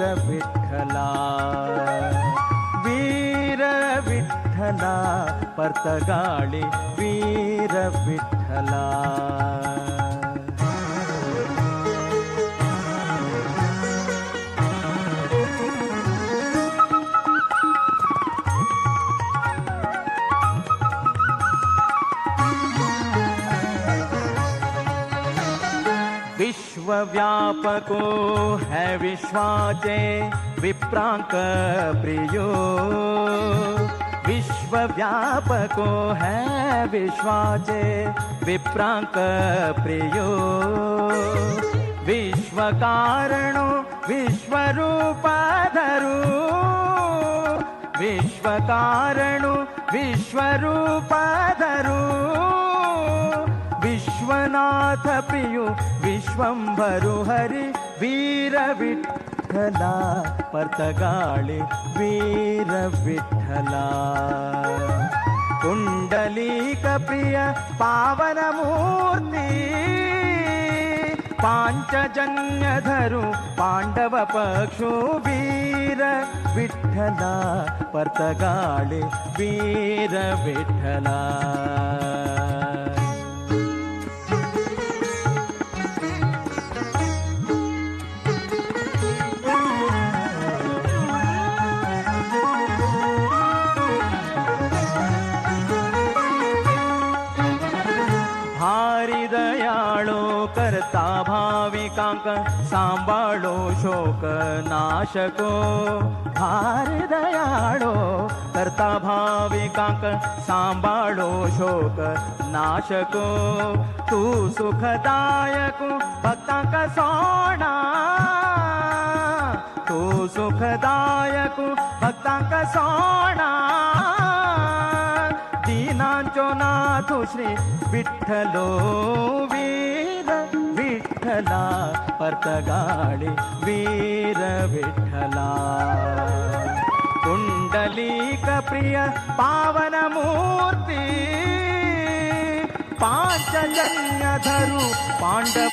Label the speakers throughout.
Speaker 1: वीर विठ्ठला, वीर विठ्ठला पर्तगाळी वीर विठ्ठला। विश्वव्यापको है विश्वाचे विप्रांक प्रियो, विश्वव्यापको है विश्वाचे विप्रांक प्रियो। विश्वकारणो विश्वरूपाधरू, विश्वकारणो विश्वरूपाधरू। विश्वनाथ प्रियो विश्वंभरु हरि वीर विठ्ठला पर्तगाळी वीर विठ्ठला। कुंडलीक प्रिय पावन मूर्ती, पांचजन्य धरु पांडव पक्षु वीर विठ्ठला पर्तगाळी वीर विठ्ठला। करता भाविकांक सांभाळो शोक नाशको, भार दयाळो करता भाविकांक सांभाळो शोक नाशको। तू सुखदायक भक्तांक सोणा, तू सुखदायक भक्तांक सोणा। दीनांचो नाथ श्री विठ्ठलो वीर विठ्ठला पर्तगाळी वीर विठ्ठला। कुंडलीक प्रिय पावन मूर्ती, पांचजन्य धरु पांडव।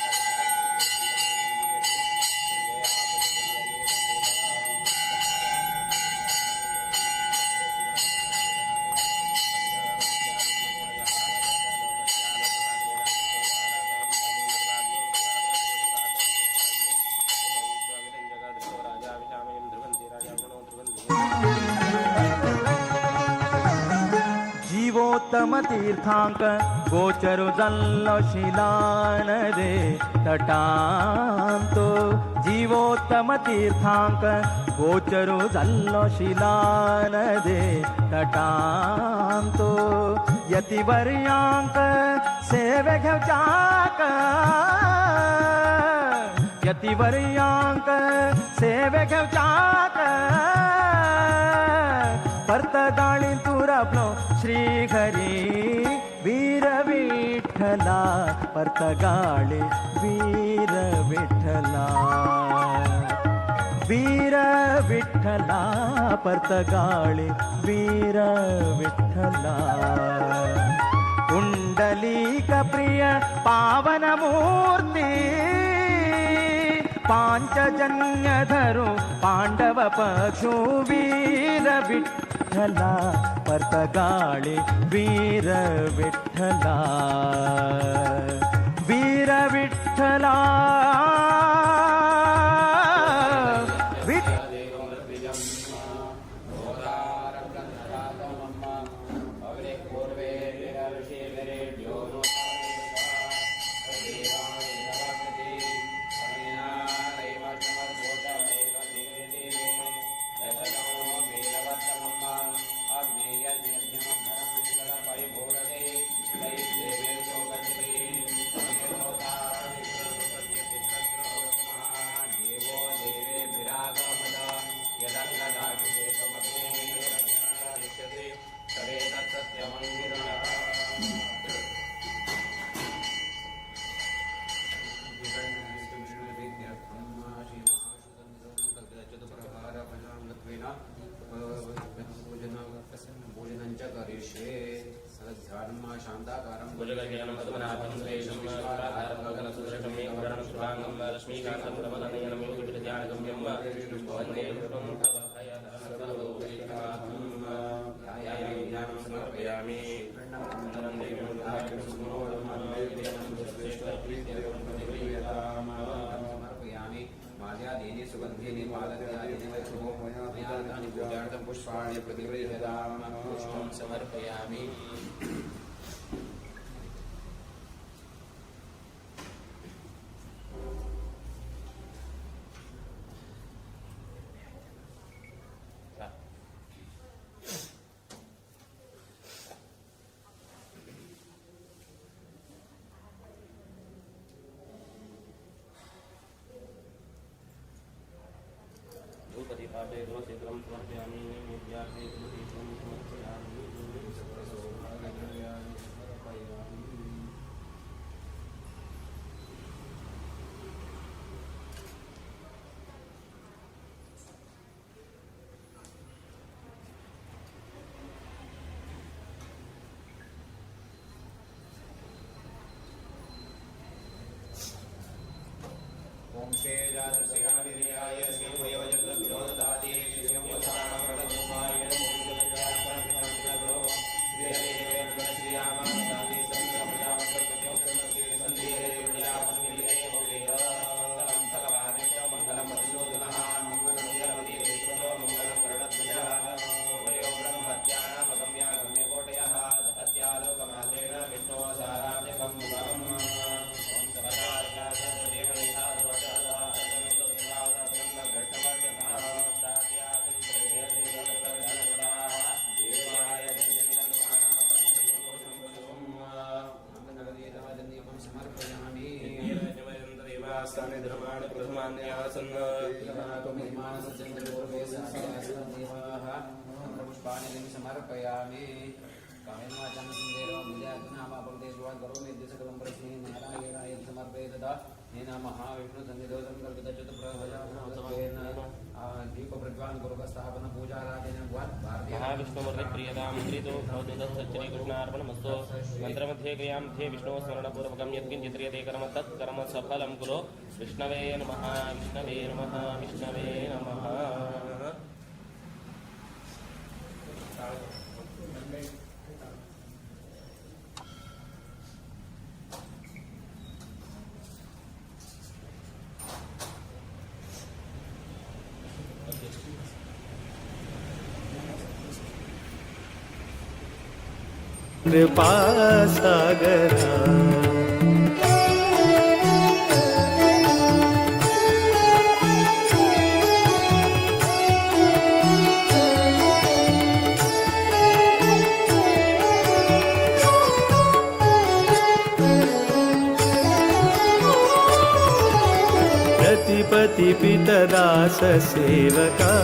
Speaker 1: जीवोत्तम तीर्थांक गोचरु जल्लो शिलान रे तटांतो, जीवोत्तम तीर्थांक गोचरु जल्लो शिलान रे तटांतो। यतिवर्यांक सेवे घेवचाक, यतिवर्यांक सेवे घेवचाक। पर्तगाळी तुरपलो श्री हरी वीर विठ्ठला पर्तगाळी वीर विठ्ठला, वीर विठ्ठला पर्तगाळी वीर विठ्ठला। कुंडलीक प्रिय पावन मूर्ती, पांचजन्य धरु पांडव पक्षु वीर विठ्ठला पर्तगाळी वीर विठ्ठला, वीर विठ्ठला।
Speaker 2: समर्पयामि।
Speaker 3: समर्पयामि। माल्यादीनि सुगन्धीनि मालत्यादीनि वैष्णवो पूजार्थं पुष्पाणि प्रतिगृह्यताम्।
Speaker 2: पुष्पं समर्पयामि। धूपदीपाभ्ये तुलसीदलं समर्पयामि। नैवेद्यार्थे तुलसीदलं समर्पयामि।
Speaker 3: ओम श्रीराजश्रीरामनिर्याय श्रीभयोजग्रविरोधदाते श्रीयंवसामृतरूपाय नमो समर्पयामि।
Speaker 2: धर्माणि प्रथमान्यासन्
Speaker 3: पुष्पाणि समर्पयामि। कामेन करोमि प्रश्ने नारायणाय समर्पये तदा नेन महाविष्णु सन्निधौ संकल्पितचतुर्भुजात्मकेन दीपप्रज्वालन गुरुकस्थापन पूजाराधन
Speaker 2: महाविष्णुमूर्तिप्रियतां प्रीतो भवतु तत्सच्चरीकृष्णार्पणमस्तु। मन्त्रमध्ये क्रियामध्ये विष्णोः स्मरणपूर्वकं यत्किञ्चित् क्रियते कर्म तत् कर्म सफलं कुरु। विष्णवे नमः, विष्णवे नमः, विष्णवे नमः।
Speaker 1: कृपा सागरा। रतिपति पितदास सेवका।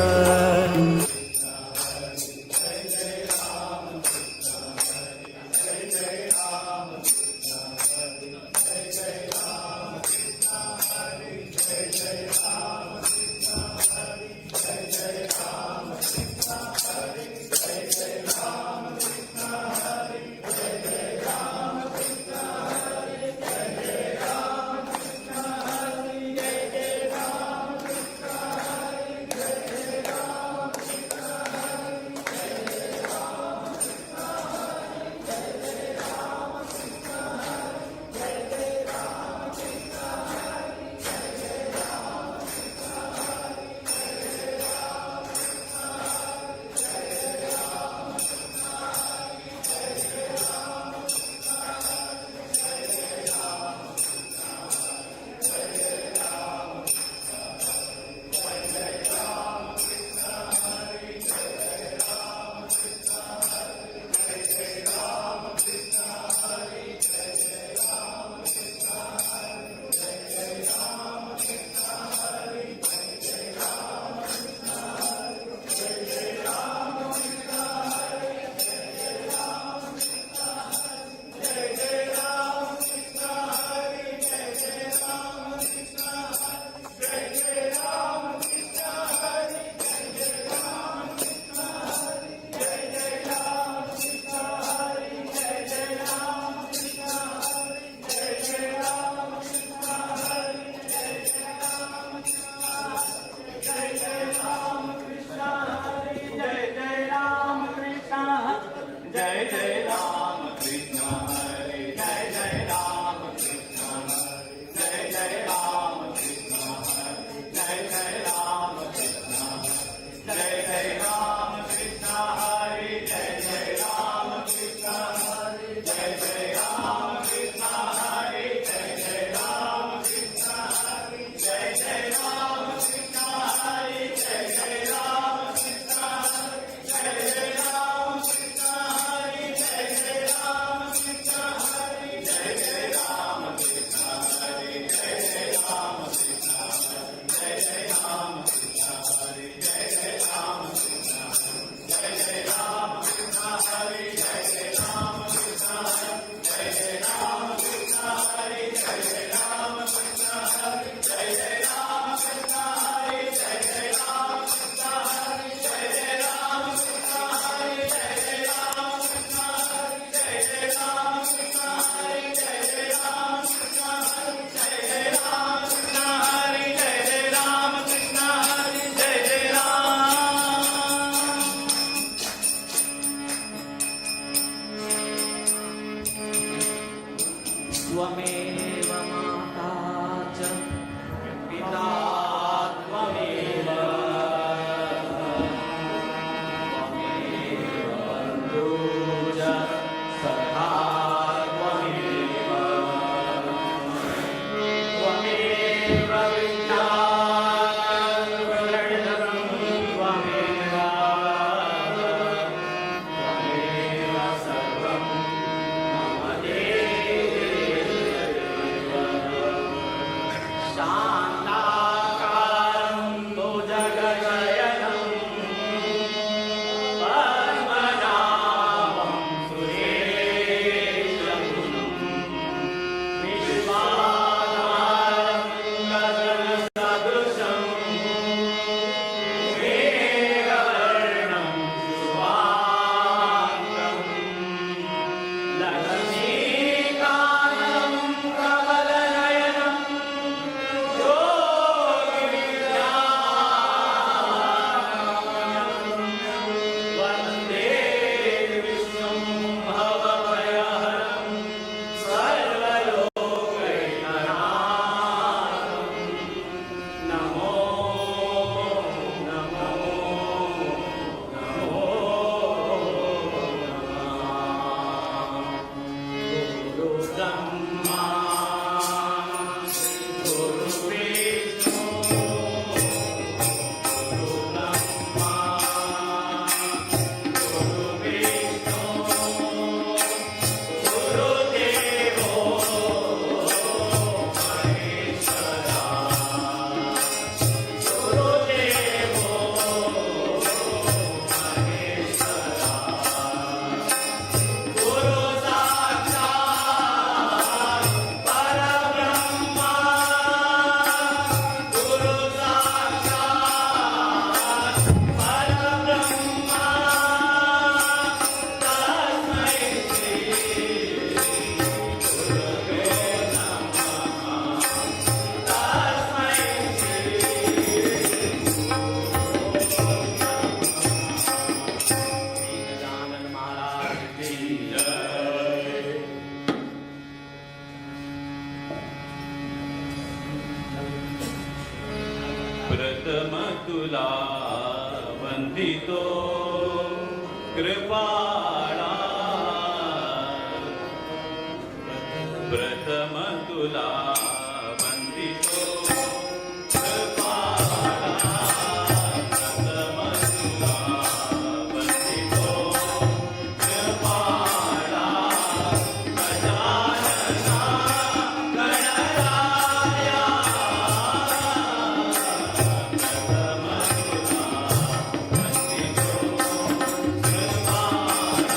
Speaker 4: वंदितो कृपाळा, प्रथम तुला वंदितो कृपाळा, प्रथम तुला वंदितो कृपाळा, गजानना गणराया, प्रथम तुला वंदितो कृपाळा.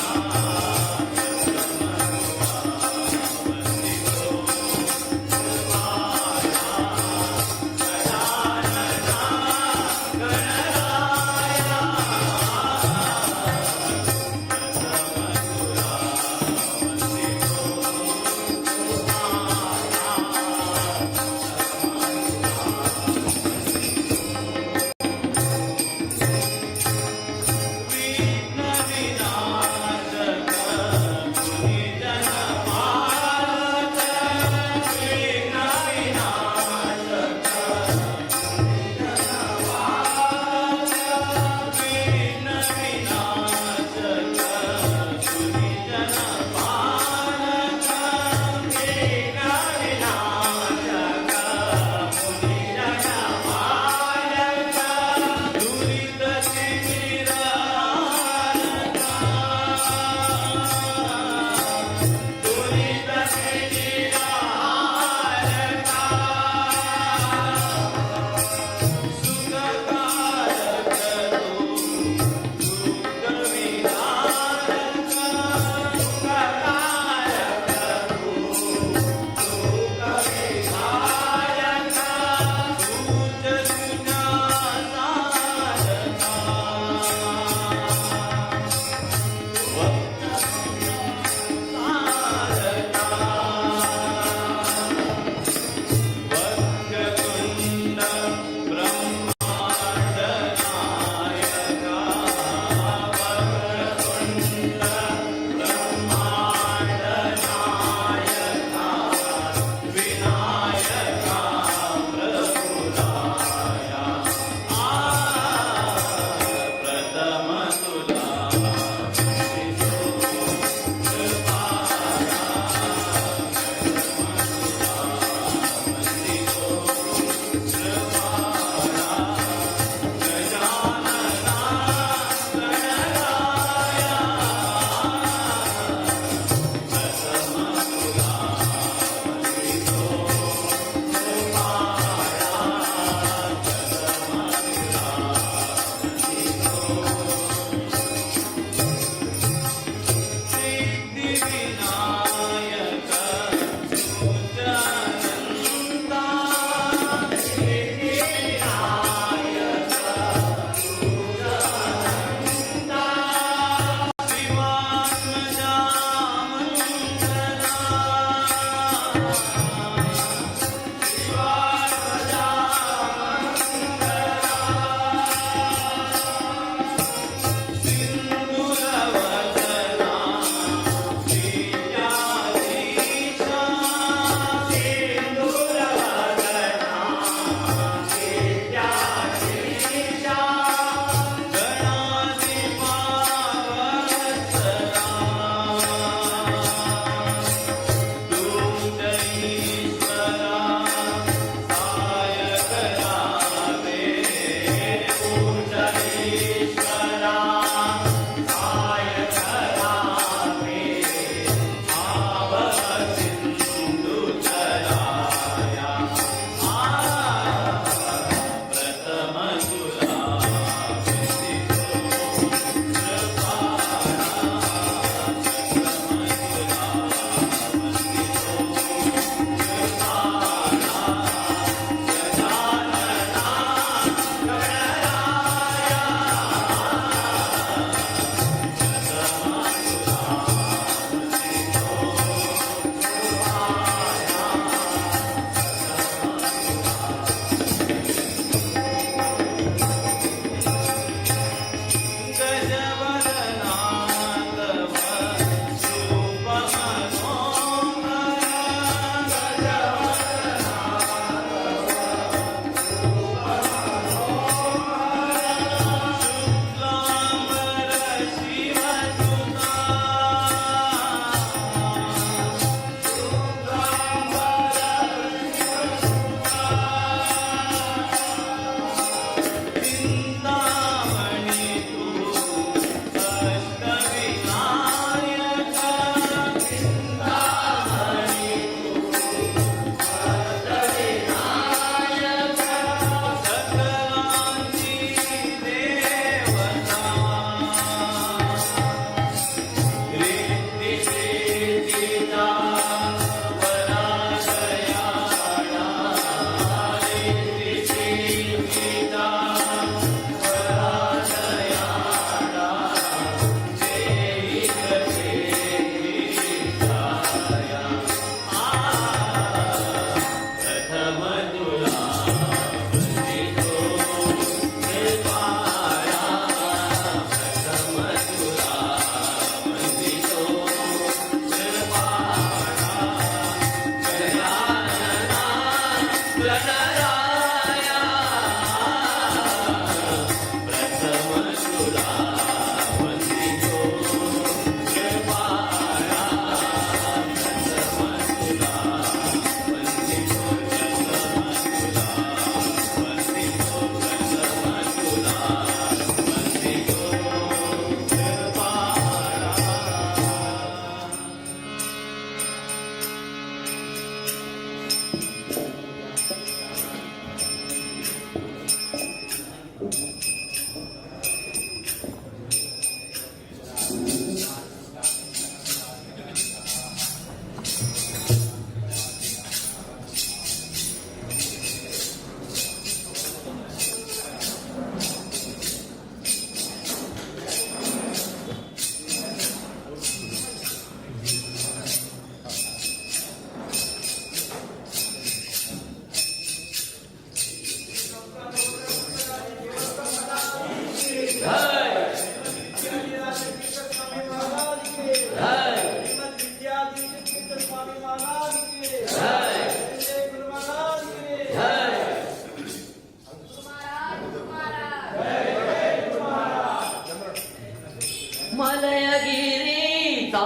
Speaker 5: मलयगिरीचा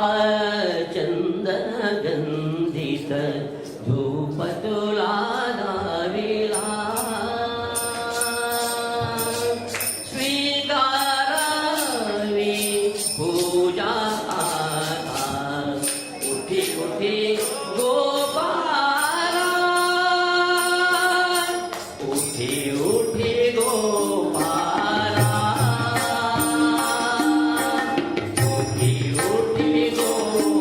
Speaker 5: चंदन गंधित धूप तुला दाविला, स्वीकारावी पूजा आता. उठी उठी गोपाला, उठी उठी गोपाला, उठी उठी गोपाला.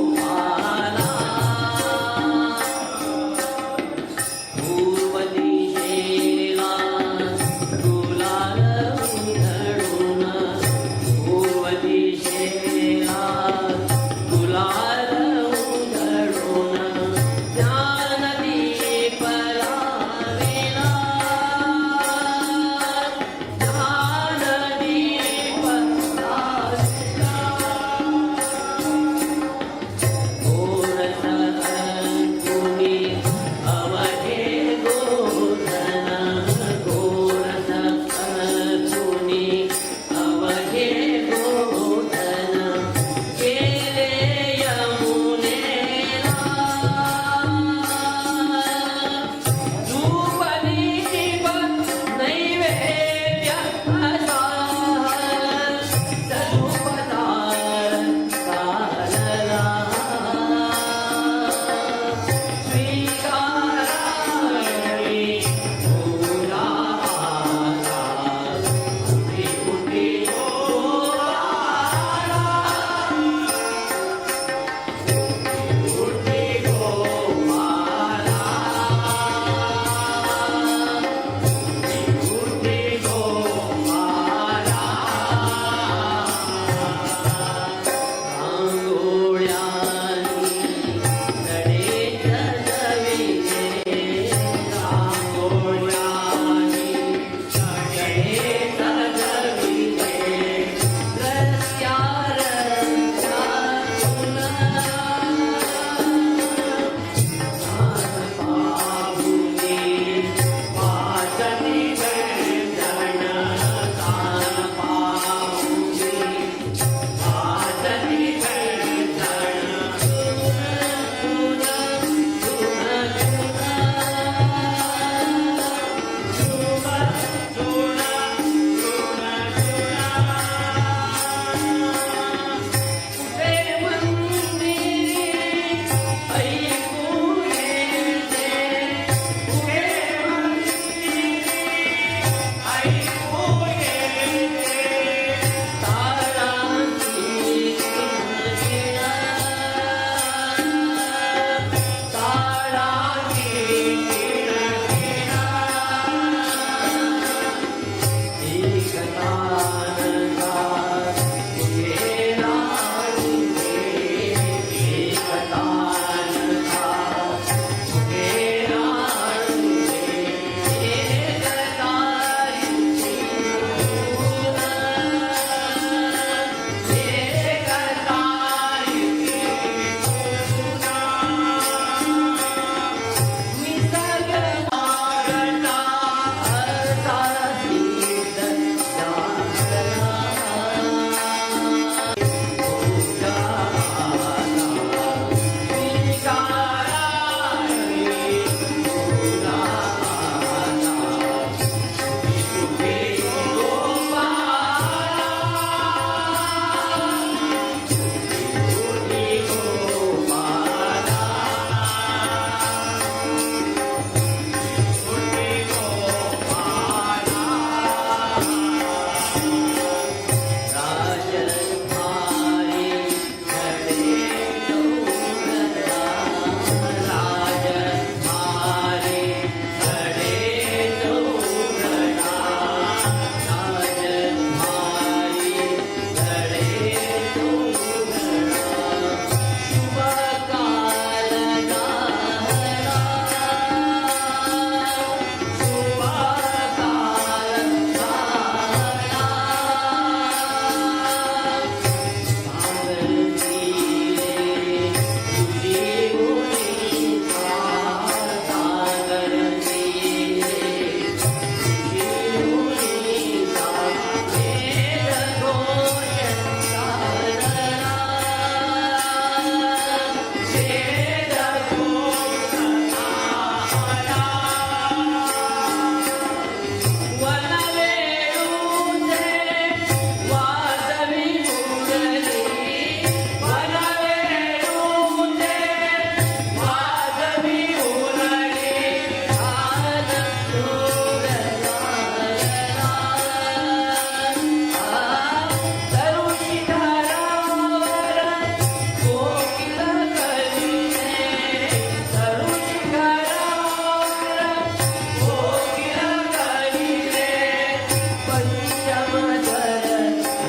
Speaker 5: पंचम स्वर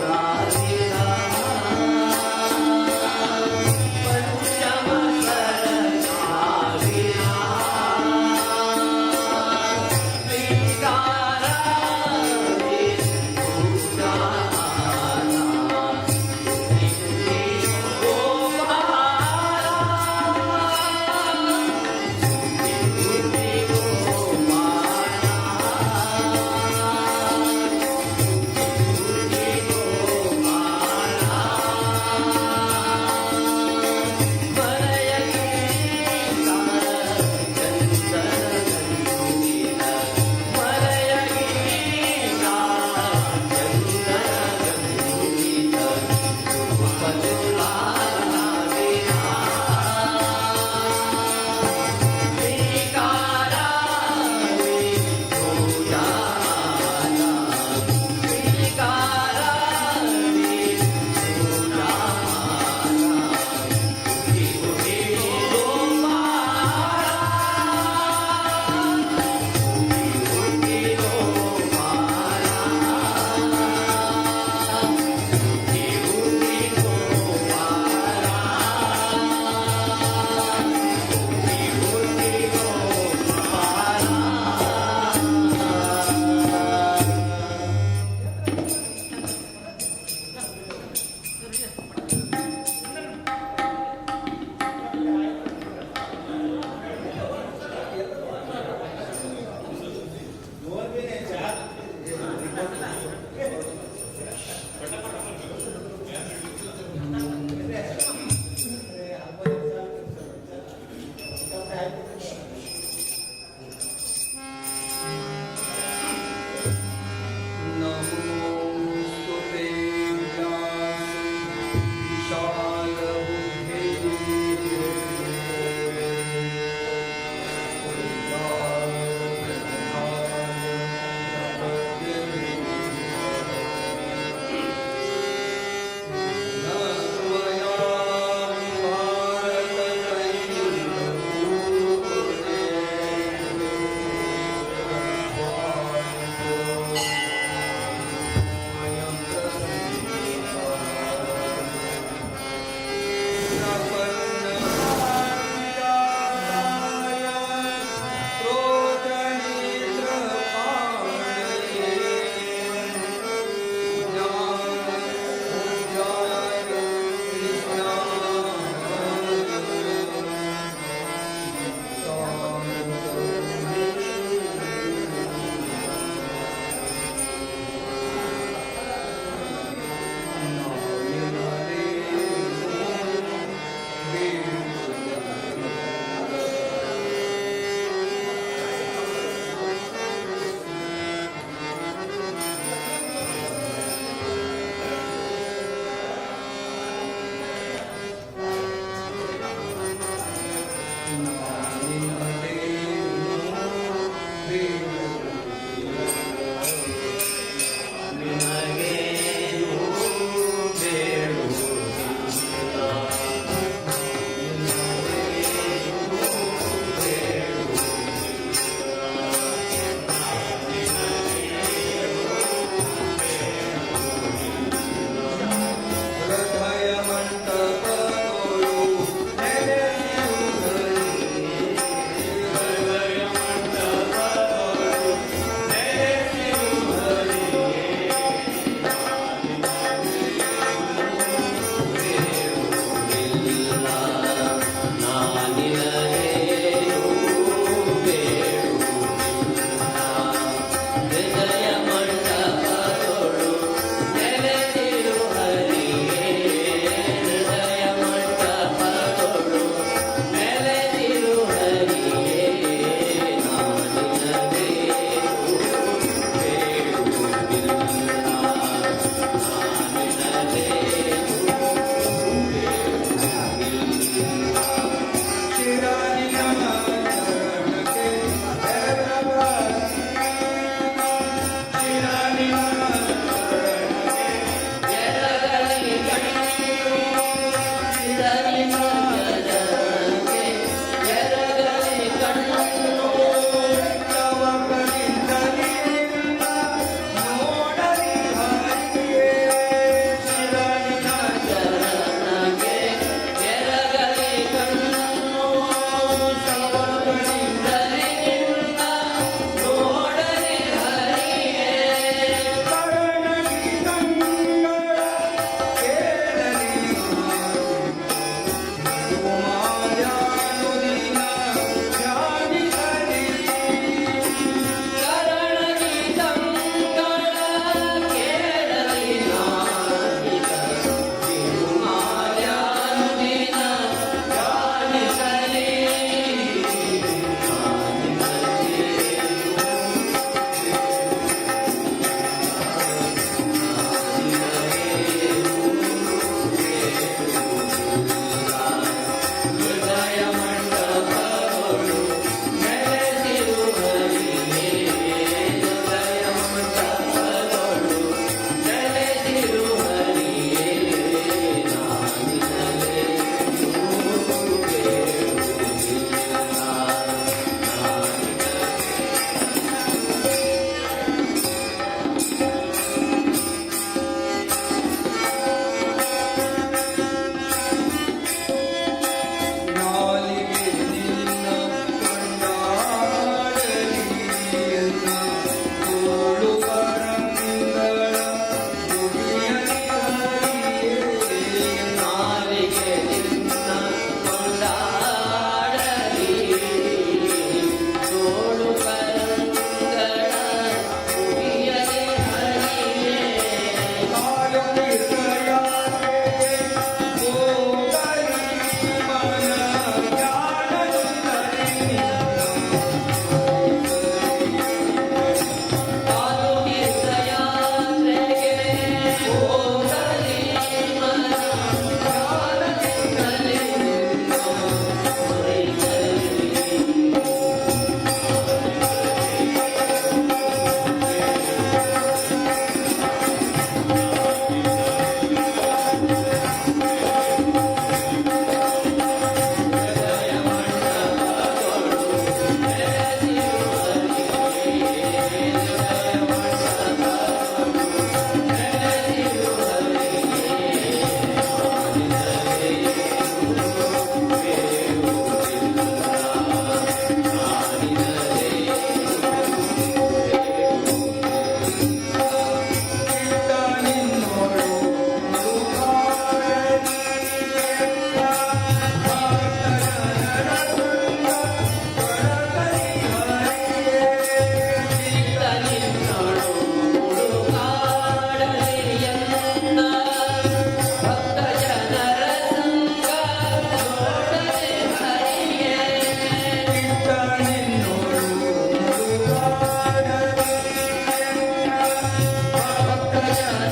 Speaker 5: गाविला, पंचम स्वर गाविला, स्वीकारावी पूजा आता, उठी उठी गोपाला, उठी उठी गोपाला, उठी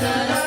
Speaker 5: जयवागली.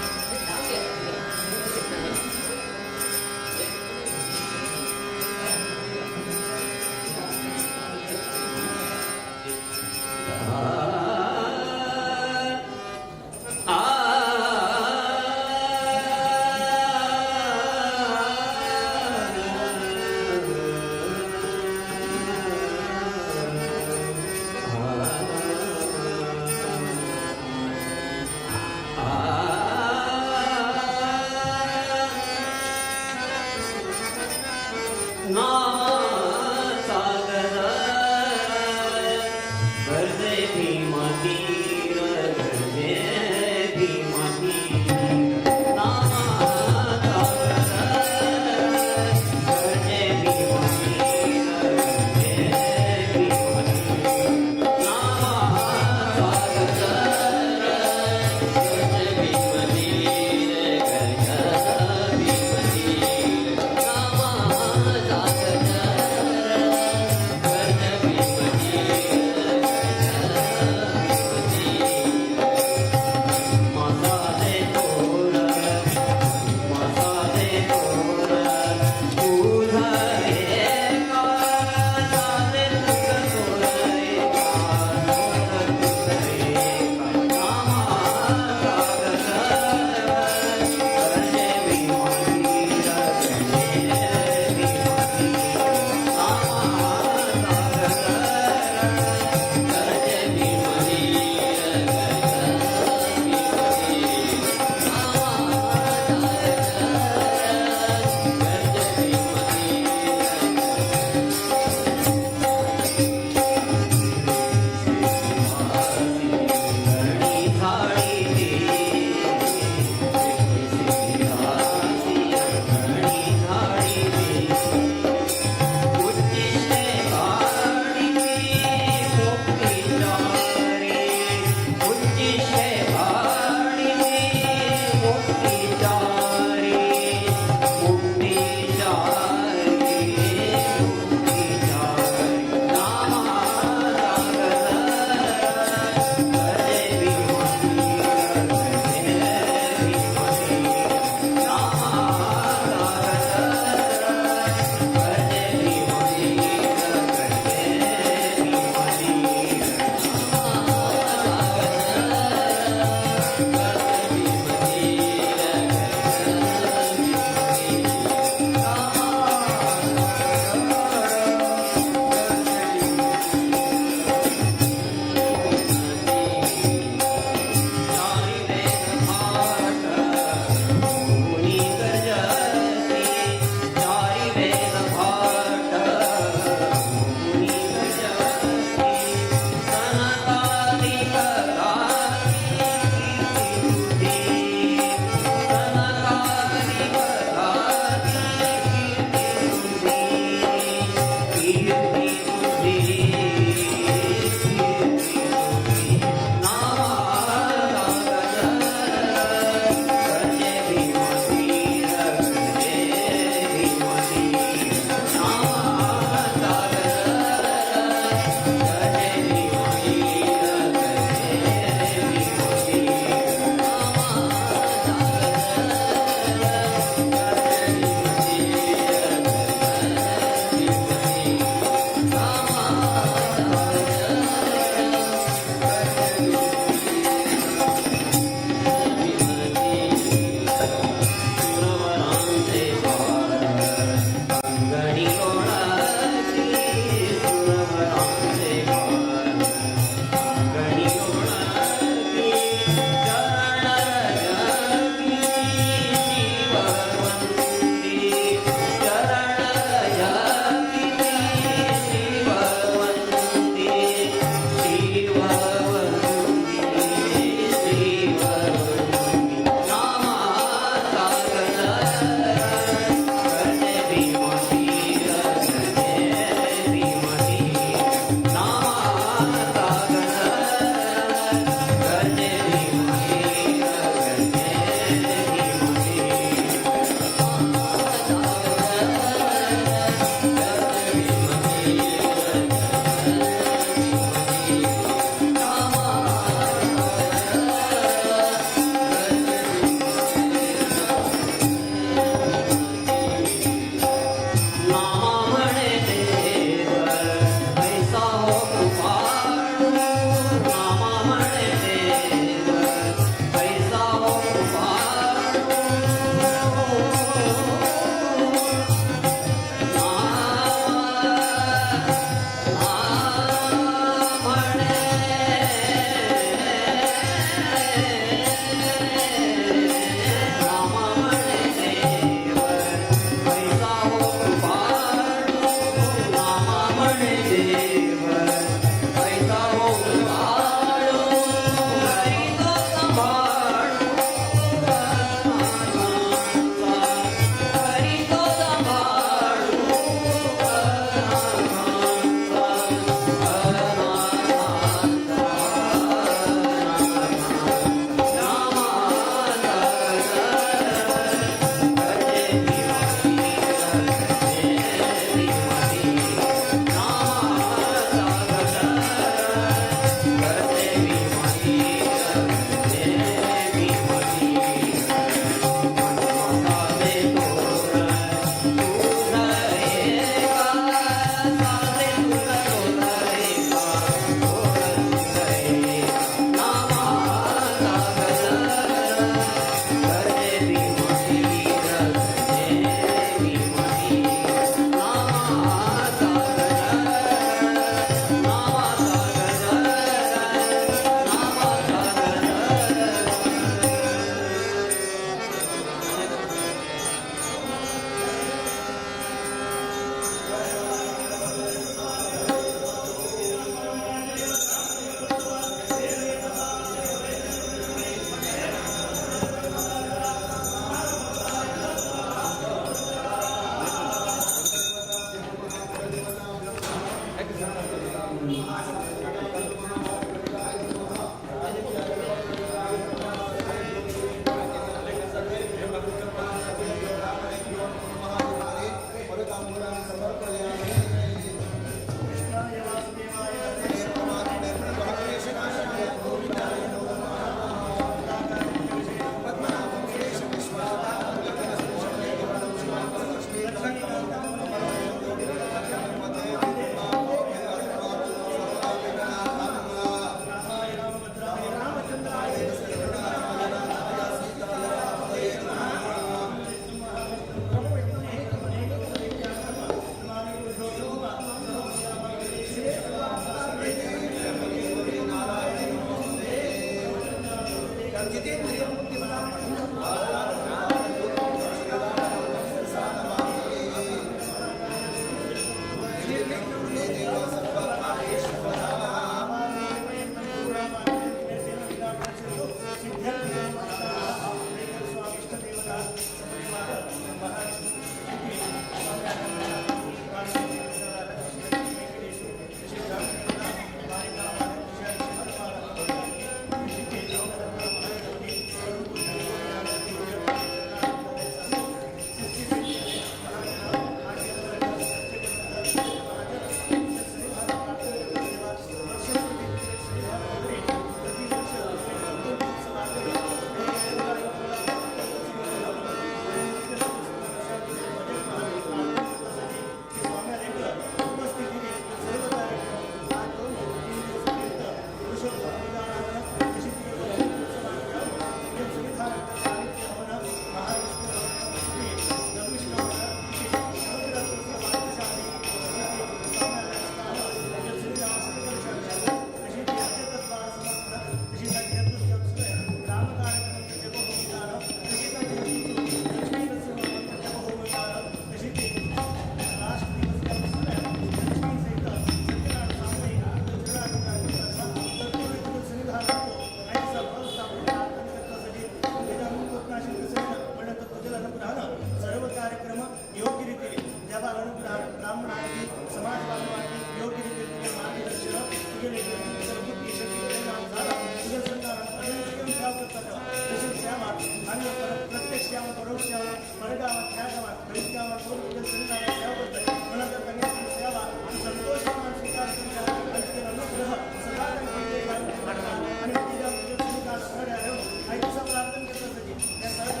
Speaker 6: गांवात ह्या गांवात खंयच गांवात कोण तुज्या सन्निधानात सेवा करता म्हणून तर तांगे सेवा आनी संतोषमान स्विकार करता आनी तुगे अनुग्रह सदा तांकां हाडटा आनी तुज्या तुज्या सन्निधान फुडें येवन आयज दिसा प्रार्थना करता सगळी त्या सर्व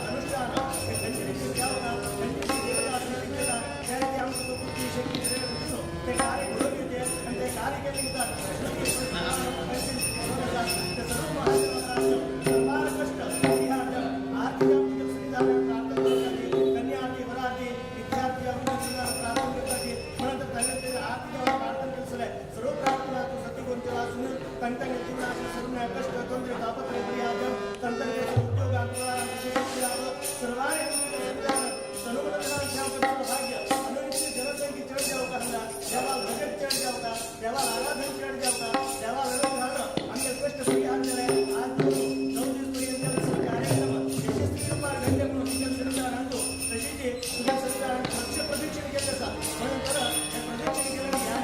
Speaker 6: अनुष्ठान हे खंयचे रितीन देवता खंयचे रितीन देवता स्मरण केला त्या रिती आमकां तो बुद्धी शक्ती दिलो ते कार्य घडोवन येते आनी ते कार्य केले वता ते सर्व महादेवांना सर्वार कष्ट परिहार्य आरती तुझ्या सन्निधानात प्रार्थना करताली कन्या आरती वरारती विद्यार्थी तुझ्या सन्निधानात प्रार्थना करताली म्हणून तर तांगे ते आरती जेव्हा प्रार्थना केलं सर्व प्रार्थना तू सत्यगुण तेव्हा सुन तांकां जीवनाचे सर्व कष्ट ತೊಂದರೆ ತಾಪತ್ರ ಪರಿಹಾರ ತಂತ್ರಜ್ಞ ಉದ್ಯೋಗ ಸರ್ವಾಣಿ भाग्य अनुनित्य जनसंख्या चढ जावका देवाला भजन चढ जावका देवाला आराधन चढ जावका देवाला अनुग्रहानं आमचे कष्ट परिहार जाले. आज 9 दीस पर्यंत कार्यक्रम यशस्वी रूपार घडले म्हणून तुज्या सन्निधानांतो तशीच तुज्या सन्निधानात लक्ष प्रदक्षिण केलें आसा म्हणून तर हे प्रदक्षिण केल्यान ज्ञान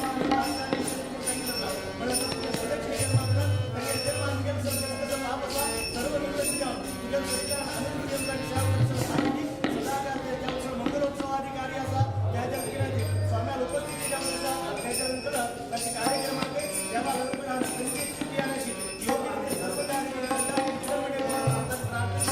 Speaker 6: सांगितलं आसा म्हणून तर तुज्या प्रदक्षिण केलें मात्र तागेर जन्मान केलें सगळें पाप आसा सर्व निवृत्त जावन तुज्या सन्निधान अनंत सेवा करचो सदाकाळ त्या मंगलोत्सवाधिकारी आसा त्याच्या स्वाम्याला उपस्थिती जावन आसा. त्याच्या नंतर ताचे कार्यक्रमाक देवा अनुग्रहान खंयची चुकी आनाशी योग्य रितीन सर्व कार्यक्रम प्रार्थना सर्व कार्यक्रम.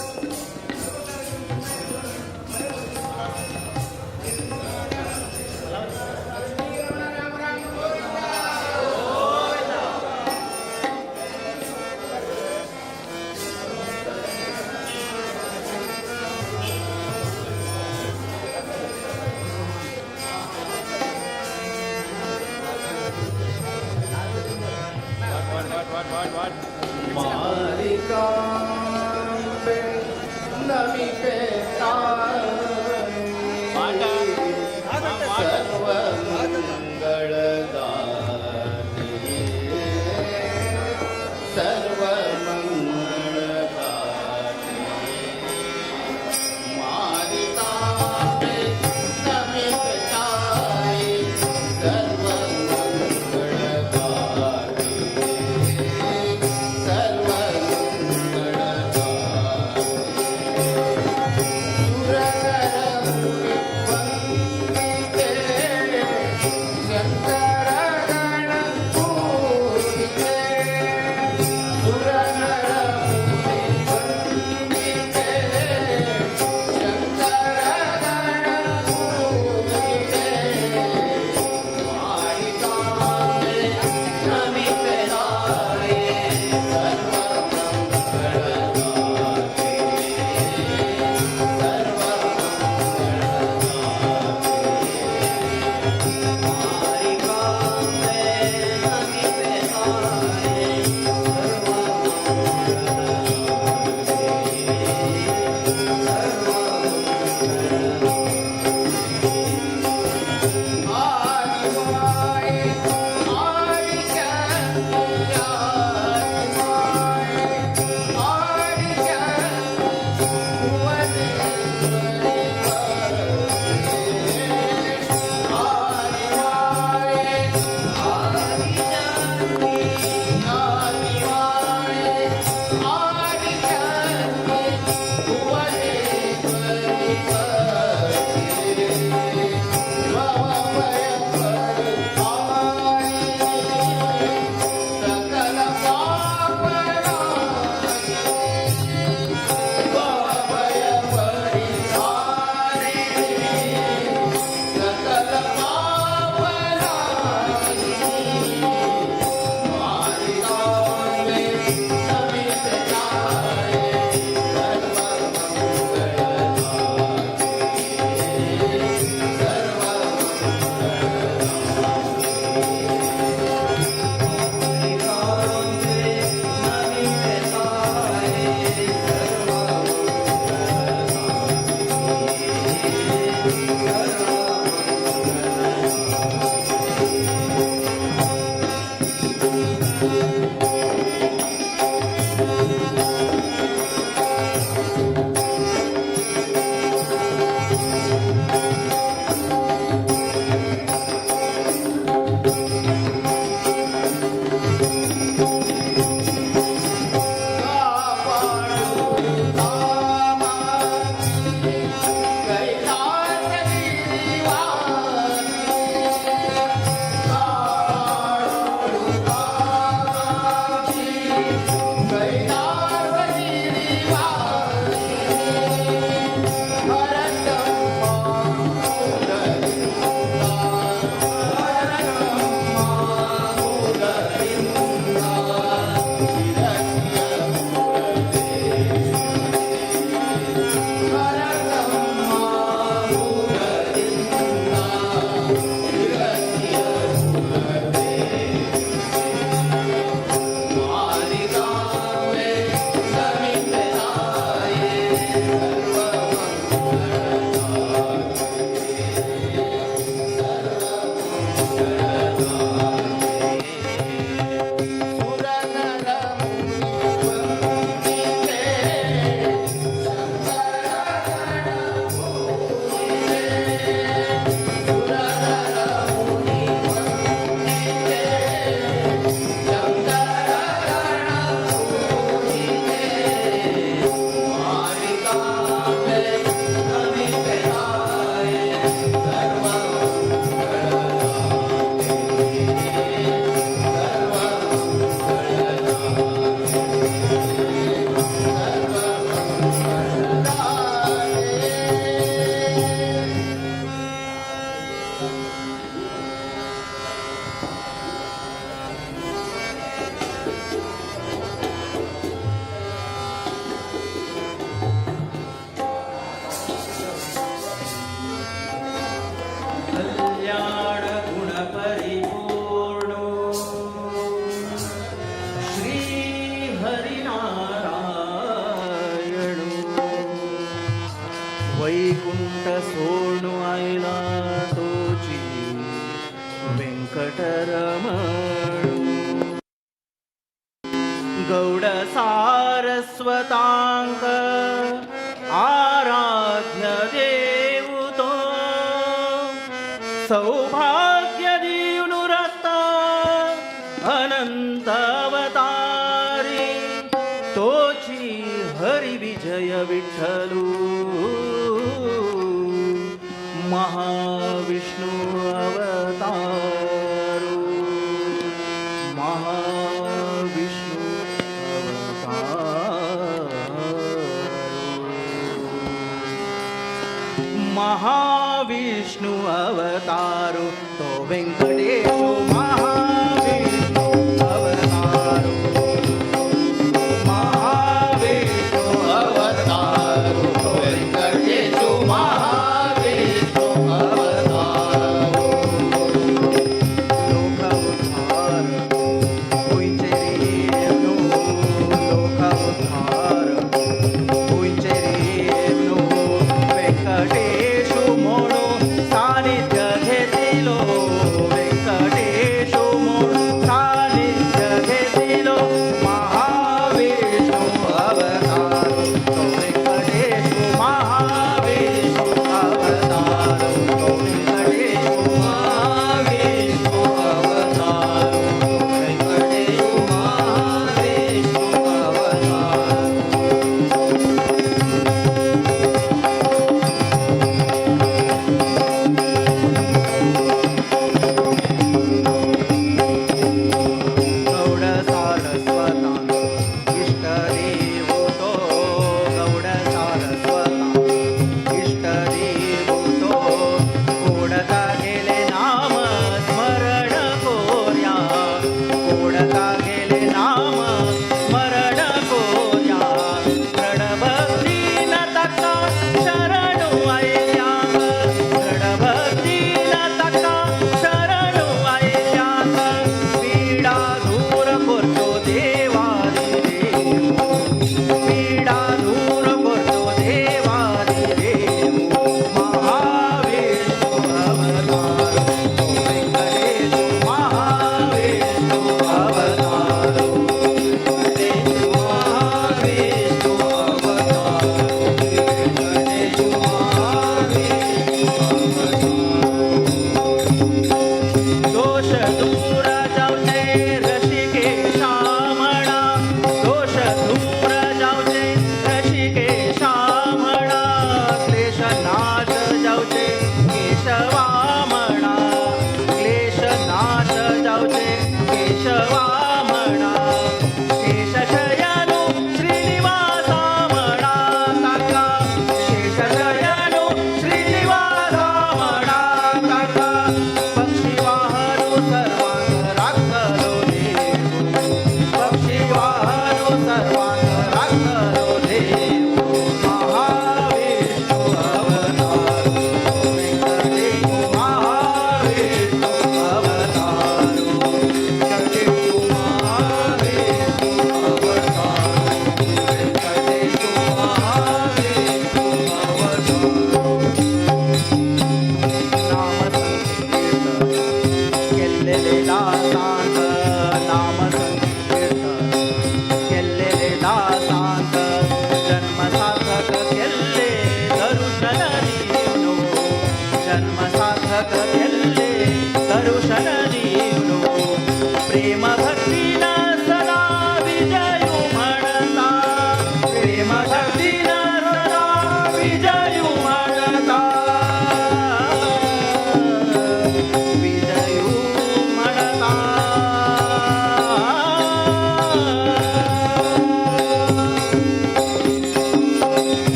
Speaker 5: ಮಾರಿಕಾಂಬೆ ನಮಿಪೆ ಸರ್ವಮಂಗಳದಾತೆ ಸರ್ವಮಂಗಳದಾತೆ ಮಾರಿಕಾಂಬೆ ನಮಿಪೆ ತಾಯಿ ಸರ್ವಮಂಗಳದಾತೆ ಸರ್ವಮಂಗಳದಾತೆ.
Speaker 1: वैकुंठ सोडून आयला तोची वेंकटरमणू. गौड सारस्वतांक आराध्य देवतो, सौभाग्य दिवनु रत्ता अनंत अवतारी, तोची हरि विजय विठ्ठलू, महाविष्णू अवतारू, महाविष्णू अवतारू, महाविष्णू अवतारो तो वेंकटेशो, महाविष्णू अवतारो, महाविष्णू
Speaker 5: अवतारो वेंकटेशु महाविष्णु अवतारो.
Speaker 1: लोक उद्धार होईचे रे, लोक उद्धार होईचे रे, वेंकटेशु म्हणून सानिध्य घेतिलो, वेंकटेशु.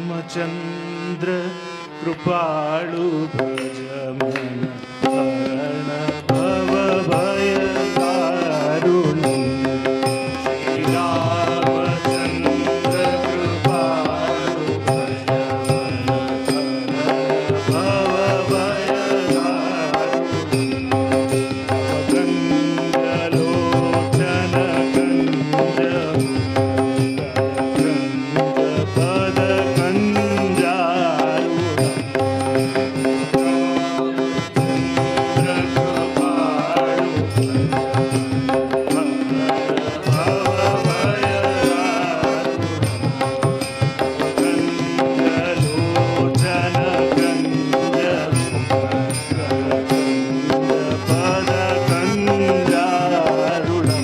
Speaker 4: श्रीरामचंद्र कृपाळु भज मन हरण भव भय दारुणं। श्रीरामचंद्र कृपाळु भज मन हरण भव भय दारुणं। कंजलोचन कंज पद कंजारुणं। कृपाळु भव भय कंजलोचन कंज पद कंजारुणं।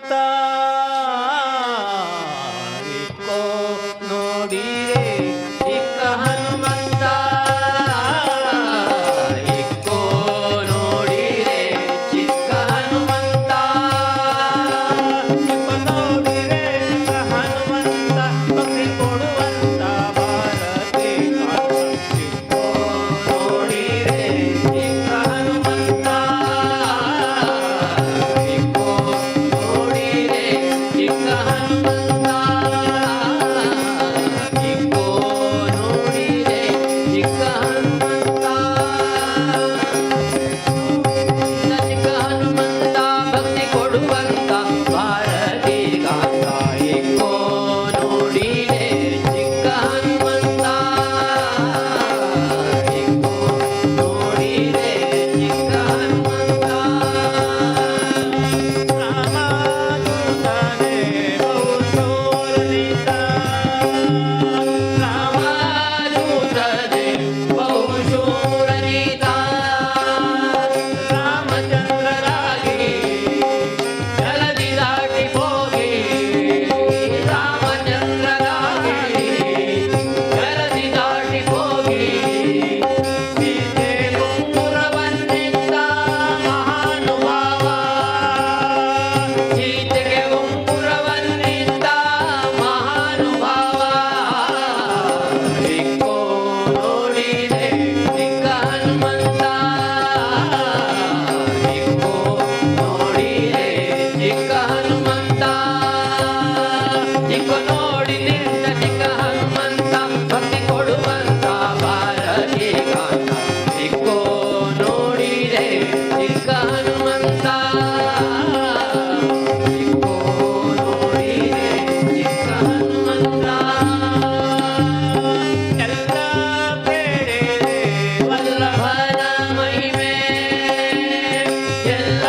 Speaker 1: ಹನುಮಂತ ಇಕ್ಕೋ ನೋಡಿರೆ ಚಿಕ್ಕ ಹನುಮಂತ ಇಕ್ಕೋ ನೋಡಿರೆ ಚಿಕ್ಕ ಹನುಮಂತ ಚಿಕ್ಕ ನೋಡಿರೆ ಚಿಕ್ಕ ಹನುಮಂತ ಭಕ್ತಿ ಕೊಡುವಂತ ಭಾರತಿ ಚಿಕ್ಕೋ ನೋಡಿರೆ ಚಿಕ್ಕ ಹನುಮಂತ ಇಕ್ಕೋ ನೋಡಿರೆ ಚಿಕ್ಕ ಹನುಮಂತ ಇಕ್ಕೋ ನೋಡಿರೆ ಚಿಕ್ಕ ಹನುಮಂತ ಚಿಕ್ಕ ಹನುಮಂತ ಭಕ್ತಿ ಕೊಡುವಂತ ಭಾರತಿ ಗಾಂತ ಇಕ್ಕೋ ನೋಡಿರೆ ಚಿಕ್ಕ ಹನುಮಂತ ಇಕ್ಕೋ ನೋಡಿರೆ ಚಿಕ್ಕ ಹನುಮಂತ ರಾಮಾನುಜನೇ ಬಹುಶೂರನಿತ ರಾಮಾನುಜನೇ ಬಹುಶೂರನಿತ ರಾಮಚಂದ್ರರಾಗಿ ಜಲದಿ ದಾಟಿ ಹೋಗಿ ರಾಮಚಂದ್ರರಾಗಿ ಜಲದಿ ದಾಟಿ ಹೋಗಿ ಸೀತೆ ಉಂಗುರವನ್ನಿತ್ತ ಮಹಾನುಭಾವ ಸೀತೆಗೆ ಉಂಗುರವನ್ನಿತ್ತ ಮಹಾನುಭಾವ ಇಕ್ಕೋ ನೋಡಿದೆ ಚಿಕ್ಕ ಹನುಮಂತ ಇಕ್ಕೋ ನೋಡಿದೆ ಚಿಕ್ಕ ಹನುಮಂತ ಚಿಕ್ಕ ನೋಡಿ ನಿಂತ ಚಿಕ್ಕ ಹನುಮಂತ ಭಕ್ತಿ ಕೊಡುವಂತ ಭಾರತಿ ಕಾಂತ ಚಿಕ್ಕೋ ನೋಡಿದೆ ಚಿಕ್ಕ ಹನುಮಂತ ಚಿಕ್ಕೋ ನೋಡಿದೆ ಚಿಕ್ಕ ಹನುಮಂತ ಎಲ್ಲ ಬೇಡೆರೆ ವಲ್ಲಭನ ಮಹಿಮೆ ಎಲ್ಲ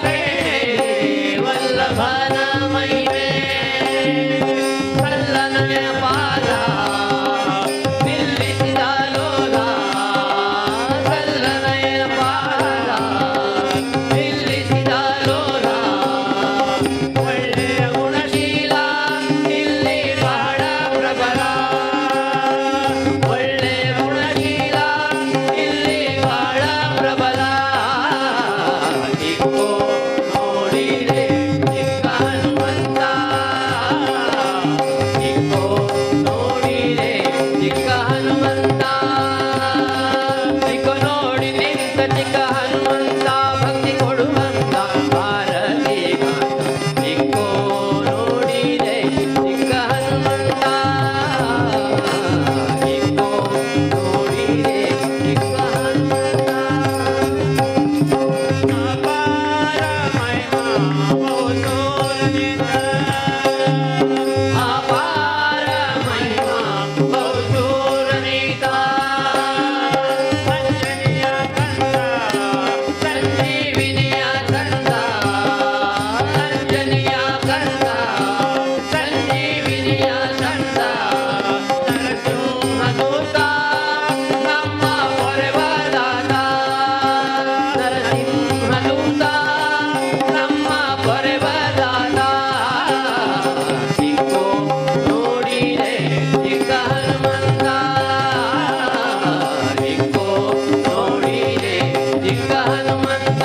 Speaker 1: ಬೇಡೆರೆ ವಲ್ಲಭನ ಮಹಿಮೆ ಕಲ್ಲನಯ ಪಾದ ನಿಲ್ಲಿಸಿದ ಲೋಲ ಕಲ್ಲನಯ ಪಾದ ನಿಲ್ಲಿಸಿದ ಲೋಲ ಒಳ್ಳೆಯ ಗುಣಶೀಲ ಇಲ್ಲಿ ಬಹಳ ಪ್ರಬಲ ಒಳ್ಳೆಯ ಗುಣಶೀಲ ಇಲ್ಲಿ ಬಹಳ ಪ್ರಬಲ ಇಕ್ಕೋ ನೋಡಿರೆ ಚಿಕ್ಕ ಹನುಮಂತ ಇಕ್ಕೋ ನೋಡಿರೆ ಚಿಕ್ಕ ಹನುಮಂತ ಚಿಕ್ಕ ನೋಡಿ ನಿಂತ ಚಿಕ್ಕ ಹನುಮಂತ ಭಕ್ತಿ ಕೊಡುವಂತ ಭಾರತಿ ಗಾಂತ ಇಕ್ಕೋ ನೋಡಿರೆ ಚಿಕ್ಕ ಹನುಮಂತ ಇಕ್ಕೋ ನೋಡಿರೆ ಚಿಕ್ಕ ಹನುಮಂತ ಅಪಾರ ಮಹಿಮಾ ಬಹುಶೂರನಿತ ಅಪಾರ ಮಹಿಮಾ ಬಹುಶೂರನಿತ ಅಂಜನಿಯ ಕಂದ ಸಂಜೀವಿನಿಯ ಕಂದ ಅಂಜನಿಯ ಕಂದ ಸಂಜೀವಿನಿಯ ಕಂದ ನರಸಿಂಹದೂತ ನಮ್ಮ ಪೊರೆವದಾತ ನರಸಿಂಹದೂತ ನಮ್ಮ ಪೊರೆವದಾತ ಚಿಕ್ಕೋ ನೋಡಿರೆ ಚಿಕ್ಕ ಹನುಮಂತ ಚಿಕ್ಕೋ ನೋಡಿರೆ ಚಿಕ್ಕ ಹನುಮಂತ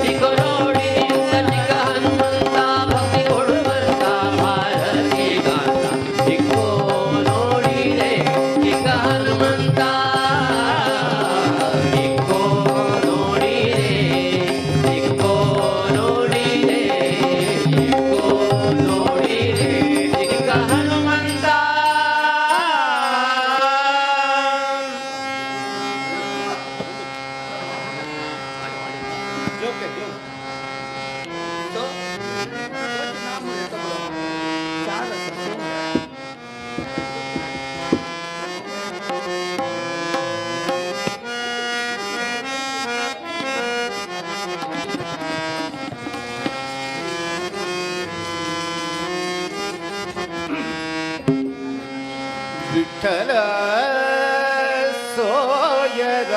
Speaker 1: ಚಿಕ್ಕ ನೋಡಿ ನಿಂತ ಚಿಕ್ಕ ಹನುಮಂತ ಭಕ್ತಿ ಕೊಡುವಂತ ಭಾರತಿ ಗಾಂತ ಚಿಕ್ಕೋ ನೋಡಿರೆ ಚಿಕ್ಕ ಹನುಮಂತ ಚಿಕ್ಕೋ ನೋಡಿರೆ ಚಿಕ್ಕೋ ನೋಡಿರೆ ಚಿಕ್ಕೋ ನೋಡಿರೆ ಚಿಕ್ಕ ಹನುಮಂತ
Speaker 5: ವಿಠಲ ಸೋಯರ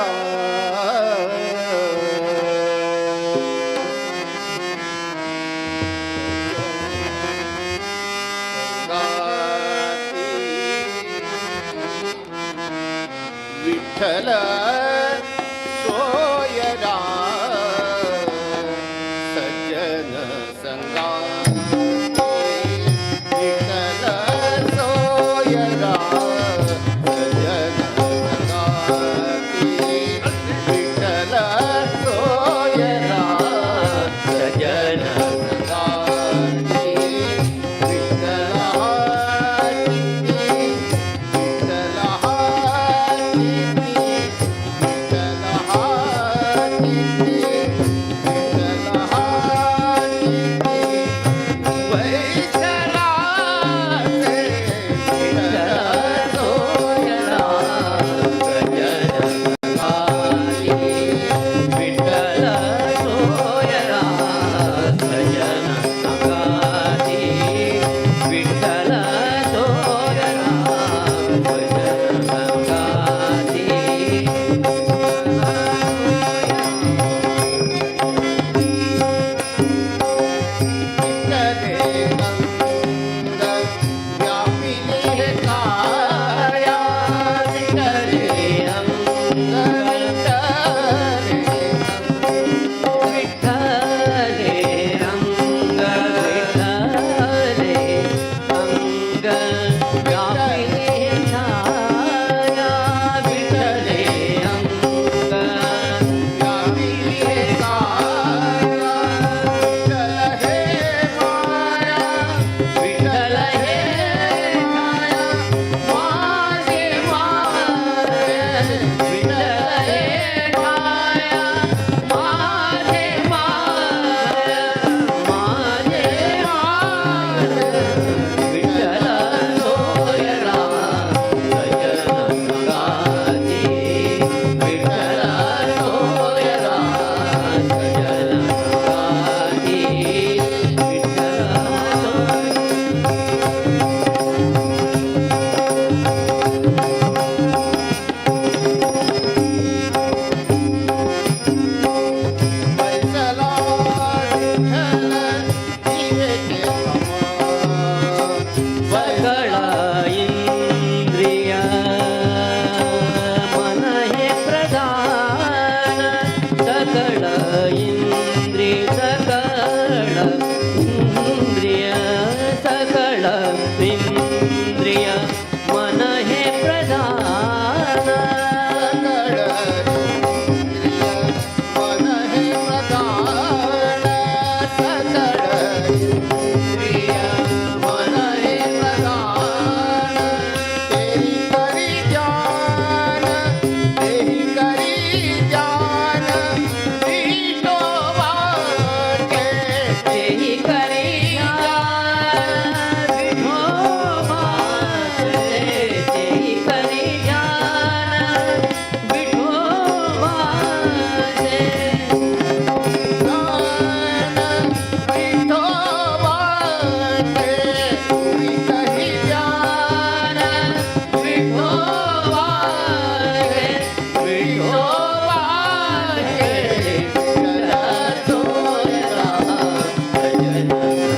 Speaker 1: भजन।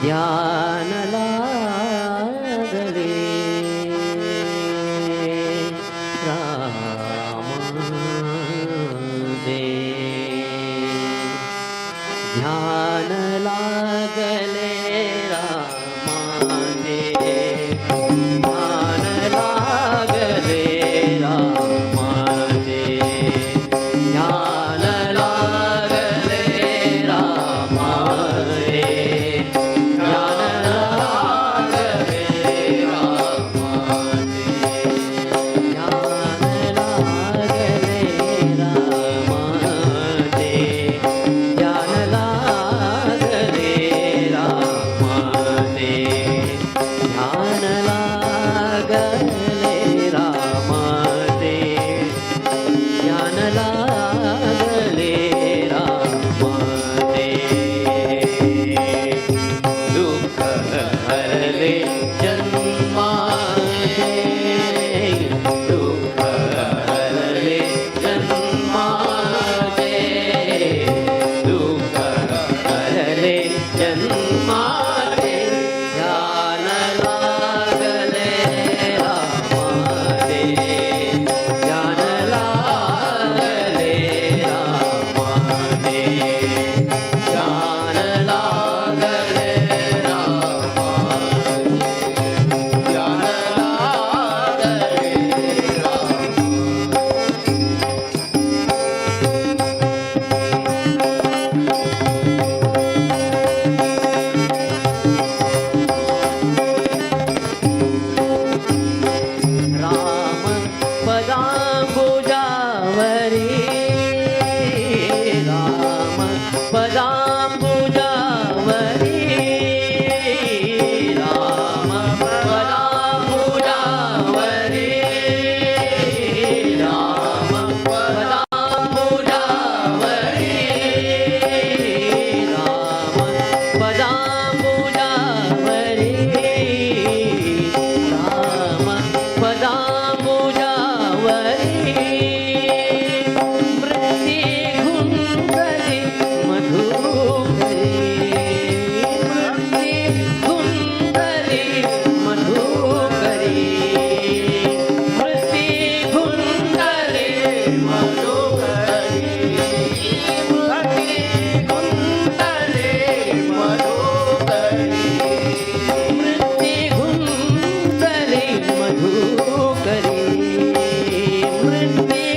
Speaker 1: ध्यान लागले रामाचे, ध्यान लागले रामाचे, ध्यान लागले रामाचे, ध्यान लागले रामाचे, ध्यान लागले रामाचे, ध्यान लागले रामाचे, ध्यान लागले रामाचे, ध्यान लागले रामाचे, ध्यान लागले रामाचे. दुःख हरले जन्माचे, दुःख हरले जन्माचे, दुःख हरले जन्माचे, ध्यान लागले रामाचे, ध्यान लागले रामाचे, ध्यान लागले रामाचे, ध्यान लागले रामाचे. राम पदांबुजावरी, राम पदांबुजावरी, राम पदांबुजावरी, राम पदांबुजावरी, राम पदांबुजावरी, राम पदांबुजावरी. मृती गुंतली मधुकरी, मृती गुंतली मधुकरी, मृती गुंतली मधुकरी, मृती गुंतली मधुकरी, मृती गुंतली मधुकरी, मृती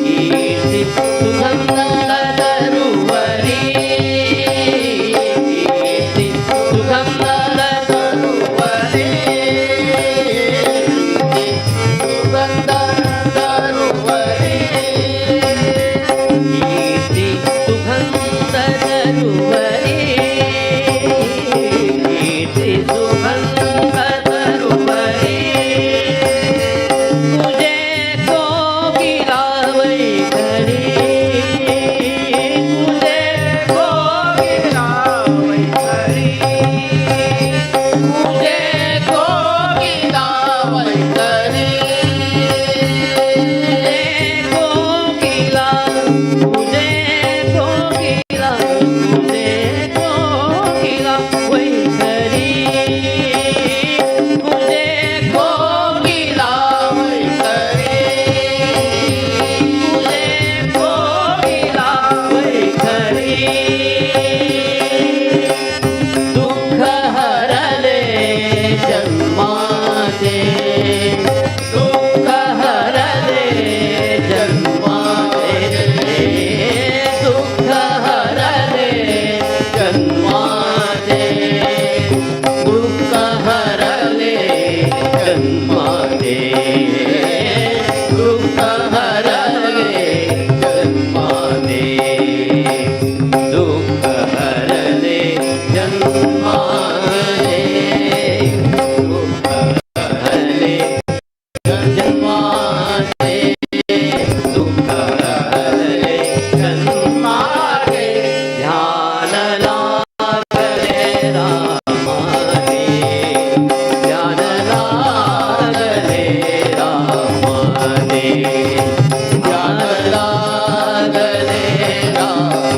Speaker 1: ಕೀರ್ತಿ ಸುಗಂಧ ತರುವರಿ, ಕೀರ್ತಿ ಸುಗಂಧ ತರುವರಿ, ಸುಗಂಧ ತರುವರಿ, ಕೀರ್ತಿ ಸುಗಂಧ ತರುವರಿ, ಕೀರ್ತಿ ಸುಗಂಧ ತರುವರಿ. तुझे कोकिला वैखरी, तुझे कोकिला वैखरी, तुझे कोकिला वैखरी, तुझे कोकिला, तुझे कोकिला, तुझे कोकिला वैखरी, तुझे कोकिला वैखरी, तुझे कोकिला वैखरी. दुःख हरले जन्माचे, दुःख हरले जन्माचे, दुःख हरले जन्माचे, दुःख हरले जन्माचे, दुःख हरले जन्माचे, दुःख हरले जन्माचे, दुःख हरले जन्माचे, दुःख हरले जन्माचे. ध्यान लागले रामाचे, ध्यान लागले रामाचे, ध्यान लागले रामाचे,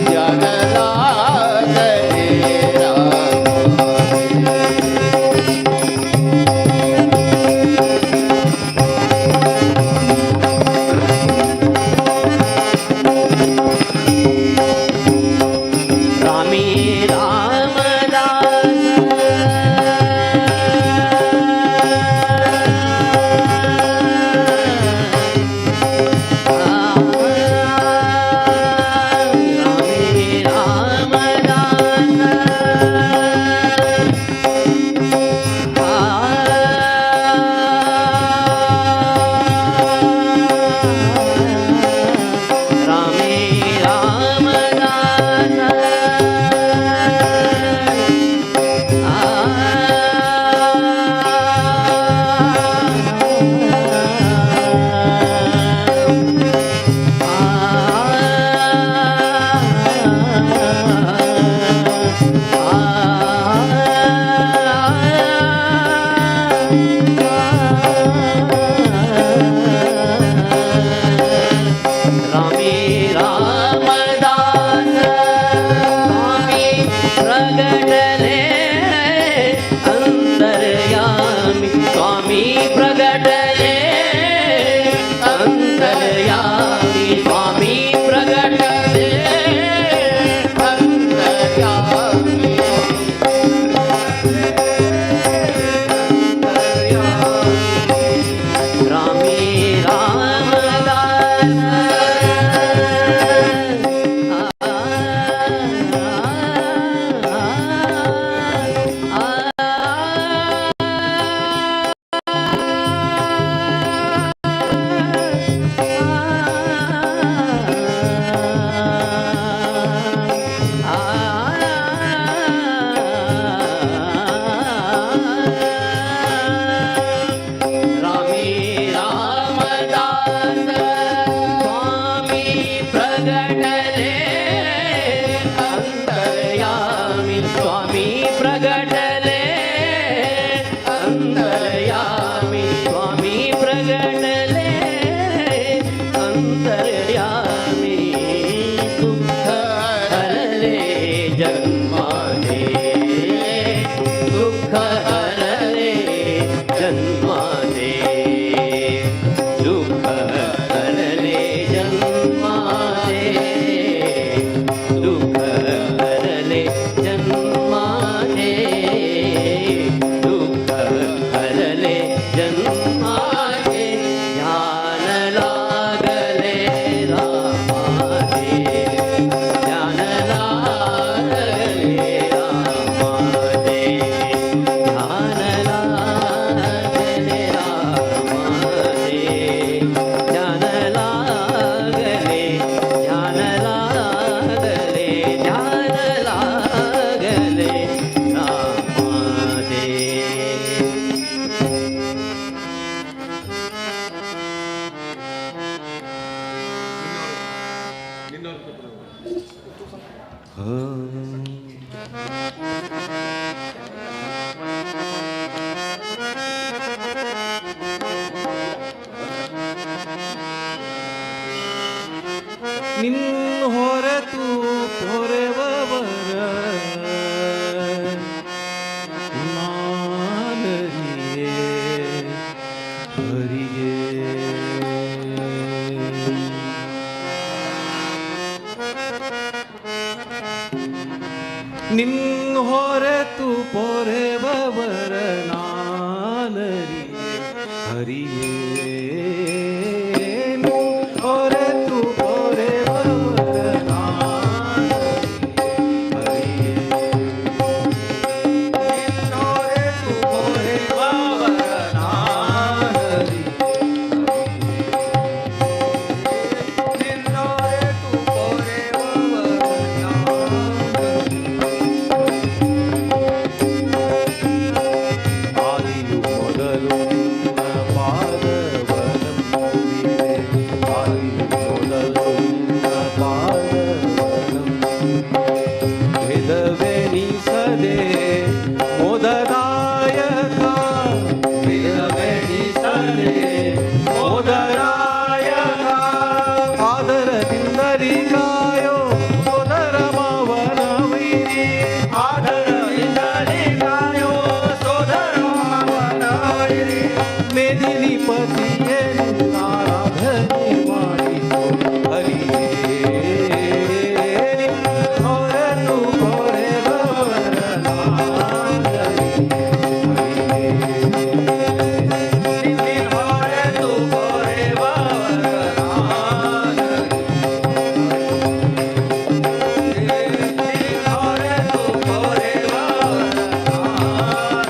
Speaker 1: ध्यान लागले रामाचे. रामी रामदास, रामी रामदास. रामे रामदास. रामे रामदास. स्वामी प्रगटले अंतर्यामी, स्वामी प्रगटले अंतर्यामी, स्वामी प्रगटले अंतर्यामी, रामे रामदास. रामे रामदास. स्वामी प्रगटले अंतर्यामी, स्वामी प्रगटले अंतर्यामी, स्वामी प्रगटले अंतर्यामी. दुःख हरले जन्माचे, दुःख हरले जन्माचे, दुःख हरले जन्माचे, दुःख हरले जन्माचे, दुःख हरले.
Speaker 7: ನಿನ್ನ ಹೊರತು ಪೊರೆವವರ ನಾನರಿಯೇ ಹರಿಯೇ. ನಿನ್ನ ಹೊರತು ಪೊರೆವವರ ನಾನರಿಯೇ ಹರಿಯೇ, ಹೊರತು ಪೊರೆವವರ ನಾನರಿಯೇ ಹರಿಯೇ, ಹೊರತು ಪೊರೆವವರ ನಾನರಿಯೇ, ನಿನ್ನೊರೆತು ಪೊರೆವವರ ನಾನರಿಯೇ. ಆದಿಯು ಮೊದಲು ನಿನ್ನ ಪಾದವನಂಬಿದೆ, ಆದಿಯು ಮೊದಲು ನಿನ್ನ ಪಾದವನಂಬಿದೆ, ಭೇದವೆನಿಸದೆ ಮೋದದಾಯಕ, ಭೇದವೆನಿಸದೆ ಮೋದರಾಯಕ, ಆದರದಿಂದಲಿ ಕಾಯೋ ಸೋದರ ಮಾವನ ವೈರಿ, ಆದರದಿಂದಲಿ ಕಾಯೋ ಸೋದರ ಮಾವನ ವೈರಿ, ಮೇದಿನಿ ಪತಿಯನ್ನು ಆರಾಧನೆ ಮಾಡಿಸು ಹರಿಯೇ, ಹೊರತು ಪೊರೆವವರ ನಾನರಿಯೇ ಹರಿಯೇ, ಹೊರತು ಪೊರೆವವರ ನಾನರಿಯೇ, ಹೊರತು ಪೊರೆವವರ ನಾನರಿಯೇ.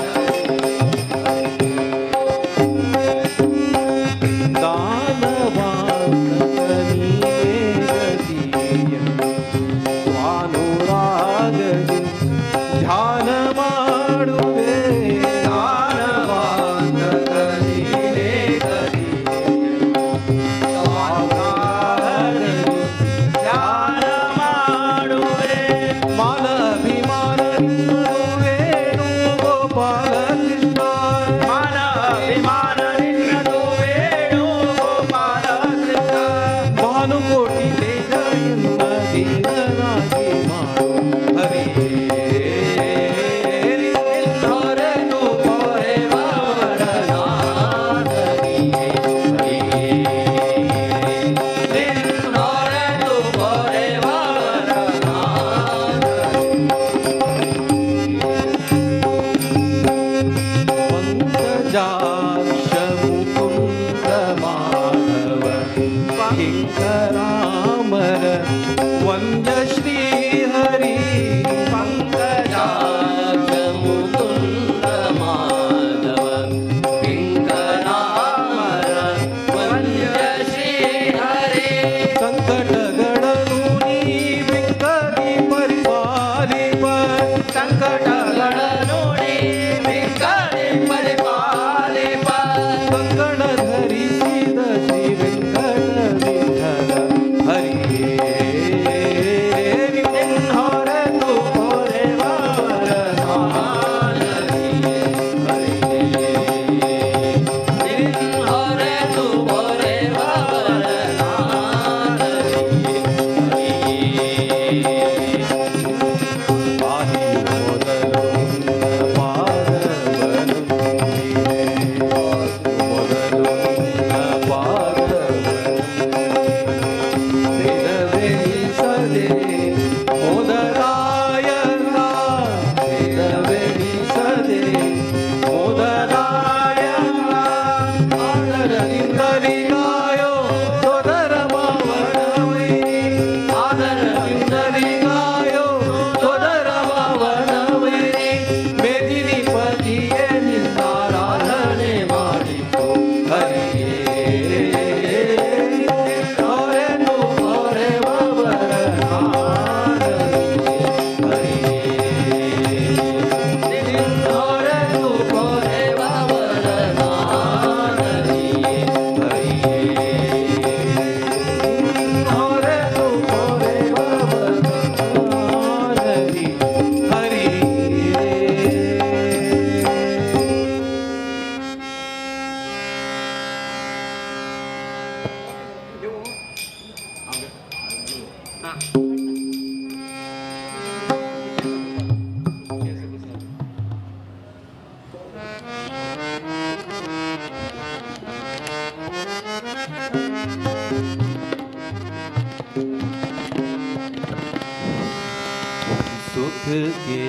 Speaker 7: के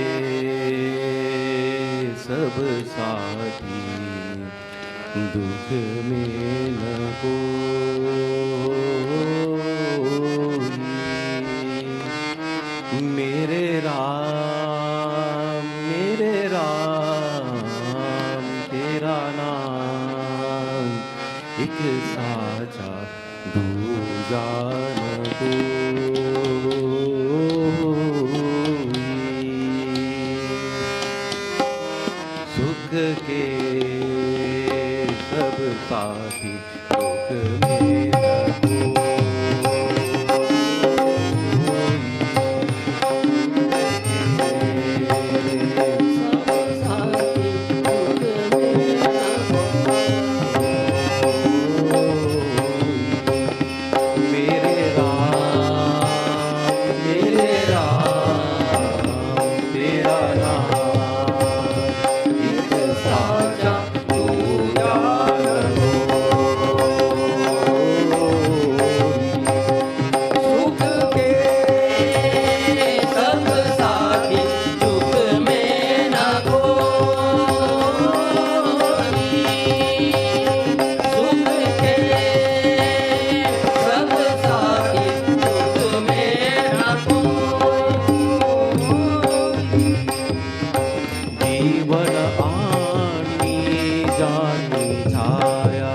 Speaker 7: सब साथी, दुख में न कोई। मेरे राम मेरे राम तेरा नाम एक साचा दूजा न कोई। सुख के सब साथी, दुख में न कोई।
Speaker 1: सब साथी दुख में न
Speaker 7: मेरे राम मेरे राम तेरा नाम एक साचा दूजा न कोई।
Speaker 1: सुख के सब साथी, दुख में न कोई। सुख के सब साथी, दुख में न कोई।
Speaker 7: जीवन आनी जानी छाया,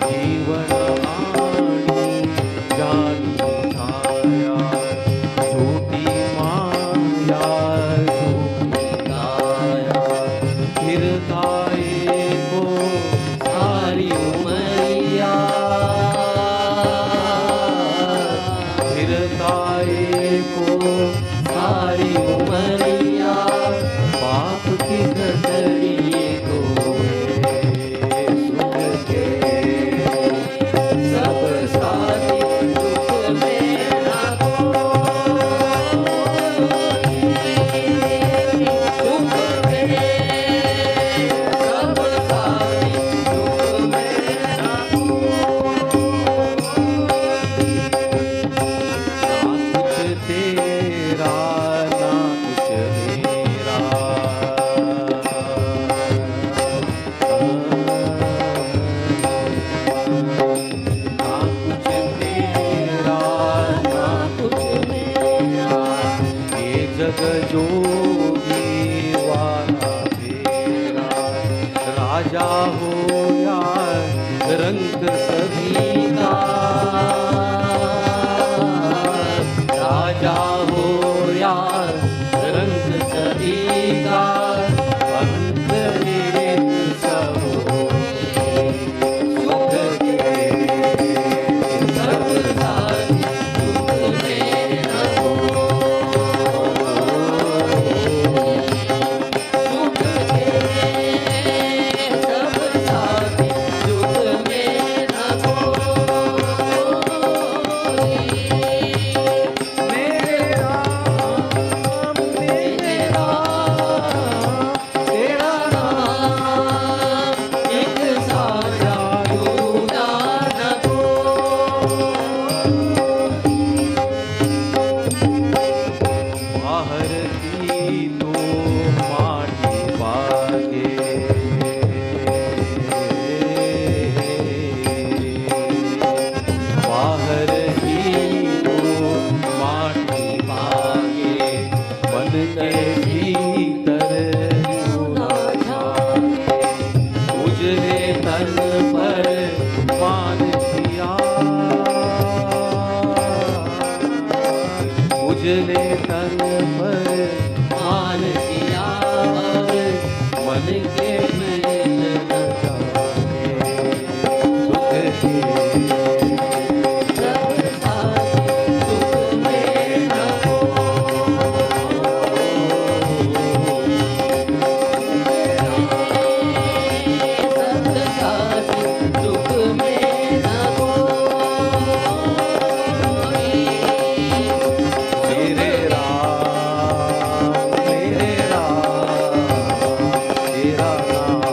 Speaker 7: जीवन आनी जानी छाया, झूठी माया झूठी काया, फिरता को
Speaker 1: सारी उमरिया,
Speaker 7: फिरता को
Speaker 1: सारी उमरिया,
Speaker 7: पाप की घड़ी को सुख के
Speaker 1: सब साथी, दुख में न कोई। सुख के सब साथी, दुख में न कोई।
Speaker 7: ना कुछ तेरा ना कुछ मेरा, ना कुछ तेरा ना
Speaker 1: कुछ मेरा,
Speaker 7: ये जग जोगी वाला तेरा, राजा हो या रंग सभी का, राजा हो या रंग सभी का, अंत एक सब होए।
Speaker 1: सुख के सब साथी, दुख में न कोई। सुख के सब साथी, दुख में न कोई।
Speaker 7: मेरे राम मेरे राम तेरा नाम
Speaker 1: एक साचा दूजा न कोई।
Speaker 7: बाहर की तो माटी पाके, बाहर की तो माटी पाके, मन के भीतर ना जाके, उजले तन पर मान किया, उजले तन पर
Speaker 1: मान किया,
Speaker 7: मन के मैल न जाए। सुख के
Speaker 1: सब साथी, दुख में न कोई। सब साथी, दुख में न कोई।
Speaker 7: मेरे राम मेरे राम तेरा नाम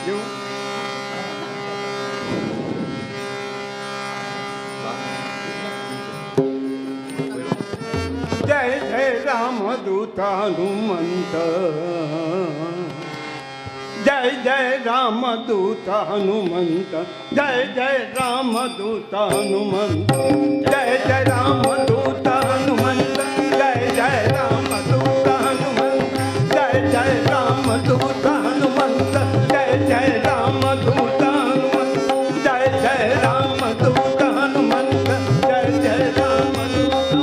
Speaker 5: येऊ. जय जय राम दूत हनुमंत, जय जय राम दूत हनुमंत, जय जय राम दूत हनुमंत, जय जय राम दूत हनुमंत, जय जय राम दूत हनुमंत, जय जय राम दूत हनुमंत, जय जय राम दूत हनुमंत, जय जय राम दूत हनुमंत, जय जय राम दूत हनुमंत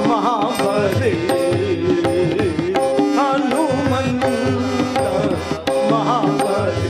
Speaker 5: महाबली, हनुमंत महाबली.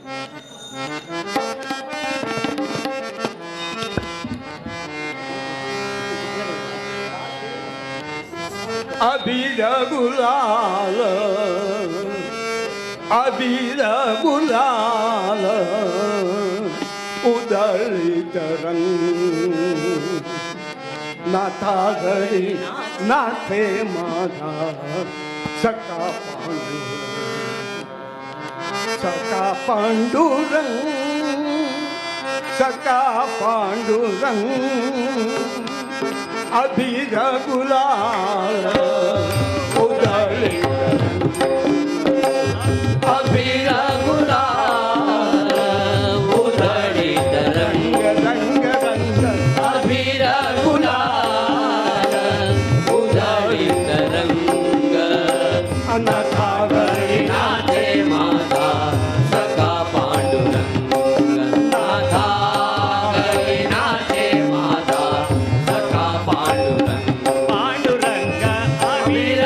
Speaker 5: अबीर गुलाल, अबीर गुलाल उधळीत रंग. नाथा घरी नाथे माझा सखा पांडुरंग, सखा पांडुरंग, सखा पांडुरंग. अबीर गुलाल उधळीत रंग.
Speaker 1: अबीर गुलाल उधळीत रंग.
Speaker 5: रंग रंग रंग.
Speaker 1: अबीर गुलाल उधळीत रंग.
Speaker 5: अनाथा घरी
Speaker 1: नाथे माझा सखा पांडुरंग. नाथा घरी नाथे माझा सखा पांडुरंग.
Speaker 6: पांडुरंग.
Speaker 1: अबीर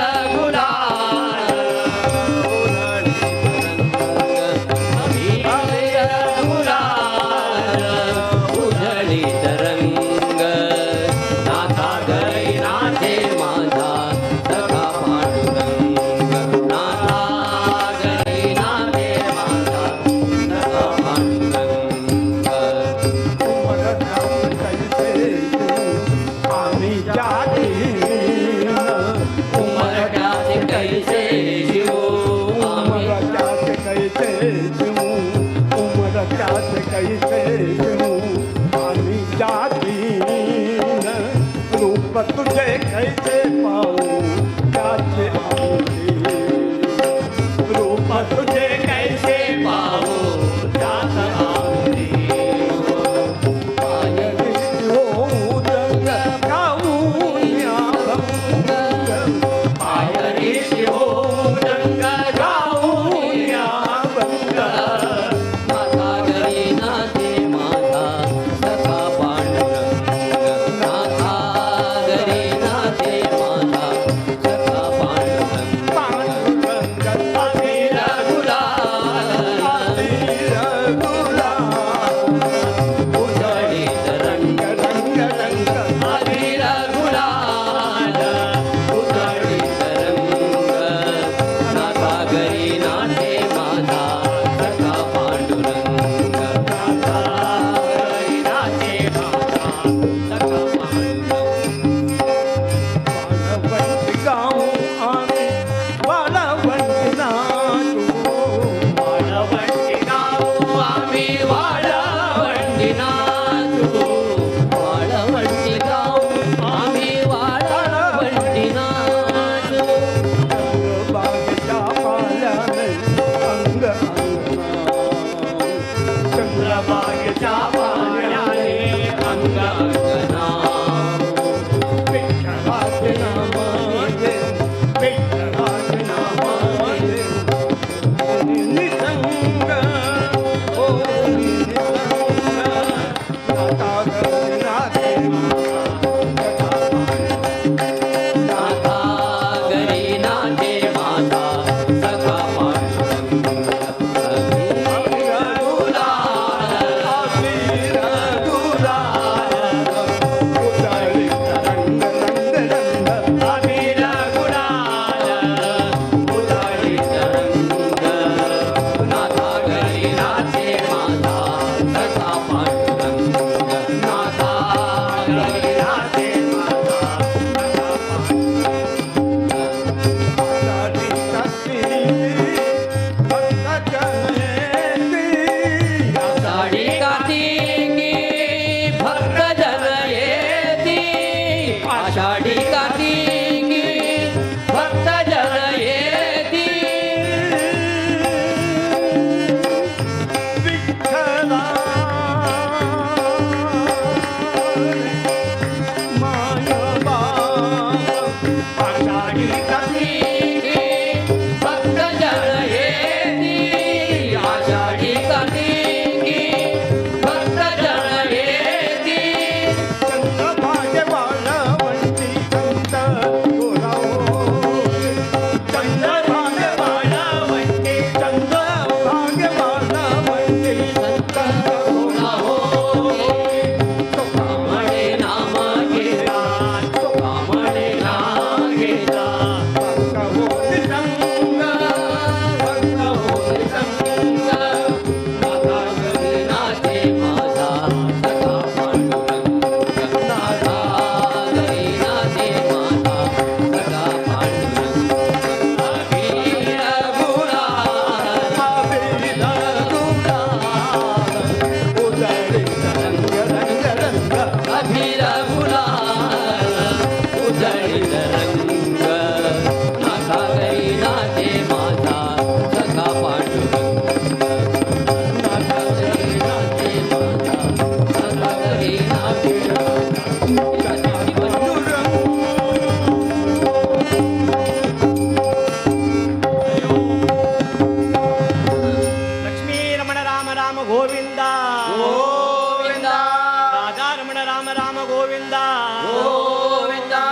Speaker 6: गोविंदा
Speaker 1: गोविंदा
Speaker 6: राधा रमण राम राम गोविंदा
Speaker 1: गोविंदा.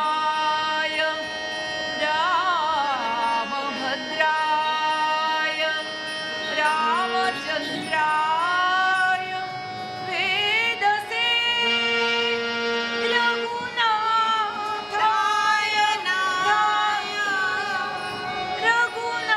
Speaker 1: रामाय रामभद्राय रामचन्द्राय वेदसे रघुनाथाय नाय रघुनाथाय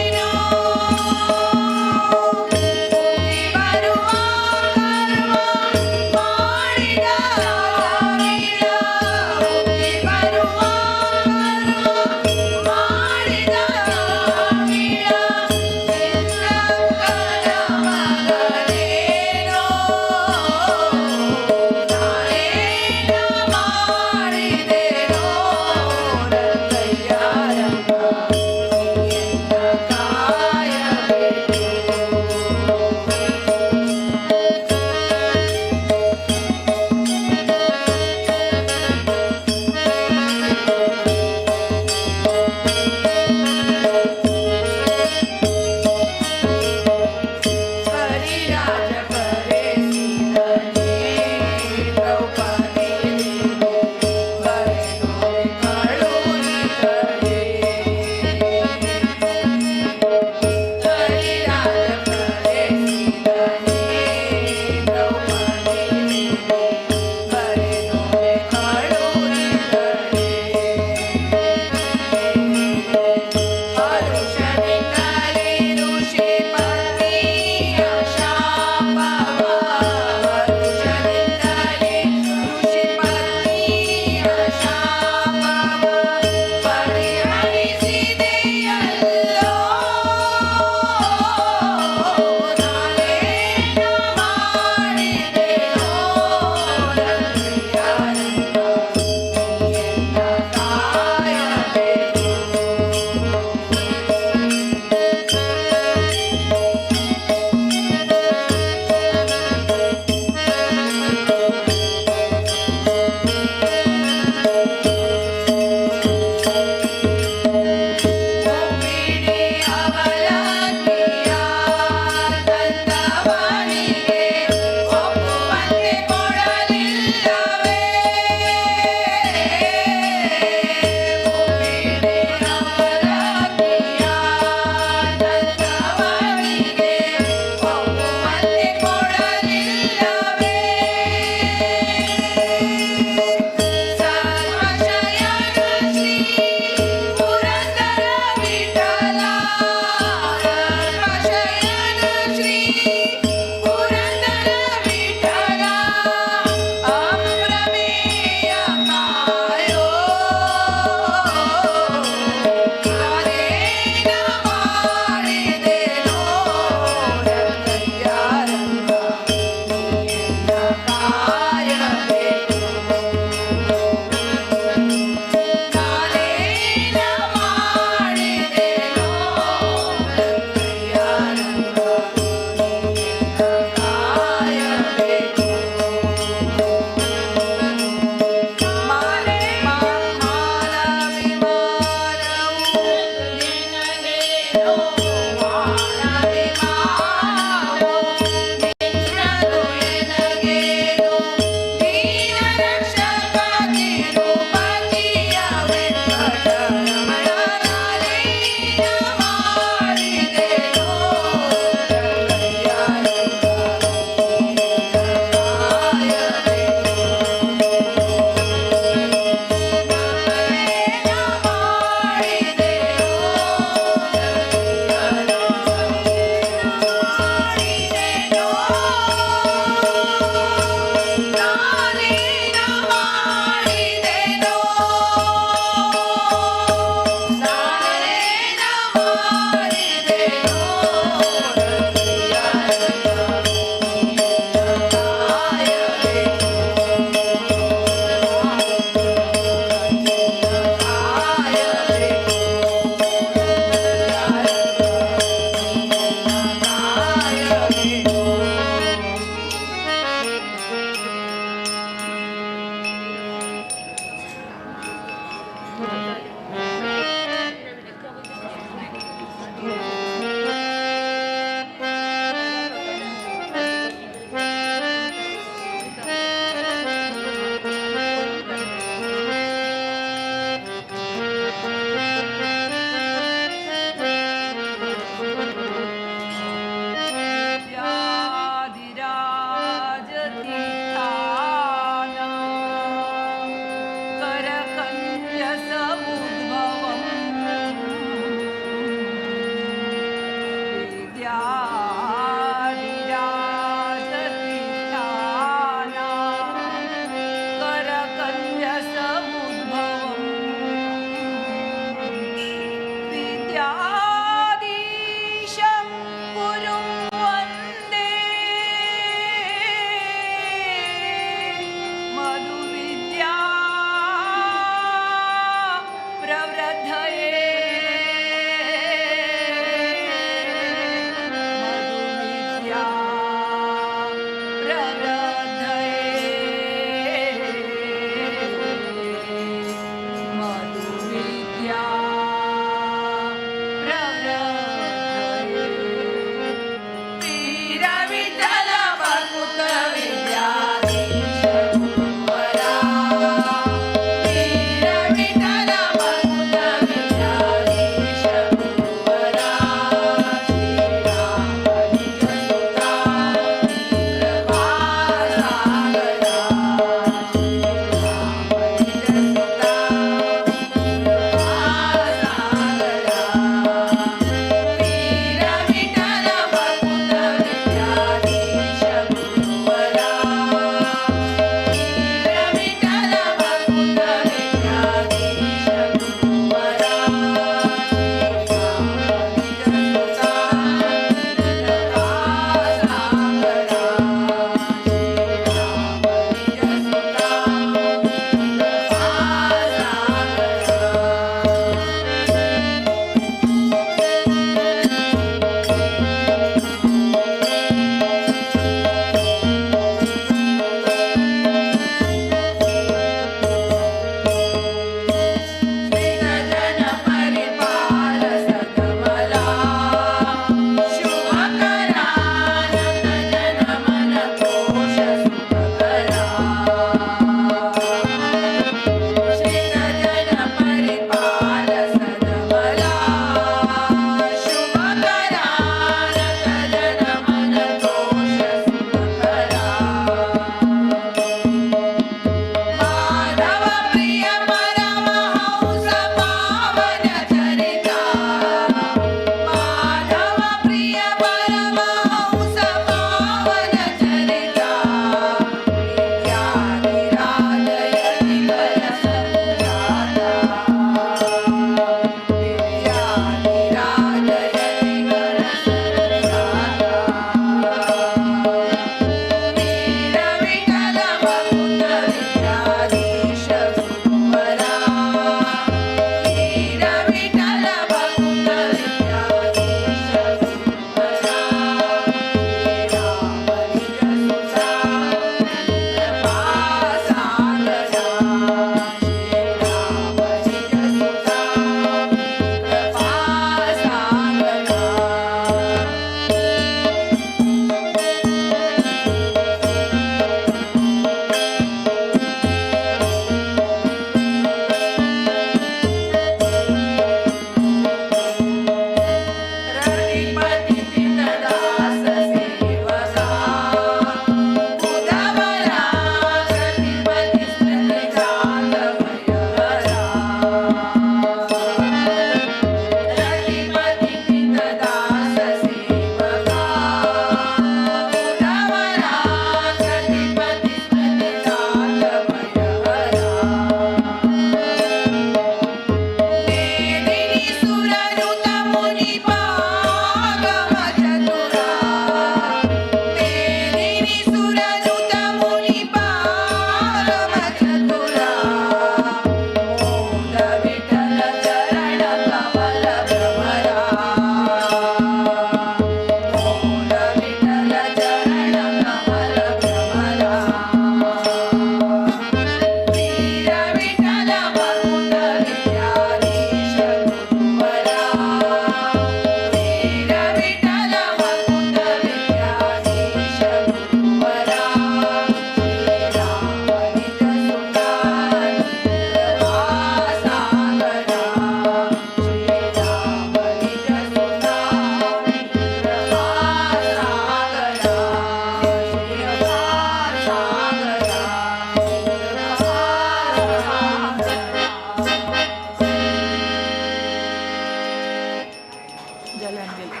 Speaker 1: जालें आमगेलें.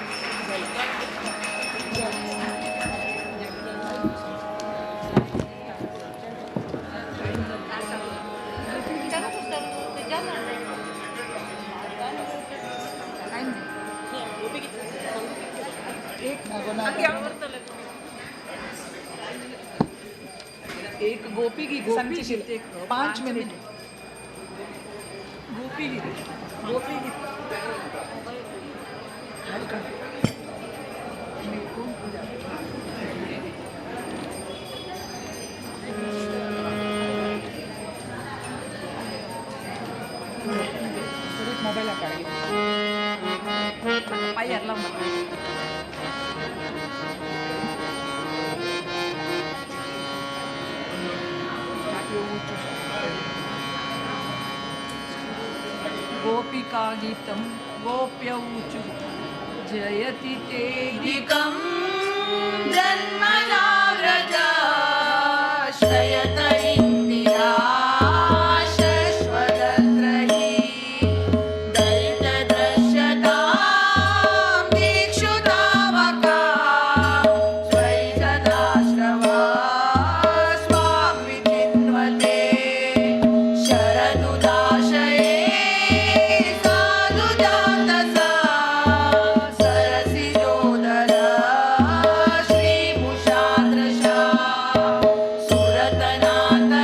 Speaker 8: एक गोपी गीत सांगची 5 मिनिट. गोपी गीत, गोपी गीत. मोबाईल काढ.
Speaker 1: पायार लावून गोपिका गीतं गोप्यऊचु जयति ते
Speaker 9: दिकं जन्मना व्रजाश्रयत इन्दिरा शश्वदत्रयी दयितदृश्यतां दीक्षुतावका त्वयि सदाश्रवा स्वां विचिन्वते शरदुदाशये साधुजातसा सरसिजोदरा श्रीभूषादृशा सुरतनातला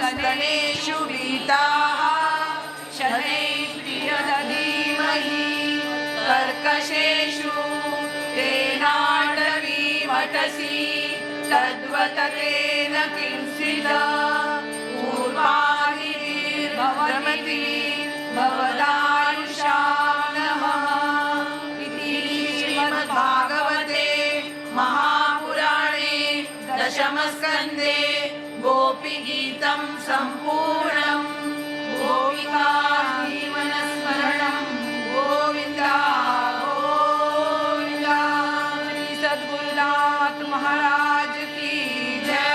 Speaker 9: स्तनेषु वीताः शनैः प्रियदधीमहि कर्कशेषु तेनाटवीमटसि तद्वत तेन किंसित पूर्वादिभिर्भवति भवदायुषा नमः। इति श्रीमद्भागवते महापुराणे दशमस्कन्धे गोपीगीतं सम्पूर्णम्। गोपिका जीवनस्मरणं गोविन्द गोविन्द। श्री सद्गुरुनाथ महाराज की जय।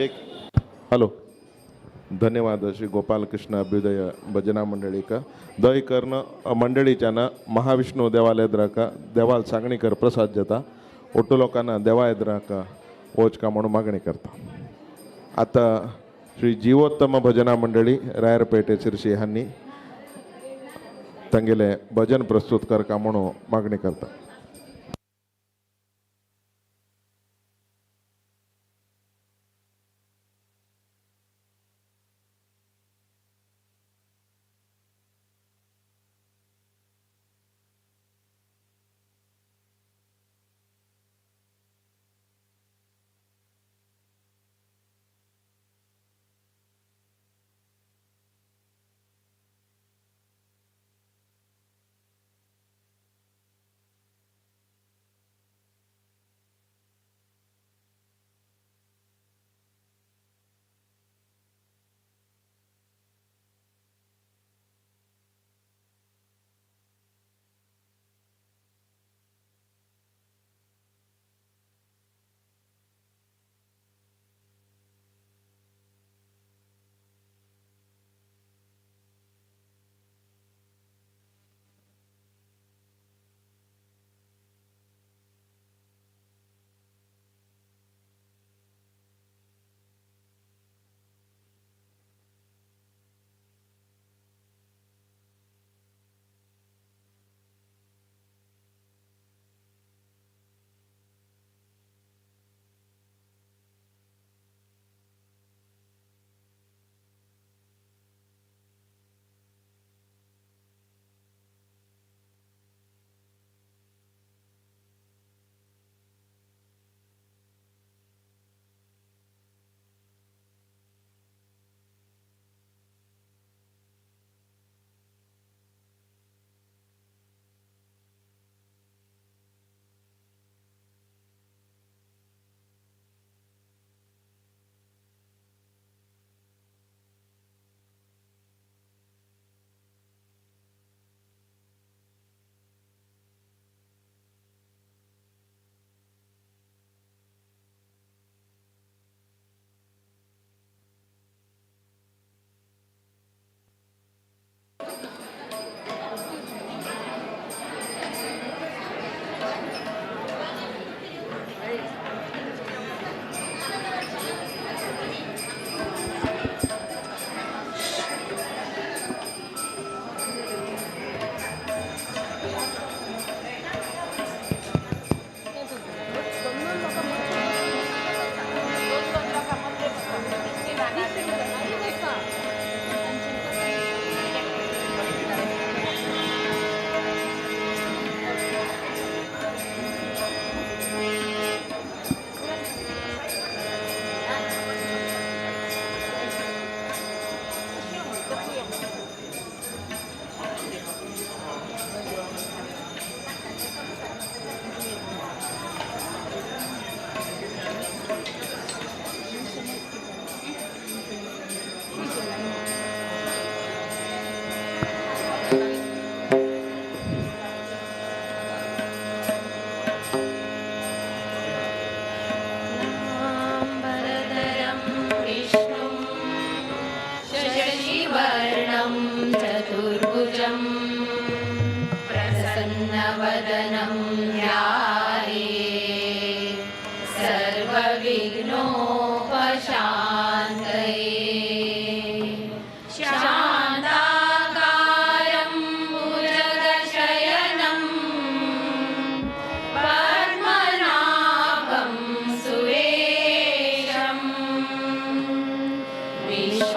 Speaker 10: एक हॅलो, धन्यवाद श्री गोपालकृष्ण अभ्युदय भजना मंडळीक. दय कर्ण मंडळीच्यान महाविष्णू देवालय द्राका देवाल सांगणीकर प्रसाद जाता ಒಟ್ಟು लोकांना देवा एदराक वचका म्हणून मागणी करता. आता श्री जीवोत्तम भजना मंडळी रायरपेटे शिरशी हांनी तांगेले भजन प्रस्तुत करका म्हणून मागणी करता.
Speaker 9: सर्वविघ्नोपशान्तये। शान्ताकारं भुजगशयनं पद्मनाभं सुरेशं विश्वाधारं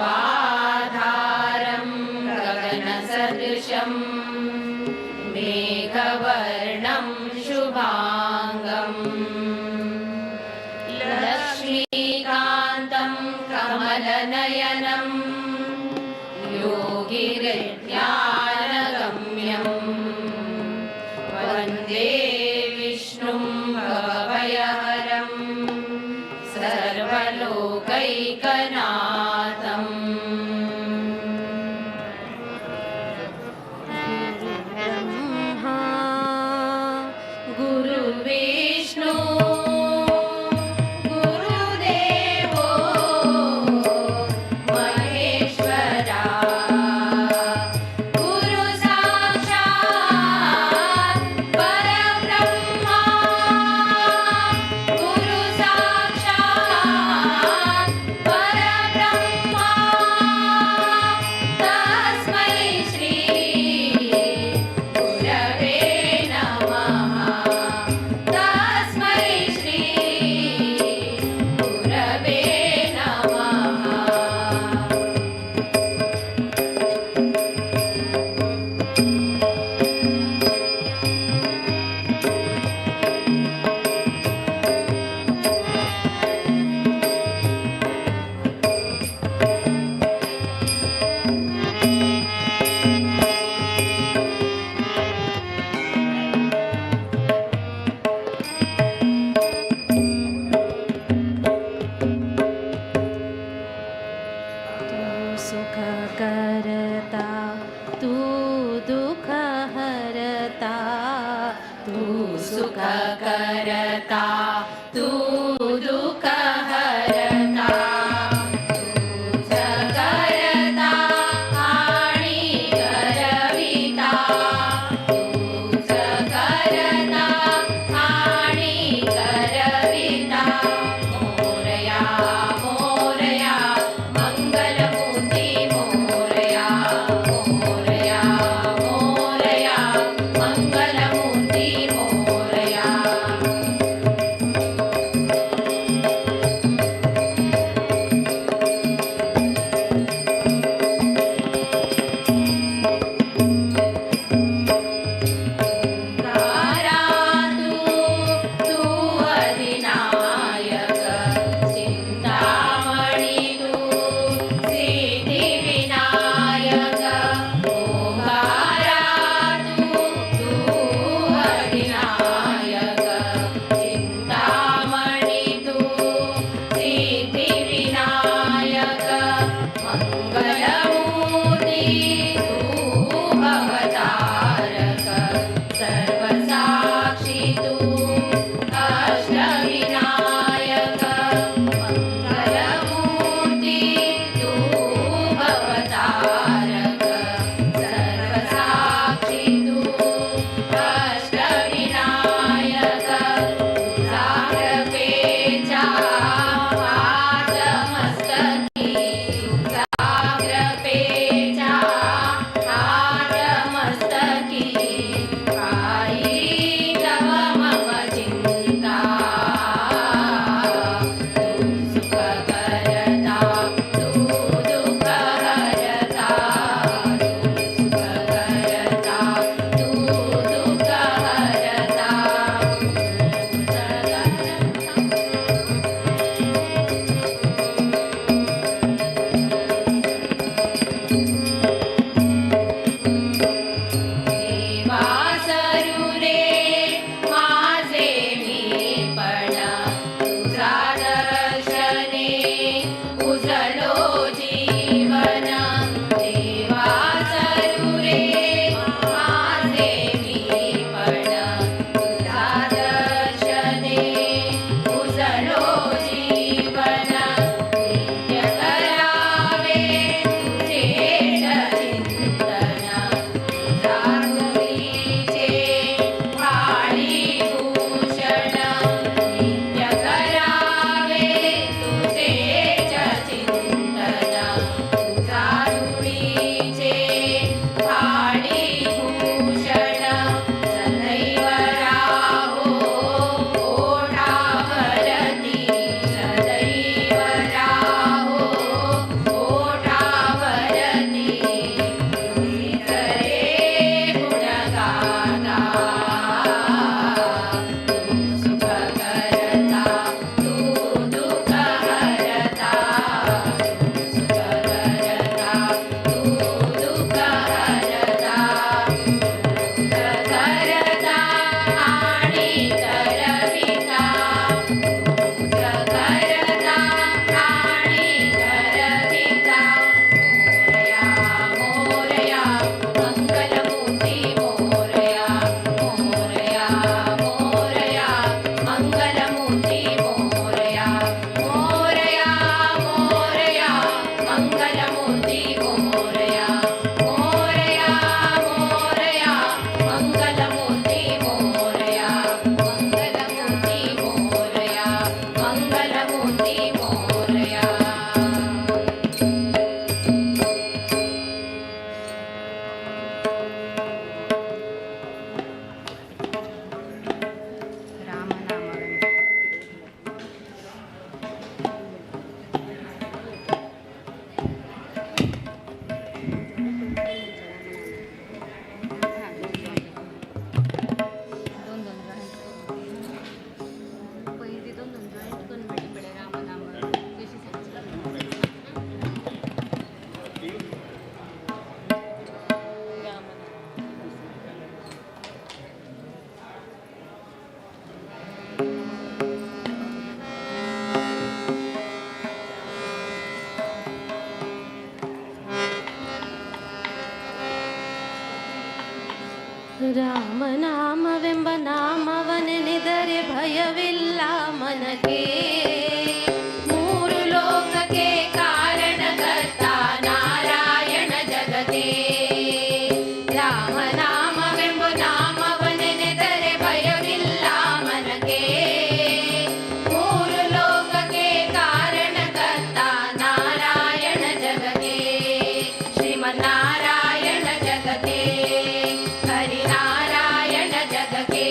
Speaker 9: गगनसदृशं मेघवर्णं शुभाङ्गम् लक्ष्मीकान्तं कमलनयनं योगिहृद्यानगम्यं वन्दे विष्णुं भवभयहरं सर्वलोकैकनाथम्। गुरुब्रह्मा गुरुविष्णु गुरुदेवो महेश्वरा गुरु साक्षात् परब्रह्मा गुरु साक्षात् परब्रह्मा तस्मै श्री गुरवे नमः। तस्मै श्री गुरवे नमः।
Speaker 11: तू सुख करता तू दुःख हरता
Speaker 9: तू सुख करता तू दुःख हरता तूच करता आणि करविता तूच करता आणि करविता। मोरया मोरया मंगलमूर्ती मोरया मोरया मोरया मंगलमूर्ती मोरया।
Speaker 11: ನಾಮವನೆನೆದರೆ ಭಯವಿಲ್ಲ ಮನಕ್ಕೆ. ಮೂರು ಲೋಕಕ್ಕೆ ಕಾರಣಕರ್ತ ನಾರಾಯಣ ಜಗಕ್ಕೆ. ರಾಮ ನಾಮವೆಂಬ ನಾಮವನೆನೆದರೆ ಭಯವಿಲ್ಲ ಮನಕ್ಕೆ. ಮೂರು ಲೋಕಕ್ಕೆ ಕಾರಣಕರ್ತ ನಾರಾಯಣ ಜಗಕ್ಕೆ. ಶ್ರೀಮನ್ನಾರಾಯಣ ಜಗಕ್ಕೆ, ಹರಿನಾರಾಯಣ ಜಗಕ್ಕೆ.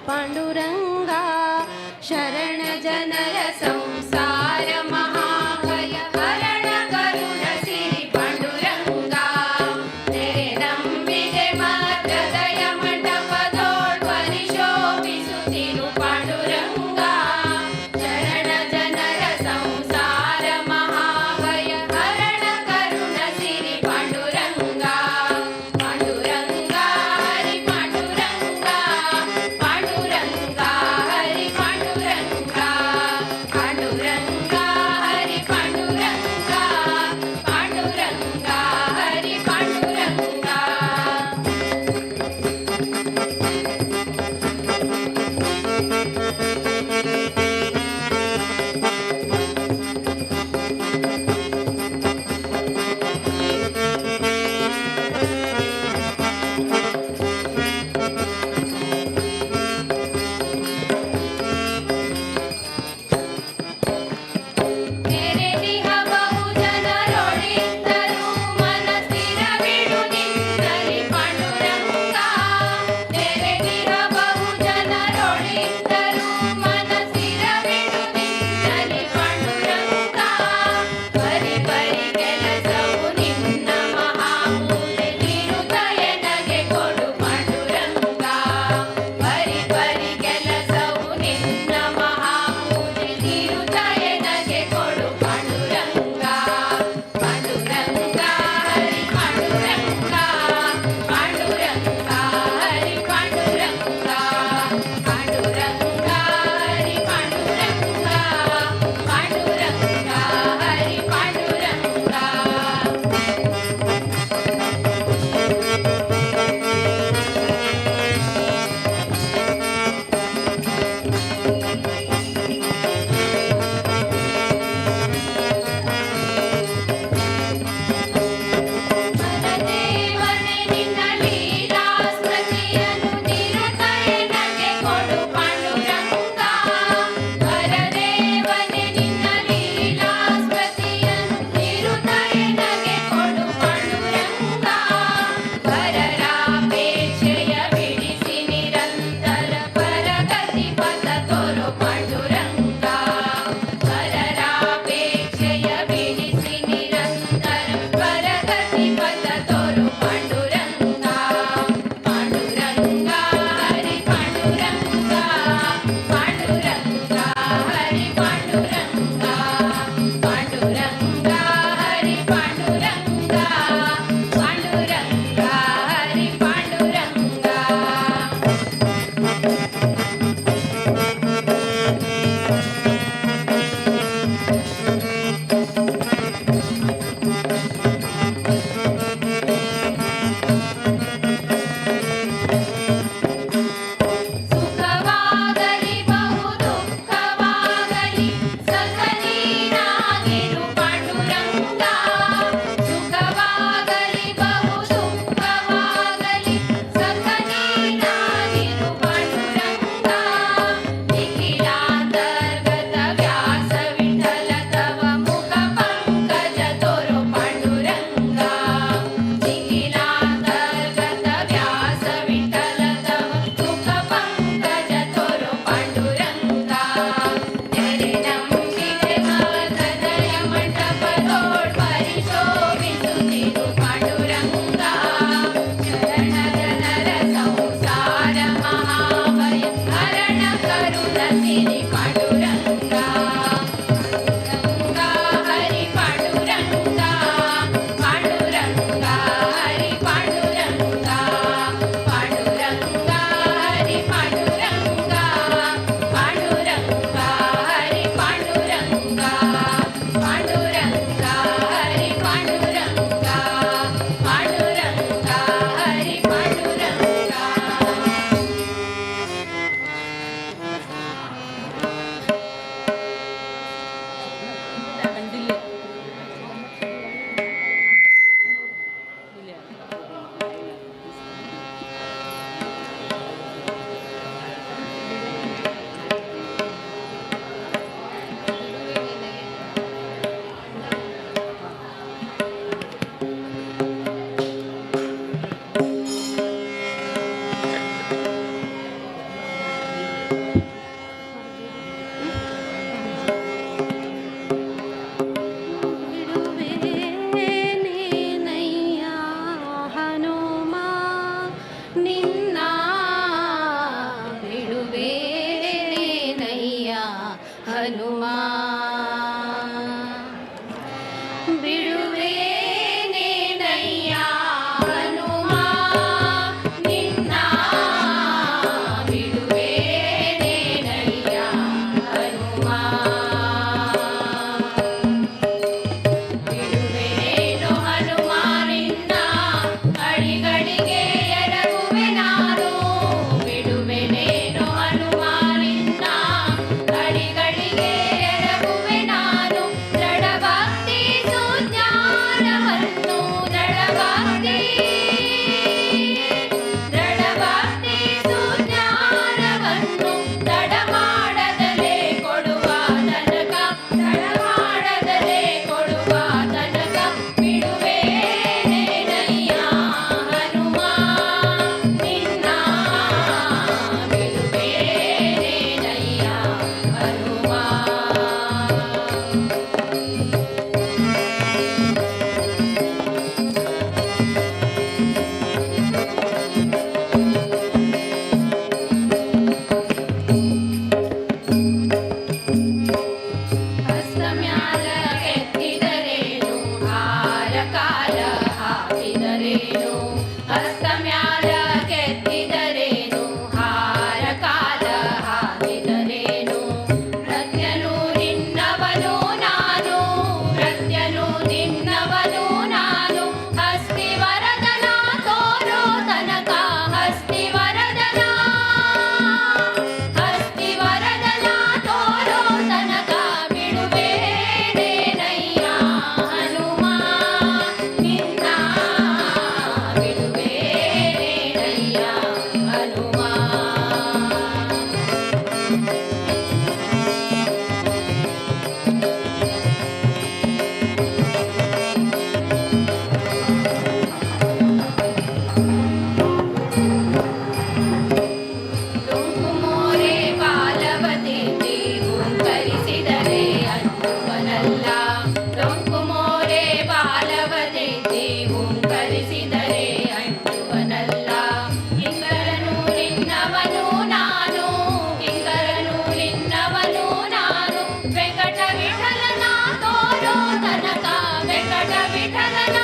Speaker 11: ಪಾಂಡುರಂಗ. ಶರಣ ಜನರ ಸಂಸಾರ ಮಹಾಭಯ ಹರಣ ಕರುಣ ಸಿರಿ ಪಾಂಡುರಂಗ. ತೆರೆ ನಂಬಿದೆ ಮಾತ್ರದಯ ಮಂಟಪದೋಳ್ ಪರಿಶೋಭಿಸುತ್ತಿರು ಪಾಂಡುರಂಗ. ಶರಣ ಜನರ ಸಂಸಾರ ಮಹಾಭಯ ಹರಣ ಕರುಣ ಸಿರಿ ಪಾಂಡುರಂಗ. ಪಾಂಡುರಂಗ ಹರಿ ಪಾಂಡುರಂಗ, ಪಾಂಡುರಂಗ ಹರಿ ಪಾಂಡುರಂಗ, ಪಾಂಡುರಂಗ ಹರಿ ಪಾಂಡುರಂಗ, ಪಾಂಡುರಂಗ ಹರಿ ಪಾಂಡುರಂಗ. ನೆರೆದಿಹ ಬಹು ಜನರೊಳಿದ್ದರು ಮನ ಸ್ಥಿರವಿಡು ನಿನ್ನಲ್ಲಿ ಪಾಂಡುರಂಗ. ನೆರೆದಿಹ ಬಹು ಜನರೊಳಿದ್ದರು ಮನ ಸ್ಥಿರವಿಡು ನಿನ್ನಲ್ಲಿ ಪಾಂಡುರಂಗ. ಪರಿ ಪರಿ ಕೆಲಸವು ನಿನ್ನ ಮಹಾಪೂಜೆ ತಿರುದಯನಗೆ ಕೊಡು ಪಾಂಡುರಂಗ. ಪರಿ ಪರಿ ಕೆಲಸವು ನಿನ್ನ ಮಹಾಪೂಜೆ ತಿರುದಯನಗೆ ಕೊಡು ಪಾಂಡುರಂಗ. ಪಾಂಡುರಂಗ ಹರಿ ಪಾಂಡುರಂಗ, ಪಾಂಡುರಂಗ ಹರಿ ಪಾಂಡುರಂಗ, ಪಾಂಡುರಂಗ ಹರಿ ಪಾಂಡುರಂಗ, ಪಾಂಡುರಂಗ ಹರಿ ಪಾಂಡುರಂಗ. ಮನದೇ ನಿನ್ನ ಬಿಡುವೇನಯ್ಯ ಹನುಮ ಬಿಡುವೇನೇನಯ್ಯ ಹನುಮ ನಿನ್ನ ಬಿಡುವೇನೇನಯ್ಯ ಹನುಮ ಬಿಡುವೆನೇನು ಹನುಮ ನಿನ್ನ ಅಡಿಗಳಿಗೆ ಎರಗುವೆ ನಾನು ಬಿಡುವೆನೇನು ಹನುಮ ನಿನ್ನ ಅಡಿಗಳಿಗೆ ಎರಗುವೆ ನಾನು ದೃಢಭಕ್ತಿ ಸುಜ್ಞಾನವನ್ನು ದೃಢಭಕ್ತಿ ದೃಢಭಕ್ತಿ ಸುಜ್ಞಾನವನ್ನು ತಡಮಾಡದಲೇ ಕೊಡುವ ತನಕ ತಡಮಾಡದಲೇ ಕೊಡುವ ತನಕ ಬಿಡುವೇನೇನಯ್ಯ ಹನುಮ ನಿನ್ನ ಬಿಡುವೇನೇನಯ್ಯ ಹನುಮ. ಹಸ್ತಮ್ಯಾಲ ಕೆತ್ತಿದರೇನು ಹಾರ ಕಾಲ ಹಾಕಿದರೇನು ಹಸ್ತಮ್ಯಾಲ ಕೆತ್ತಿದರೇನು ಹಾರ ಕಾಲ ಹಾಕಿದರೇನು ಪ್ರತ್ಯನು ನಿನ್ನವನು ನಾನು ಪ್ರತ್ಯನು ನಿನ್ನವನು ನಾನು ಹಸ್ತಿ ವರದನ ತೋರೋ ತನಕ ಹಸ್ತಿ ವರದನ ಹಸ್ತಿ ವರದನ ತೋರೋ ತನಕ ಬಿಡುವೇನೇನಯ್ಯ ಹನುಮ ನಿನ್ನ ಬಿಡುವೇನೇನಯ್ಯ ಹನುಮ. ಡೊಂಕು ಮೋರೆ ಬಾಲವತಿದ್ದಿ ಹುಂಕರಿಸಿದರೆ ಅನ್ನುವನಲ್ಲ ಡೊಂಕು ಮೋರೆ ಬಾಲವತಿದ್ದಿ ಹುಂಕರಿಸಿದರೆ ಅನ್ನುವನಲ್ಲ ಕಿಂಕರನು ನಿನ್ನವನು ನಾನು ಕಿಂಕರನು ನಿನ್ನವನು ನಾನು ವೆಂಕಟ ವಿಠಲನ ತೋರೋ ತನಕ ವೆಂಕಟ ವಿಠಲನ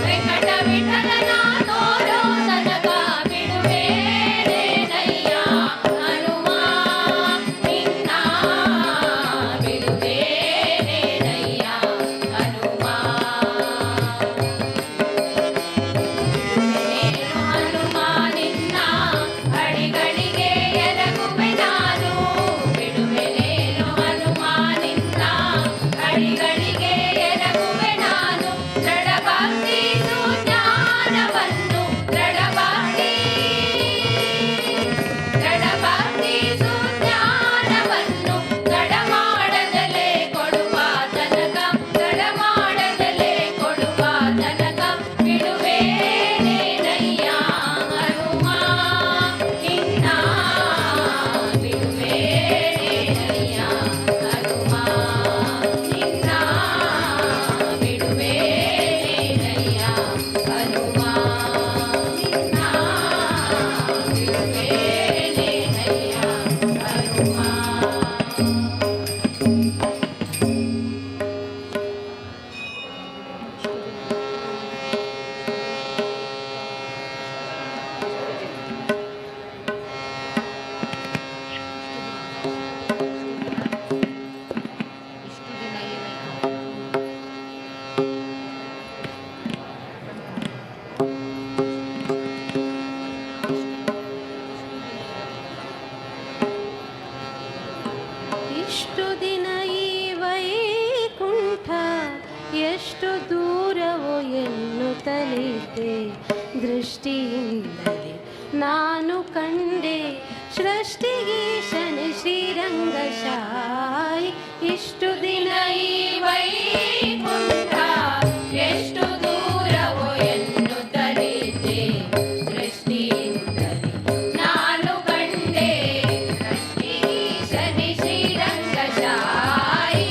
Speaker 11: ವೆಂಕಟ ವಿಠಲನ ತೋರೋ ತನಕ ಬಿಡುವೇನೇನಯ್ಯ ಹನುಮ ನಿನ್ನ ಬಿಡುವೇನೇನಯ್ಯ ಹನುಮ ಬಿಡುವೆನೇನು ಹನುಮ ನಿನ್ನ ಅಡಿಗಳಿಗೆ ಎರಗುವೆ ನಾನು ಬಿಡುವೆನೇನು ಹನುಮ ನಿನ್ನ ಅಡಿಗಳಿಗೆ ಎರಗುವೆ ನಾನು ದೃಢಭಕ್ತಿ ಸುಜ್ಞಾನವನ್ನು ದೃಢಭಕ್ತಿ ದೃಢಭಕ್ತಿ ಸುಜ್ಞಾನವನ್ನು ತಡಮಾಡದಲೇ ಕೊಡುವ ತನಕ ತಡಮಾಡದಲೇ ಕೊಡುವ ತನಕ ಬಿಡುವೇನೇನಯ್ಯ ಹನುಮ ನಿನ್ನ ಬಿಡುವೇನೇನಯ್ಯ ಹನುಮ ನಿನ್ನ ಬಿಡುವೇನೇನಯ್ಯ ಹನುಮ ನಿನ್ನ ಬಿಡುವೇನೇನಯ್ಯ ಹನುಮ. ಇಷ್ಟು ದಿನ ಏನಾಯ್ತು?
Speaker 9: ಇಷ್ಟು ದಿನ ಈ ವೈಕುಂಠ ಎಷ್ಟು ದೂರವೋ ಎನ್ನುತ್ತಲಿದ್ದೆ ದೃಷ್ಟಿಯಿಂದಲೇ ನಾನು ಕಂಡೆ ಸೃಷ್ಟಿಗೀಶನ ಶ್ರೀರಂಗಶಾಯಿ. ಇಷ್ಟು ದಿನ
Speaker 11: ಈ ವೈಕುಂಠ ಎಷ್ಟು ದೂರವೋ ಎನ್ನುತ್ತಲಿದ್ದೆ ದೃಷ್ಟಿಯಿಂದಲೇ ನಾನು ಕಂಡೆ ಸೃಷ್ಟಿಗೀಶನೆ Srirangashayi.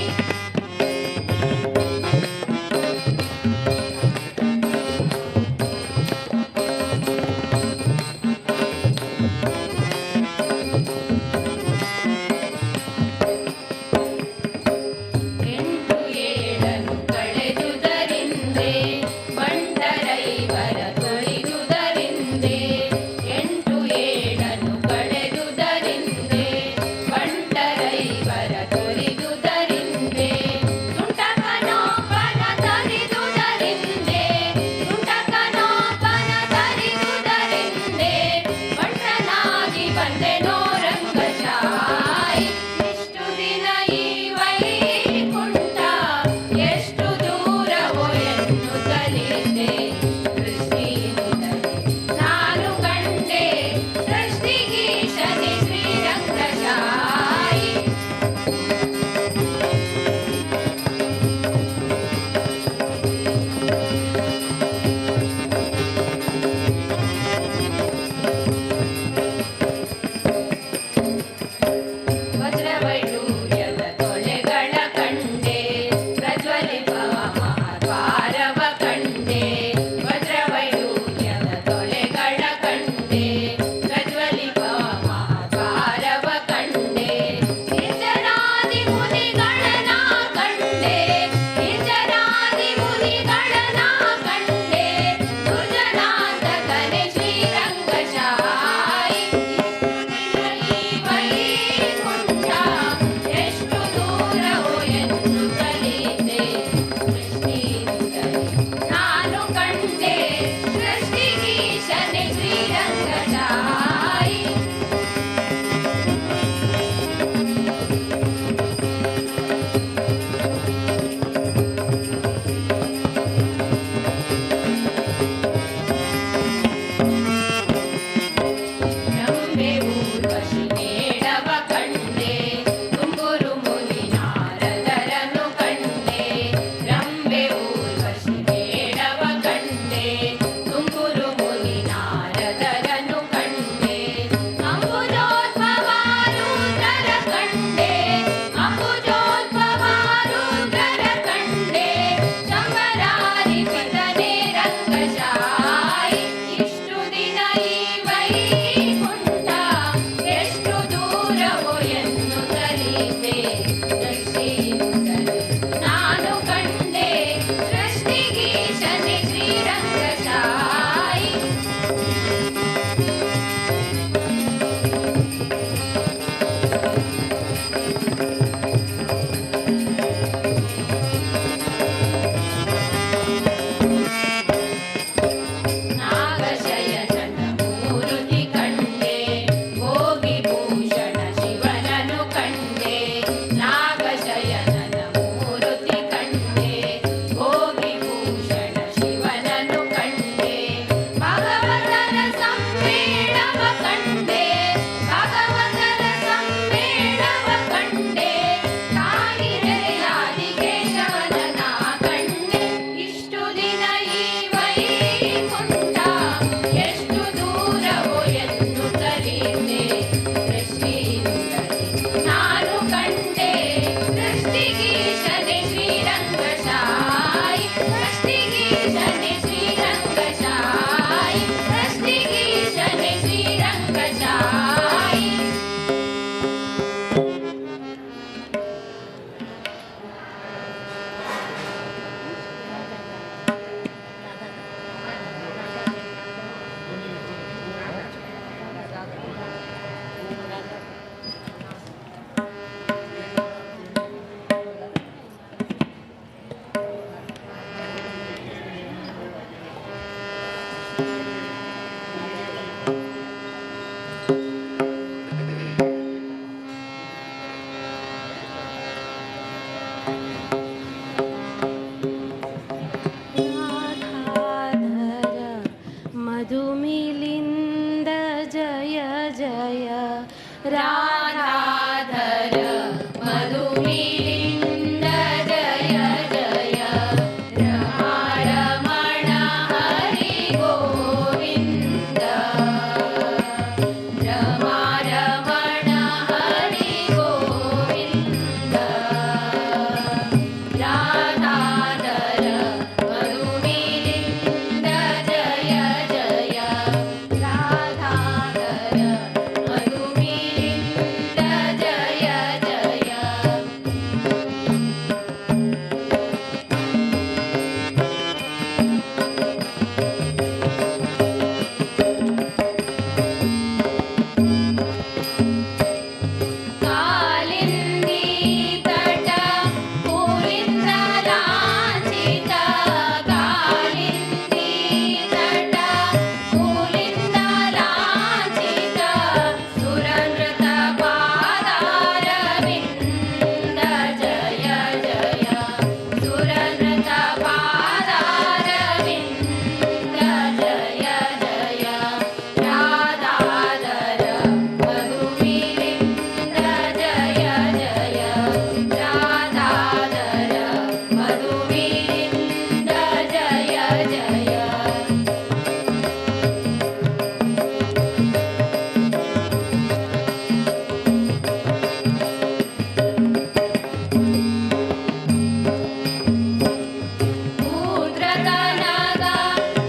Speaker 9: Radhadhar Madhumilinda Jaya Jaya
Speaker 11: Radhadhar Madhumilinda Jaya Jaya Rama Ramana Hari Govinda Rama Ramana Hari Govinda Radhadhar Madhumilinda Jaya Jaya Radhadhar Madhumilinda Jaya Jaya. Kalindi तट पुलिन्द लाञ्छित कालिन्दी तट पुलिन्द लाञ्छित सुरनृत पादारविन्द जय जय सुरनृत पादारविन्द जय जय राधाधर मधुमिलिन्द जय जय राधाधर मधुमिलिन्द जय जय. ಊದ್ರತನಗ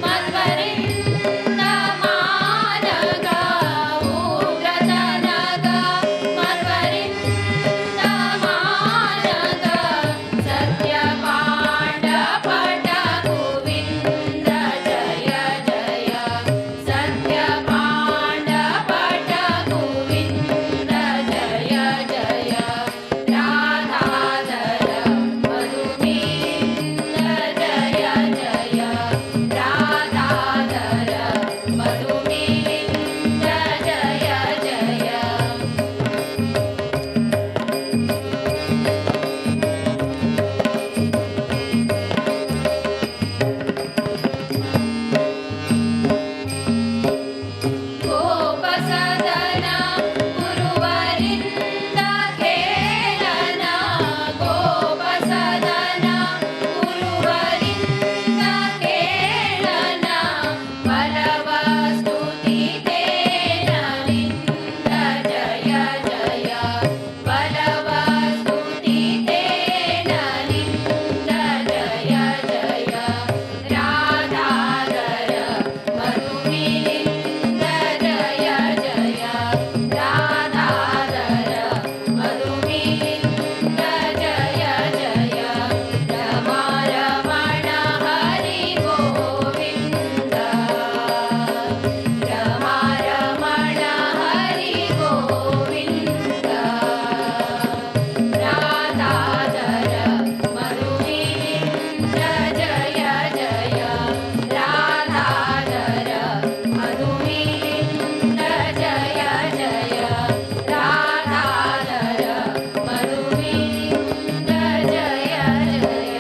Speaker 11: ಮಧ್ವರಿಂದ ಮಾನಗ ಊದ್ರತನಗ ಮಧ್ವರಿಂದ ಮಾನಗ ಸತ್ಯಪಾಂಡ ಪಟ ಗೋವಿಂದ ಜಯ ಜಯ ಸತ್ಯಪಾಂಡ ಪಟ ಗೋವಿಂದ ಜಯ ಜಯ ರಾಧಾಧರ ಮಧುಮಿಲಿಂದ ಜಯ ಜಯ ರಾಧಾಧರ ಮಧುಮಿಲಿಂದ ಜಯ ಜಯ. ಗೋಪಸದನ ಗುರುವರಿಂದ ಖೇಳನ ಗೋಪಸದನ ಗುರುವರಿಂದ ಖೇಳನ ಬಲವ ಸ್ತುತಿ ತೇನಲಿಂದ ಜಯ ಜಯ ಬಲವ ಸ್ತುತಿ ತೇನಲಿಂದ ಜಯ ಜಯ ರಾಧಾಧರ ಮಧುಮಿಲಿಂದ ಜಯ ಜಯ ರಾಧಾಧರ ಮಧುಮಿಲಿಂದ ಜಯ ಜಯ ರಮಾರಮಣ ಹರಿ ಗೋವಿಂದ ರಮಾರಮಣ ಹರಿ ಗೋವಿಂದ ರಾಧಾಧರ ಮಧುಮಿಲಿಂದ ಜಯ ಜಯ ರಾಧಾಧರ ಮಧುಮಿಲಿಂದ ಜಯ ಜಯ ರಾಧಾಧರ ಮಧುಮಿಲಿಂದ ಜಯ ಜಯ.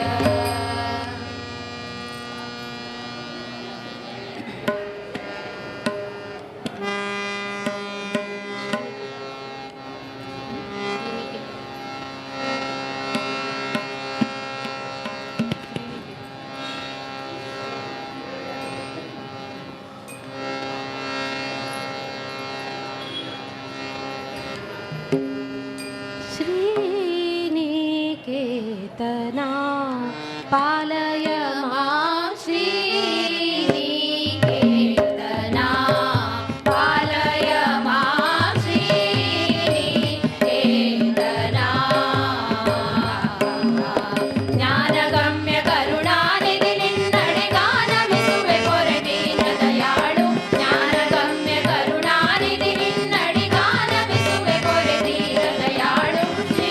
Speaker 9: श्रीनिकेतना पालय मां
Speaker 11: श्रीनिकेतना पालय मां श्रीनिकेतना ಜ್ಞಾನಗಮ್ಯ ಕರುಣಾನಿಧಿ ನಿನ್ನಡೆ ಗಾನಮಿಸುವೆ ಪೊರೆ ದೀನ ದಯಾಳು ಜ್ಞಾನಗಮ್ಯ ಕರುಣಾನಿಧಿ ನಿನ್ನಡೆ ಗಾನಮಿಸುವೆ ಪೊರೆ ದೀನ ದಯಾಳು ಶ್ರೀನಿಕೇತನ.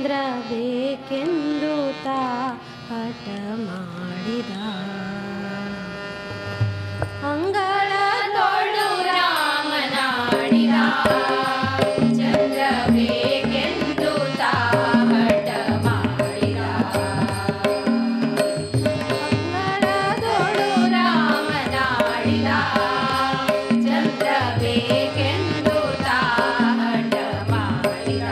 Speaker 9: ಚಂದ್ರ ಬೇಕೆಂದು ತಾ ಹಠ ಮಾಡಿದ. ಅಂಗಳದೊಳು ರಾಮನಾಡಿದ ಚಂದ್ರ ಬೇಕೆಂದು ತಾ ಹಠ ಮಾಡಿದ. ಅಂಗಳದೊಳು ರಾಮನಾಡಿದ ಚಂದ್ರ ಬೇಕೆಂದು ತಾ ಹಠ ಮಾಡಿದ.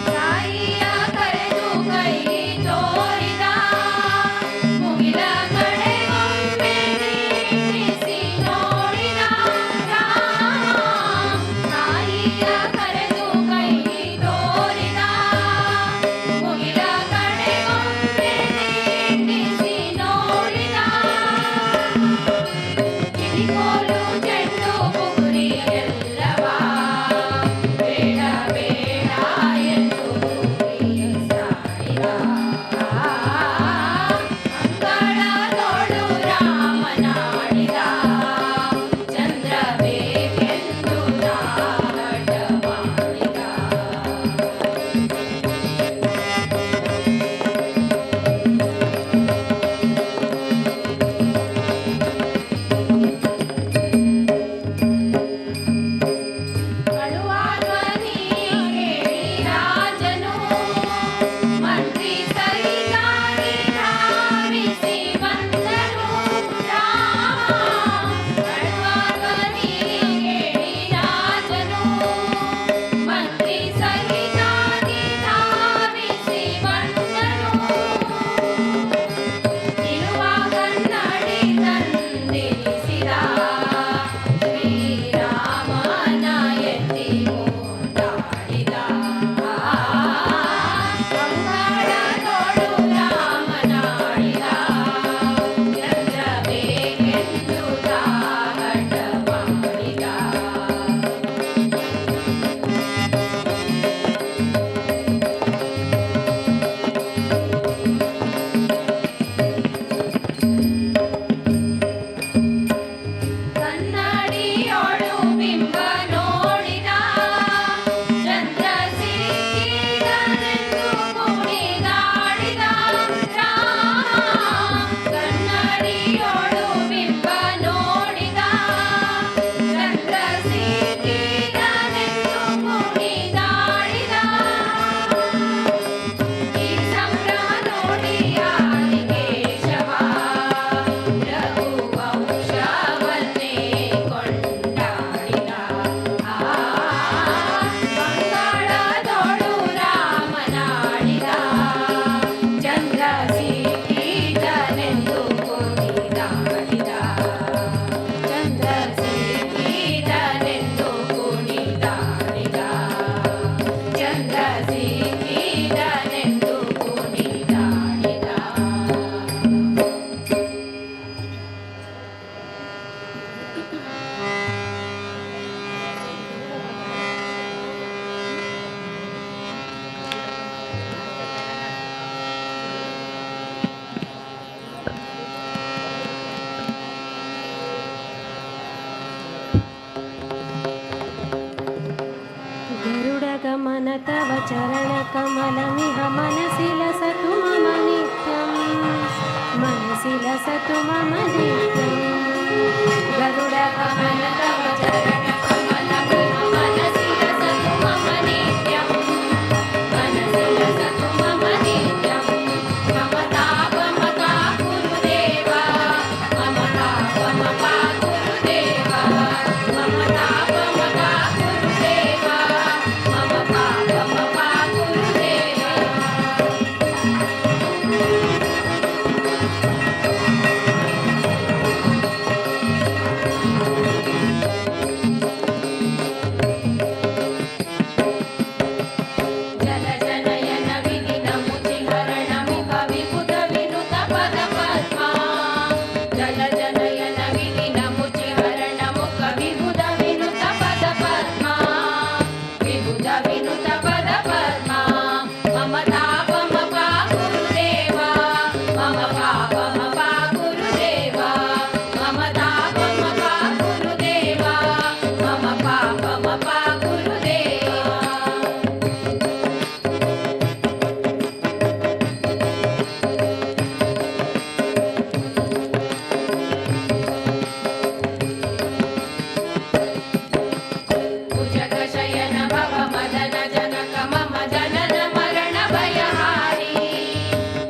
Speaker 9: ತಾಯಿಯ ಕರೆದು ಕೈ ತೋರಿದ ಮುಗಿಲ ಕಡೆಗೊಮ್ಮೆ ದಿಟ್ಟಿಸಿ ನೋಡಿದ ರಾಮ. ತಾಯಿಯ ಕರೆದು ಕೈ ತೋರಿದ ಮುಗಿಲ ಕಡೆಗೊಮ್ಮೆ ದಿಟ್ಟಿಸಿ ನೋಡಿದ. ಕಿವಿಕೋಲು ಚೆಂಡು ಬುಗುರಿ ಎಲ್ಲವಾ ಬೇಡ ಬೇಡ ಎಂದು ಸಾಡಿದ. ಅಂಗಳದೊಳು ರಾಮನಾಡಿದ ಚಂದ್ರ ಬೇಕೆಂದು ತಾ ಹಠ ಮಾಡಿದ. ಅಳುವ ಧ್ವನಿ ಕೇಳಿ ರಾಜನು ಮಂತ್ರಿ ಸಹಿತಾಗಿ ಧಾವಿಸಿ ಬಂದನು ರಾಮ. ಅಳುವ ಧ್ವನಿ ಕೇಳಿ ರಾಜನು ಮಂತ್ರಿ ಸಹಿತಾಗಿ ಧಾವಿಸಿ ಬಂದನು. ನಿಲುವ ಕನ್ನಡಿ ತಂದಿರಿಸಿದ ಶ್ರೀರಾಮನ ಎತ್ತಿ ಮುದ್ದಾಡಿದ. ಅಂಗಳದೊಳು ರಾಮನಾಡಿದ ಚಂದ್ರ ಬೇಕೆಂದು ತಾ ಹಠ ಮಾಡಿದ. ಕನ್ನಡಿಯೊಳು ಬಿಂಬ ನೋಡಿದ ಚಂದ್ರ ಸಿಕ್ಕಿದನೆಂದು ಕುಣಿದಾಡಿದ ರಾಮ. ಕನ್ನಡಿಯೊಳು ಬಿಂಬ ನೋಡಿದ ಚಂದ್ರ ಸಿಕ್ಕಿದನೆಂದು ಕುಣಿದಾಡಿದ. ಈ ಸಂಭ್ರಮ ನೋಡಿ ಆದಿಕೇಶವ ರಘುವಂಶವನ್ನೇ ಕೊಂಡಾಡಿದ. ಅಂಗಳದೊಳು ರಾಮನಾಡಿದ ಚಂದ್ರ ಸಿಕ್ಕಿದನೆಂದು ಕುಣಿದಾಡಿದ. ಚಂದ್ರ ಸಿಕ್ಕಿದನೆಂದು ಕುಣಿದಾಡಿದ. ಚಂದ್ರ ಸಿಕ್ಕಿದನೆಂದು ಕುಣಿದಾಡಿದ.
Speaker 12: गरुडगमन तव चरणकमलमिह मनसि लसतु मम नित्यं, मनसि लसतु मम नित्यं.
Speaker 11: गरुडगमन तव चरणकमलमिह मनसि लसतु मम नित्यं, मनसि लसतु मम नित्यं. मम तापमपा गुरुदेव, मम तापमपा गुरुदेव, मम तापमपा गुरुदेव, मम पापमपा गुरुदेव.
Speaker 12: गरुडगमन
Speaker 11: मम पापमपाकुरु देवा मम तापमपाकुरु देवा मम पापमपाकुरु देवा. भुजगशयन भव मदन जनक मम जनन मरण भयहारी.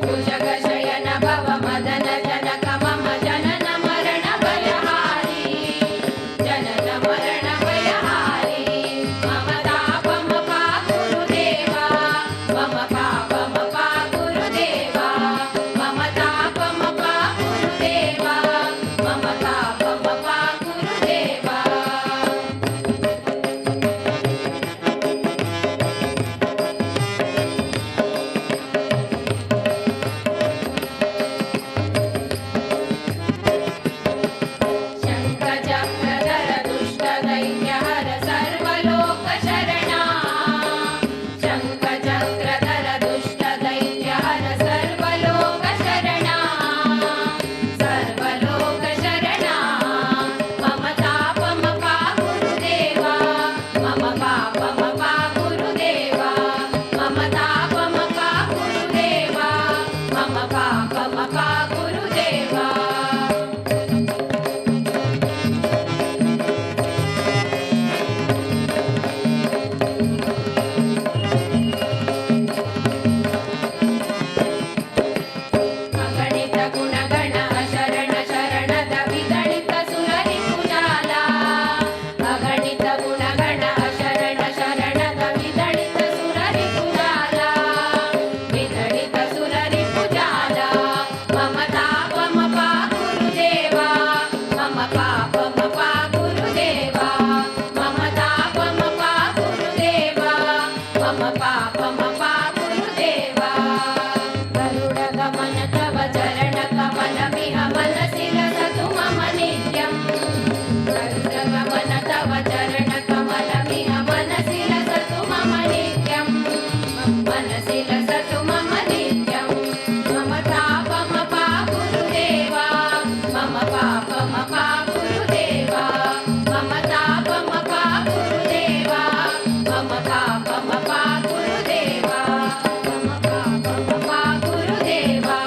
Speaker 11: भुजगशयन भव मदन जनक मम जनन मरण भयहारी. जनन मरण भयहारी मम तापमपाकुरु देवा मम पापमपाकुरु देवा मम तापमपाकुरु देवा मम तापमपाकुरु देवा. शङ्खचक्रधर दुष्टदैत्यहर सर्वलोकशरणा. शङ्खचक्रधर दुष्टदैत्यहर सर्वलोकशरणा. सर्वलोकशरणा मम तापमपाकुरु देवा मम पापमपाकुरु देवा मम तापमपाकुरु देवा मम पापमपाकुरु देवा. अगणित गुणगण शरण शरणद विदಳಿತ ಸುರರಿಪುಜಾಲ. ಅಗಣಿತ ಗುಣಗಣ ಶರಣ ಶರಣದ ವಿದಳಿತ ಸುರರಿಪುಜಾಲ. ವಿದಳಿತ ಸುರರಿಪುಜಾಲ ಮಮ ತಾಪಮಪಾಕುರು ದೇವಾ ಮಮ ಪಾಪಮಪಾಕುರು ದೇವಾ ಮಮ ತಾಪಮಪಾಕುರು ದೇವಾ ಮಮ ಪಾಪಮಪಾಕುರು ದೇವಾ. ಗರುಡ ಗಮನ ತವ ಚರಣ ಕಮಲಮಿಹ ಮನಸಿ ಲಸತು ಮಮ ನಿತ್ಯಂ. ಗರುಡ ಗಮನ ತವ ಚರಣ ಕಮಲಮಿಹ ಮನಸಿ ಲಸತು ಮಮ ನಿತ್ಯಂ. ಮನಸಿ ಲಸತು ಮಮ ನಿತ್ಯಂ. ಮಮ ತಾಪಮಪಾಕುರು ದೇವಾ ಮಮ ಪಾಪಮಪಾಕುರು ದೇವಾ ಮಮ ತಾಪಮಪಾಕುರು ದೇವಾ ಮಮ ಪಾಪಮಪಾಕುರು ದೇವಾ ಮಮ ಪಾಪಮಪಾಕುರು ದೇವಾ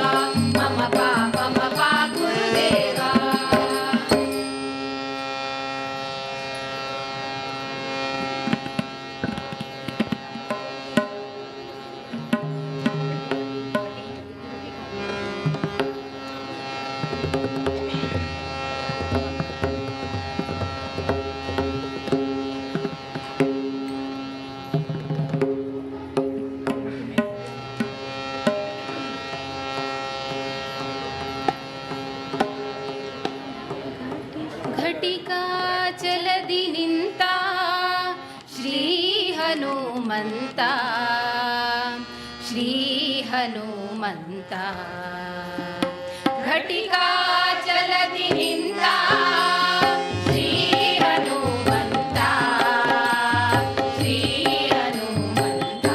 Speaker 11: ಮಮ ಪಾಪಮಪಾಕುರು ದೇವಾ. ಘಟಿಕಾಚಲದಿ ನಿಂತ ಶ್ರೀ ಹನುಮಂತ ಶ್ರೀ ಹನುಮಂತ. ಘಟಿಕಾಚಲದಿ ನಿಂತ ಶ್ರೀ ಹನುಮಂತ ಶ್ರೀ ಹನುಮಂತ.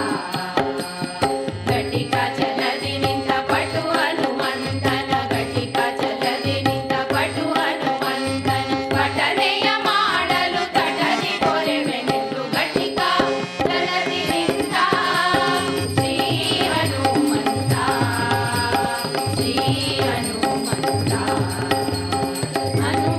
Speaker 11: ಘಟಿಕಾಚಲದಿ ನಿಂತ ಪಟು ಹನುಮಂತನ ಘಟಿಕಾಚಲದಿ ನಿಂತ ಪಟು ಹನುಮಂತನ ಪಠನೆಯ ಮಾಡಲು ತಟದಿ ಕೊರೆವೆನೆಂದು ಘಟಿಕಾ ಚಲದಿ ನಿಂತ ಶ್ರೀ ಹನುಮಂತ ಶ್ರೀ ಹನುಮಂತ. ಹನುಮಂತ.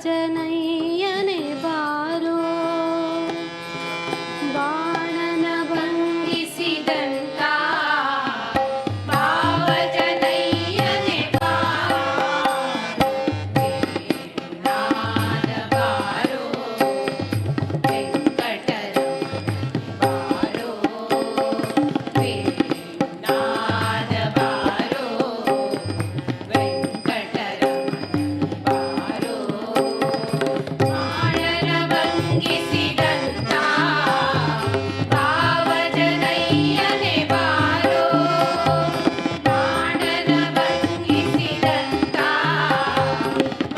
Speaker 12: ಭಾವಜನಯ್ಯನೆ ಬಾರೋ ಬಾಣನ ಭಂಗಿಸಿದಂತ
Speaker 11: ಭಾವಜನಯ್ಯನೆ ಬಾರೋ ಬಾರೋ ವೆಂಕಟರಮಣ ಬಾರೋ ವೇಣುನಾದ ಬಾರೋ ವೆಂಕಟರಮಣ ಬಾರೋ ಬಾಣನ ಭಂಗಿಸಿದಂತ ಭಾವಜನಯ್ಯನೆ ಬಾರೋ ಬಾಣನ ಭಂಗಿಸಿದಂತ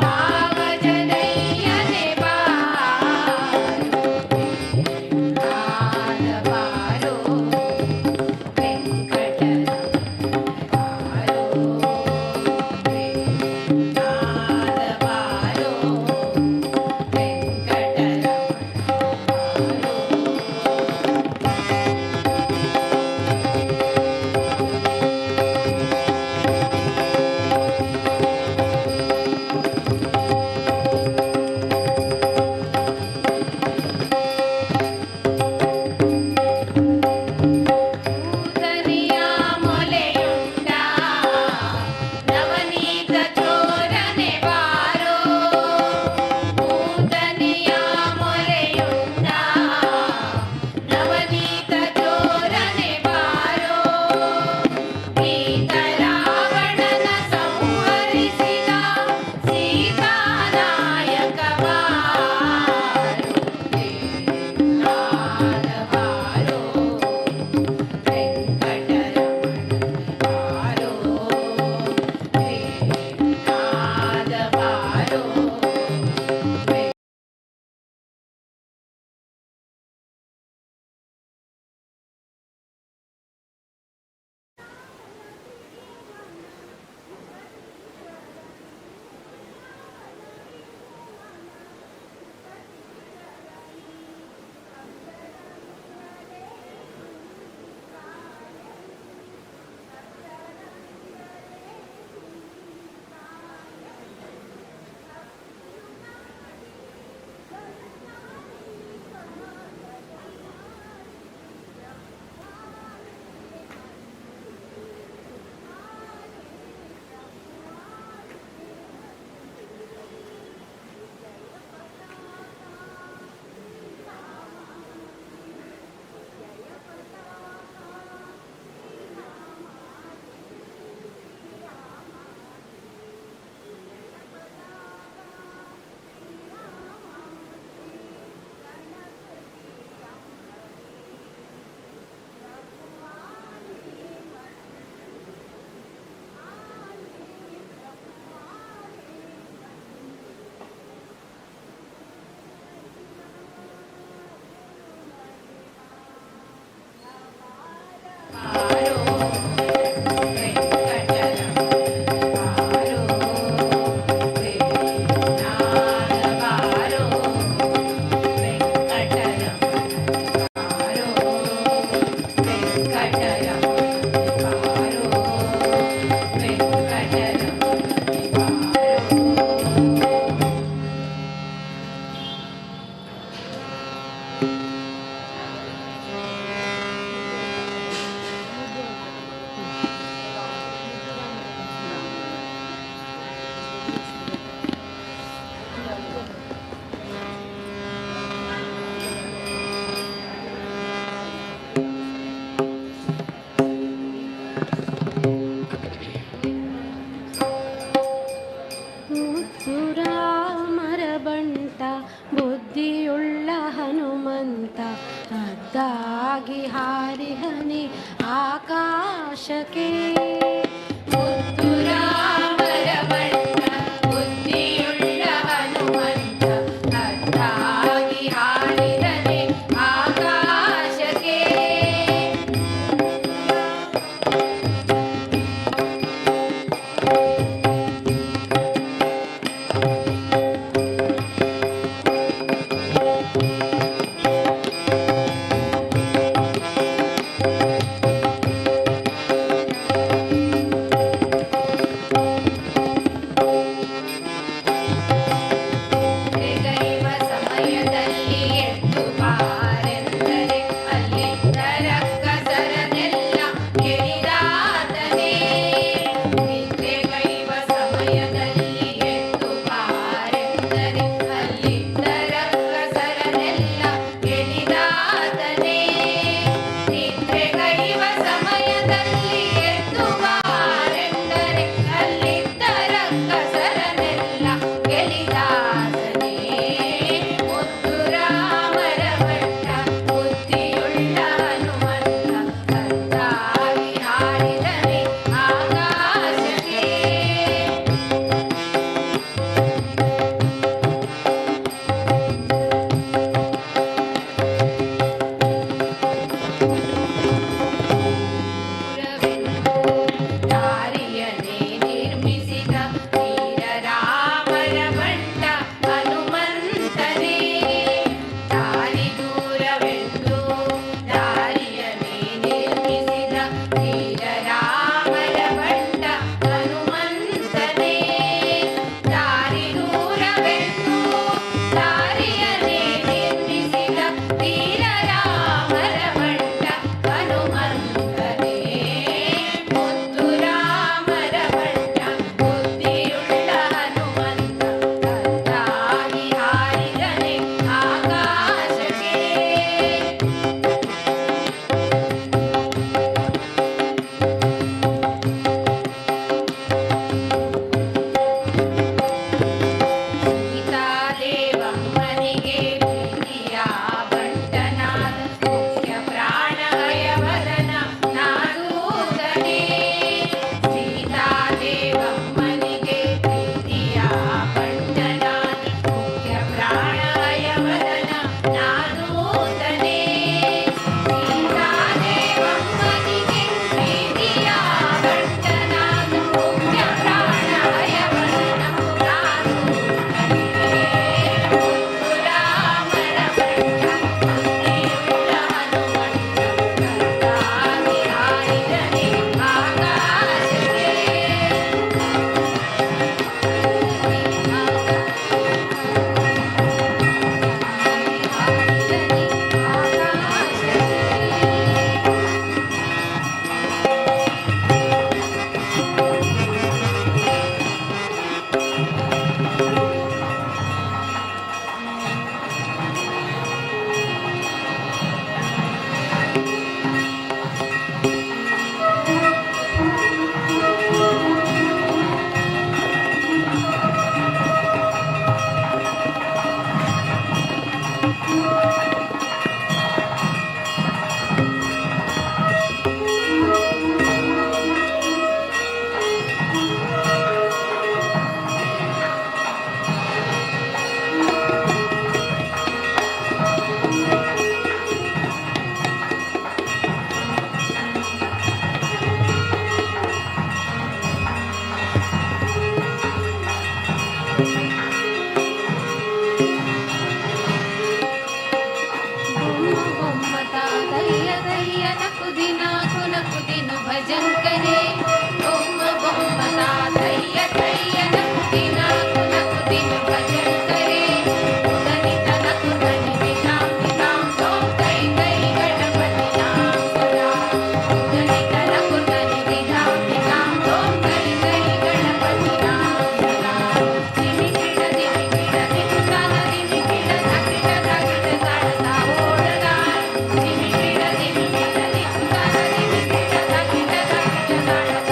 Speaker 11: ಭಾವಜನಯ್ಯನೆ ಬಾರೋ ವೇಣುನಾದ ಬಾರೋ ವೆಂಕಟರಮಣ ಬಾರೋ ವೇಣುನಾದ ಬಾರೋ ವೆಂಕಟರಮಣ ೂತನಿಯ ಮೊಲೆಯುಂಡ ನವನೀತ ಚೋರನೆ ಬಾರೋ ೂತನಿಯ ಮೊಲೆಯುಂಡ ನವನೀತ ಚೋರನೆ ಬಾರೋ ರಾವಣನ ಸಂಹರಿಸಿದ ಸೀತಾನಾಯಕ ಬಾರೋ ವೇಣುನಾದ ಬಾರೋ ವೆಂಕಟರಮಣ ಬಾರೋ ವೇಣುನಾದ ಬಾರೋ
Speaker 12: ಆಕಾಶಕ್ಕೆ.
Speaker 9: ಮುದ್ದು ರಾಮರ ಬಂಟ ಬುದ್ಧಿಯುಳ್ಳ ಹನುಮಂತ ಹತ್ತಾಗಿ ಹಾರಿದನೆ ಆಕಾಶಕ್ಕೆ. ನಿದ್ರೆಗೈವ ಸಮಯದಲ್ಲಿ ಎದ್ದು ಬಾರೆಂದರೆ ಅಲ್ಲಿದ್ದ ರಕ್ಕಸರನೆಲ್ಲ ಗೆಳಿದಾತನೇ. ನಿದ್ರೆಗೈವ ಸಮಯದಲ್ಲಿ ಎದ್ದು ಬಾರೆಂದರೆ ಅಲ್ಲಿದ್ದ ರಕ್ಕಸರನೆಲ್ಲ ಗೆಳಿದಾತನೇ. ನಿದ್ರೆಗೈವ ಸಮಯದಲ್ಲಿ ಎದ್ದು ಬಾರೆಂದರೆ ಅಲ್ಲಿದ್ದ ರಕ್ಕಸರನೆಲ್ಲ ಗೆಲಿದಾತನೇ. ಮುದ್ದು ರಾಮರ ಬಂಟ ಬುದ್ಧಿಯುಳ್ಳ ಹನುಮಂತ ಹತ್ತಾಗಿ ಹಾರಿದನೆ ಆಕಾಶಕ್ಕೆ. ಪುರವೆಂದು ದಾರಿಯನೇ ನಿರ್ಮಿಸಿದ ವೀರ ರಾಮರ ಬಂಟ ಹನುಮಂತನೇ. ದಾರಿ ದೂರವೆಂದು ದಾರಿಯನೇ ನಿರ್ಮಿಸಿದ ವೀರ ರಾಮರ ಬಂಟ ಹನುಮಂತನೇ. ದಾರಿ ದೂರವೆಂದು ದಾರಿಯನೇ ನಿರ್ಮಿಸಿದ ವೀರ ರಾಮರ ಬಂಟ ಹನುಮಂತನೇ. ಮುದ್ದು ರಾಮರ ಬಂಟ ಬುದ್ಧಿಯುಳ್ಳ ಹನುಮಂತ ಹತ್ತಾಗಿ ಹಾರಿದನೆ ಆಕಾಶಕ್ಕೆ. ಸೀತಾದೇವಮ್ಮನಿಗೆ ಪ್ರೀತಿಯ ಬಂಟನಾದ ಮುಖ್ಯ ಪ್ರಾಣ ಹಯವದನ ನಾದೂತನೇ. ಸೀತಾದೇವಮ್ಮನಿಗೆ ಪ್ರೀತಿಯ ಬಂಟನಾದ ಮುಖ್ಯ ಪ್ರಾಣ ಹಯವದನ ನಾದೂತನೇ. ಸೀತಾದೇವಮ್ಮನಿಗೆ ಪ್ರೀತಿಯ ಬಂಟನಾದ ಮುಖ್ಯ ಪ್ರಾಣ ಹಯವದನ ನಾದೂತನೇ. ಮುದ್ದು ರಾಮರ ಬಂಟ ಬುದ್ಧಿಯುಳ್ಳ ಹನುಮಂತ ಹತ್ತಾಗಿ ಹಾರಿದನೆ ಆಕಾಶಕ್ಕೆ.
Speaker 12: ಬೊಮ್ಮ ಬೊಮ್ಮ ತಾತಯ್ಯ ತಯ್ಯ ನಕು ದಿನ ಕುನಕು ದಿನ ಭಜನ್ ಕರೆ. ಬೊಮ್ಮ ಬೊಮ್ಮ ತಾತಯ್ಯ ತಯ್ಯ ನಕು ದಿನ ಕುನಕು ದಿನ ಭಜನ್ ಕರೆ. ಉದನಿ ತನಕು ಧನಿ ದಿತಾಂ ದಿತಾಂ ತೋಂ ತೈ ತೈ ಗಣಪತಿ ನಾಮ ಸದಾ. ಉದನಿ ತನಕು ಧನಿ ದಿತಾಂ ದಿತಾಂ ತೋಂ ತೈ ತೈ ಗಣಪತಿ ನಾಮ ಸದಾ. ದಿಮಿ ಕಿಡ ದಿಮಿ ಕಿಡ ದಿಮುತಾನ ದಿಮಿ ಕಿಡ ಧಕಿಟ ಧಕಿಟ ತಾಳತಾ ಓಡದಾರ್. ದಿಮಿ ಕಿಡ ದಿಮಿ ಕಿಡ ದಿಮುತಾನ ದಿಮಿ ಕಿಡ ಧಕಿಟ ಧಕಿಟ ತಾಳತಾ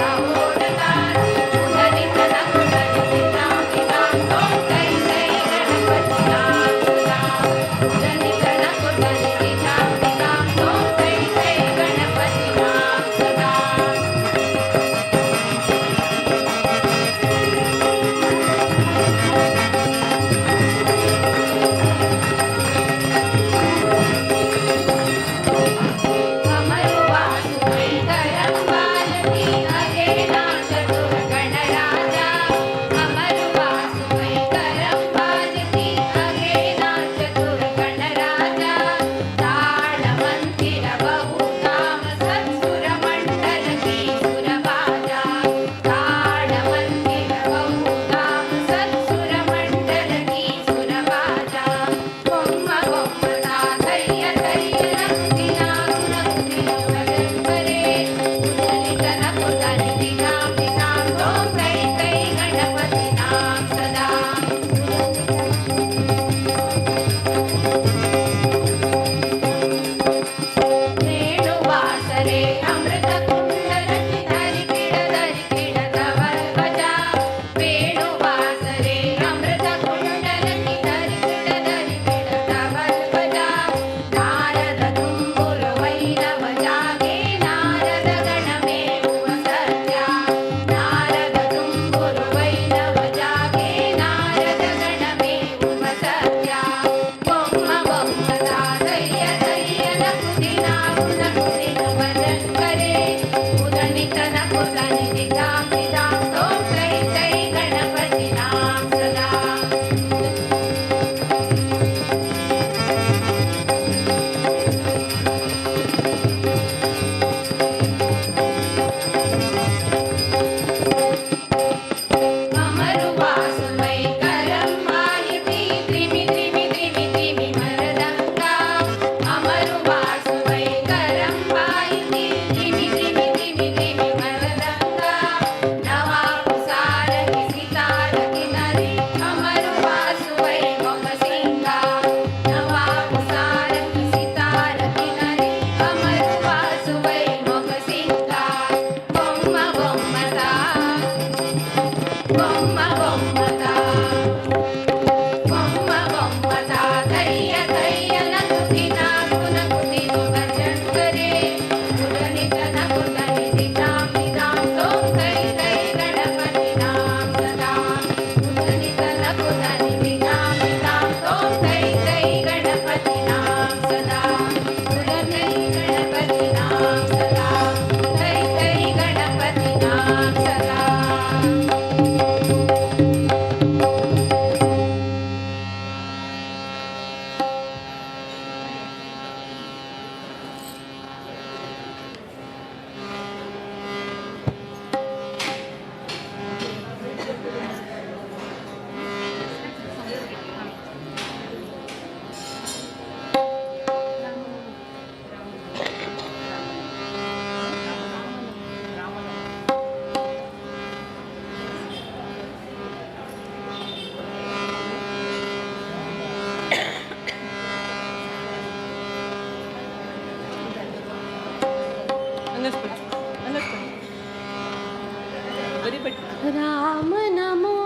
Speaker 12: राम नमो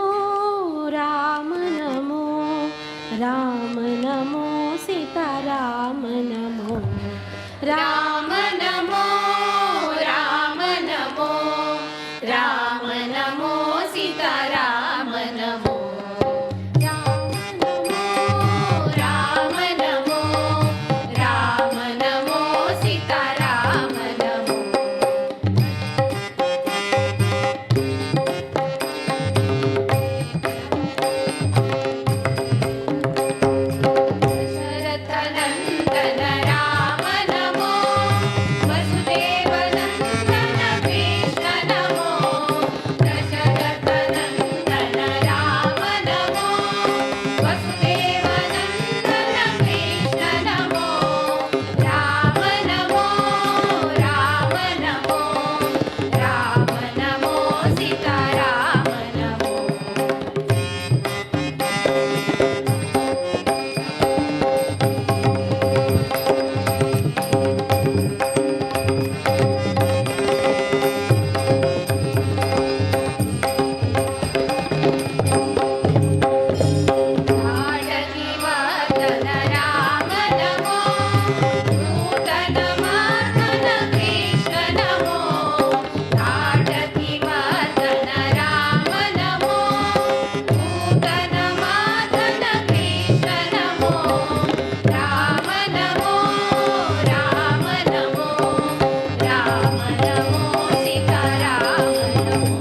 Speaker 12: राम नमो राम नमो सीता राम नमो
Speaker 9: राम नमो राम नमो राम नमो सीता राम नमो राम नमो राम नमो राम नमो सीता राम नमो. दशरथनन्दन राम नमो वसुदेवनन्दन कृष्ण नमो. दशरथनन्दन राम नमो वसुदेवनन्दन कृष्ण नमो. राम नमो राम नमो राम नमो सीता राम नमो. ताडकीवर्धन राम नमो नूतनमर्दन कृष्ण नमो. ताडकीवर्धन राम नमो नूतनमर्दन कृष्ण नमो. राम नमो राम नमो राम नमो सीता राम नमो.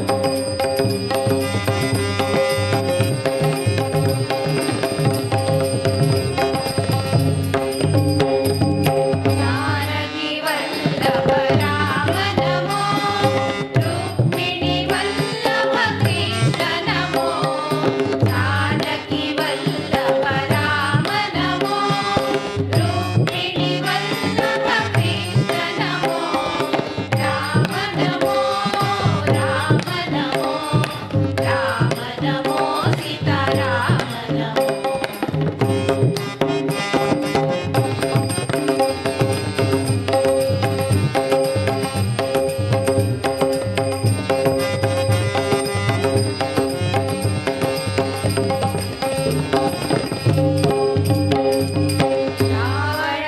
Speaker 9: जानकीवल्लभ राम नमो रुक्मिणीवल्लभ कृष्ण नमो. जानकीवल्लभ राम नमो रुक्मिणीवल्लभ कृष्ण नमो. राम नमो राम नमो राम नमो सीता राम नमो.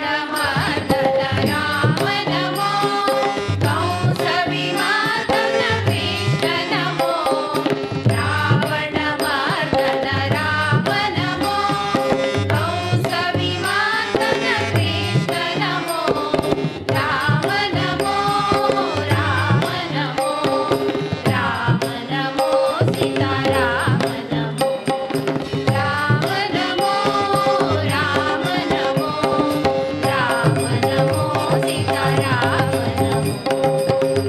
Speaker 9: रावणमर्दन राम नमो कंसविमर्दन कृष्ण नमो. रावणमर्दन राम नमो कंसविमर्दन कृष्ण नमो. राम नमो राम नमो राम नमो सीता राम नमो. राम नमो राम नमो राम नमो सीता राम नमो.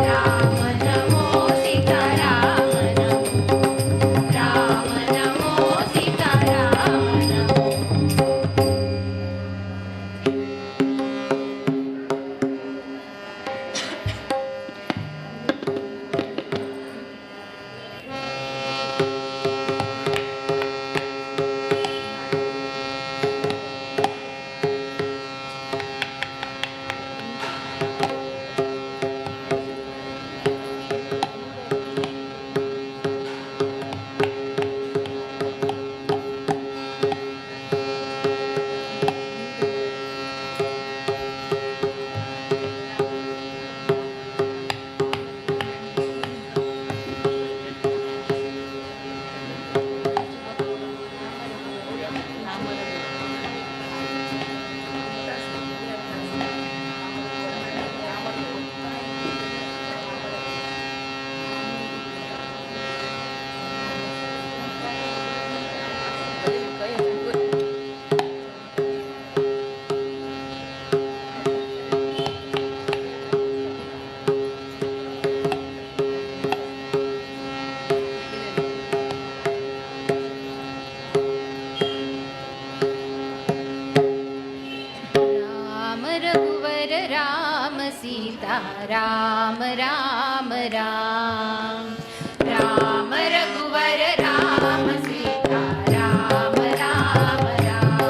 Speaker 9: राम नमो सीता राम नमो. राम नमो सीता राम नमो. राम रघुवर राम सीता राम राम राम. राम रघुवर राम सीता राम राम राम.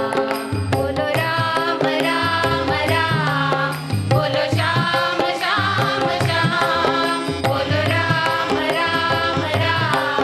Speaker 9: बोलो राम राम राम बोलो श्याम श्याम श्याम. बोलो राम राम राम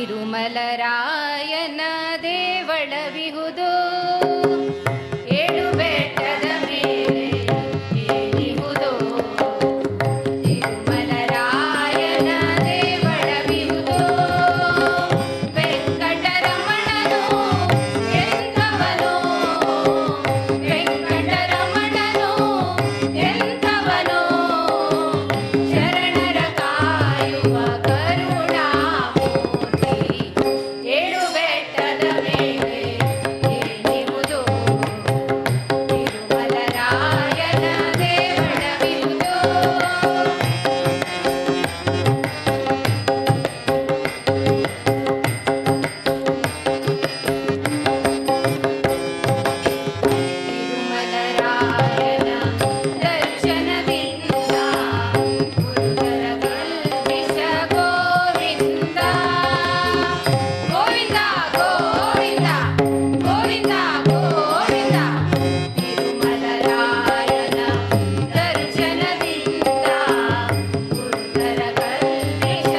Speaker 9: ತಿರುಮಲರಾಯನ ದೇವಳವಿಹುದು ಏಳು ಬೆಟ್ಟದ ಮೇಲೆ ಏನಿಹುದು ತಿರುಮಲರಾಯನ ದೇವಳವಿಹುದು ವೆಂಕಟರಮಣನು ಎಂಥವನು ವೆಂಕಟರಮಣನು ಎಂಥವನು ಶರಣರ ಕಾಯುವ ಕರುಣಾಮೂರ್ತಿ ಏಳು ಬೆಟ್ಟದ ಮೇಲೆ ಏನಿಹುದು ತಿರುಮಲರಾಯನ ದೇವಳವಿಹುದು. ತಿರುಮಲರಾಯನ ದರ್ಶನದಿಂದ ಗುರುತರ ಕಲ್ಪಿಸ ಗೋವಿಂದ ಗೋವಿಂದ ಗೋವಿಂದ ಗೋವಿಂದ ಗೋವಿಂದ. ತಿರುಮಲರಾಯನ ದರ್ಶನದಿಂದ ಗುರುತರ ಕಲ್ಪಿಸ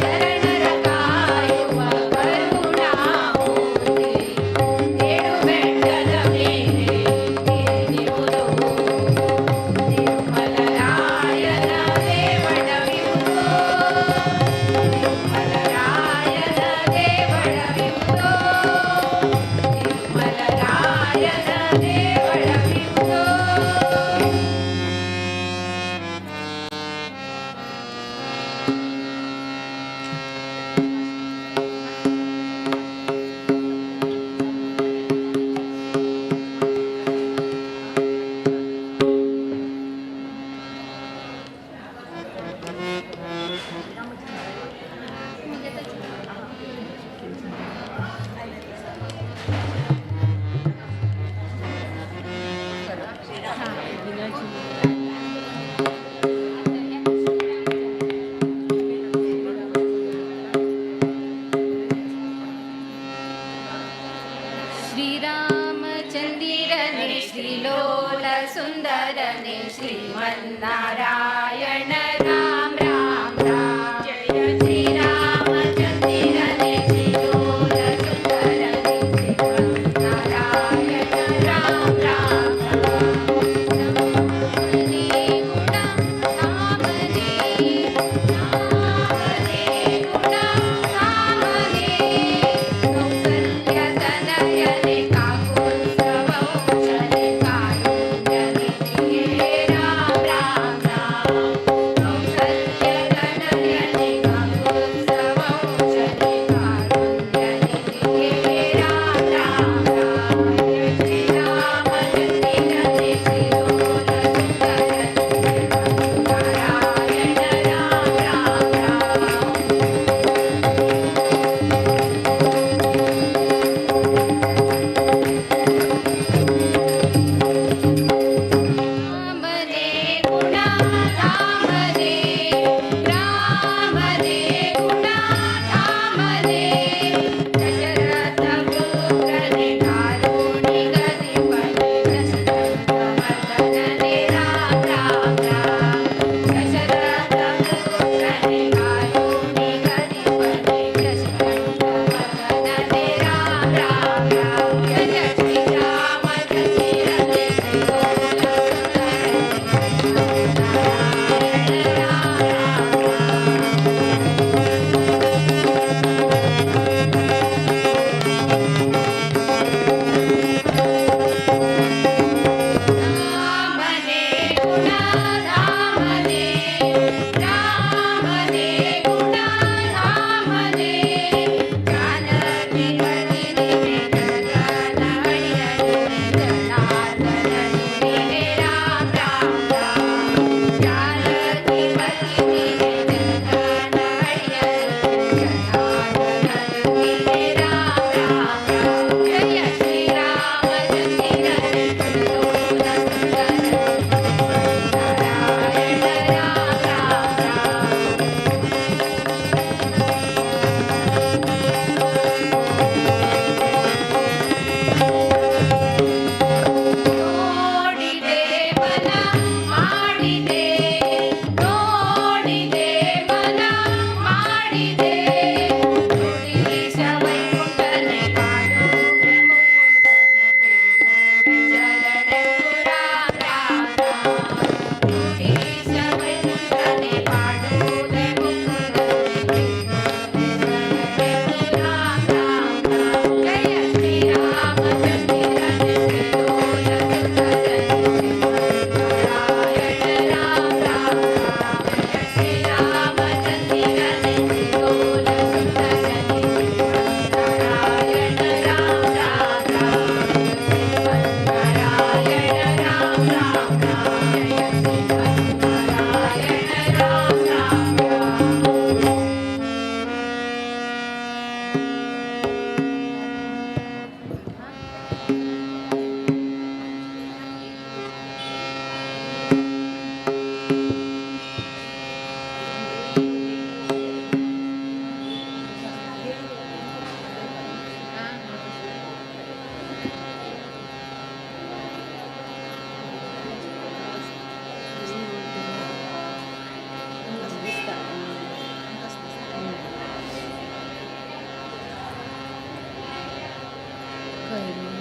Speaker 9: ಶರಣರ ಕಾಯುವ ಕರುಣಾಮೂರ್ತಿ ಏಳು ಬೆಟ್ಟದ ಮೇಲೆ ಏನಿಹುದು ತಿರುಮಲರಾಯನ ದೇವಳವಿಹುದು ತಿರುಮಲರಾಯನ ದೇವಳವಿಹುದು ತಿರುಮಲರಾಯನ ದೇವಳವಿಹುದು. ಶ್ರೀರಾಮಚಂದಿರನೆ ಶ್ರೀಲೋಲ ಸುಂದರನೆ ಶ್ರೀಮನ್ನಾರಾಯಣ ರಾಮ ರಾಮ ರಾಮ ಜಯ ಶ್ರೀರಾಮಚಂದಿರನೆ ಶ್ರೀಲೋಲ ಸುಂದರನೆ ಶ್ರೀಮನ್ನಾರಾಯಣ ರಾಮ ರಾಮ ರಾಮ. ಗುಣ ರಾಮನೇ ರಾಮನೇ ಗುಣ ರಾಮನೇ ಕೌಸಲ್ಯತನಯನೆ ಕಾಕುತ್ಸವಂಶನೆ ಕಾರುಣ್ಯನಿಧಿಯೇ ರಾಮ ರಾಮ ರಾಮ.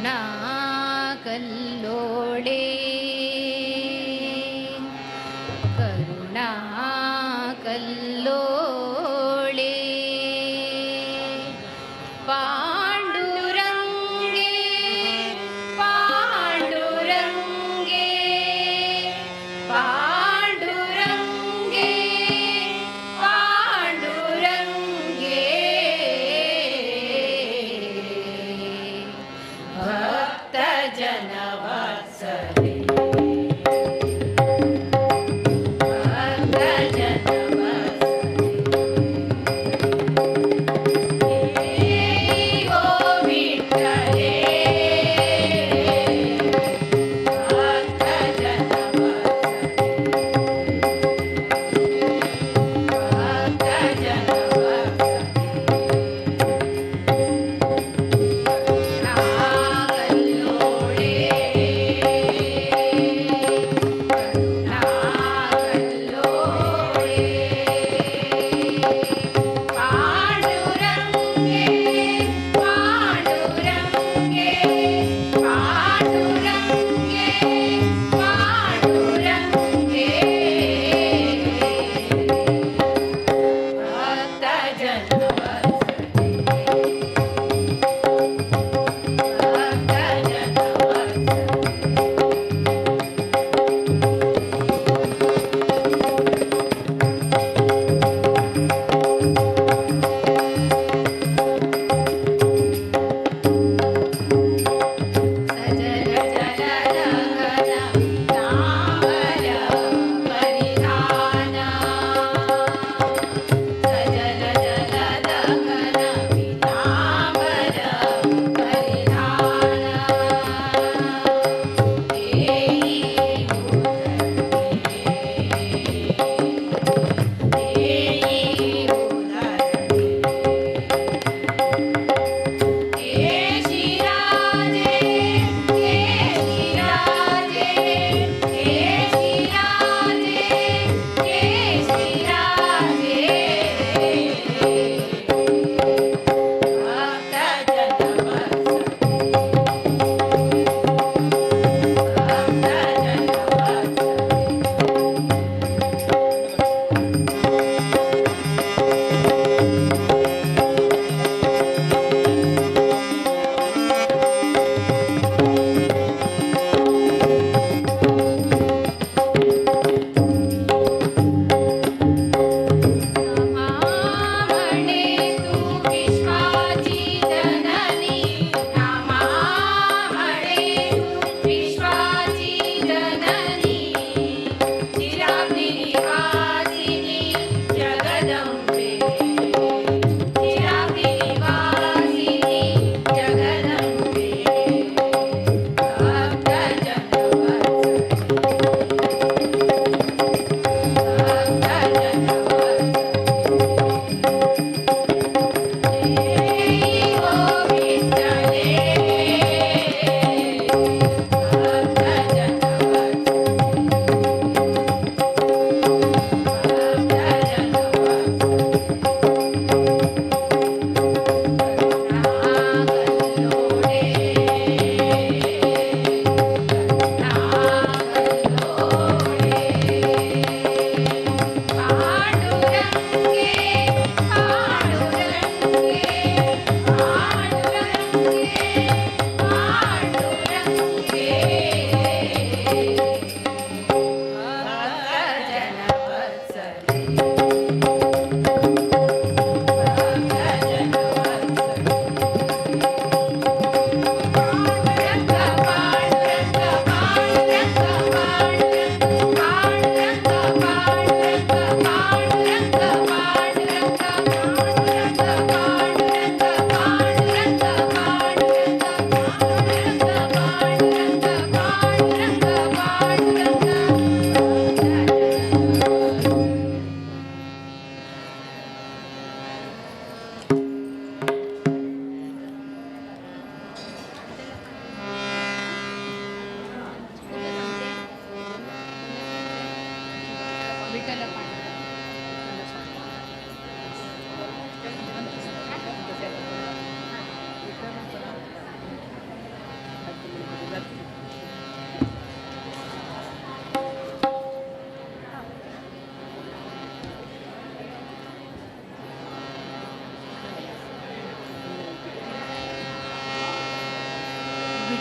Speaker 12: करुणा कल्लोळे, करुणा कल्लोळे. पांडुरंगे पांडुरंगे पांडुरंगे पांडुरंगे, भक्त जनवत्सले, भक्त जनवत्सले. गो विठ्ठले, भक्त जनवत्सले, भक्त जनवत्सले. करुणा कल्लोळे, करुणा कल्लोळे. पांडुरंगे पांडुरंगे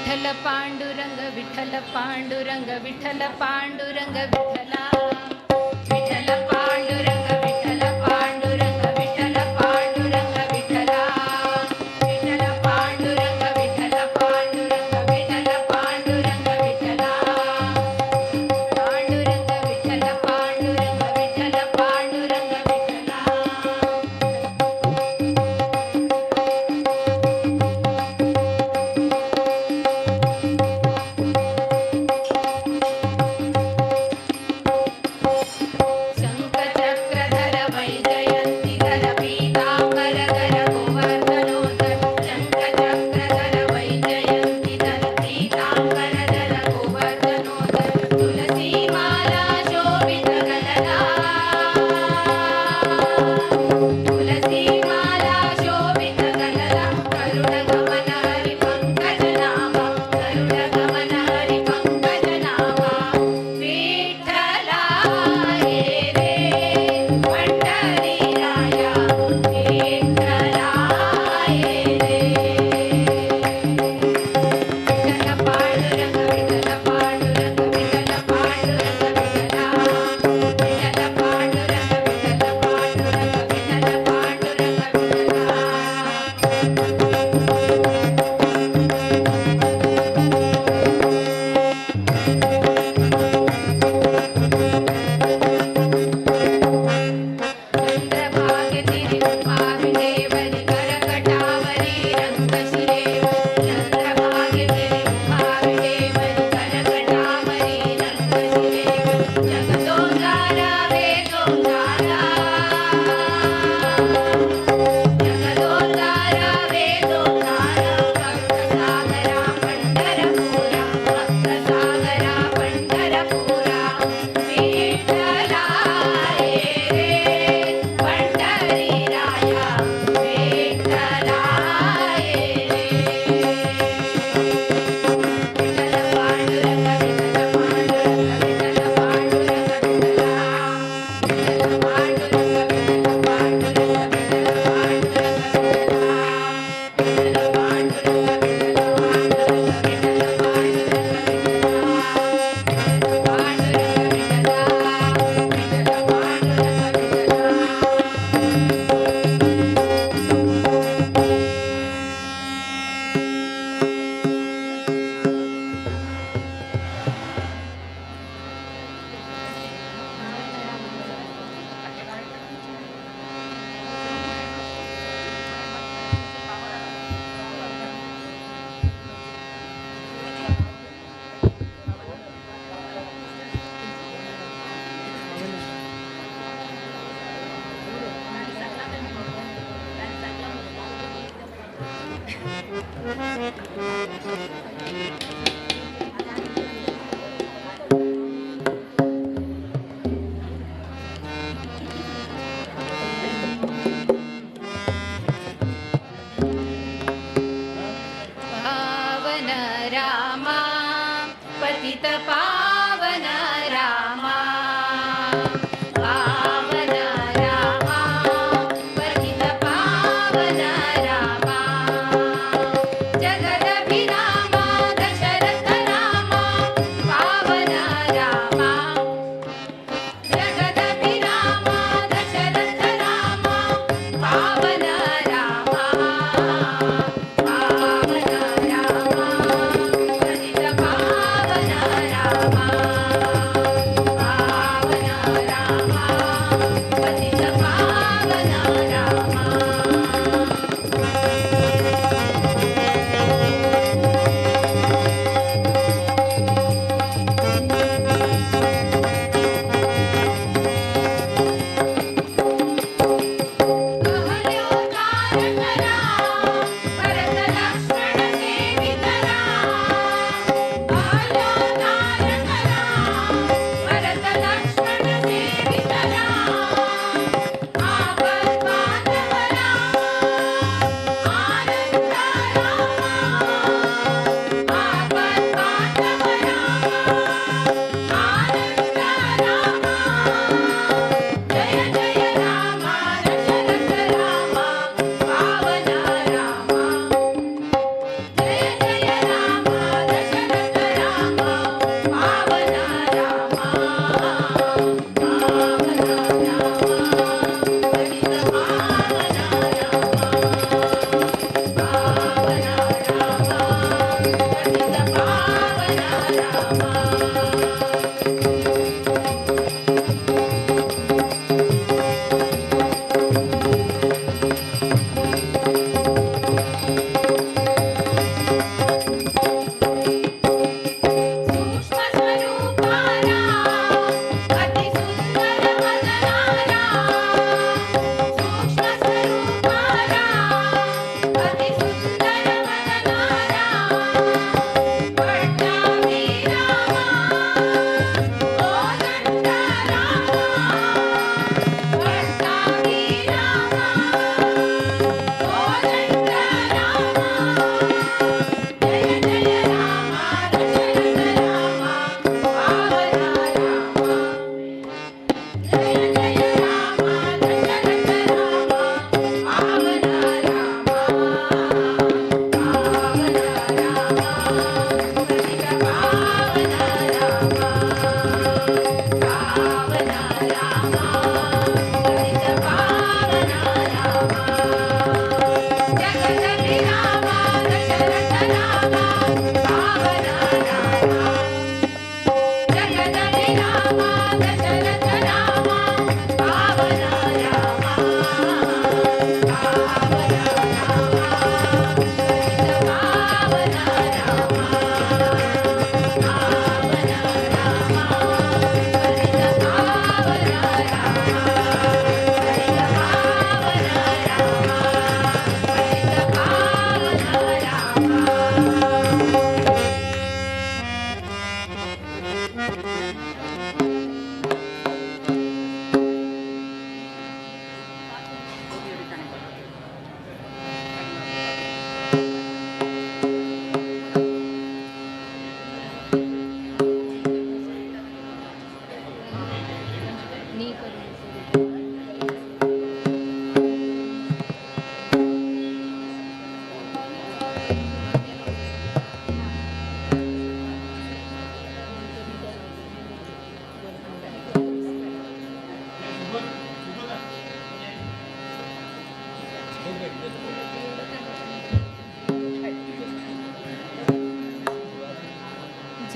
Speaker 12: विठ्ठल पांडुरंग विठ्ठल पांडुरंग विठ्ठल पांडुरंग विठ्ठला विठ्ठल पांडुरंग विठ्ठल पांडुरंग विठ्ठल पांडुरंग विठ्ठला विठ्ठल पांडुरंग विठ्ठल पांडुरंग विठ्ठल पांडुरंग विठ्ठला पांडुरंग विठ्ठल पांडुरंग विठ्ठल पांडुरंग विठ्ठला. शङ्खचक्रधर वैजयन्तिधर पीताम्बरधर गोवर्धनोदर शङ्खचक्रधर वैजयन्तिधर पीताम्बरधर गोवर्धनोदर तुलसीमाला शोभितगलदा तुलसीमाला शोभितगलदा करुणगमन हरि पङ्कजनाभा करुणगमन हरि पङ्कजनाभा विठ्ठला हे रे पंढरीराया विठ्ठला हे रे विठ्ठल पांडुरंग विठ्ठल पांडुरंग विठ्ठल पांडुरंग विठ्ठला विठ्ठल पांडुरंग विठ्ठल पांडुरंग विठ्ठल पांडुरंग विठ्ठला. चंद्रभागतिरि उपाविदेवरि करकटावरि रङ्गशिरे चंद्रभागतिरि उपाविदेवरि करकटावरि रङ्गशिरे जगदोद्धारा वेदोद्धारा जगदोद्धारा वेदोद्धारा भक्तसागरा पंढरपुरा भक्तसागरा पंढरपुरा विठ्ठला हे रे पंढरीराया विठ्ठला हे रे विठ्ठल पांडुरंग विठ्ठल पांडुरंग विठ्ठल पांडुरंग विठ्ठला विठ्ठल पांडुरंग विठ्ठल पांडुरंग विठ्ठल पांडुरंग विठ्ठला विठ्ठल पांडुरंग विठ्ठल पांडुरंग विठ्ठल पांडुरंग विठ्ठला पांडुरंग विठ्ठला विठ्ठल पांडुरंग विठ्ठला. पावन रामा पतित पावन रामा पावन रामा पतित पावन रामा जगदभिरामा दशरथ रामा पावन रामा जगदभिरामा दशरथ रामा पावन रामा पावन रामा पतित पावन रामा.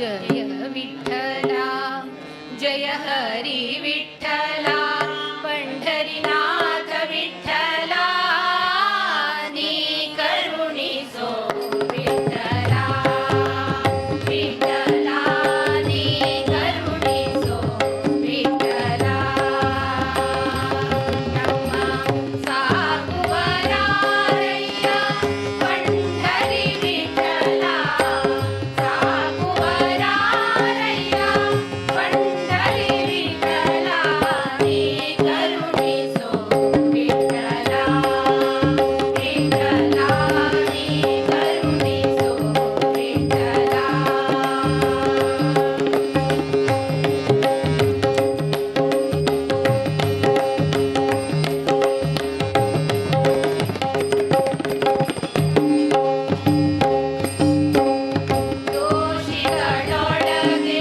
Speaker 12: जय विठ्ठला जय हरी विठ्ठला पंढरीनाथ विठ्ठला नी करुणिसो विठ्ठला विठ्ठला नी करुणिसो विठ्ठला नम्मा साकुवरारय्या पंढरी विठ्ठला साकुवरारय्या पंढरी विठ्ठला नी करुणिसो विठ्ठला विठ्ठला नी करुणिसो विठ्ठला. ದೋಷಿಗಳೊಳಗೆ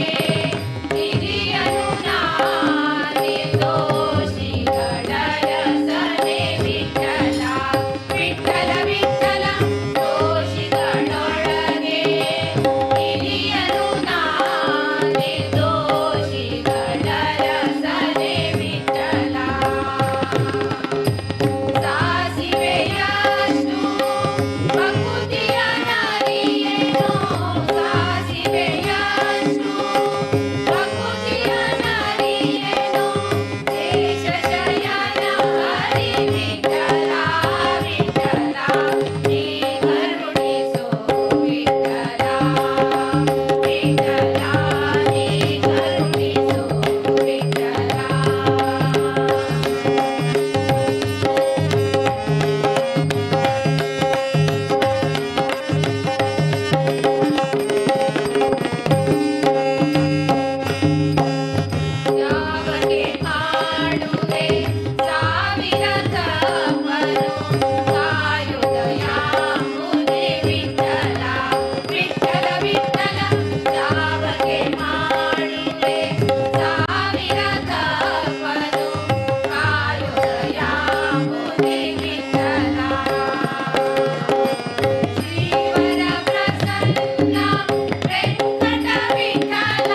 Speaker 12: ಹಿರಿಯನು ನಾನೇ ದೋಷಿಗಳ ರಸನೆ ವಿಠಲ ವಿಠಲ ವಿಠಲ ದೋಷಿಗಳೊಳಗೆ ಹಿರಿಯನು ನಾನೇ ದೋಷಿಗಳ ರಸನೆ ವಿಠಲ. ಸಾಸಿವೆಯಷ್ಟು ಭಕುತಿಯ ನರಿಯೇನೋ ಸಾಸಿವೆಯಷ್ಟು ಭಕುತಿಯ ನರಿಯೇನೋ ಶೇಷಶಯನ ಹರಿ ವಿಠಲ ವಿಠಲ ನೀ ಕರುಣಿಸೋ ವಿಠಲ ವಿಠಲ ನೀ ಕರುಣಿಸೋ ವಿಠಲ. ಯಾವಗೆ ಮಾಡುವೆ ಸಾವಿರ ತಪನು ಕಾಯುದಯ ಮುದೆ ವಿಠಲ ವಿಠಲ ವಿಠಲ ಯಾವಗೆ ಮಾಡುವೆ ಸಾವಿರ ತಪನು ಕಾಯುದಯ ಮುದೆ ವಿಠಲ. ಶ್ರೀವರ ಪ್ರಸನ್ನ ವೆಂಕಟ ವಿಠಲ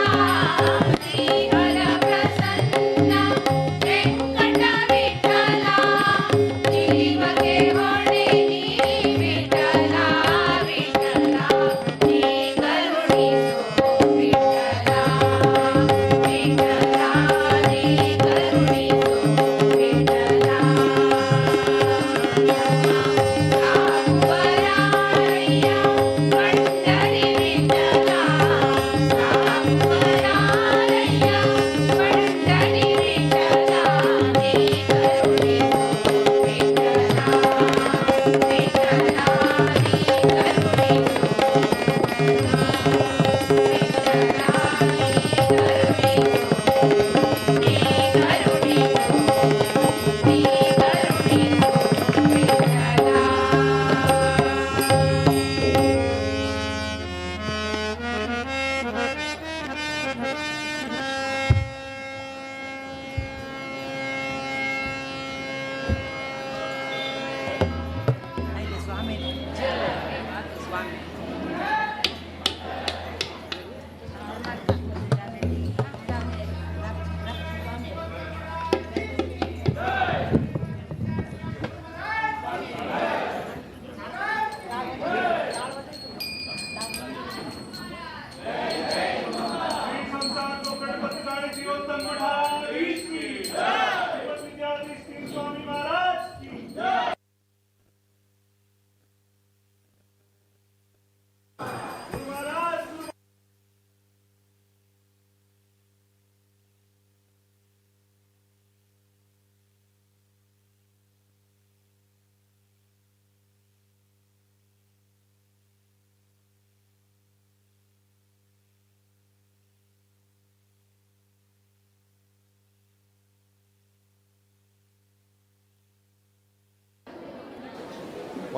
Speaker 12: ಶ್ರೀಹರ ಪ್ರಸನ್ನ ವೆಂಕಟ ವಿಠಲ ಜೀವಕ್ಕೆ ಹೊಣೆ ನೀ ವಿಠಲ ವಿಠಲ ನೀ ಕರುಣಿಸೋ ವಿಠಲ ವಿಠಲ ನೀ ಕರುಣಿಸೋ ವಿಠಲ. ಸಾಕುವರಾರಯ್ಯ ಪಂಡರಿ ವಿಠಲ ಸಾಕುವರಾರಯ್ಯ ಪಂಡರಿ ವಿಠಲ ನೀ ಕರುಣಿಸೋ ವಿಠಲ ವಿಠಲ ನೀ ಕರುಣಿಸೋ ವಿಠಲ ನೀ ಕರುಣಿಸೋ ನೀ ಕರುಣಿಸೋ ನೀ ಕರುಣಿಸೋ ವಿಠಲ.
Speaker 8: ಸ್ವಾಮಿ ಸ್ವಾಮಿ.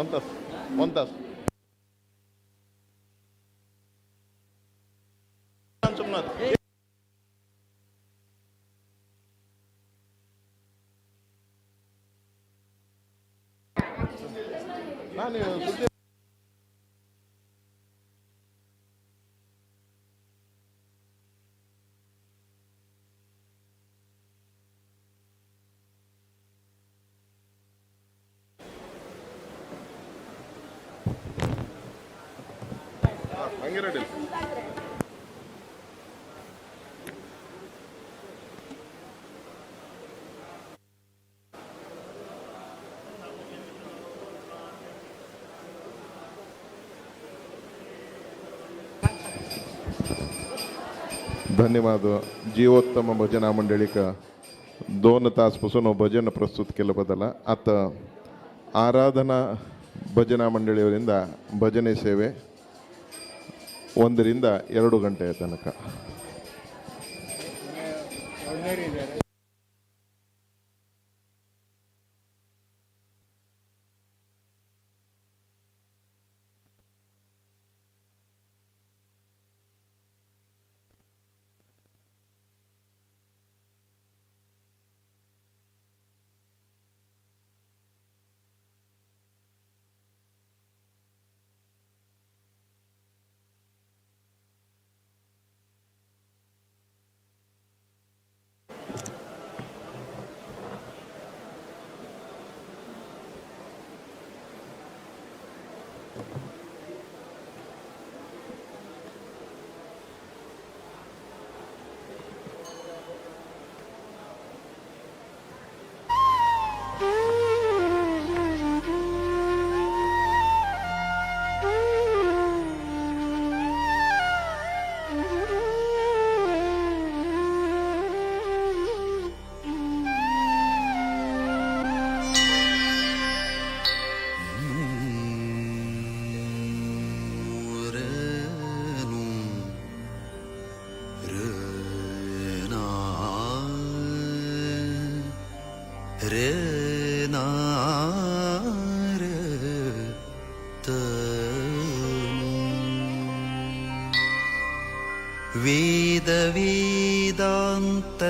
Speaker 10: ಒಂದು ತಾಸು ಒಂದು ತಾಸು ಸುಮ್ಮನೆ. ನಾನು ಸುದ್ದಿ ಹಂಗಿರಡಿಲ್ಲ. धन्यवाद जीवोत्तम भजना मंडळीक 2 तास पासून हो भजन प्रस्तुत केलं बदल. आता आराधना ಭಜನಾ ಮಂಡಳಿಯವರಿಂದ ಭಜನೆ ಸೇವೆ 1 ರಿಂದ 2 ಗಂಟೆಯ ತನಕ.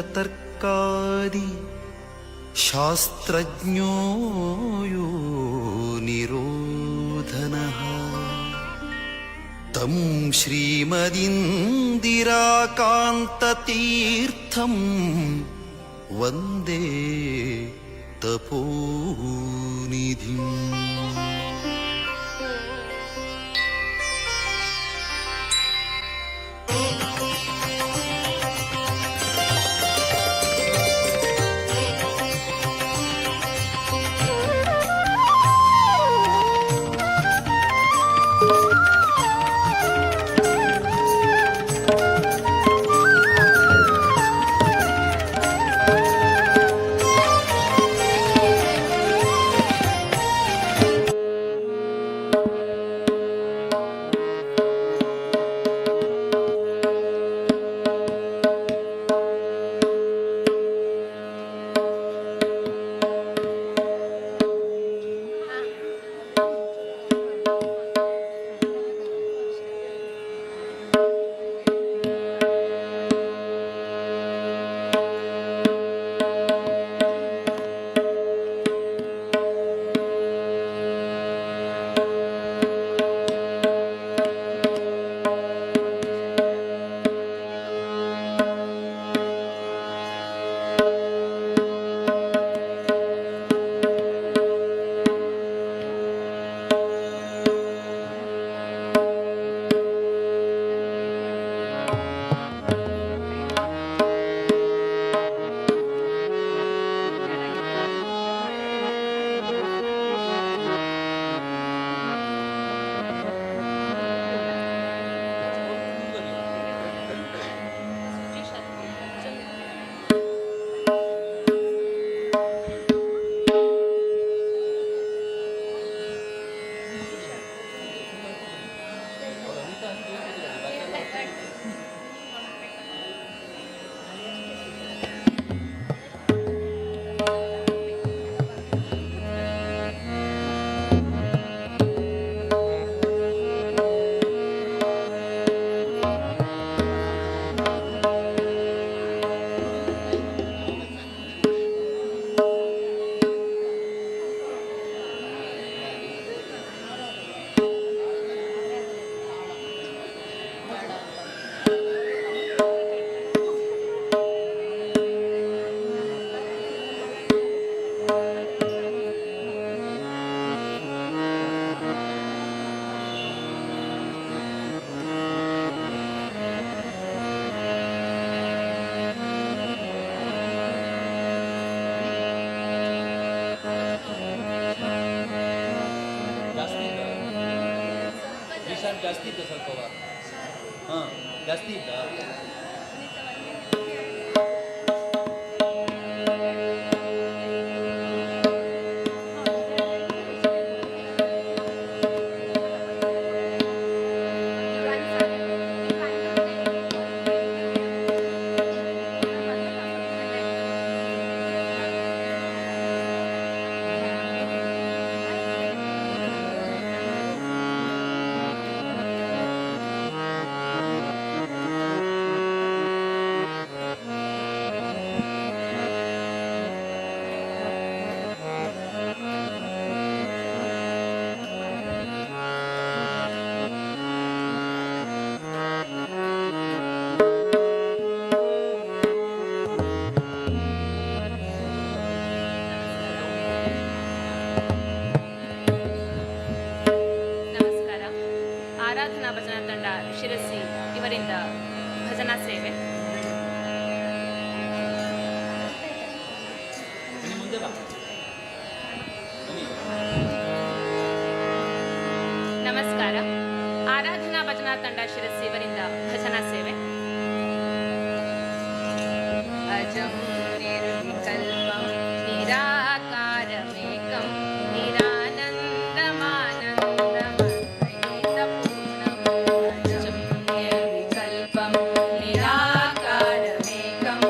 Speaker 13: वेदवेदान्ततर्कादि शास्त्रज्ञो यो निरोधनः तं श्रीमदिन्दिराकान्ततीर्थं वन्दे तपोनिधिम्.
Speaker 14: ಜಾಸ್ತಿ ಇದ್ದ ಸ್ವಲ್ಪವ? ಹಾಂ, ಜಾಸ್ತಿ ಇದ್ದ.
Speaker 15: ನಮಸ್ಕಾರ. ಆರಾಧನಾ ಭಜನಾ ತಂಡ ಶಿರಸಿ ಇವರಿಂದ ಭಜನಾ ಸೇವೆ.
Speaker 14: ಬನ್ನಿ ಮುಂದೆ ಬಾ, ಬನ್ನಿ.
Speaker 15: ನಮಸ್ಕಾರ. ಆರಾಧನಾ ಭಜನಾ ತಂಡ ಶಿರಸಿ ಇವರಿಂದ ಭಜನಾ ಸೇವೆ.
Speaker 11: ಅಜಂ ನಿರ್ವಿಕಲ್ಪಂ ನಿರಾಕಾರಮೇಕಂ ನಿರಾನಂದಮಾನಂದಮದ್ವೈತಪೂರ್ಣಂ. ಅಜಂ ನಿರ್ವಿಕಲ್ಪಂ ನಿರಾಕಾರಮೇಕಂ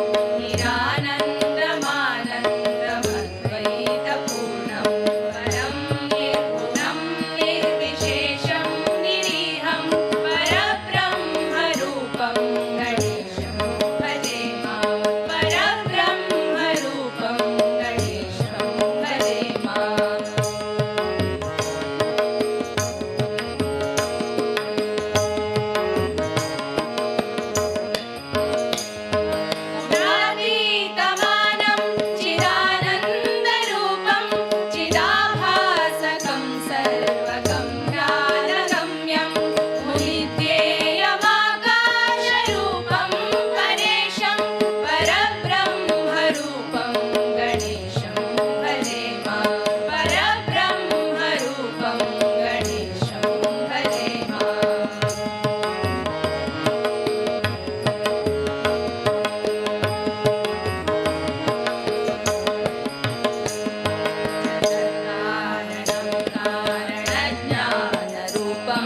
Speaker 11: ನಿರಾನಂದಮಾನಂದಮದ್ವೈತಪೂರ್ಣಂ. ಪರಂ ನಿರ್ಗುಣಂ ನಿರ್ವಿಶೇಷಂ ನಿರೀಹಂ ಪರಬ್ರಹ್ಮರೂಪಂ ಗಣೇಶಂ ಭಜೆ ಮಾಂ. ಪರಬ್ರಹ್ಮರೂಪಂ ಗಣೇಶಂ ಭಜೆ ಮಾಂ. गुणातीतमानं चिदानन्दरूपं चिदाभासकं सर्वगं ज्ञानगम्यं मुनिध्येयमाकाशरूपं परेशं परब्रह्मरूपं गणेशं भजे मां. परब्रह्मरूपं गणेशं भजे माम्. कारणज्ञानरूपं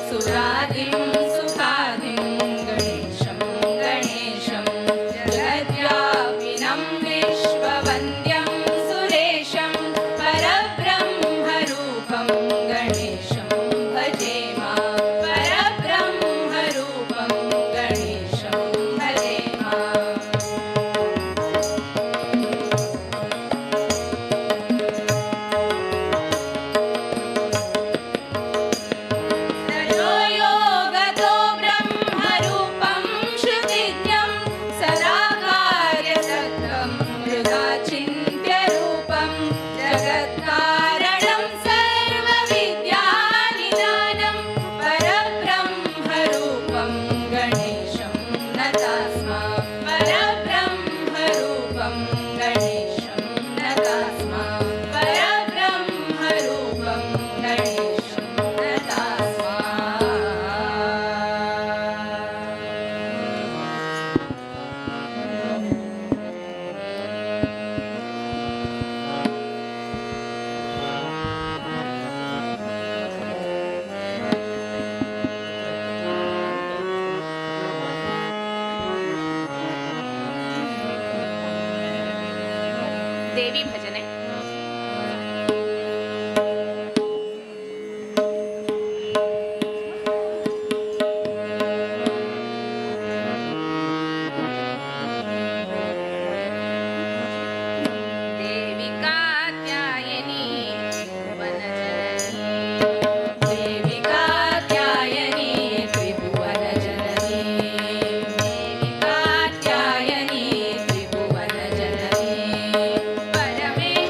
Speaker 11: सुरादिं सुखादिं गणेशं गणेशं जगद्व्यापिनं विश्ववन्द्यं सुरेशं परब्रह्मरूपं गणेशं भजे मां. परब्रह्मरूपं गणेशं भजे माम्. रजो योगतो ब्रह्मरूपं श्रुतिज्ञं सदा कार्यसक्तं मृदा चिन्त्यरूपं जगत्कारणं सर्वविद्यानिदानं परब्रह्मरूपं गणेशं नता स्म. परब्रह्मरूपं गणेशं नता स्म. परब्रह्मरूपं गणेशं नता स्म.
Speaker 15: ದೇವಿ ಭಜನೆ.
Speaker 11: ದೇವಿ ಕಾತ್ಯಾಯನಿ ತ್ರಿಭುವನ ಜನನಿ. ದೇವಿ ಕಾತ್ಯಾಯನಿ ತ್ರಿಭುವನ ಜನನಿ. ದೇವಿ ಕಾತ್ಯಾಯನಿ ತ್ರಿಭುವನ ಜನನಿ. ಪರಮೇಶ್ವರಿ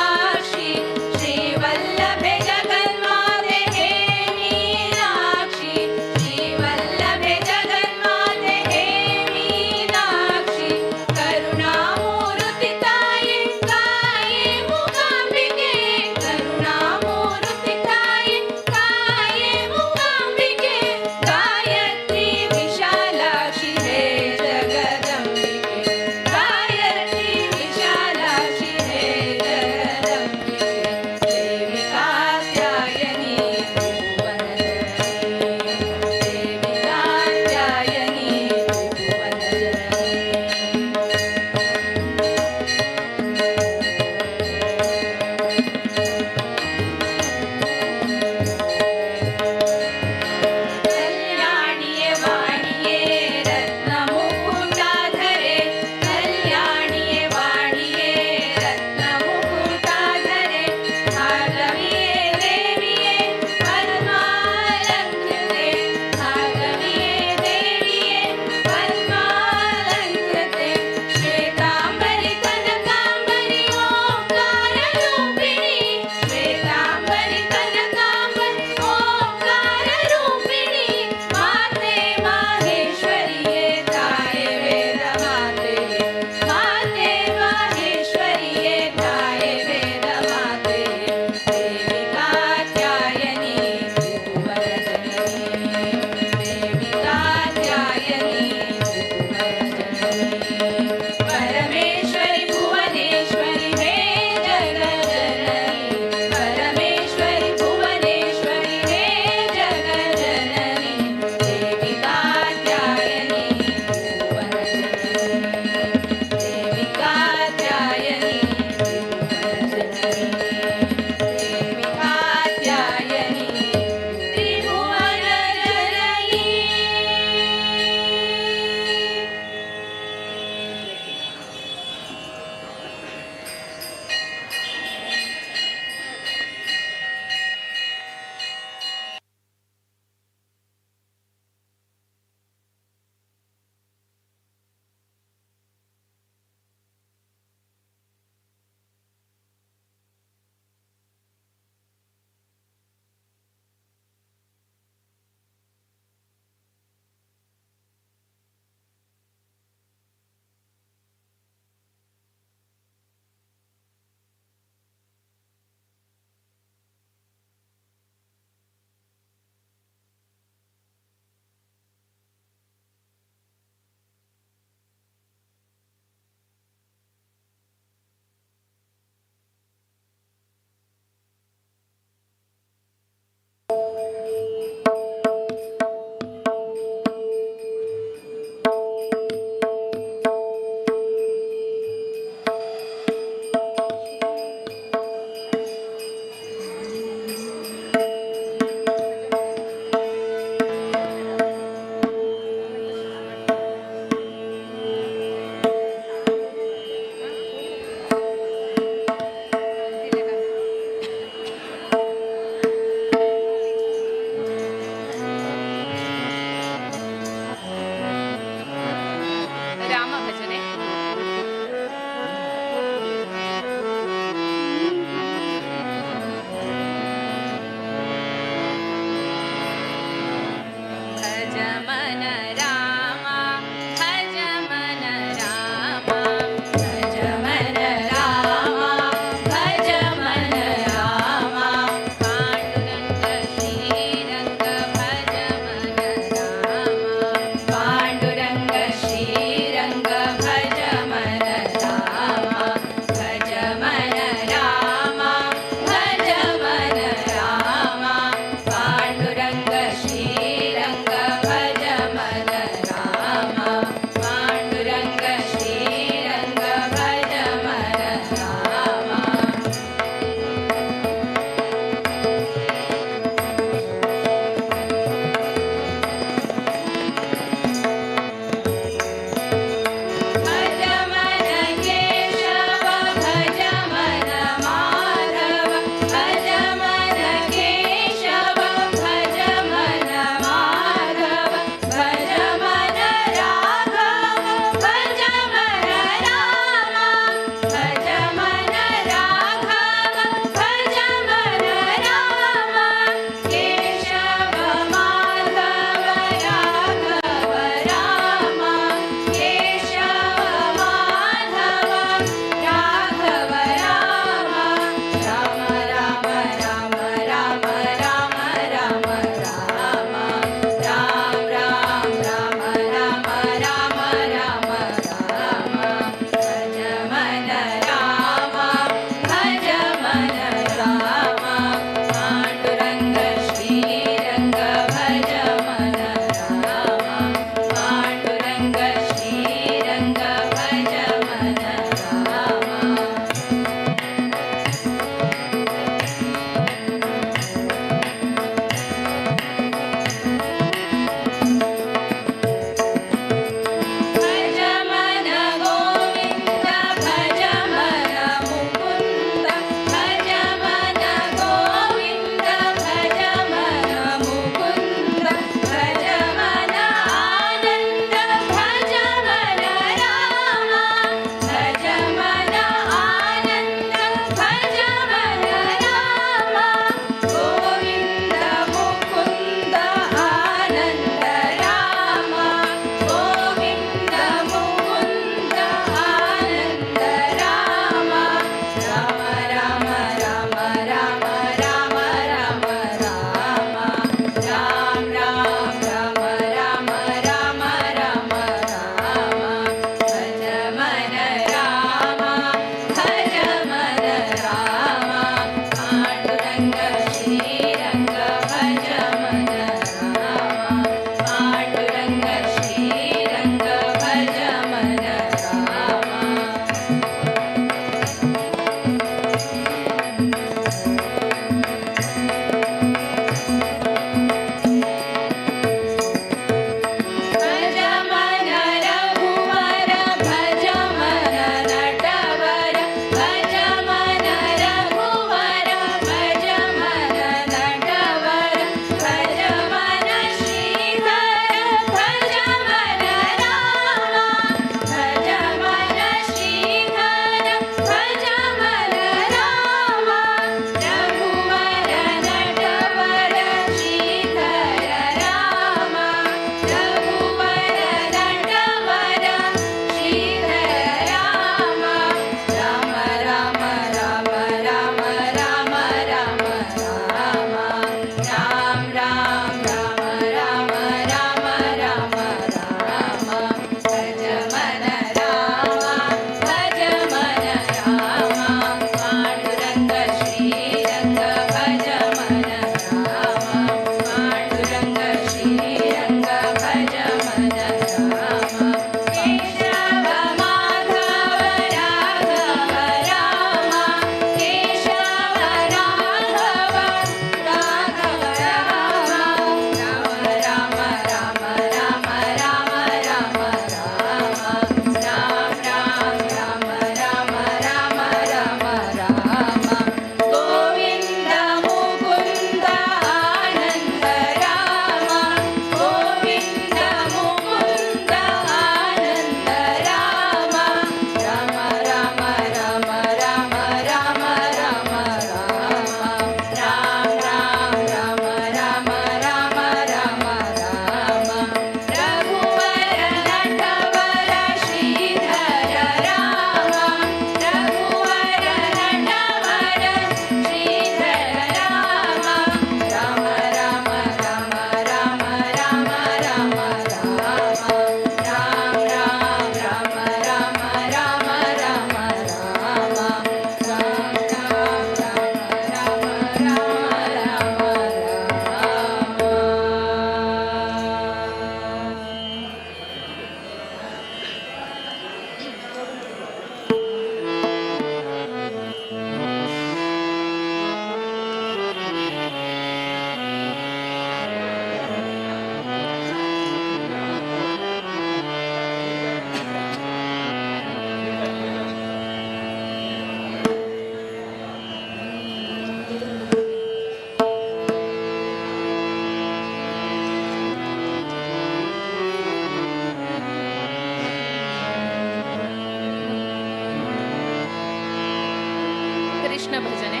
Speaker 15: ಭಜನೆ.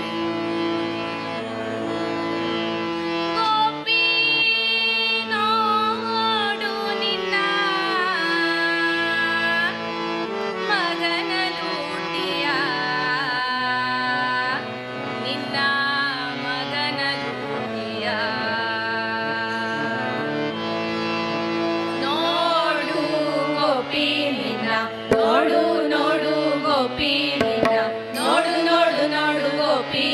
Speaker 15: ಗೋಪಿ ನೋಡು ನಿನ್ನ ಮಗನ ಲೂಟಿಯ, ನಿನ್ನ ಮಗನ ಲೂಟಿಯ. ನೋಡು ಗೋಪಿ ನಿನ್ನ, ನೋಡು ನೋಡು ಗೋಪಿ ನಿನ್ನ, ನೋಡು ನೋಡು ನೋಡು ಗೋಪಿ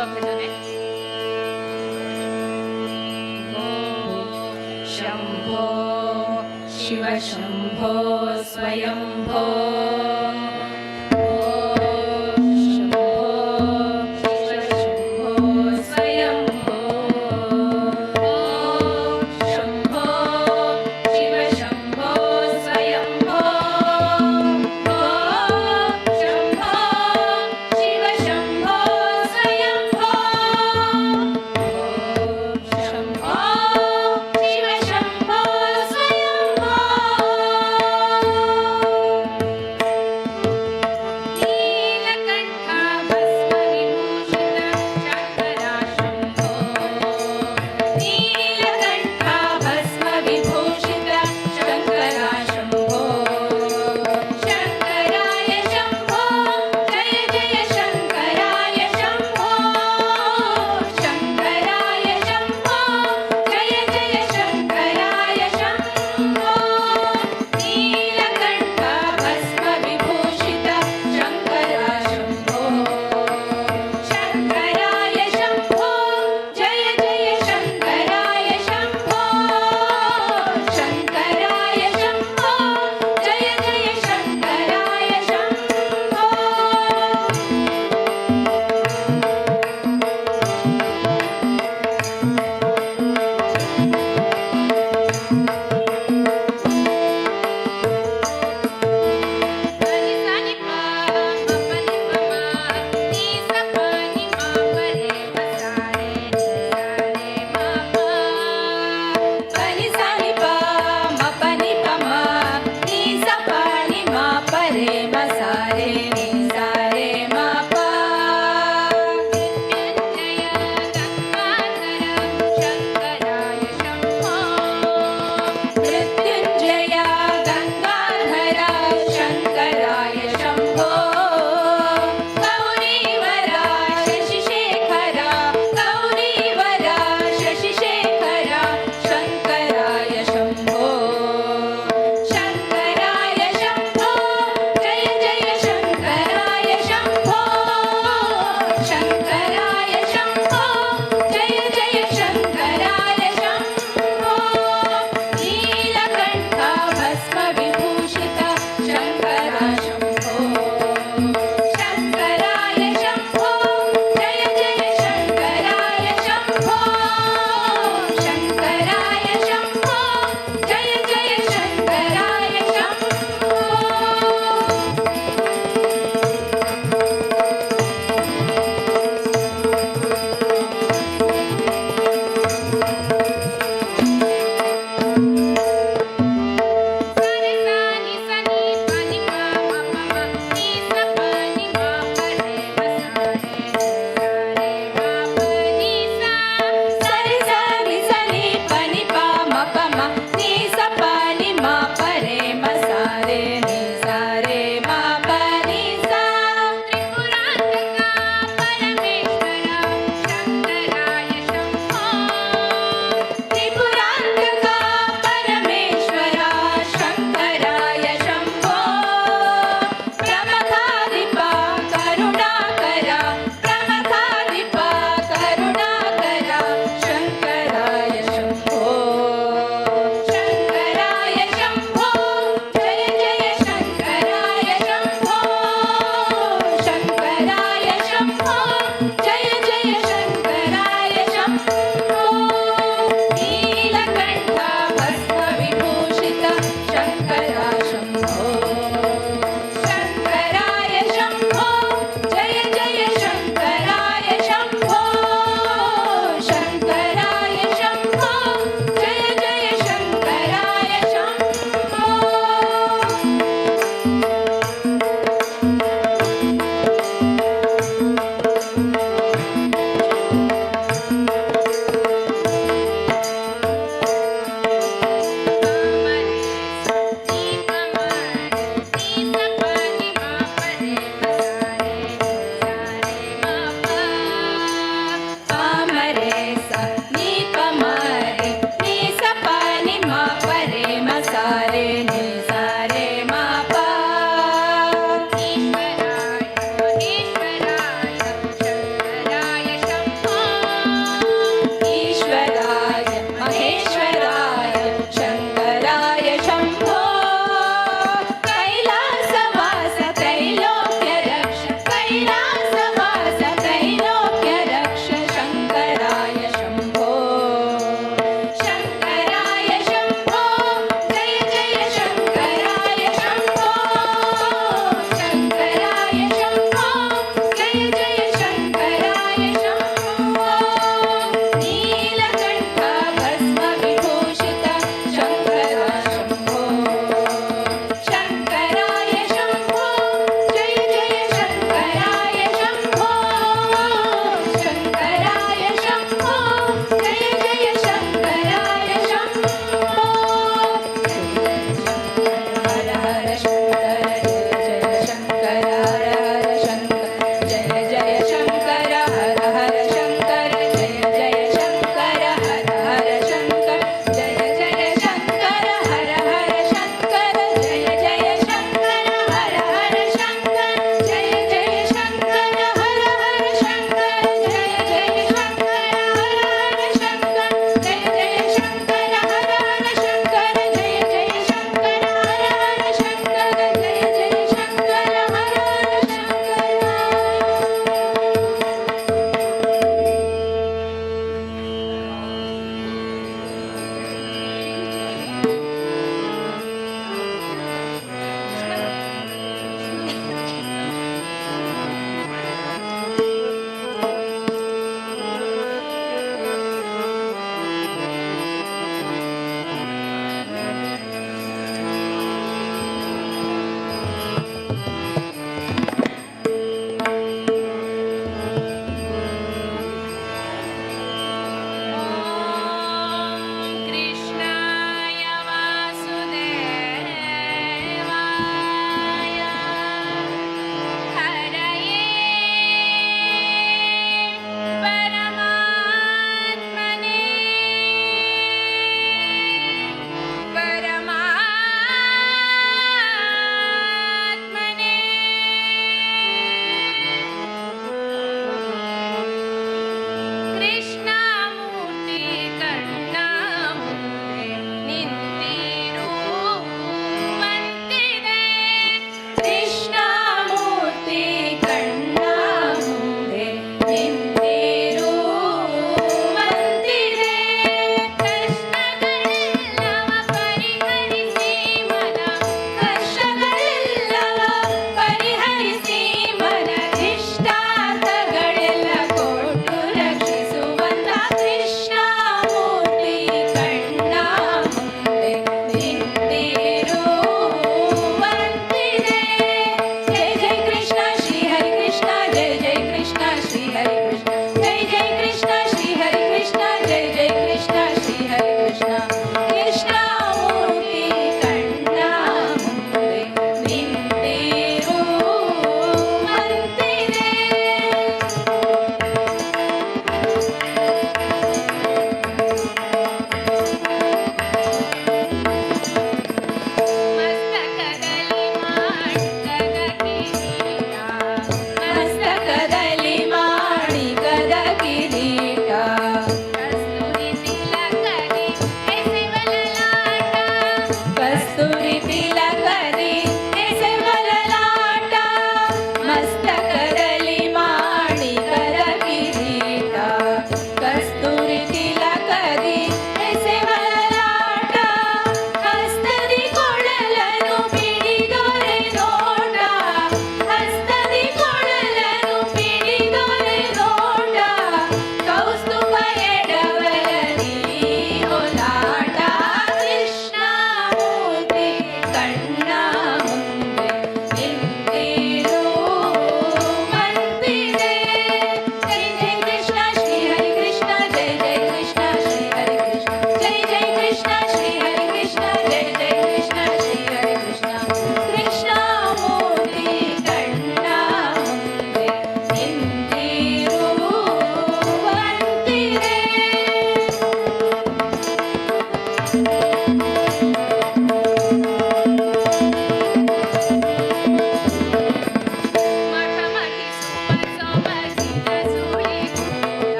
Speaker 15: ಮುಂದಿರುವ ಭಜನೆ.
Speaker 11: ಶಂಭೋ ಶಿವ ಶಂಭೋ ಸ್ವಯಂಭೋ ಶಂಭೋ ಶಿವ ಶಂಭೋ ಸ್ವಯಂಭೋ ಶಂಭೋ ಶಿವ ಶಂಭೋ ಸ್ವಯಂಭೋ ಶಂಭೋ ಶಿವ ಶಂಭೋ ಸ್ವಯಂಭೋ ಶಂಭೋ ಶಿವ ಶಂಭೋ ಸ್ವಯಂಭೋ.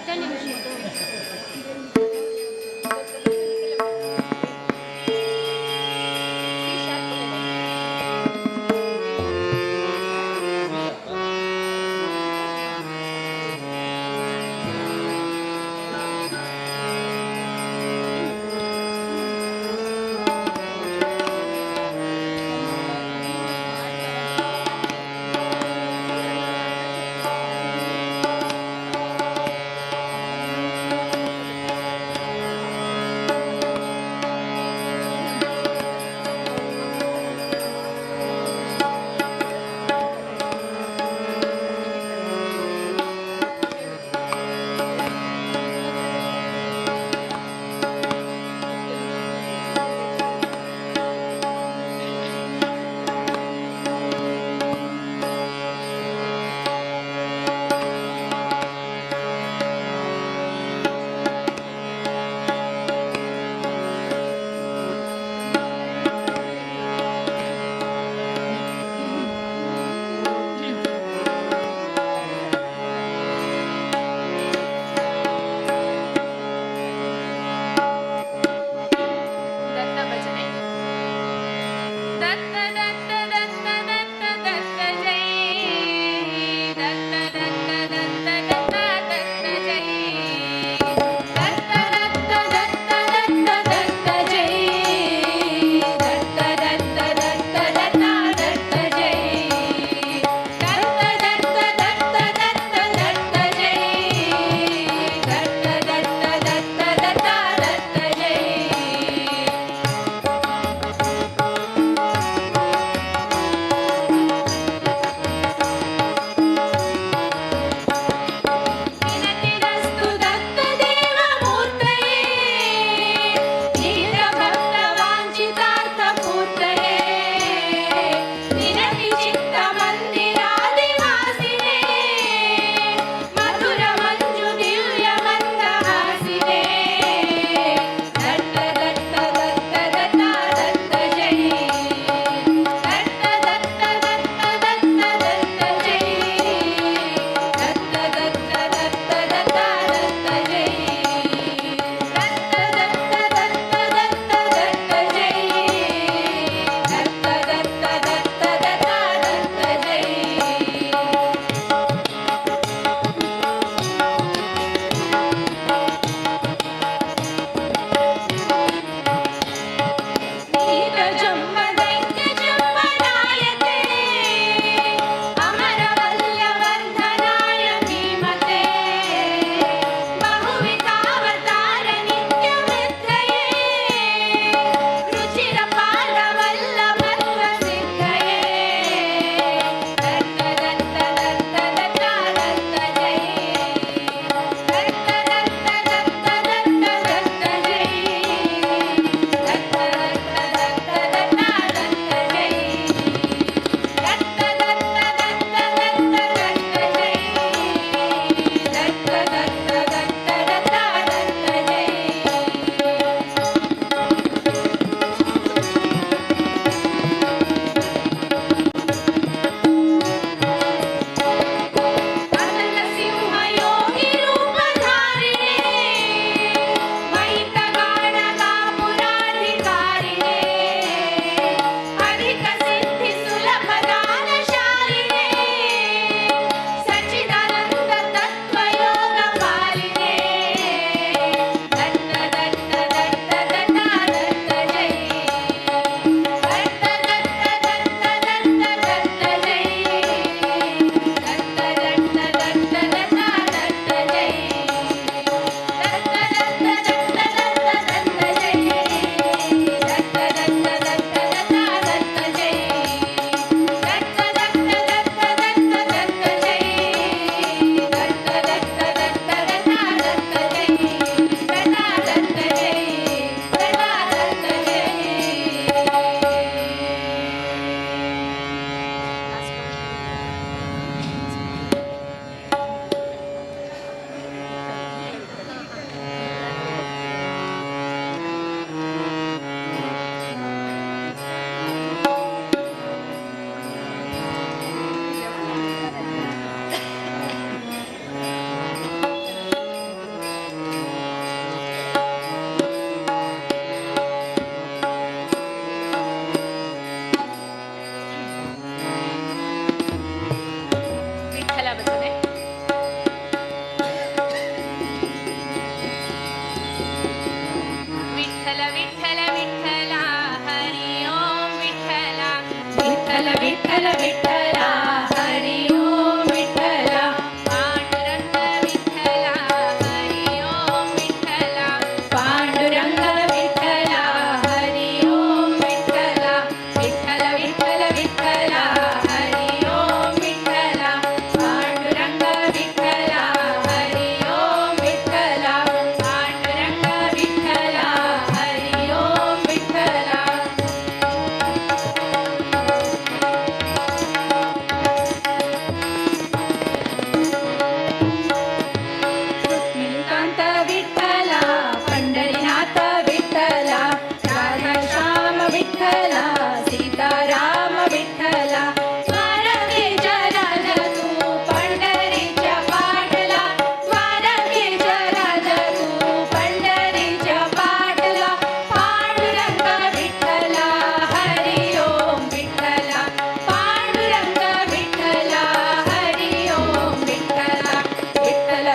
Speaker 9: Thank you.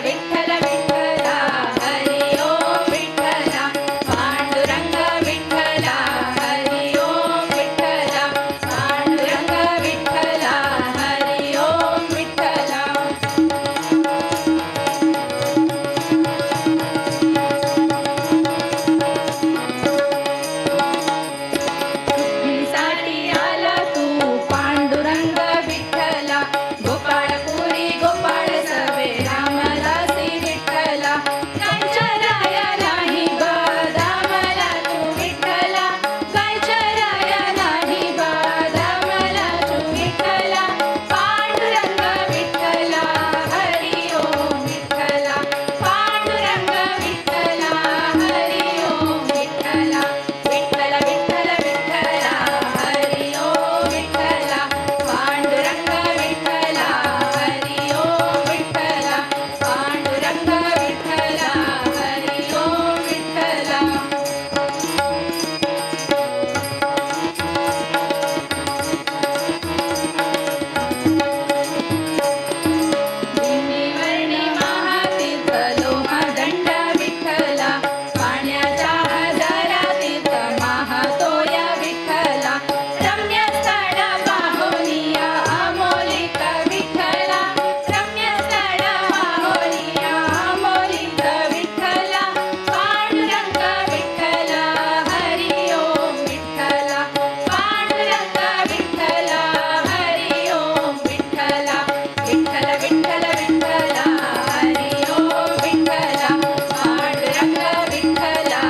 Speaker 12: विठ्ठल विठ्ठल हरि ओम विठ्ठल पांडुरंग विठ्ठल हरि ओम विठ्ठल पांडुरंग विठ्ठल हरि ओम विठ्ठल. रुक्मिणीसाठी आला तू पांडुरंग विठ्ठला, गोपाळपुरी गोपाळ सवे रामदासी विठ्ठला, गायचराया नाही बदामला तू विठ्ठला, गायचराया नाही बदामला तू विठ्ठला, पांडुरंग विठ्ठला हरि ओम विठ्ठला, पांडुरंग विठ्ठला हरि ओम विठ्ठला, विठ्ठल विठ्ठल विठ्ठला हरि ओम विठ्ठला, पांडुरंग विठ्ठला हरि ओम विठ्ठला, पांडुरंग विठ्ठला हरि ओम विठ्ठला. दिंडीवर्णी महातीर्थ लोहदंड विठ्ठला, पाण्याच्या हजारा तीर्थ महातोया विठ्ठला, रम्य स्थळ पाहुनिया अमोलिक विठ्ठला, रम्य स्थळ पाहुनिया अमोलिक विठ्ठला, पांडुरंग विठ्ठला हरि ओम विठ्ठला, पांडुरंग विठ्ठला हरि ओम विठ्ठला, विठ्ठल विठ्ठल विठ्ठला हरि ओम विठ्ठला, पांडुरंग विठ्ठला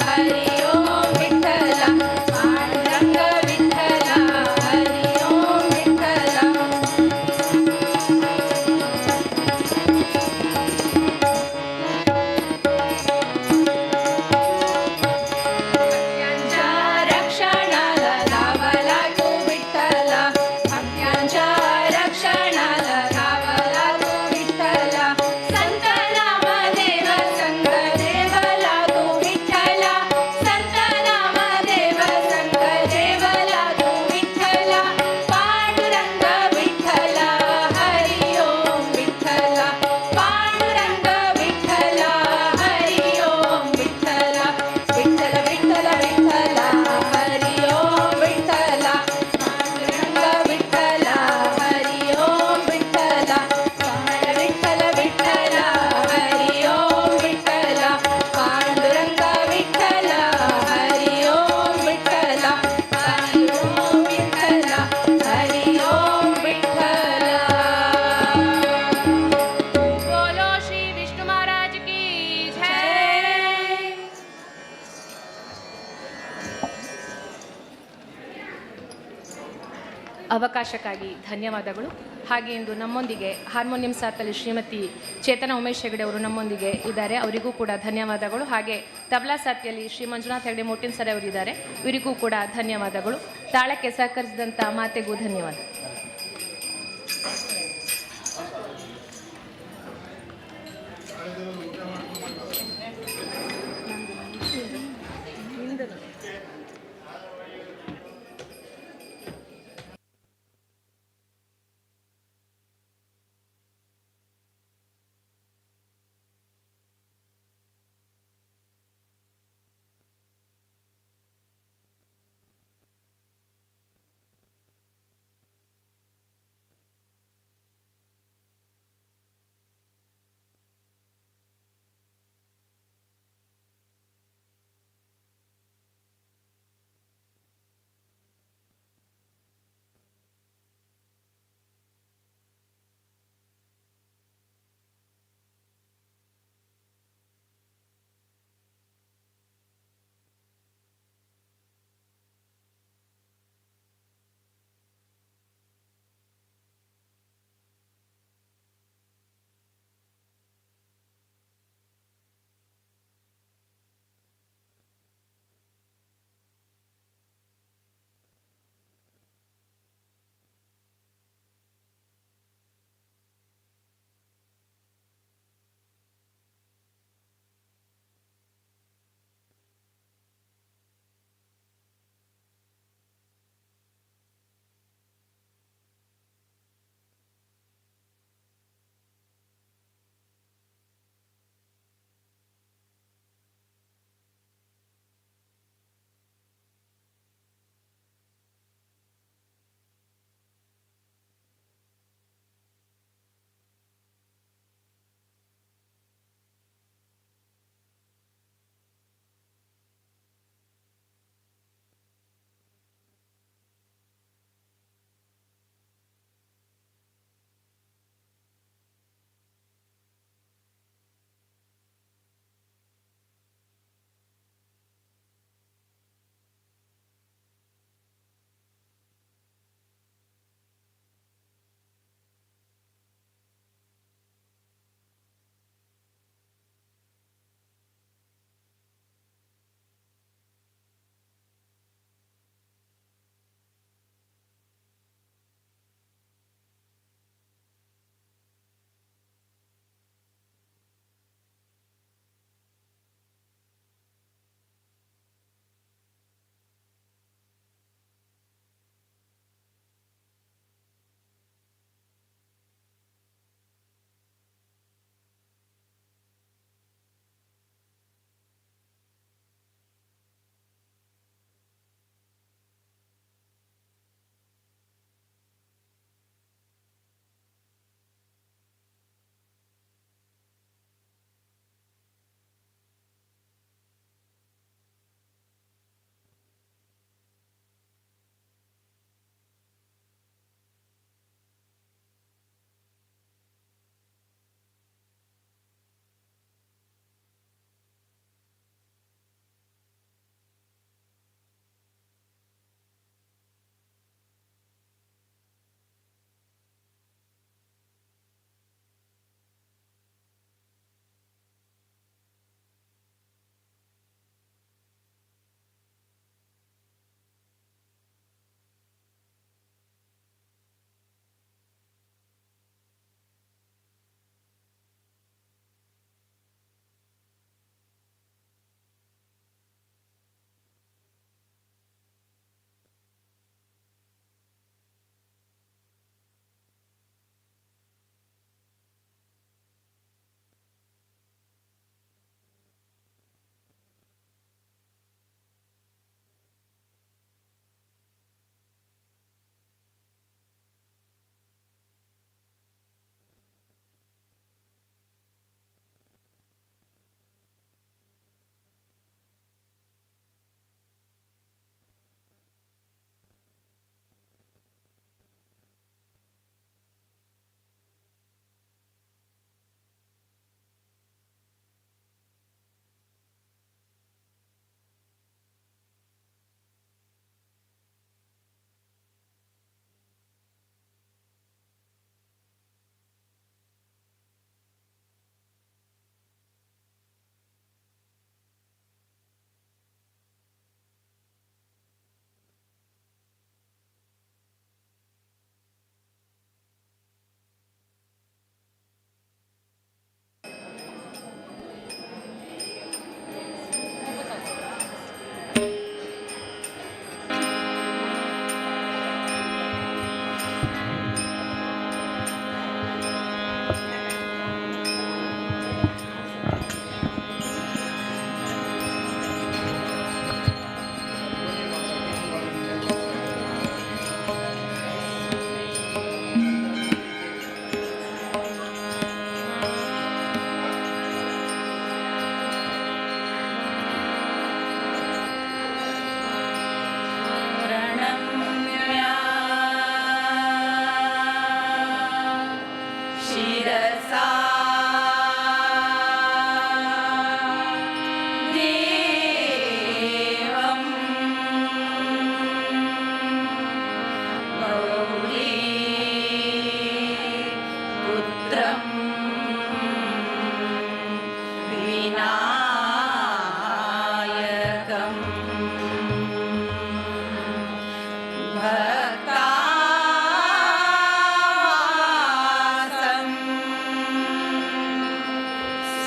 Speaker 12: हरि ओम विठ्ठला, पांडुरंग विठ्ठला हरि ओम विठ्ठला. भक्त्यांच्या रक्षणाला धावला तू विठ्ठला, भक्त्यांच्या रक्षणाला धावला तू विठ्ठला, संत नामदेव संग देवला तू विठ्ठला, संत नामदेव संग देवला तू विठ्ठला, पांडुरंग विठ्ठला हरि ओम विठ्ठला, पांडुरंग विठ्ठला हरि ओम विठ्ठला, विठ्ठल विठ्ठल विठ्ठला हरि ओम विठ्ठला, पांडुरंग विठ्ठला हरि ओम विठ्ठला, विठ्ठल विठ्ठला हरि ओम विठ्ठला, पांडुरंग विठ्ठला हरि ओम विठ्ठला, हरि ओम विठ्ठला हरि ओम विठ्ठला.
Speaker 15: बोलो श्री विष्णु महाराज की जय. ಅವಕಾಶಕ್ಕಾಗಿ ಧನ್ಯವಾದಗಳು. ಹಾಗೆ ಇಂದು ನಮ್ಮೊಂದಿಗೆ ಹಾರ್ಮೋನಿಯಂ ಸಾಥಲ್ಲಿ ಶ್ರೀಮತಿ ಚೇತನ ಉಮೇಶ್ ಹೆಗಡೆ ಅವರು ನಮ್ಮೊಂದಿಗೆ ಇದ್ದಾರೆ, ಅವರಿಗೂ ಕೂಡ ಧನ್ಯವಾದಗಳು. ಹಾಗೆ ತಬಲಾ ಸಾಥಿಯಲ್ಲಿ ಶ್ರೀ ಮಂಜುನಾಥ್ ಹೆಗಡೆ ಮೋಟಿನ್ ಸರ್ ಅವರಿದ್ದಾರೆ, ಇವರಿಗೂ ಕೂಡ ಧನ್ಯವಾದಗಳು. ತಾಳಕ್ಕೆ ಸಹಕರಿಸಿದಂಥ ಮಾತೆಗೂ ಧನ್ಯವಾದ.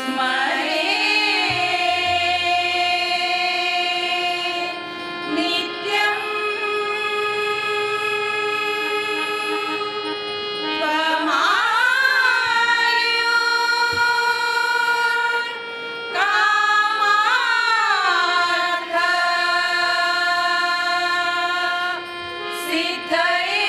Speaker 11: स्मरे नित्यं त्वमायु कामार्थ सिद्धये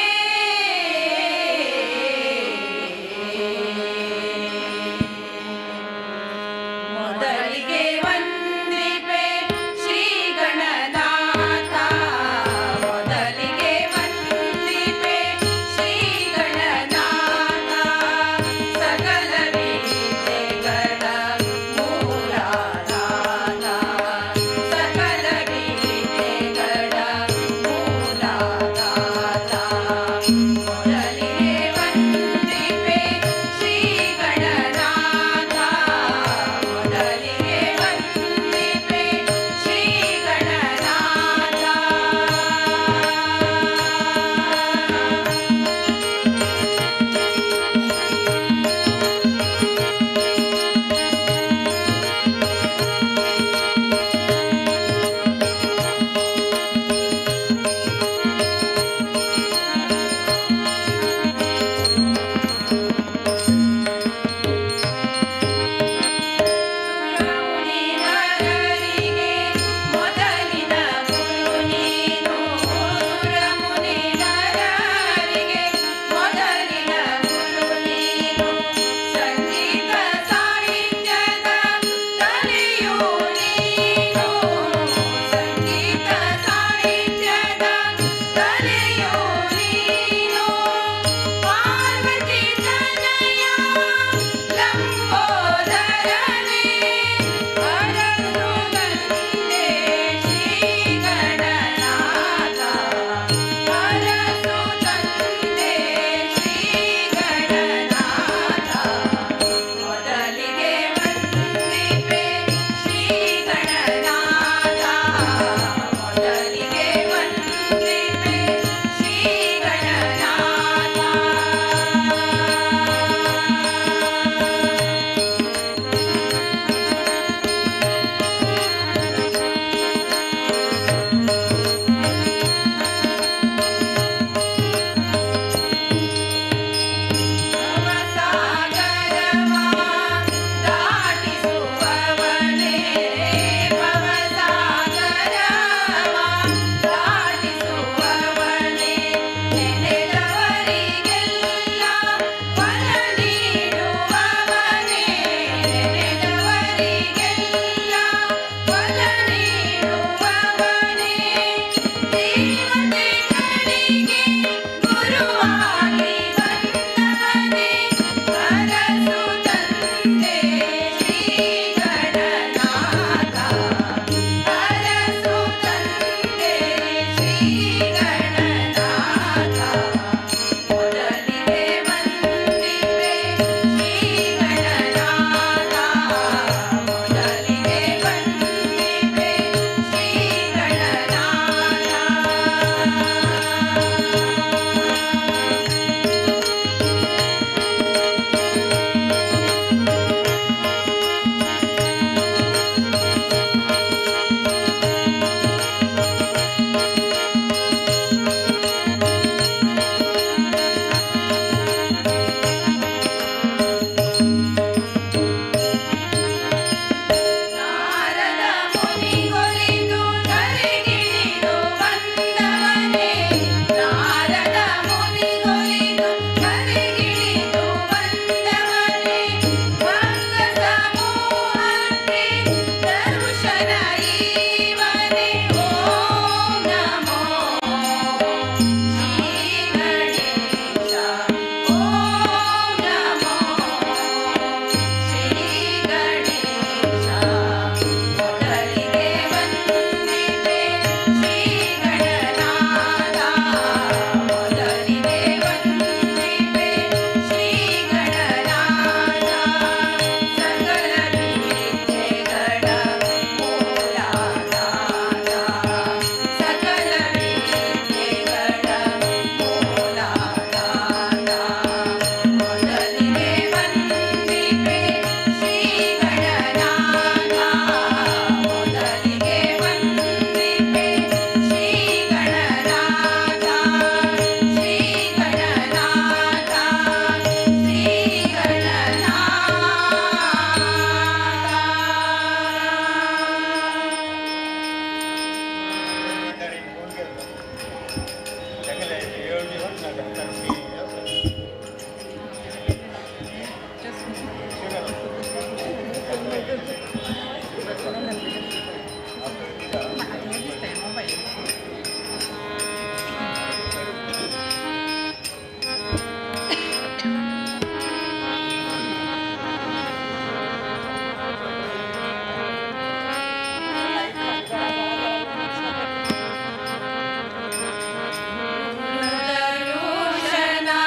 Speaker 11: गुरुदरुशना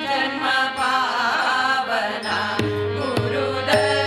Speaker 11: जन्म पावना, गुरुदरुशना.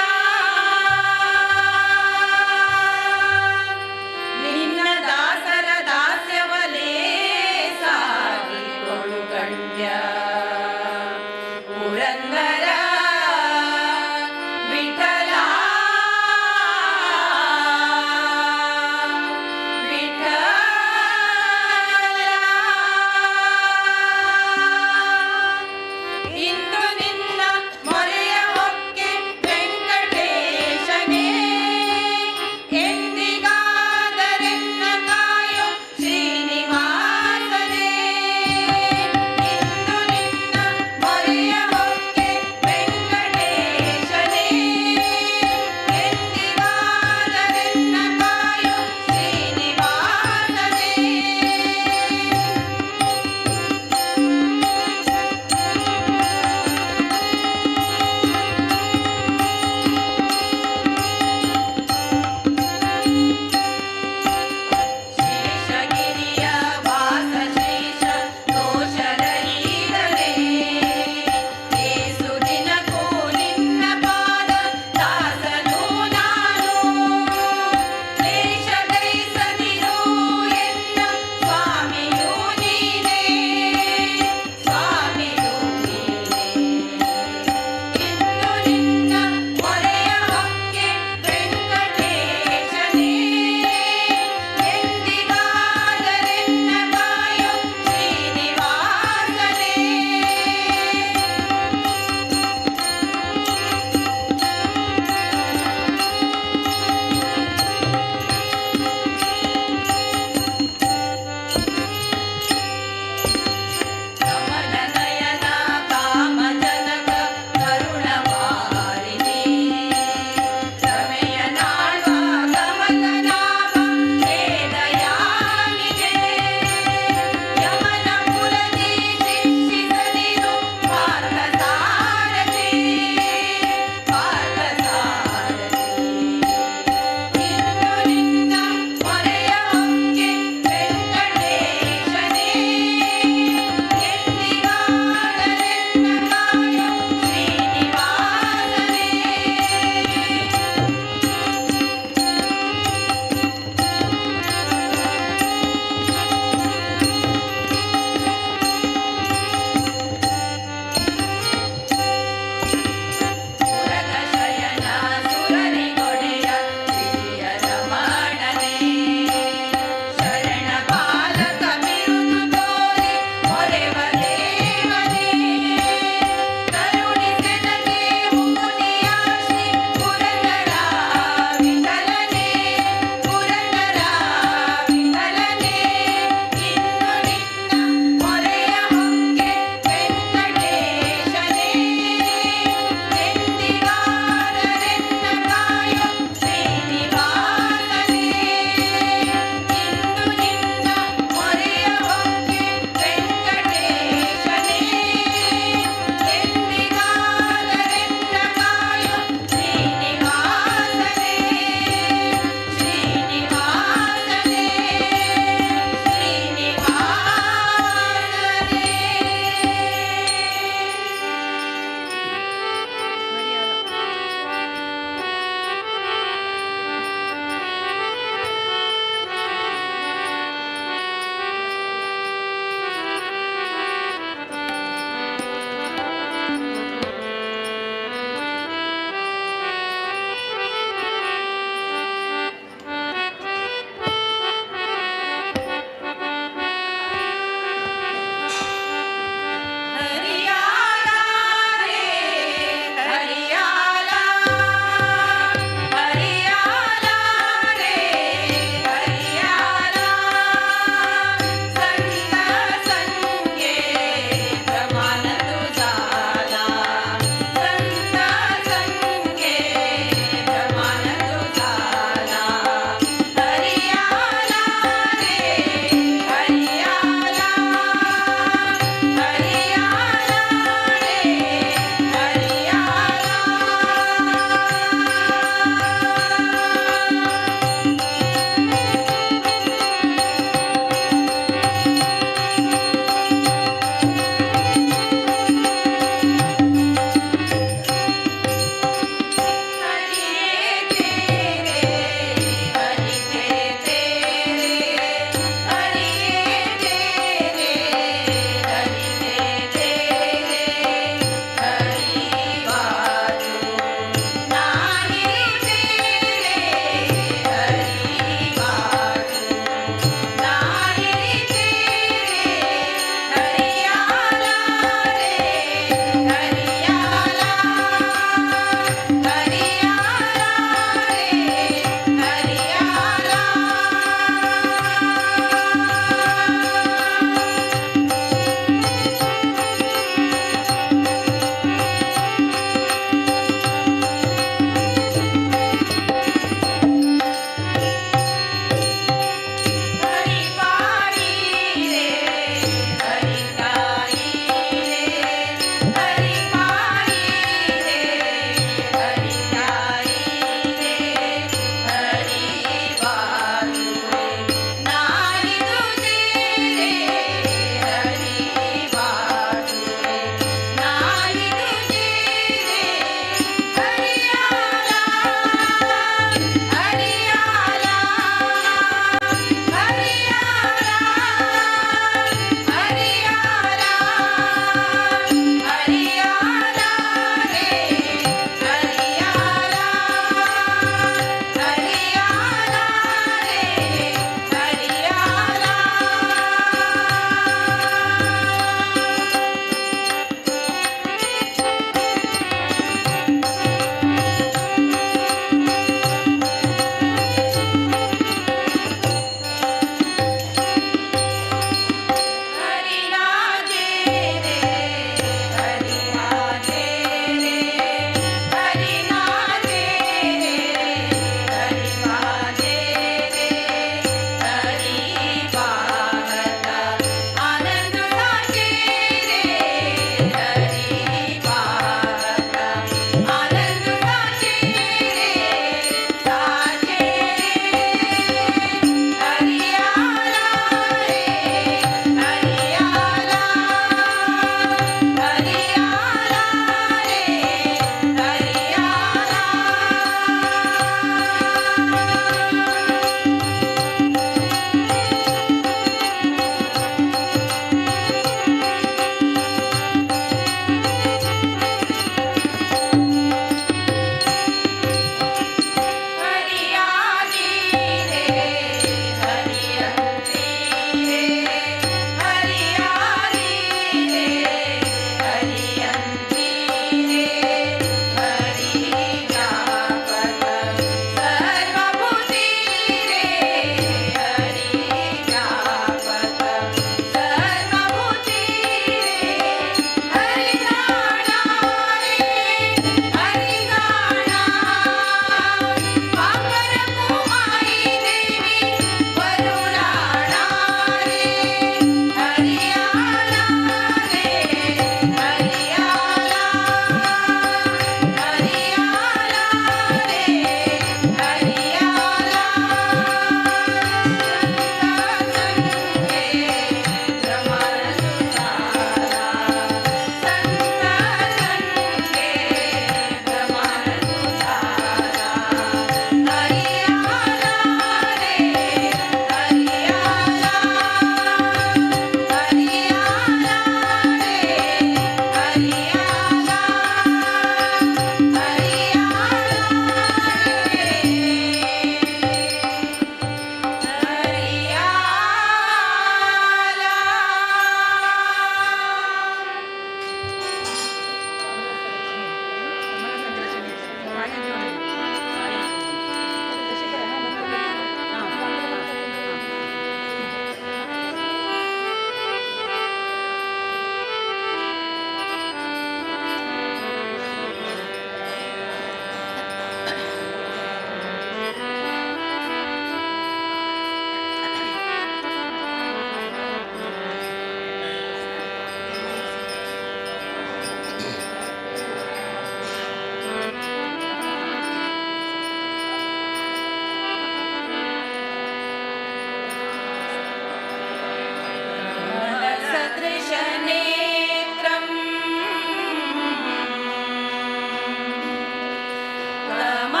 Speaker 11: कमलसदृशनेत्रम्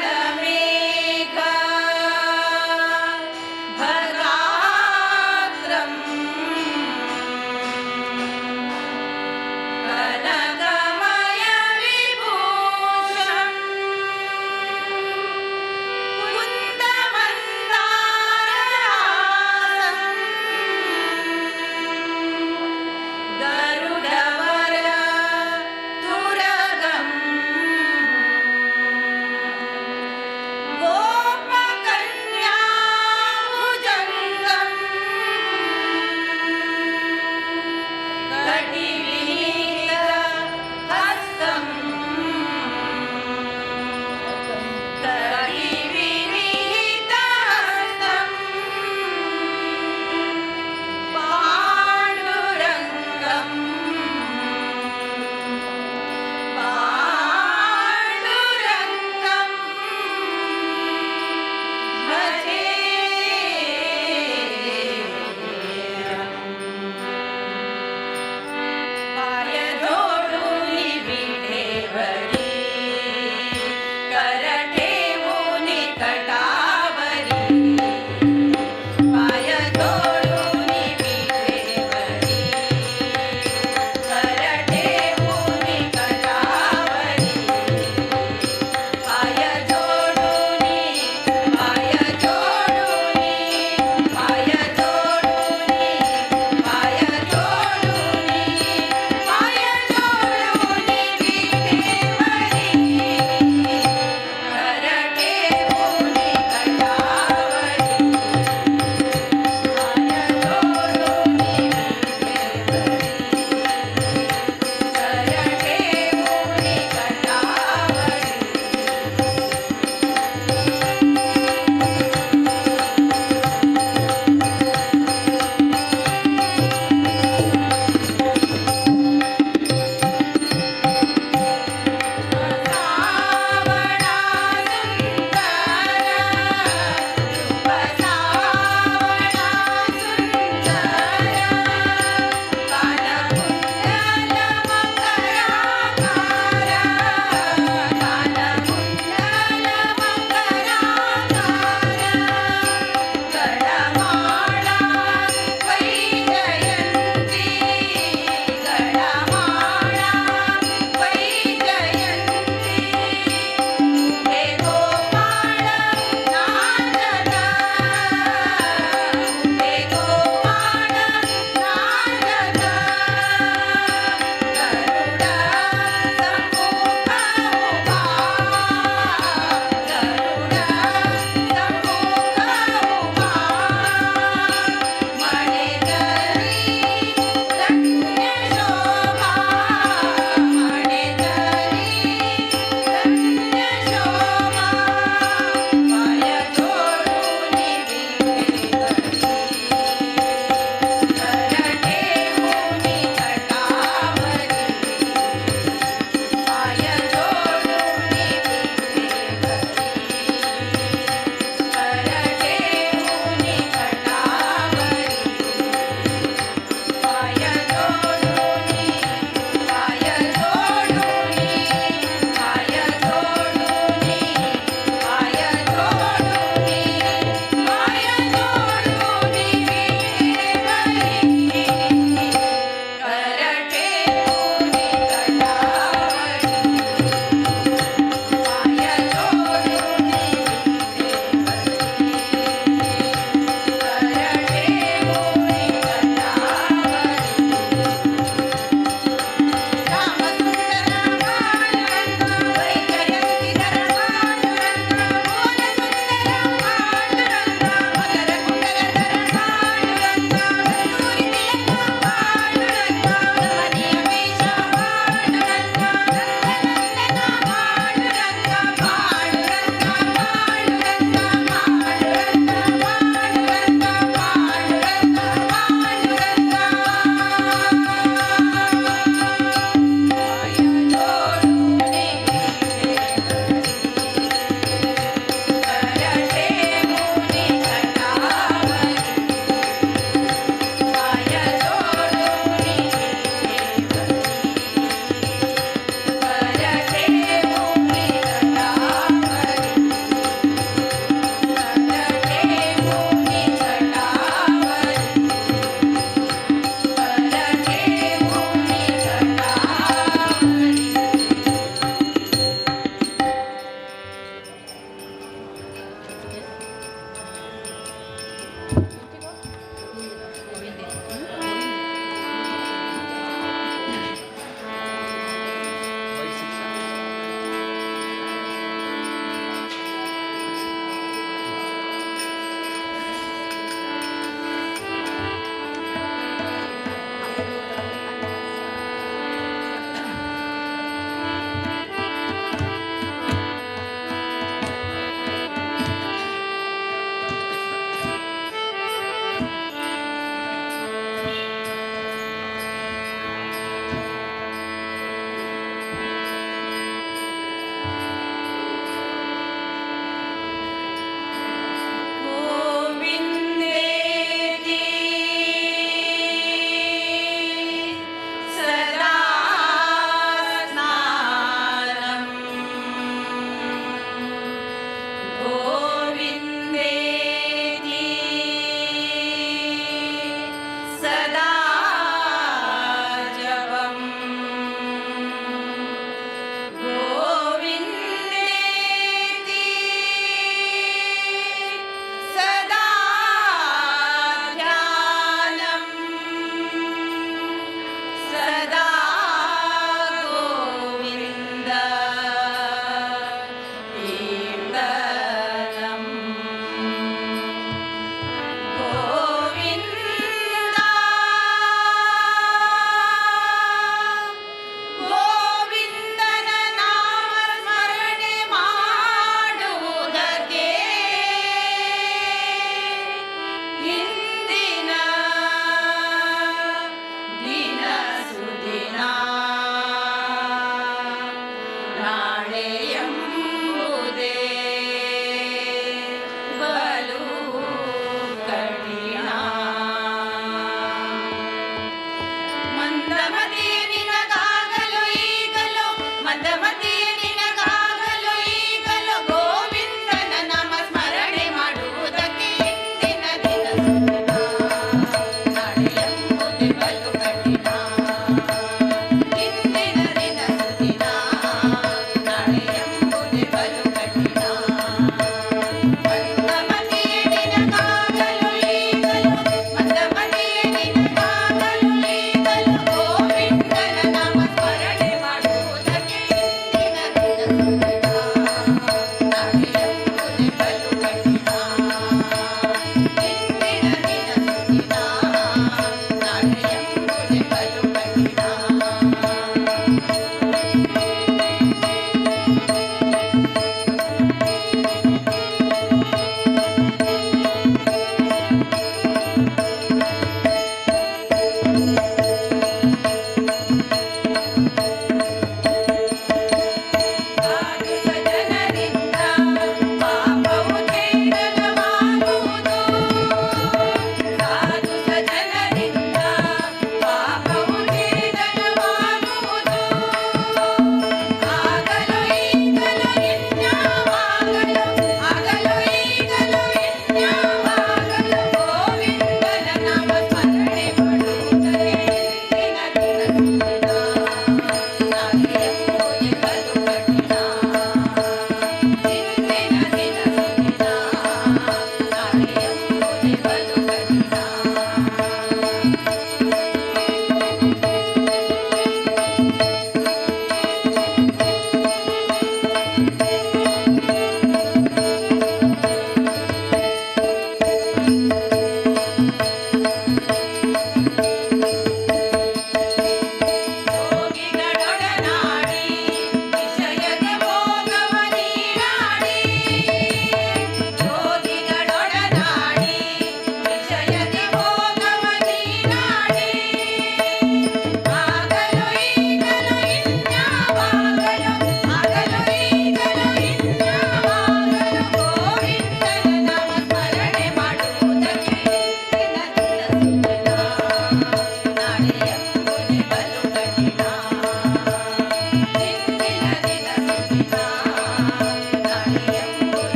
Speaker 11: काळमेघ भगात्रम् कनकमयविभूषम् कुन्दमन्दारहासम्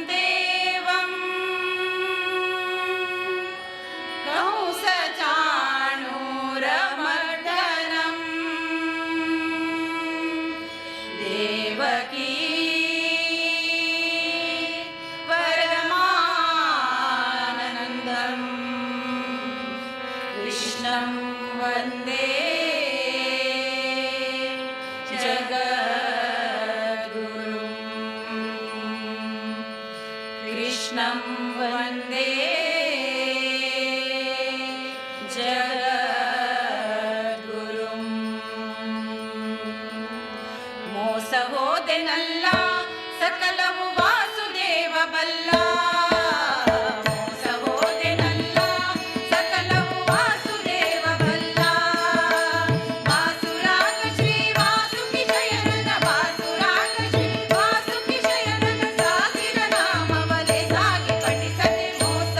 Speaker 11: देवं कंसचाणूरमर्दनम् देवकी परमानन्दम् कृष्णं वन्दे जगद्गुरुम् कृष्णं वन्दे जगद्गुरुम् ಮೋಸ ಹೋದೆನಲ್ಲ ಸಕಲವು ವಾಸುದೇವ ಬಲ್ಲ ಮೋಸ ಹೋದೆನಲ್ಲ ಸಕಲವು ವಾಸುದೇವ ಬಲ್ಲ ವಾಸುರಾಗ ಶ್ರೀ ವಾಸುಕಿ ಶಯನನ ವಾಸುರಾಗ ಶ್ರೀ ವಾಸುಕಿ ಶಯನನ ಸಾವಿರ ನಾಮವಲೆ ಸಾಗಿ ಪಠಿಸದೆ ಮೋಸ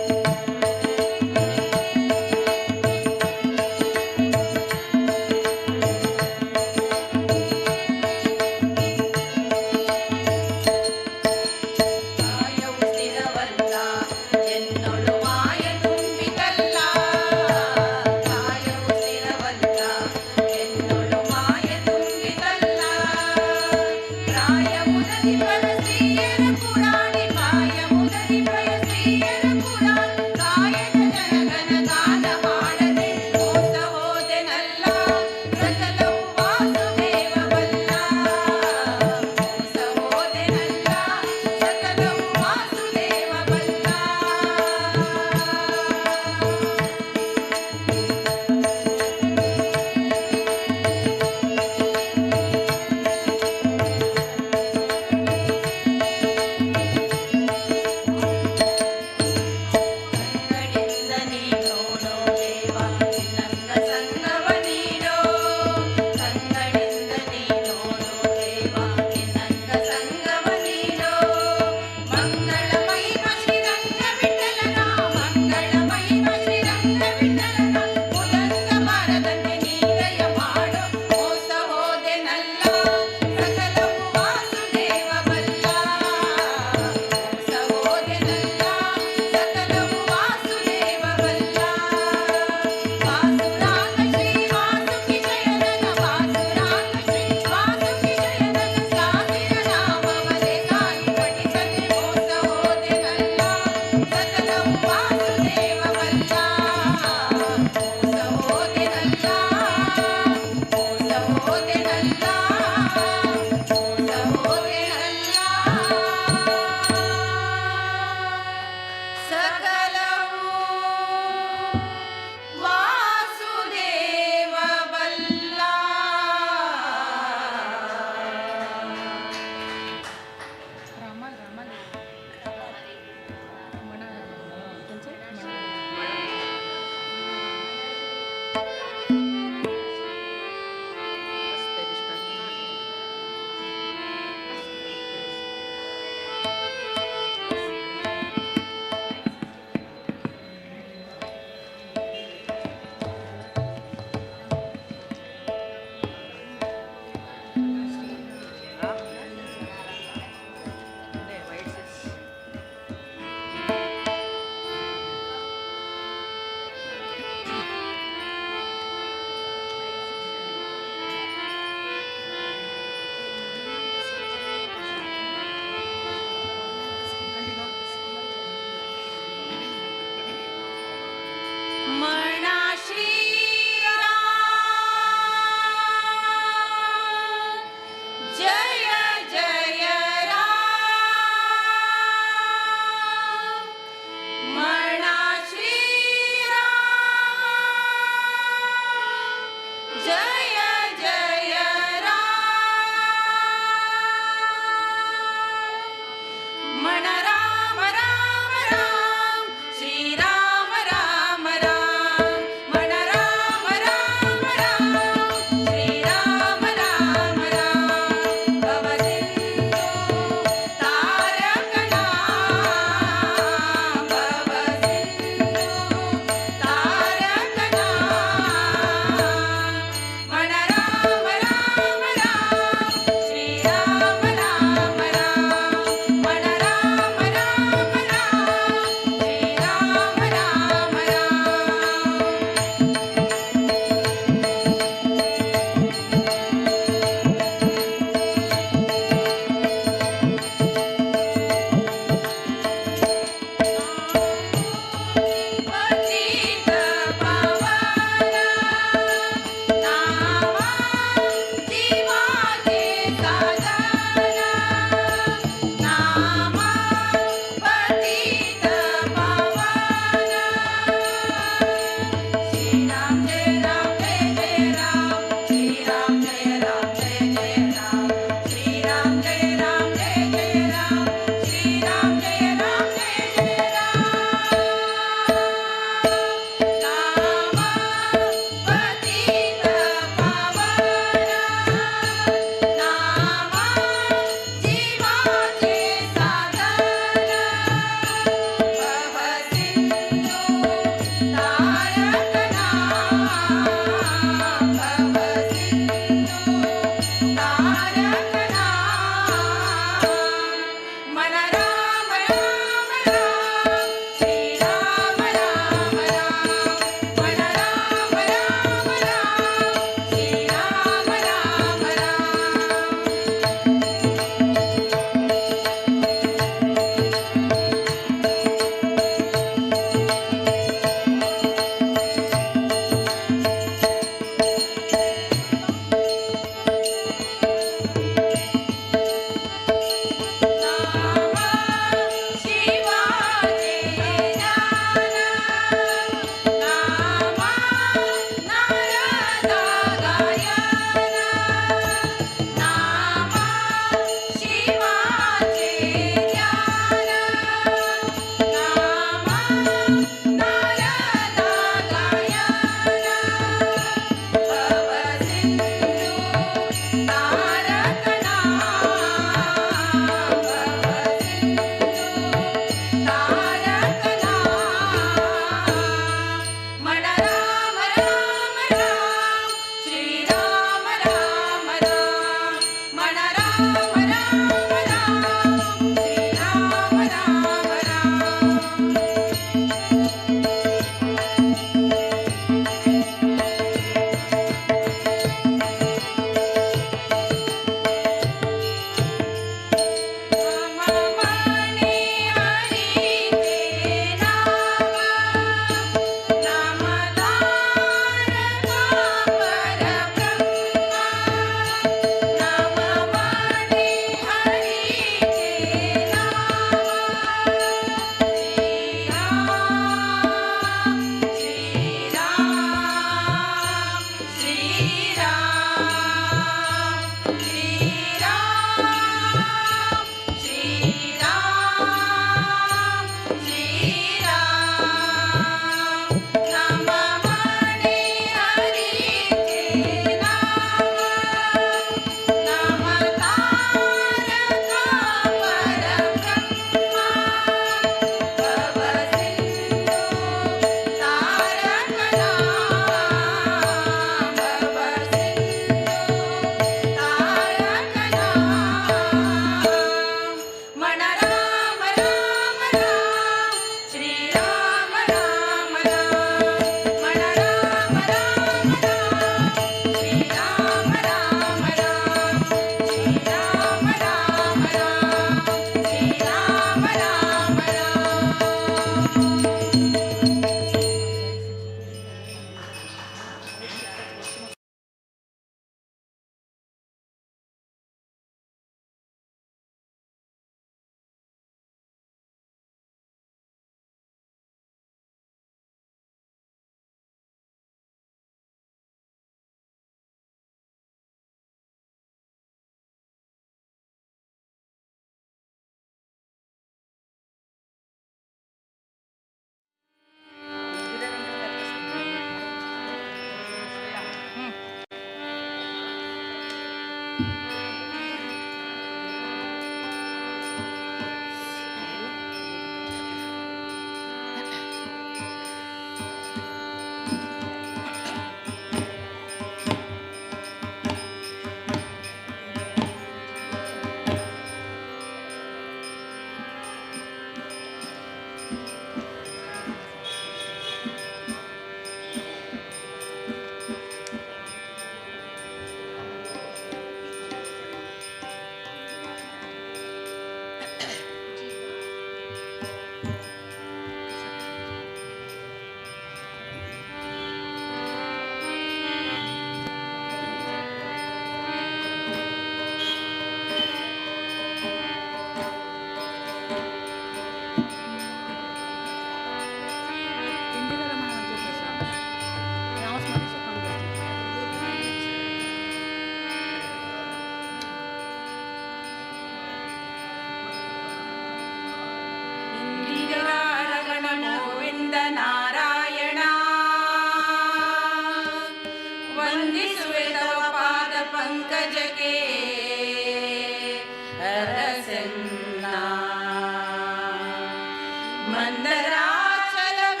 Speaker 11: ಮಂದರಾಚಲಗತಿ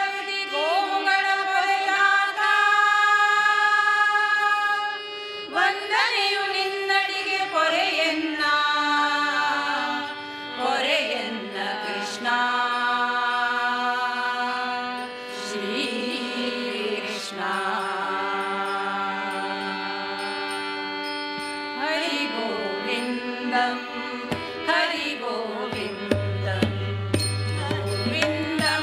Speaker 11: ಗೋವುಗಳ ಪೊರೆದಾತ ವಂದನೆಯು ನಿನ್ನಡಿಗೆ ಪೊರೆಯನ್ನ ಪೊರೆಯನ್ನ ಕೃಷ್ಣ ಶ್ರೀ ಕೃಷ್ಣ ಹರಿ ಗೋವಿಂದಂ ಹರಿ ಗೋವಿಂದಂ ಗೋವಿಂದಂ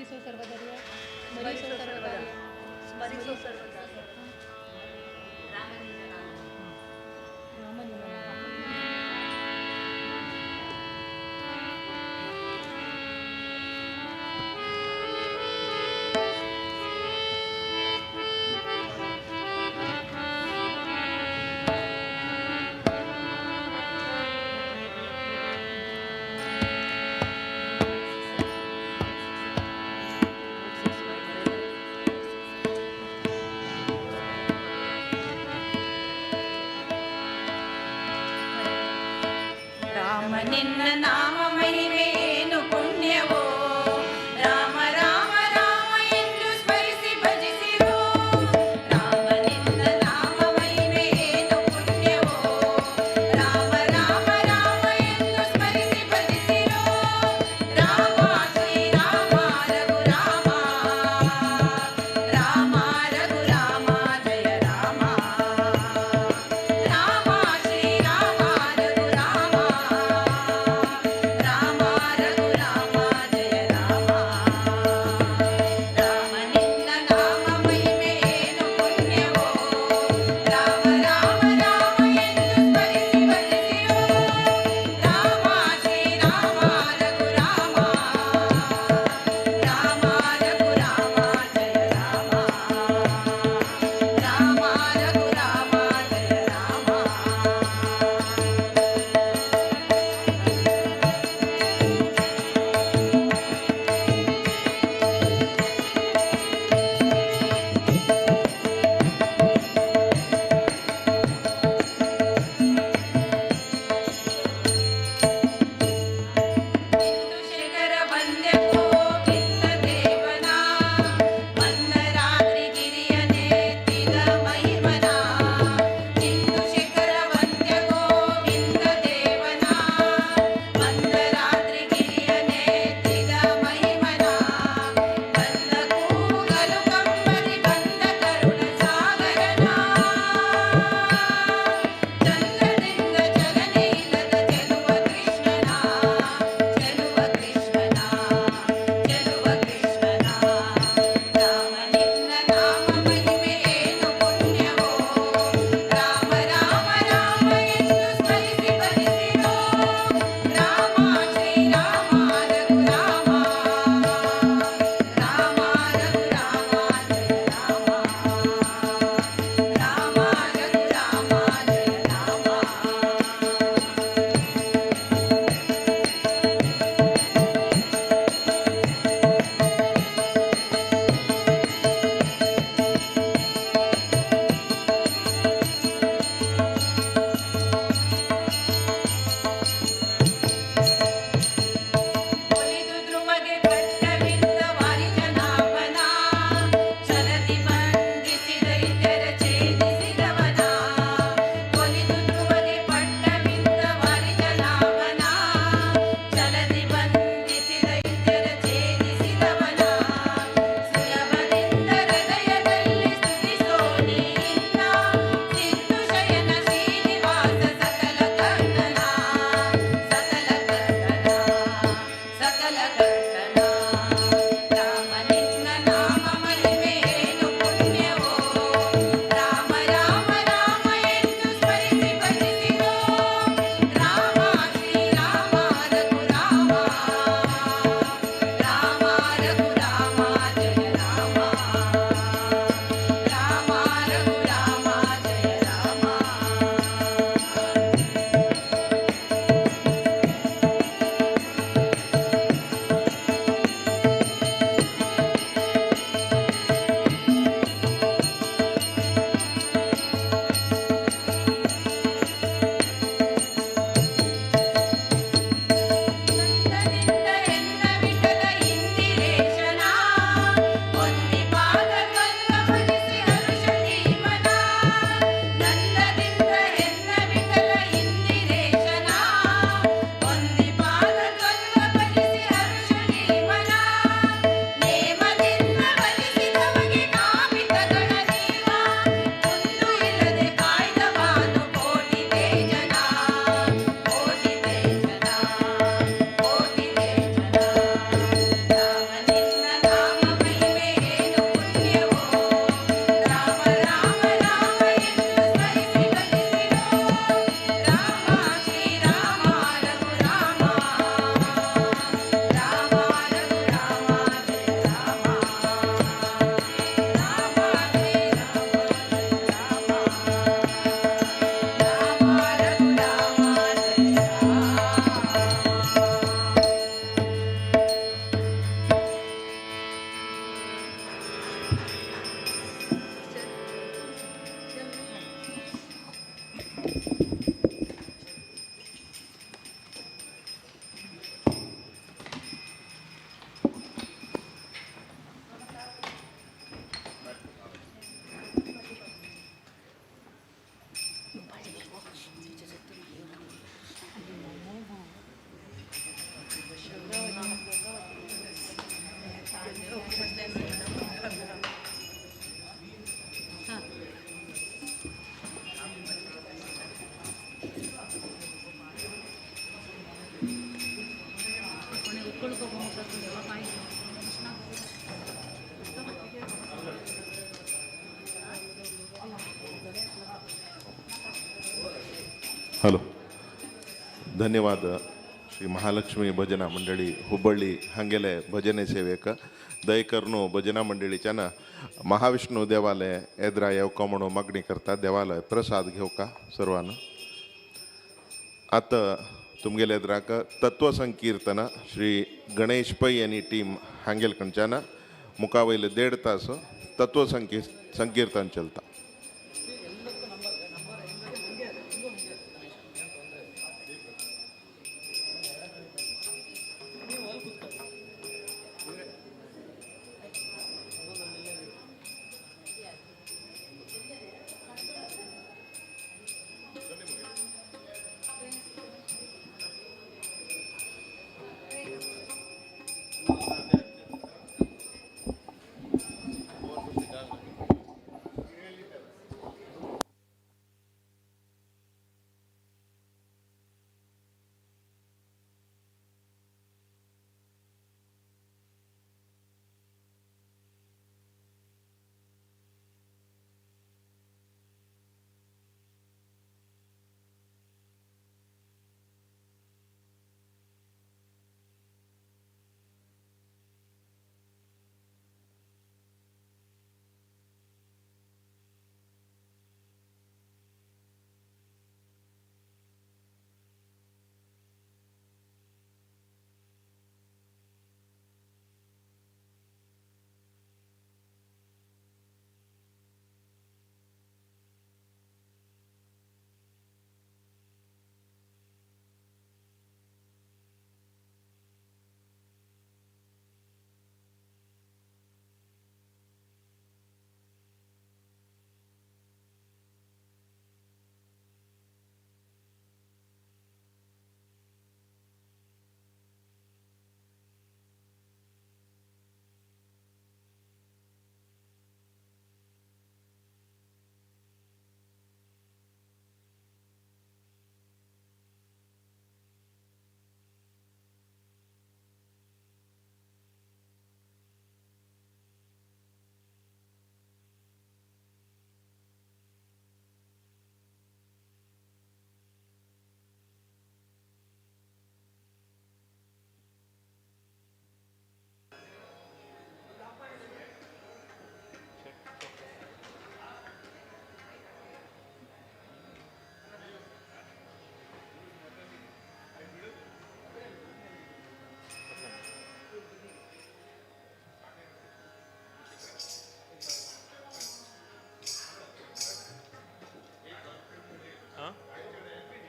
Speaker 15: स्मरिसो सर्वदर्य, स्मरिसो सर्वदर्य,
Speaker 6: स्मरिसो सर्वदा.
Speaker 15: राम निನ್ನ
Speaker 11: ರಾಮ ನಿನ್ನ ನಾಮ ಮಹಿಮೆಯೇನು ಪುಣ್ಯವೋ, ರಾಮ ರಾಮ ರಾಮ ಎಂದು ಸ್ಮರಿಸಿ ಭಜಿಸಿರೋ. ರಾಮ ನಿನ್ನ ನಾಮ ಮಹಿಮೆಯೇನು ಪುಣ್ಯವೋ, ರಾಮ ರಾಮ ರಾಮ ಎಂದು ಸ್ಮರಿಸಿ ಭಜಿಸಿರೋ. ರಾಮ ಶ್ರೀರಾಮ ರಘುರಾಮ, ರಾಮ ರಘುರಾಮ ಜಯ ರಾಮ, ರಾಮ ಶ್ರೀರಾಮ ರಘುರಾಮ, ರಾಮ ರಘುರಾಮ ಜಯ ರಾಮ. ರಾಮ ನಿನ್ನ ನಾಮ ಮಹಿಮೆಯೇನು ಪುಣ್ಯವೋ, ರಾಮ ರಾಮ ರಾಮ ಎಂದು ಸ್ಮರಿಸಿ ಭಜಿಸಿರೋ. ರಾಮ ಶ್ರೀರಾಮ ರಘುರಾಮ, ರಾಮ ರಘುರಾಮ ಜಯ ರಾಮ, ರಾಮ ರಘುರಾಮ ಜಯ ರಾಮ. ಶೇಖರ ವಂದ್ಯ ಗೋವಿಂದ ದೇವನ, ಮನ್ನರಾತ್ರಿ ಗಿರಿಯನೆತ್ತಿದ ಮಹಿಮನ. ಇಂದು ಶೇಖರ ವಂದ್ಯ ಗೋವಿಂದ ದೇವನ, ಮನ್ನರಾತ್ರಿ ಗಿರಿಯನೆತ್ತಿದ ಮಹಿಮನ. ಬಂದ ಕೂಗಲು ಕಂಬನಿ ಬಂದ ಕರುಣ ಸಾಗರನ, ಚಂದ್ರದಿಂದ ಚಲನೆ ಇಲ್ಲದ ಚೆಲುವ ಕೃಷ್ಣನ, ಚೆಲುವ ಕೃಷ್ಣನ, ಚೆಲುವ ಕೃಷ್ಣನ. ರಾಮ ನಿನ್ನ ನಾಮ ಮಹಿಮೆಯೇನು ಪುಣ್ಯವೋ, ರಾಮ ರಾಮ ರಾಮ ಎಂದು ಸ್ಮರಿಸಿ ಭಜಿಸಿರೋ. ರಾಮ ಶ್ರೀರಾಮ ರಘುರಾಮ, ರಾಮ ರಘುರಾಮ ಜಯ ರಾಮ, ರಾಮ ರಘುರಾಮ ಜಯ ರಾಮ. ಒಲಿದು ಧ್ರುವಗೆ ಕಟ್ಟವಿದ್ದ ವಾರಿಜನಾಭನ, ಛಲದಿ ಬಂಧಿಸಿ ದೈತ್ಯರ ಛೇದಿಸಿದವನ. ಒಲಿದು ಧ್ರುವಗೆ ಪಟ್ಟವಿದ್ದ ವಾರಿಜನಾಭನ, ಛಲದಿ ಬಂಧಿಸಿ ದೈತ್ಯರ ಛೇದಿಸಿದವನ. ಸುಲಭದಿಂದ ಹೃದಯದಲ್ಲಿ ಸ್ತುತಿಸೋ ನೀನ್ನ, ಸಿಂಧು ಶಯನ ಶ್ರೀನಿವಾಸ ಸಕಲ ಕರ್ತನ, ಸಕಲ ಕರ್ತನ, ಸಕಲ ಕರ್ತನ. ರಾಮ ನಿನ್ನ ನಾಮ ಮಹಿಮೆಯೇನು ಪುಣ್ಯವೋ, ರಾಮ ರಾಮ ರಾಮ ಎಂದು ಸ್ಮರಿಸಿ ಭಜಿಸಿರೋ. ರಾಮ ಶ್ರೀರಾಮ ರಘುರಾಮ, ರಾಮ ರಘುರಾಮ ಜಯ ರಾಮ, ರಾಮ ರಘುರಾಮ ಜಯ ರಾಮ.
Speaker 10: हॅलो. धन्यवाद श्री महालक्ष्मी भजना मंडळी हुब्बळ्ळी हांगेले भजने सेवेक दयकर्णू भजना मंडळीच्यान महाविष्णू देवालय एद्रा येवका म्हणून मागणी करता. देवालय प्रसाद घेवका सर्वांना. आतां तुमगेले एद्राक तत्वसंकीर्तन श्री गणेश पै आनी टीम हांगेल कडच्यान मुखा वयले 1.5 तास तत्व संकीर्तन चलता.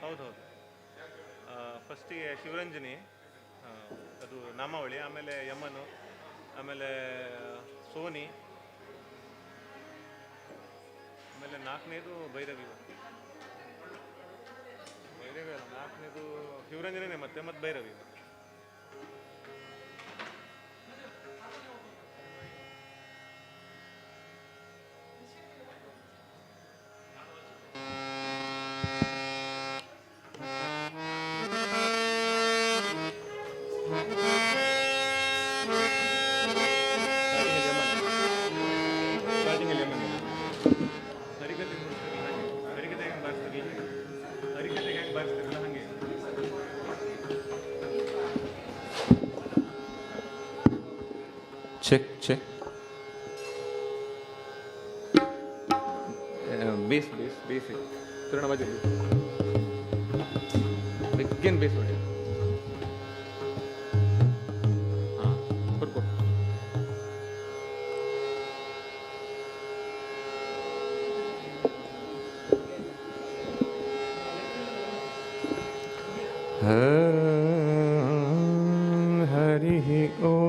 Speaker 4: ಹೌದು ಹೌದು. ಫಸ್ಟಿಗೆ ಶಿವರಂಜನಿ, ಅದು ನಾಮಾವಳಿ, ಆಮೇಲೆ ಯಮನು, ಆಮೇಲೆ ಸೋನಿ, ಆಮೇಲೆ ನಾಲ್ಕನೇದು ಭೈರವಿ. ಭೈರವಿ ಅಲ್ಲ, ನಾಲ್ಕನೇದು ಶಿವರಂಜನಿನೇ, ಮತ್ತೆ ಮತ್ತೆ Bhairavi.
Speaker 7: Check, check. Bass, bass, basic. Turana baje. Begin bass hode. हाँ, कर कर.
Speaker 16: Hari Om.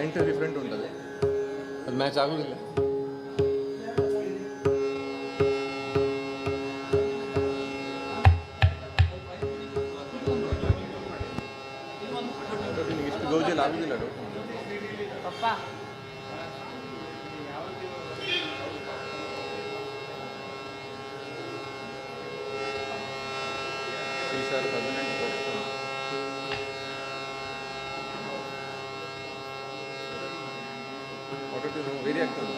Speaker 7: ಎಂಟು ಡಿಫ್ರೆಂಟ್ ಉಂಟದು, ಅದು ಮ್ಯಾಚ್ ಆಗೋದಿಲ್ಲ.
Speaker 4: ಇಲ್ಲ ಆಗುದಿಲ್ಲ ಅದು.
Speaker 1: ಪಪ್ಪ
Speaker 4: ಸಿ ಶಾರ್ಪ್ 18 ಕೊಡ್ತಾನೆ. ಆಟೋ ಟ್ಯೂನ್ ವೇರಿ ಆಗ್ತದೆ.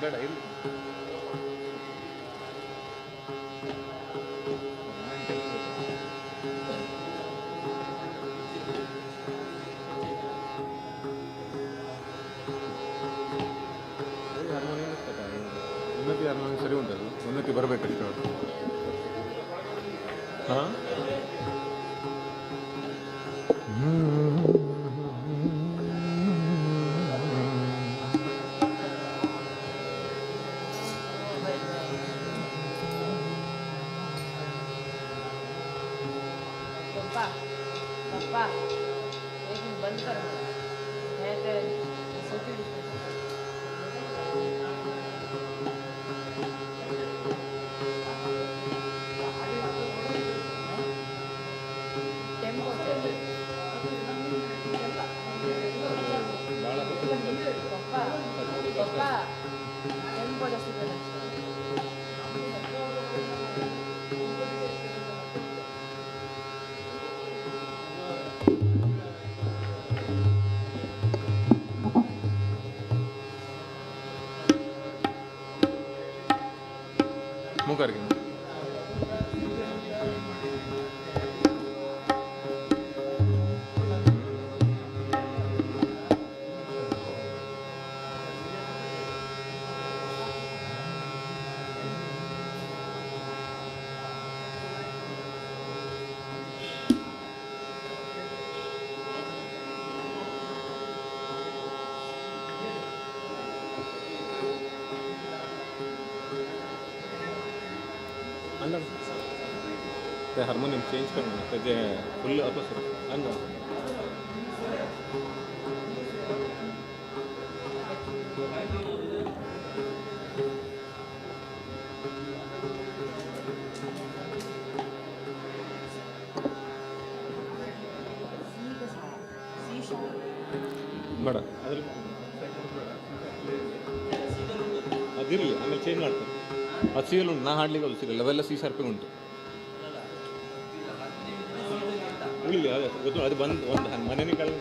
Speaker 4: ಬೇಡ ಇರಲಿ. ಹಾರ್ಮೋನಿಯಂ ಉನ್ನತಿ ಹಾರ್ಮೋನಿಯಂ ಸರಿ ಉಂಟದು, ಉನ್ನತಿ ಬರಬೇಕಷ್ಟೇ. ಹಾಂ
Speaker 1: पप्पा पप्पा एक मिनट बंद कर है ते सोची टेम्पो
Speaker 4: ಭಾಳ
Speaker 1: ಪಪ್ಪ ಪಪ್ಪ ಟೆಂಪೋ ಜಾಸ್ತಿ ಬೇಡ.
Speaker 4: ಮೂಕಾರಿಗೆ ಅಲ್ಲ ते हार्मोनियम चेंज करून त्याचे फुल अपसर अंग ಬೇಡ ಅದ್ರಲ್ಲಿ ಅದಿರಲಿ, ಆಮೇಲೆ ಚೇಂಜ್ ಮಾಡ್ತಾರೆ. ಅದು ಸೀರಿಯಲ್ ಉಂಟು, ನಾ ಹಾಡ್ಲಿಕ್ಕೆ ಅದು ಸೀರಿಯಲ್ ಅವೆಲ್ಲ ಸಿ ಶಾರ್ಪಿಗೆ ಉಂಟು. ಉಳಿಲಿ ಅದೇ ಗೊತ್ತು, ಅದು ಬಂದು ಒಂದು ಮನೆನೇ ಕಳೆ.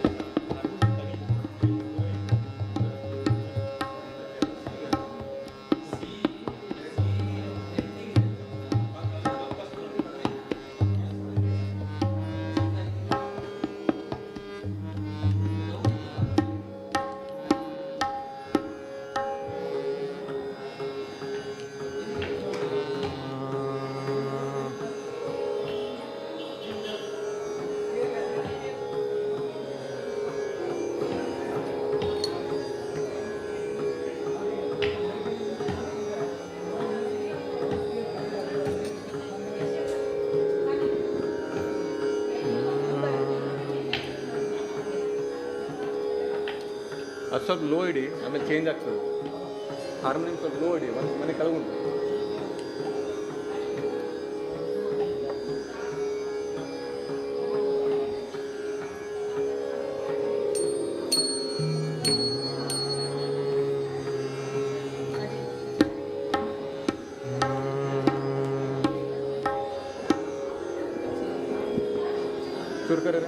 Speaker 4: ಅದು ಸ್ವಲ್ಪ ಲೋ ಇಡಿ, ಆಮೇಲೆ ಚೇಂಜ್ ಆಗ್ತದೆ. ಹಾರ್ಮೋನಿಯಂ ಸ್ವಲ್ಪ ಲೋ ಇಡಿ, ಒಂದು ಮನೆ ಕೆಳಗುಂಟು. ಚೂರು ಕರೆ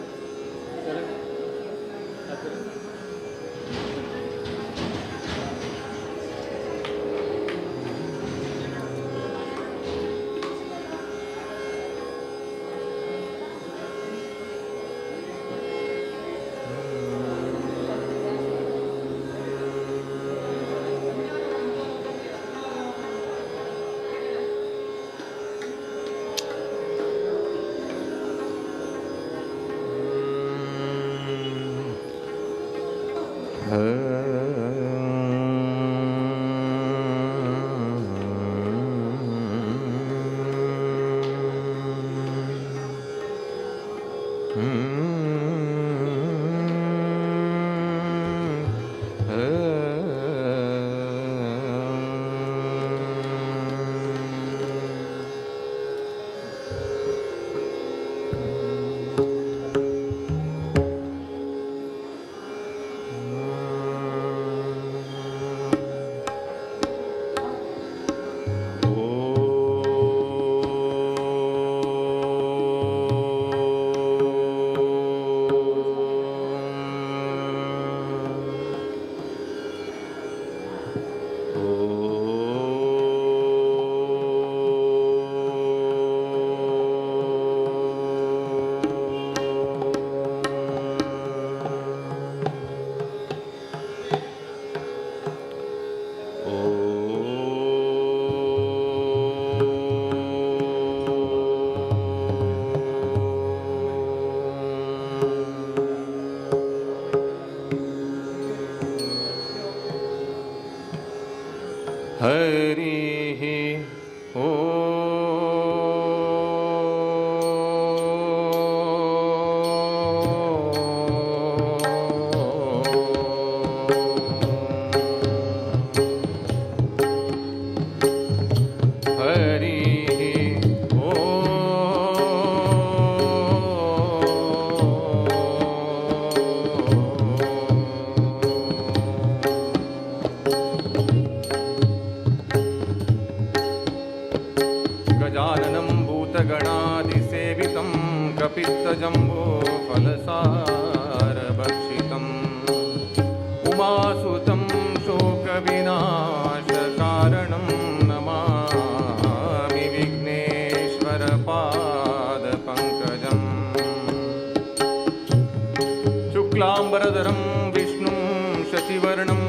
Speaker 7: संसारभक्षितम् उमासुतं शोकविनाशकारणं नमामि विघ्नेश्वरपादपङ्कजम्। शुक्लाम्बरधरं विष्णुं शशिवर्णं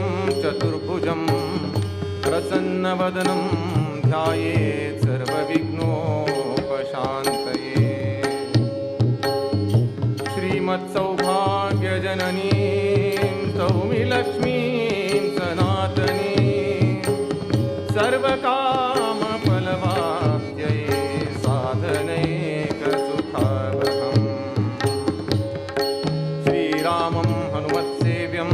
Speaker 7: चतुर्भुजं प्रसन्नवदनं ध्यायेत् सर्वविघ्नोपशान्तये। श्रीमत्सौभाग्यजननीं सौमिलक्ष्मीं सनातनीं सर्वकामफलवाप्त्यै साधनैकसुखावहम्। श्रीरामं हनुमत्सेव्यं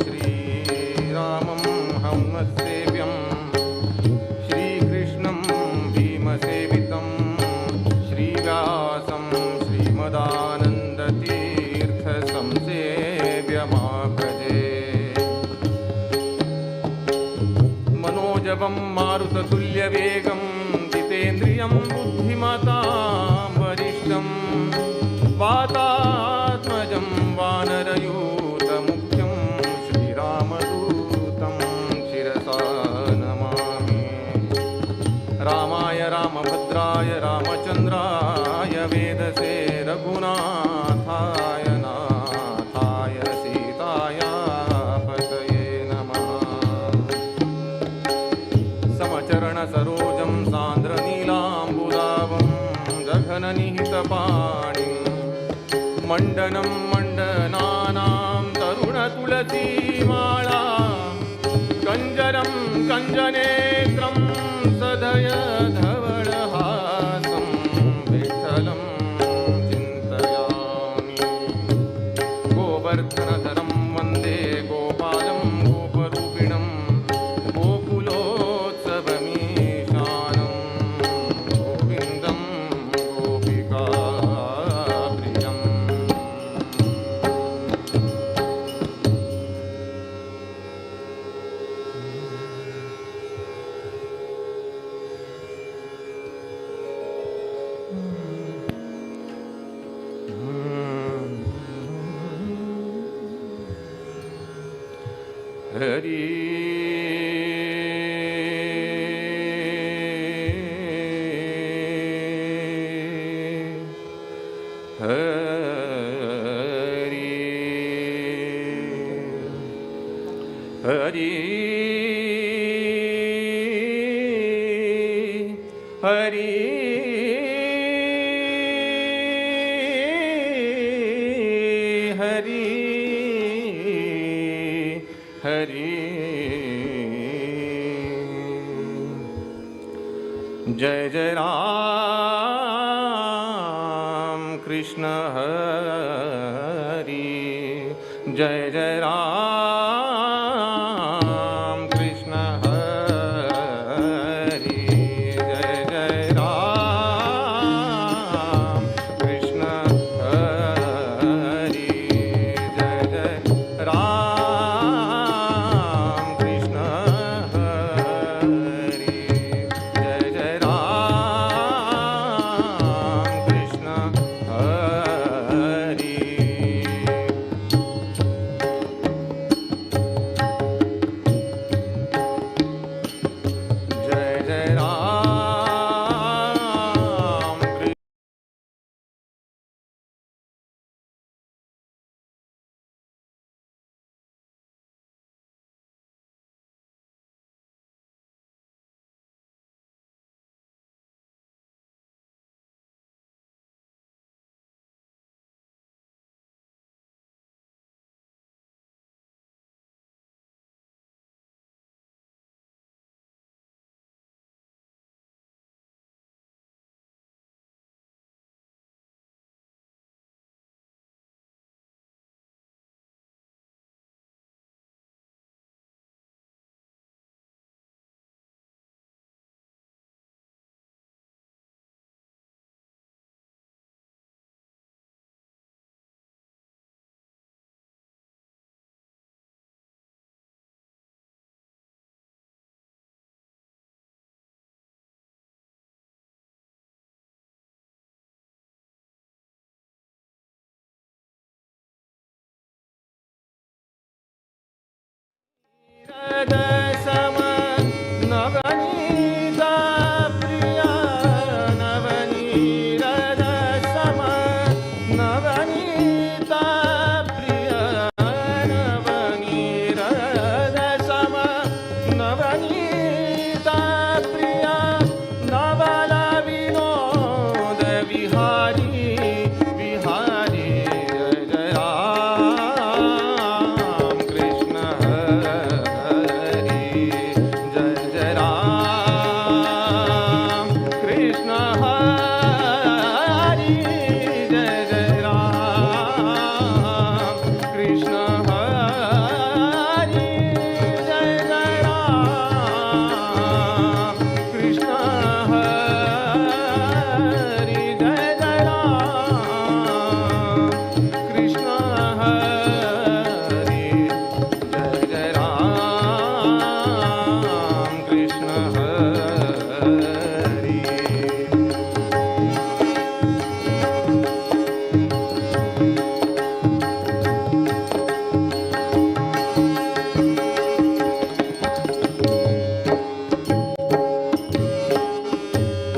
Speaker 7: श्रीरामं हनुमत्सेव्यं श्रीकृष्णं भीमसेवितं श्रीव्यासं श्रीमदानन्दतीर्थसंसेव्यमाभजे। मनोजवं मारुततुल्यवेगं जितेन्द्रियं बुद्धिमतां वरिष्ठं वातात्मजं वानरयूतमुख्यं श्रीरामदूतं शिरसा नमामि। रामाय रामभद्राय रामचन्द्राय वेदसे रघुनाथाय नाथाय सीताया पतये नमः। समचरणसरोजं सान्द्रनीलाम्बुदावं जघननिहितपाणिं मण्डनं मण्डनानां तरुणतुलसीमाळां कञ्जरं कञ्जनेत्रं सदय धवळहासं विठ्ठलं चिन्तयामि। गोवर्धनधरं वन्दे गोपालं गोपरूपिणं गोकुलोत्सवमीशानं गोविन्दं गोपिकाप्रियम्। हरि हरि हरि हरि हरि हरि। जय जय राम कृष्ण हरि जय जय राम कृष्ण हरि जय जय राम कृष्ण हरि जय जय राम कृष्ण हरि जय जय राम कृष्ण हरि।
Speaker 16: हरि जय जय राम कृष्ण हरि।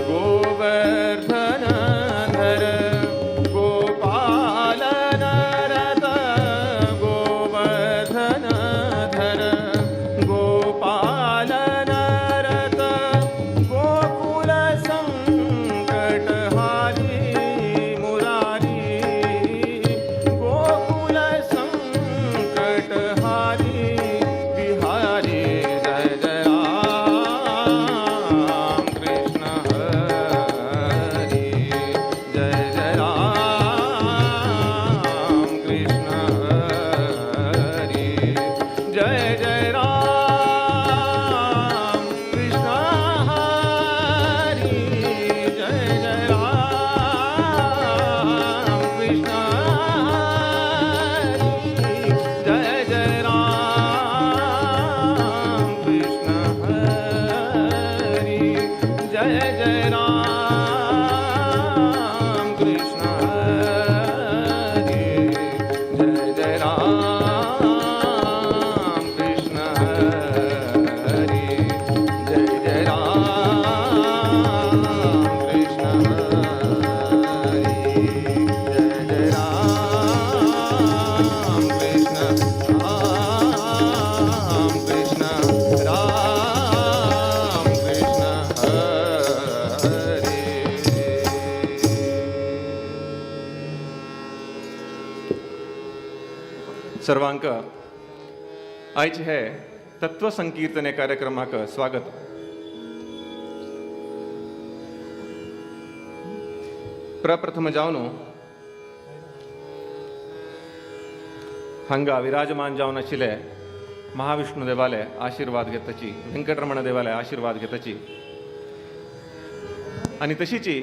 Speaker 16: गोवर्धन धर गोपाल नरत गोवर्धन धर गोपाल नरत गोकुल संकट हारी मुरारी गोकुल संकट हारी बिहारी जय जय राम कृष्ण हरि जय जय राम कृष्ण हरि जय जय राम कृष्ण हरि जय जय राम कृष्ण हरि जय जय राम कृष्ण हरि जय जय राम कृष्ण हरि जय जय राम कृष्ण हरि जय जय राम कृष्ण हरि जय जय राम कृष्ण राम कृष्ण राम कृष्ण हरे।
Speaker 4: सर्वांक आयज हे तत्व संकीर्तने कार्यक्रमाक स्वागत। प्रप्रथम जावन हांगा विराजमान जावन आशिल्ले महाविष्णू देवाले आशिर्वाद घेताची, व्यंकटरमण देवाले आशिर्वाद घेताची आनी तशीची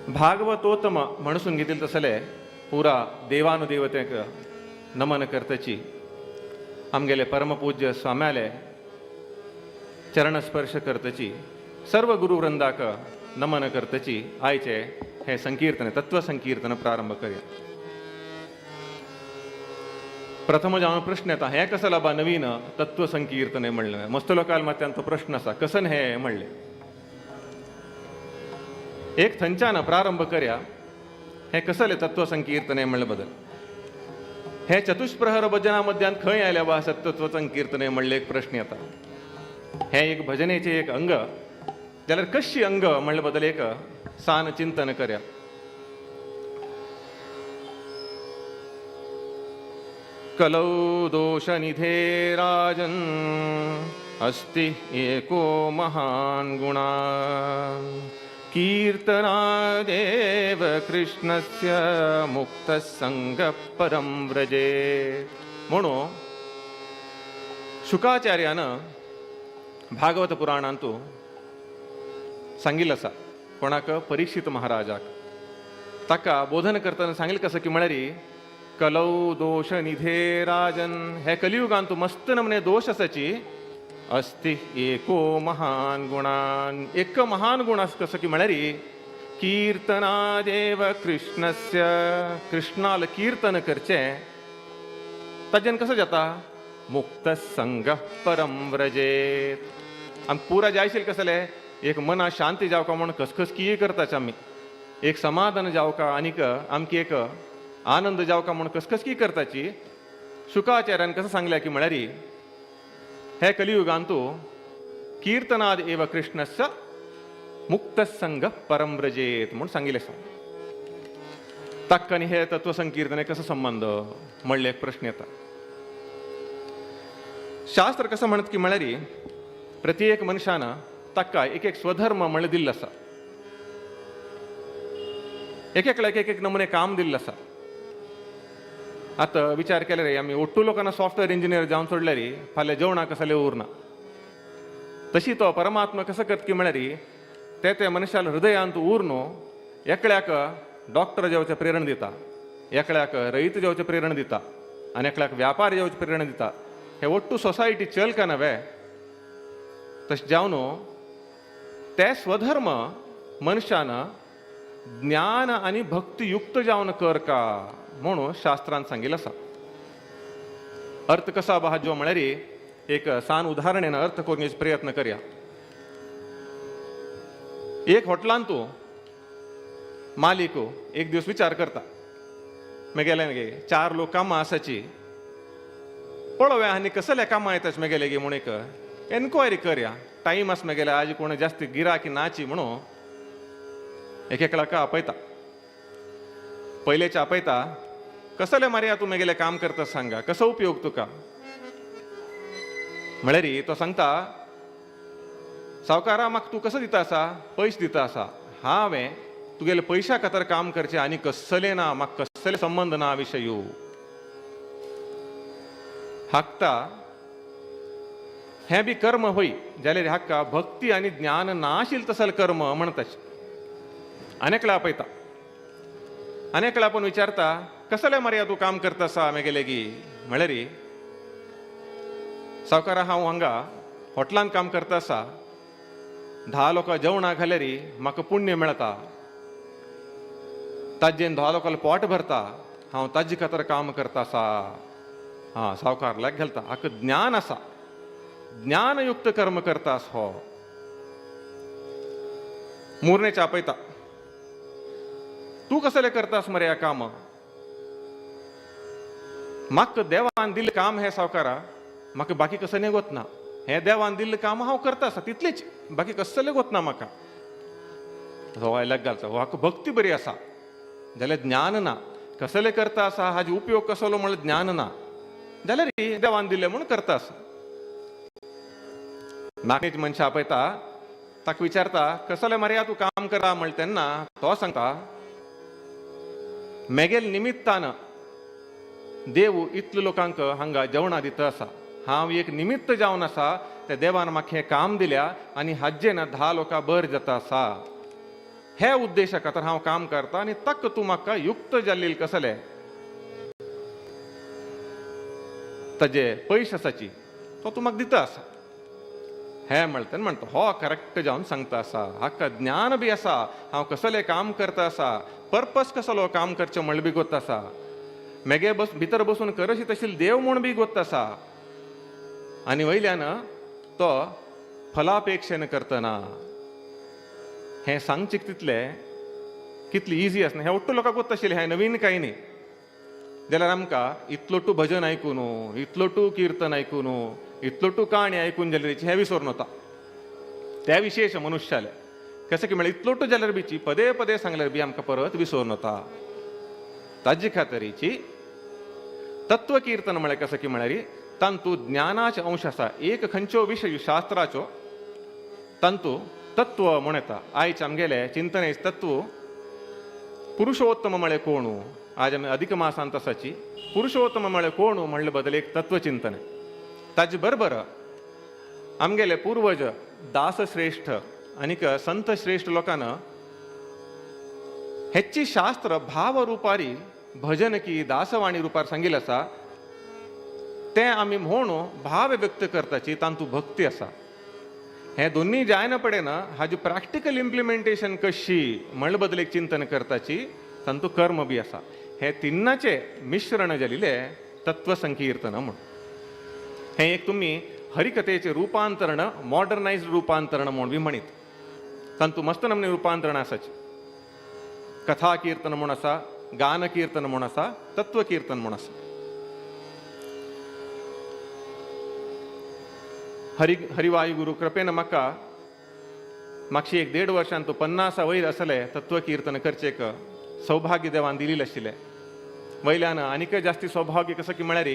Speaker 4: भागवतोत्तम म्हणसून घेतील तसले पुरा देवानुदेवतेक नमन करताची आमगेले परमपूज्य स्वाम्याले चरणस्पर्श करताची सर्व गुरुवृंदाक नमन करताची आयचे हे संकीर्तन तत्व संकीर्तन प्रारंभ करया। प्रथम जावन प्रश्न येता हें कसं लाबा नवीन तत्व संकीर्तन म्हणलें मस्त लोकांक मात्यान तो प्रश्न आसा कसन हें म्हणलें एक थंयच्यान प्रारंभ करया हें कसलें तत्व संकीर्तन म्हणलें बदल हे चतुष्प्रहर भजना मध्यान खंय आयल्या वा तत्व संकीर्तन म्हणलें एक प्रश्न येता। हें एक भजनेचें एक अंग जाल्यार कशी अंग म्हणलें बदल एक सान चिंतन करया। कलौ दोषनिधे राजन् अस्ति एको महान् गुणान् कीर्तनादेव कृष्णस्य मुक्तः संगः परं व्रजे। म्हणून शुकाचार्यान भागवत पुराणांतु सांगिल्लें आसा कोणाक परीक्षित महाराजाक ताका बोधन करतना सांगिल्लें कसं की म्हळ्यार कलौ दोष निधे राजन हे कलियुगांतु मस्त नमने दोष आसाची अस्ति एको महान गुणान एक महान गुण आसा कसं की म्हळ्यार कीर्तनादेव कृष्णस्य कृष्णाल कीर्तन करचें ताजेन कसं जाता मुक्त संग परम व्रजेत। आमी पुरा जायशील कसलें एक मना शांती जावका म्हूण खसखस की करताच आमी एक समाधान जावका आनीक आमकी एक आनंद जावका म्हूण खसखस की करताची। शुकाचार्यान कसं सांगलें की म्हळ्यार हे कलियुगांतु कीर्तनाद एव कृष्णस्य मुक्त संग परम व्रजेत म्हूण सांगिल्लें आसा। ताका आनी हे तत्व संकीर्तने कसो संबंध म्हणलें एक प्रश्न येता। शास्त्र कसं म्हणत की म्हळ्यार प्रत्येक मनशान ताका एक एक स्वधर्म म्हणलें दिल्लो आसा, एक एकल्याक एक एक नमुने काम दिल्लो आसा। आतां विचार केल्यार आमी ओट्टू लोकांना सॉफ्टवेअर इंजिनियर जावन सोडल्यार फाल्यां जेवणाक कसलें उरना। तशी तो परमात्मा कसो करता की म्हळ्यार ते ते मनशाल हृदयांत उर न्हू एकल्याक डॉक्टर जावचें प्रेरणा दिता, एकल्याक रयत जावचें प्रेरणा दिता आनी एकल्याक व्यापारी जावचें प्रेरणा दिता. हे ಒಟ್ಟು सोसायटी चल का नव्हे तशें जावन ते स्वधर्म मनशान ज्ञान आनी भक्तियुक्त जावन कर का म्हणून शास्त्रान सांगिल्लें आसा. अर्थ कसा बा जो म्हळ्यार एक सान उदाहरण अर्थ करूंक प्रयत्न करया. एक हॉटलान तूं मालिक एक दिवस विचार करता, मेगेले गे चार लोक कामां आसाची पळोवया आनी कसले कामां येतात मेगेले गे म्हूण एक एनक्वायरी करया. टायम आस मेगेले आज कोण जास्त गिराकी नाची म्हणून एक एकल्याक आपयता. पयलेचे आपयता, कसले मारया तूं मेगेले काम करता सांगा, कसो उपयोग तुका म्हळ्यार तो सांगता, सावकारा म्हाका तूं कसो दिता आसा, पयशे दिता आसा, हांवें तुगेले पयशा खातीर काम करचें आनी कसलें ना, म्हाका कसले संबंद ना विशयू. हाकता हें बी कर्म होय जाल्यार हाका भक्ती आनी ज्ञान नाशील तसल कर्म म्हणटाच. आनी एकल्या आपयता, आनी एकल्या आपूण विचारता, कसले मारया तूं काम करता आसा मेगेले गी म्हळ्यार सावकारा हांव हांगा हॉटलान काम करता आसा, 10 लोकां जेवणां घाल्यार म्हाका पुण्य मेळटा, ताजेन 10 लोकांक पोट भरता, हांव ताजे खातीर काम करता आसा. हां सावकार लाग घालता, हाका ज्ञान आसा, ज्ञानयुक्त कर्म करता आस हो. मुरणेचे आपयता, तूं कसलें करतास मरे ह्या काम, म्हाका देवान दिल्लें काम हें सावकारा, म्हाका बाकी कसलें गोतना, हें देवान दिल्लें काम हांव करता आसा तितलेंच, बाकी कसलें गोतना म्हाका. हो लाग घालता, हो हाका भक्ती बरी आसा जाल्यार ज्ञान ना, कसलें करता आसा हाजो उपयोग कसलो म्हळ्यार ज्ञान ना, जाल्यार देवान दिल्लें म्हूण करता आसा. नागेच मनशां आपयता, ताका विचारता, कसलें मारया तूं काम करा म्हणटा तेन्ना तो सांगता, मेगेल निमित्तान देव इतले लोकांक हांगा जेवणां दिता आसा, हांव एक निमित्त जावन आसा, त्या देवान म्हाका हें काम दिल्या आनी हाजेन 10 लोकां बर जाता आसा, हे उद्देशा खातीर हांव काम करता आनी ताका तूं म्हाका युक्त जाल्ली कसले ताजे पयशे आसाची तो तूं म्हाका दिता आसा. हें म्हणटा म्हणटा हो करेक्ट जावन सांगता आसा, हाका ज्ञान बी आसा, हांव कसलें काम करता आसा, पर्पस कसलो काम करचें म्हणलें बी गोत आसा, मेगे बस भितर बसून करशी तशी देव म्हूण बी गोत आसा, आनी वयल्यान तो फलापेक्षेन करतना. हें सांगचें तितलें कितली इजी आसना, हें ಒಟ್ಟು लोकांक गोत आशिल्लें, हें नवीन कांय न्ही. जाल्यार आमकां इतलो टू भजन आयकून, इतलो टू किर्तन आयकून, इतलो टू काणी आयकून जाल्यार हें विसरून वता त्या विशेष मनुष्याले. कसं की म्हळ्यार इतलो टू जाल्यार बीची पदे पदे सांगल्यार बी आमकां परत विसरून वता. ताजे खातीरची तत्वकीर्तन म्हळ्यार कसं की म्हळ्यार तांतू ज्ञानाचे अंश आसा, एक खंयचो विशय शास्त्राचो तांतू तत्व म्हूण येता. आयज आमगेले चिंतने तत्व पुरुषोत्तम म्हळ्यार कोण, आज आमी अधिक मासांत आसाची, पुरुषोत्तम म्हळ्यार कोण म्हणले बदल एक तत्वचिंतन. ताजे बरोबर आमगेले पूर्वज दासश्रेष्ठ आनीक संत श्रेष्ठ लोकांना हेची शास्त्र भावरुपारी भजन की दासवाणी रुपार सांगिल्लें आसा, तें आमी म्हणून भाव व्यक्त करताची तांतू भक्ती आसा. हें दोन्ही जायना पडेना हाजी प्रॅक्टिकल इम्प्लिमेंटेशन कशी म्हणले बदल एक चिंतन करताची तांतू कर्म बी आसा. हे तिन्नाचे मिश्रण जाल्लें तत्वसंकीर्तन म्हूण. हें एक तुमी हरिकथेचें रुपांतरण, मॉडर्नायज्ड रुपांतरण म्हूण बी म्हणीत, तांतू मस्त नमने रुपांतरण आसाचें. कथा कीर्तन म्हूण आसा, गान कीर्तन म्हूण आसा, तत्व कीर्तन म्हूण आसा. हरिवायु गुरु कृपेन म्हाका मागशी 1-1.5 वर्षान तो 50 वयर आसले तत्वकीर्तन करचेक सौभाग्य देवान दिलेलें आशिल्लें. वयल्यान आनीकय जास्ती सौभाग्य कसं की म्हळ्यार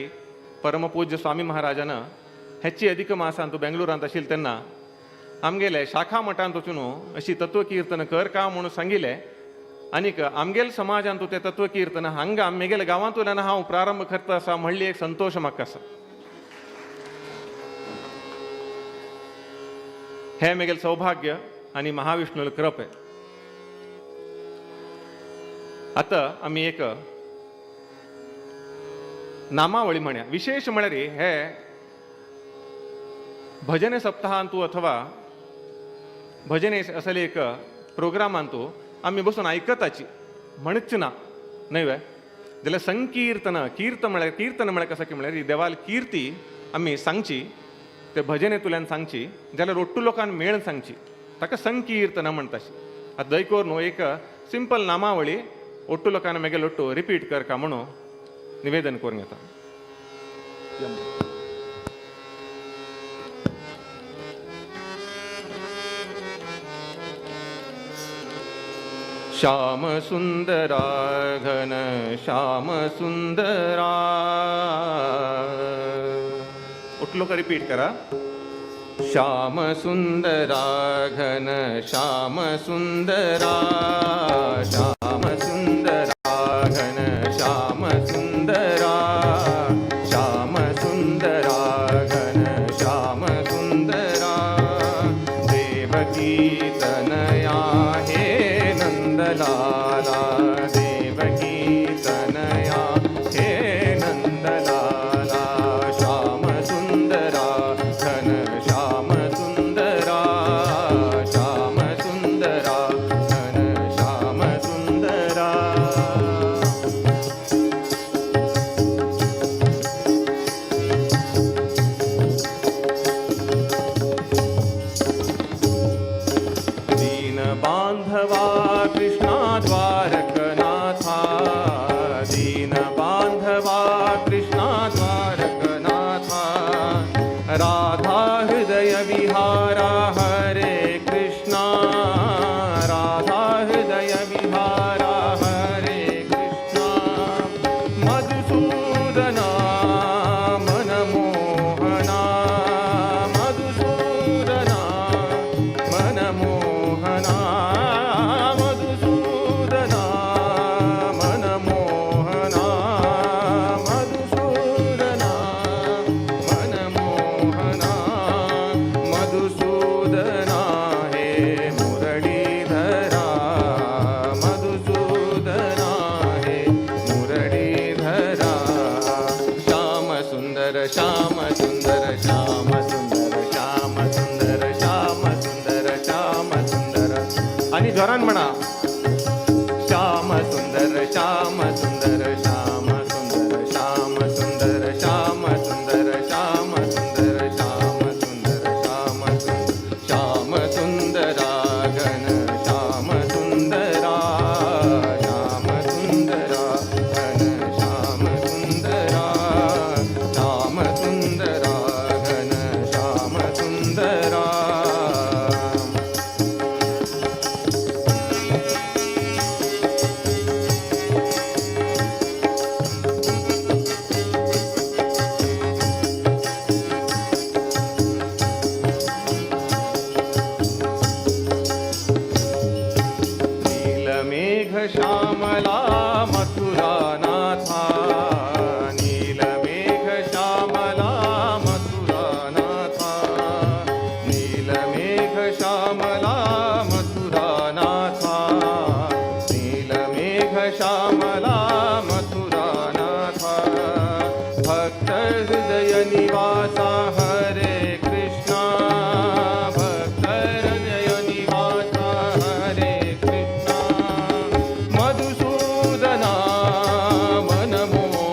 Speaker 4: परमपूज्य स्वामी महाराजान हेची अधिक मासान तो बेंगलोरांत आशिल्ले तेन्ना आमगेले शाखा मठांत वचून अशी तत्वकीर्तन कर का म्हणून सांगिल्लें आनीक आमगेल समाजांत तें तत्वकीर्तन हांगा आमगेल्या गांवांतल्यान हांव प्रारंभ करता आसा म्हणली एक संतोश म्हाका आसा. हें म्हगेलें सौभाग्य आनी महाविष्णूले कृपे. आतां आमी एक नामावळी म्हणया. विशेष म्हळ्यार हे भजने सप्ताहांतू अथवा भजने असले एक प्रोग्रामांतू आमी बसून आयकताची म्हणच ना, न्हय वे? जाल्यार संकीर्तन, कीर्तन म्हळ्यार, कीर्तन म्हळ्यार कसं की म्हळ्यार देवाल कीर्ती आमी सांगची, ते भजनेंतल्यान सांगची, जाल्यार रोट्टू लोकांक मेळून सांगची, ताका संकीर्तन म्हणटाशी. आतां दयकोर न्हू एक सिंपल नामावळी ಒಟ್ಟು लोकांना मेगेल ಒಟ್ಟು रिपीट करका म्हणून निवेदन करून येता. श्याम सुंदरा घन श्याम सुंदरा, उठलो लोक रिपीट करा. श्याम सुंदरा घन श्याम सुंदरा, श्याम सुंदरा घन श्याम सुंदरा, श्याम सुंदरा घन श्याम सुंदरा, देवकी तनया हे नंदलाला, देवकी तनया हे नंदलाला, श्याम सुंदरा घन श्याम सुंदरा, श्याम सुंदरा घन श्याम सुंदरा. दीन बांधवा कृष्णा द्वारकनाथा, दीन बांधवा कृष्णा द्वारकनाथा, राधा हृदय विहारा हरे कृष्णा, राधा हृदय विहारा हरे कृष्णा, मधुसूदना मनमोहना, मधुसूदना मनमोहना, मधुसूदना मनमोहना, मधुसूदना मनमोहना, मधुसूदना हे मुरलीधरा, मधुसूदना हे मुरलीधरा, श्याम सुंदर श्याम सुंदर श्याम सुंदर श्याम सुंदर श्याम सुंदर श्याम सुंदर. आणि जोरान म्हणा, श्याम सुंदर श्याम सुंदर श्याम सुंदर श्याम सुंदर श्याम सुंदर श्याम सुंदर श्याम सुंदर श्याम सुंदर श्याम सुंदरा घन श्याम सुंदरा, श्याम सुंदरा घन श्याम सुंदरा, श्याम सुंदरा घन श्याम सुंदरा. नीलमेघ श्यामला मथुरा नाथा, नीलमेघ श्यामला मथुरा नाथा, नीलमेघ श्यामला मथुरा नाथा, नीलमेघ श्यामला मथुरा नाथा, भक्त हृदय निवासा हरे कृष्णा, भक्त हृदय निवासा हरे कृष्णा, मधुसूदना मनमोहना,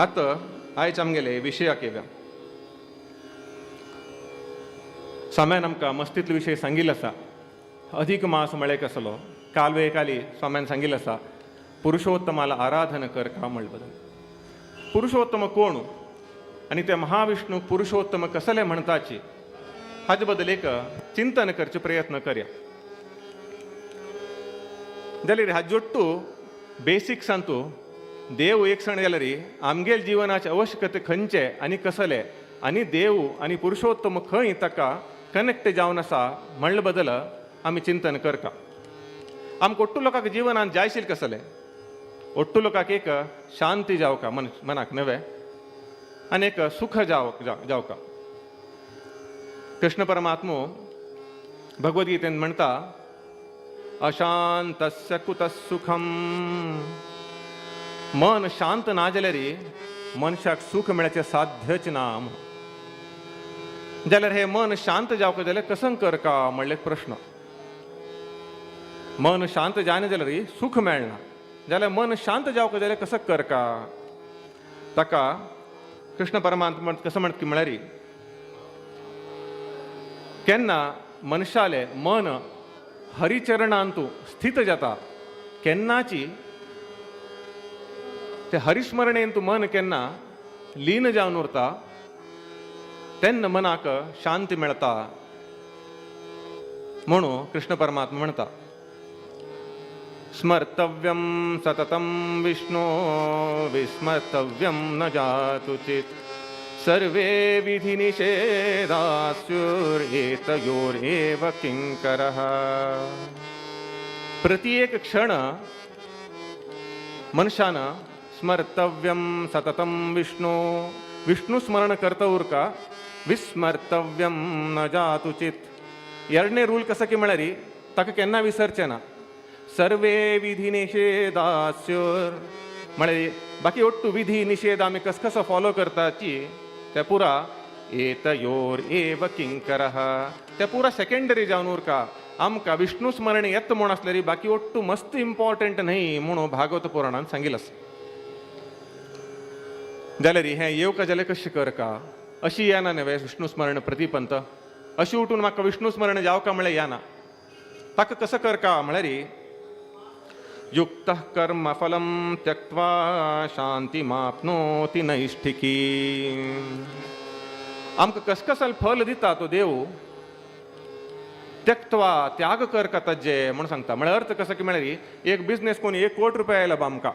Speaker 4: आतां आयज आमगेले विशयाक येवया. स्वाम्यान आमकां मस्तींतलो विशय सांगिल्लो आसा. अधिक मास म्हळ्यार कसलो काल काली स्वाम्यान सांगिल्लो आसा पुरुषोत्तमाला आराधना कर का म्हणले बदल. पुरुषोत्तम कोण आनी ते महाविष्णू पुरुषोत्तम कसले म्हणताची हाजे बद्दल एक चिंतन करचे प्रयत्न करया. जाल्यार हाजोट्टू बेसिक्सान तूं देव एक सण जाल्यार आमगेल जिवनाचे आवश्यकते खंयचे आनी कसले आनी देव आनी पुरुषोत्तम खंय ताका कनेक्ट जावन आसा म्हणले बदल आमी चिंतन करता. आमकां ओट्टू लोकांक जिवनान जायशील कसले ओट्टू लोकांक एक शांती जावका मन मनाक नवे आनी एक सुख जावका. कृष्ण परमात्मो भगवद्गीतेन म्हणटा अशांतस्य कुतः सुखम. मन शांत ना जाल्यार मनशाक सुख मेळचें साध्यच ना. जाल्यार हे मन शांत जावका जाल्यार कसं करका म्हणले प्रश्न. मन शांत जायना जाल्यार सुख मेळना जाल्यार मन शांत जावका जाल्यार कसं करका. ताका कृष्ण परमात्मा कसं म्हणत की म्हळ्यार केन्ना मनशाले मन हरिचरणांतू स्थित जाता केन्नाची ते हरिस्मरणेन तूं मन केन्ना लीन जावन उरता तेन्ना मनाक शांती मेळता म्हणून कृष्ण परमात्मा म्हणता. स्मर्तव्यं सततं विष्णो विस्मर्तव्यं न जातुचित् सर्वे विधिनिषेधास्युरेतयोरेव किंकरः. प्रति एक क्षण मनशान स्मर्तव्यं सततं विष्णु विष्णु स्मरण करता उरका विस्मर्तव्यं न जातुचित्. ಎರಡನೇ ರೂಲ್ कसं की म्हळ्यार ताका केन्ना विसरचें ना. सर्वे विधी निषेधास्युर म्हळ्यार बाकी ओट्टू विधी निषेध आमी कस कसो फॉलो करताची ते पुरा एतयोर एव किंकरः ते पुरा सेकेंडरी जावन उरका. आमकां विष्णु स्मरण येता म्हूण आसल्यार बाकी ओट्टू मस्त इम्पॉर्टंट न्हय म्हणून भागवत पुराणान सांगिल्लें आसा. जाल्यार हें येवका जाल्यार कशें करका अशी येना न्हय विष्णु स्मरण प्रतिपंत अशी उठून म्हाका विष्णु स्मरण जावका म्हळ्यार येना. ताका कसं करका म्हळ्यार युक्तः कर्मफलं त्यक्त्वा शांतिमाप्नोति नैष्ठिकी. आमकां कसकसल फल दिता तो देव त्यक्त्वा त्याग करका ताजे म्हणून सांगता. म्हळ्यार अर्थ कसो की म्हळ्यार एक बिजनेस कोण 1 कोटी रुपया आयला बा आमकां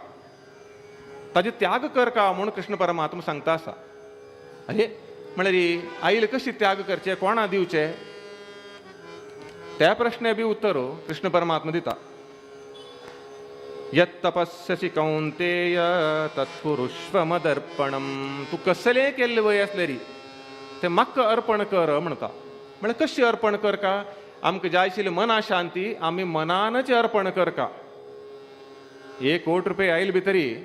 Speaker 4: ताजे त्याग करका म्हणून कृष्ण परमात्मा सांगता आसा. अरे म्हळ्यार आईल कशी त्याग करचे कोणा दिवचे त्या प्रश्न बी उत्तर कृष्ण परमात्मा दिता. यत् तपस्यसि कौंतेय तत्पुरुष्व मदर्पणम. तूं कसलें केल्लें वय आसलें री तें म्हाका अर्पण कर म्हणटा. म्हळ्यार कशें अर्पण करका आमकां जाय आशिल्ली मना शांती आमी मनानच अर्पण करका. 1 कोटी रुपया आयले भितरी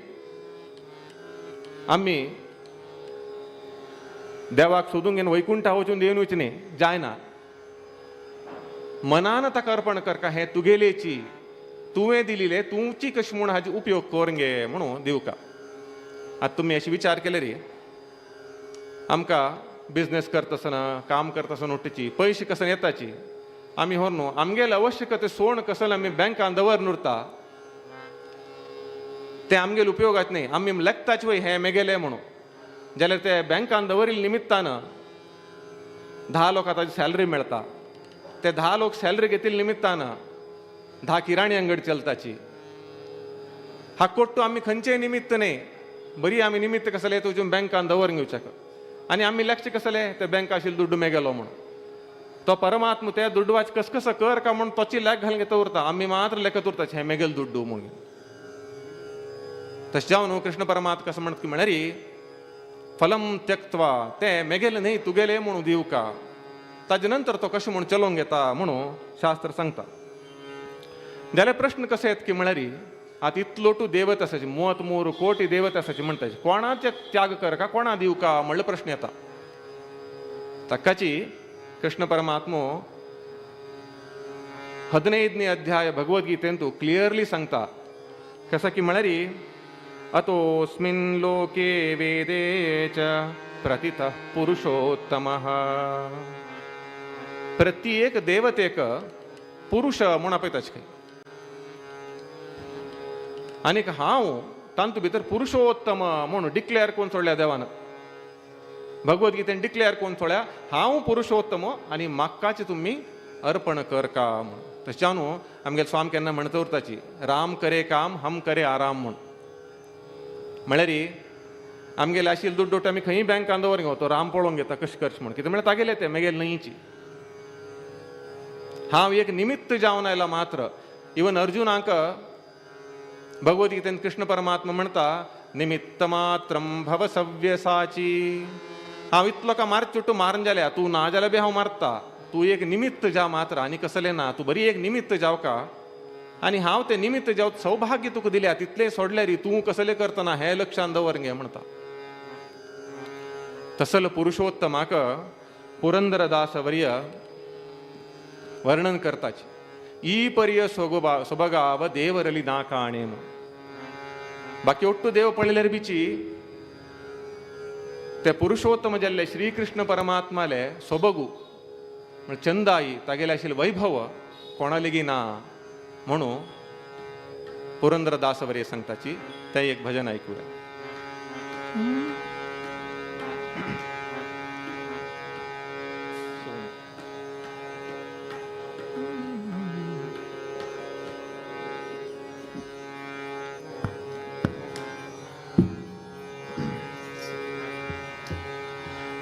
Speaker 4: आमी देवाक सोदूंक घेवन वैकुंठा वचून देवन वचचे न्ही जायना. मनान ताका अर्पण करका हें तुगेलेची तुवें दिलेले तुमची कशी म्हूण हाजी उपयोग करून घे म्हणून दिवका. आतां तुमी अशें विचार केले रे आमकां बिजनेस करतासना काम करतासना उठची पयशे कसन येताची आमी हो न्हू आमगेले आवश्यकते सोण कसल आमी बँकान दवरून उरता ते आमगेले उपयोगाच न्ही. आमी लेखताच वय हें मेगेलें म्हणून जाल्यार ते बँकान दवरिल्ले निमित्तान 10 लोकां ताजी सॅलरी मेळटा ते 10 लोक सॅलरी घेतिल्ले निमित्तान 10 किराणी अंगड चलताची. हा कोट्टू आमी खंयचेय निमित्त न्ही बरी आमी निमित्त कसले तुजून बँकान दवरून घेवच्याक आनी आमी लक्ष कसले ते बँक आशिल्लो दुड्डू मेगेलो म्हणून तो परमात्मा ते दुड्डवाच कस कसो कर का म्हणून तोची लेख घालून घेता उरता आमी मात्र लेखत उरता हें मेगेल दुड्डू म्हणून. तशें जावन न्हू कृष्ण परमात्मा कसो म्हणत की म्हळ्यार फलम त्यक्त्वा ते मेगेले न्ही तुगेले म्हणून दिवका ताजे नंतर तो कशें म्हूण चलोवंक येता म्हणून शास्त्र सांगता. जाल्यार प्रश्न कशें येता की म्हळ्यार आतां इतलो टू देवत आसाची 30 कोटी देवत आसाची म्हणटा कोणाचे त्याग करका कोणा दिवका म्हणलो प्रश्न येता. ताकाची कृष्ण परमात्मो 15ನೇ अध्याय भगवद्गीतेंतू क्लियरली सांगता कसं की म्हळ्यार अतोस्मिन् लोके वेदे च प्रतितः पुरुषोत्तमः. प्रत्येक देवतेक पुरुष म्हूण आपयताच खंय आनीक हांव तांतू भितर पुरुषोत्तम म्हूण डिक्लेअर करून सोडल्या देवान. भगवद्गीतेन डिक्लेअर करून सोडल्या हांव पुरुषोत्तम आनी म्हाकाच तुमी अर्पण कर का म्हूण. तशें न्हू आमगेले स्वामी केन्ना म्हणत उरताची राम करे काम हम करे आराम म्हूण. म्हळ्यार आमगेले आशिल्ले दुड्डोट आमी खंयी बँकान दवर घेवं तो राम पळोवंक घेता कशें करचें म्हूण. कितें म्हळ्यार तागेलें तें मेगेलें न्हयची. हांव एक निमित्त जावन आयला मात्र. इवन अर्जुनाक भगवद्गीतेन कृष्ण परमात्मा म्हणटा निमित्त मात्रम भव सव्यसाची. हांव इतलो का मारत चुट्टू मारून जाल्या तूं ना जाल्यार बी हांव मारता, तूं एक निमित्त जा मात्र आनी कसलें ना, तूं बरी एक निमित्त जावं का आनी हांव तें निमित्त जावं सौभाग्य तुका दिल्या तितलें सोडल्यार तूं कसलें करतना हें लक्षान दवर गे म्हणटा. तसल पुरुषोत्तमाक पुरंदरदास वर्य वर्णन करताची ई पर्य सोबगाव देवरली ना काणे. बाकी ಒಟ್ಟು देव पळयल्यार बिची ते पुरुषोत्तम जाल्ले श्रीकृष्ण परमात्माले सोबगू म्हळ्यार चंदाई तागेले आशिल्लें वैभव कोणा लेगी ना म्हणून पुरंदरदास वर्य सांगताची. तें एक भजन आयकुया.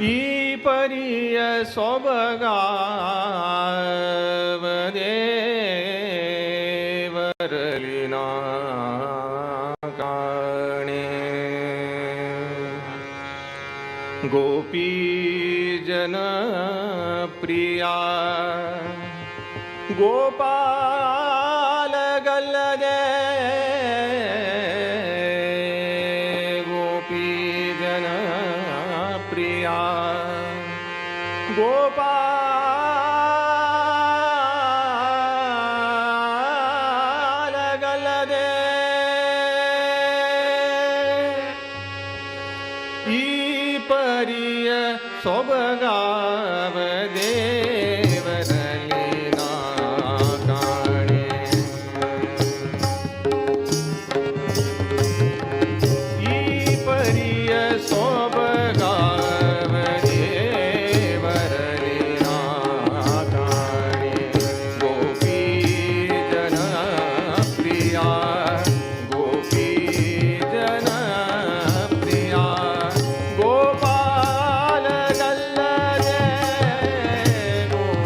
Speaker 4: ई परिय सोबगाव देवरली ना काणे गोपी जन प्रिया गोपाल गल्लदे गोपी जन प्रिया गोपाल गल्लदे ई परिय सोबगाव देवरली ना काणे ई परिय सोबगाव देवरली ना काणे गोपी जन प्रिया गोपी जन प्रिया गोपाल गल्लदे गोपी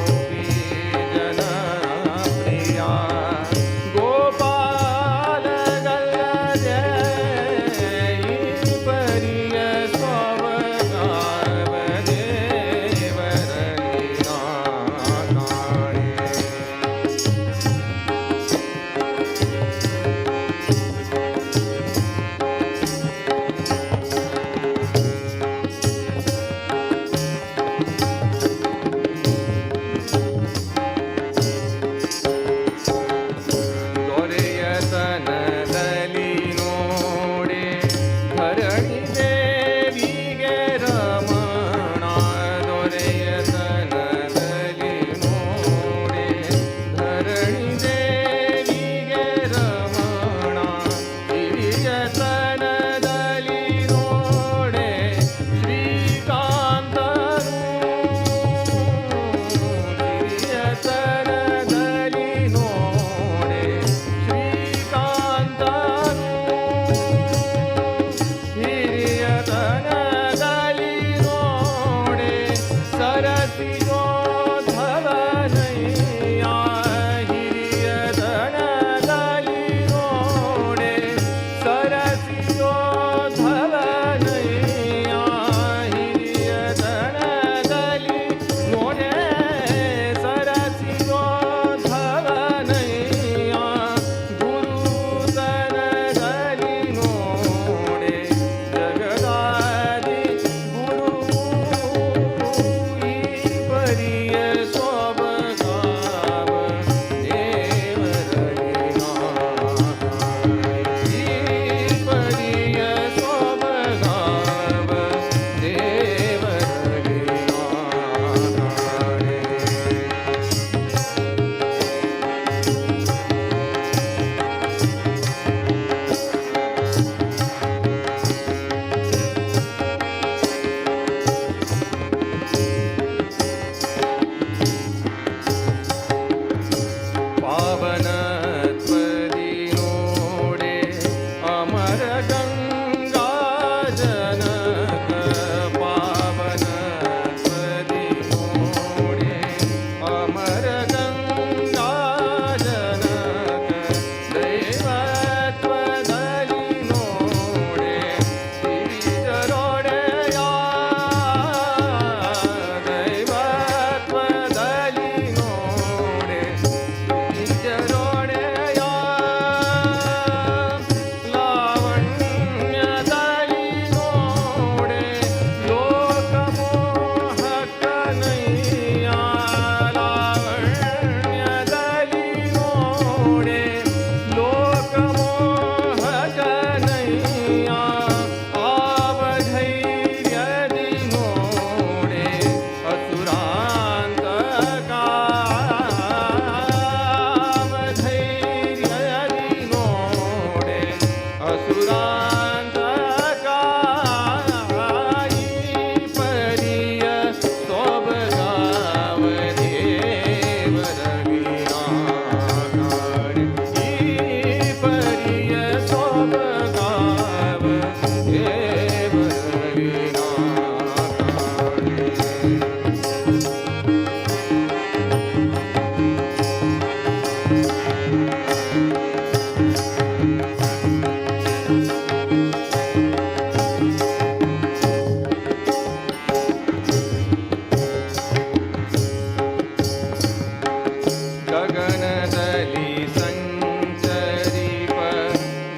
Speaker 16: ಗಗನದಲ್ಲಿ ಸಂಚರಿಪ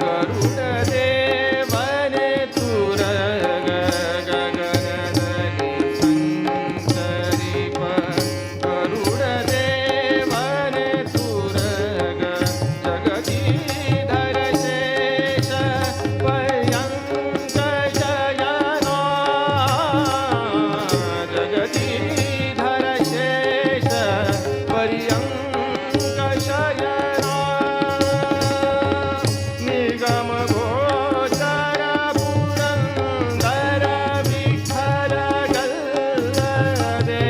Speaker 16: ಗರುಡ ದೇವನೆ ತುರಗ ಗಗನದಲ್ಲಿ ಸಂಚರಿಪ ಗರುಡ ದೇವನೆ ತುರಗ ಜಗದೀಧರ ಶೇಷ ಪರ್ಯಂಕ ಶಯನ ಜಗದೀಧರ ಶೇಷ ಪರ್ಯಂಕ ಶಯನ ನಿಗಮ ಗೋಚರ ಪುರಂದರ ವಿಠಲ ಗಲ್ಲದೆ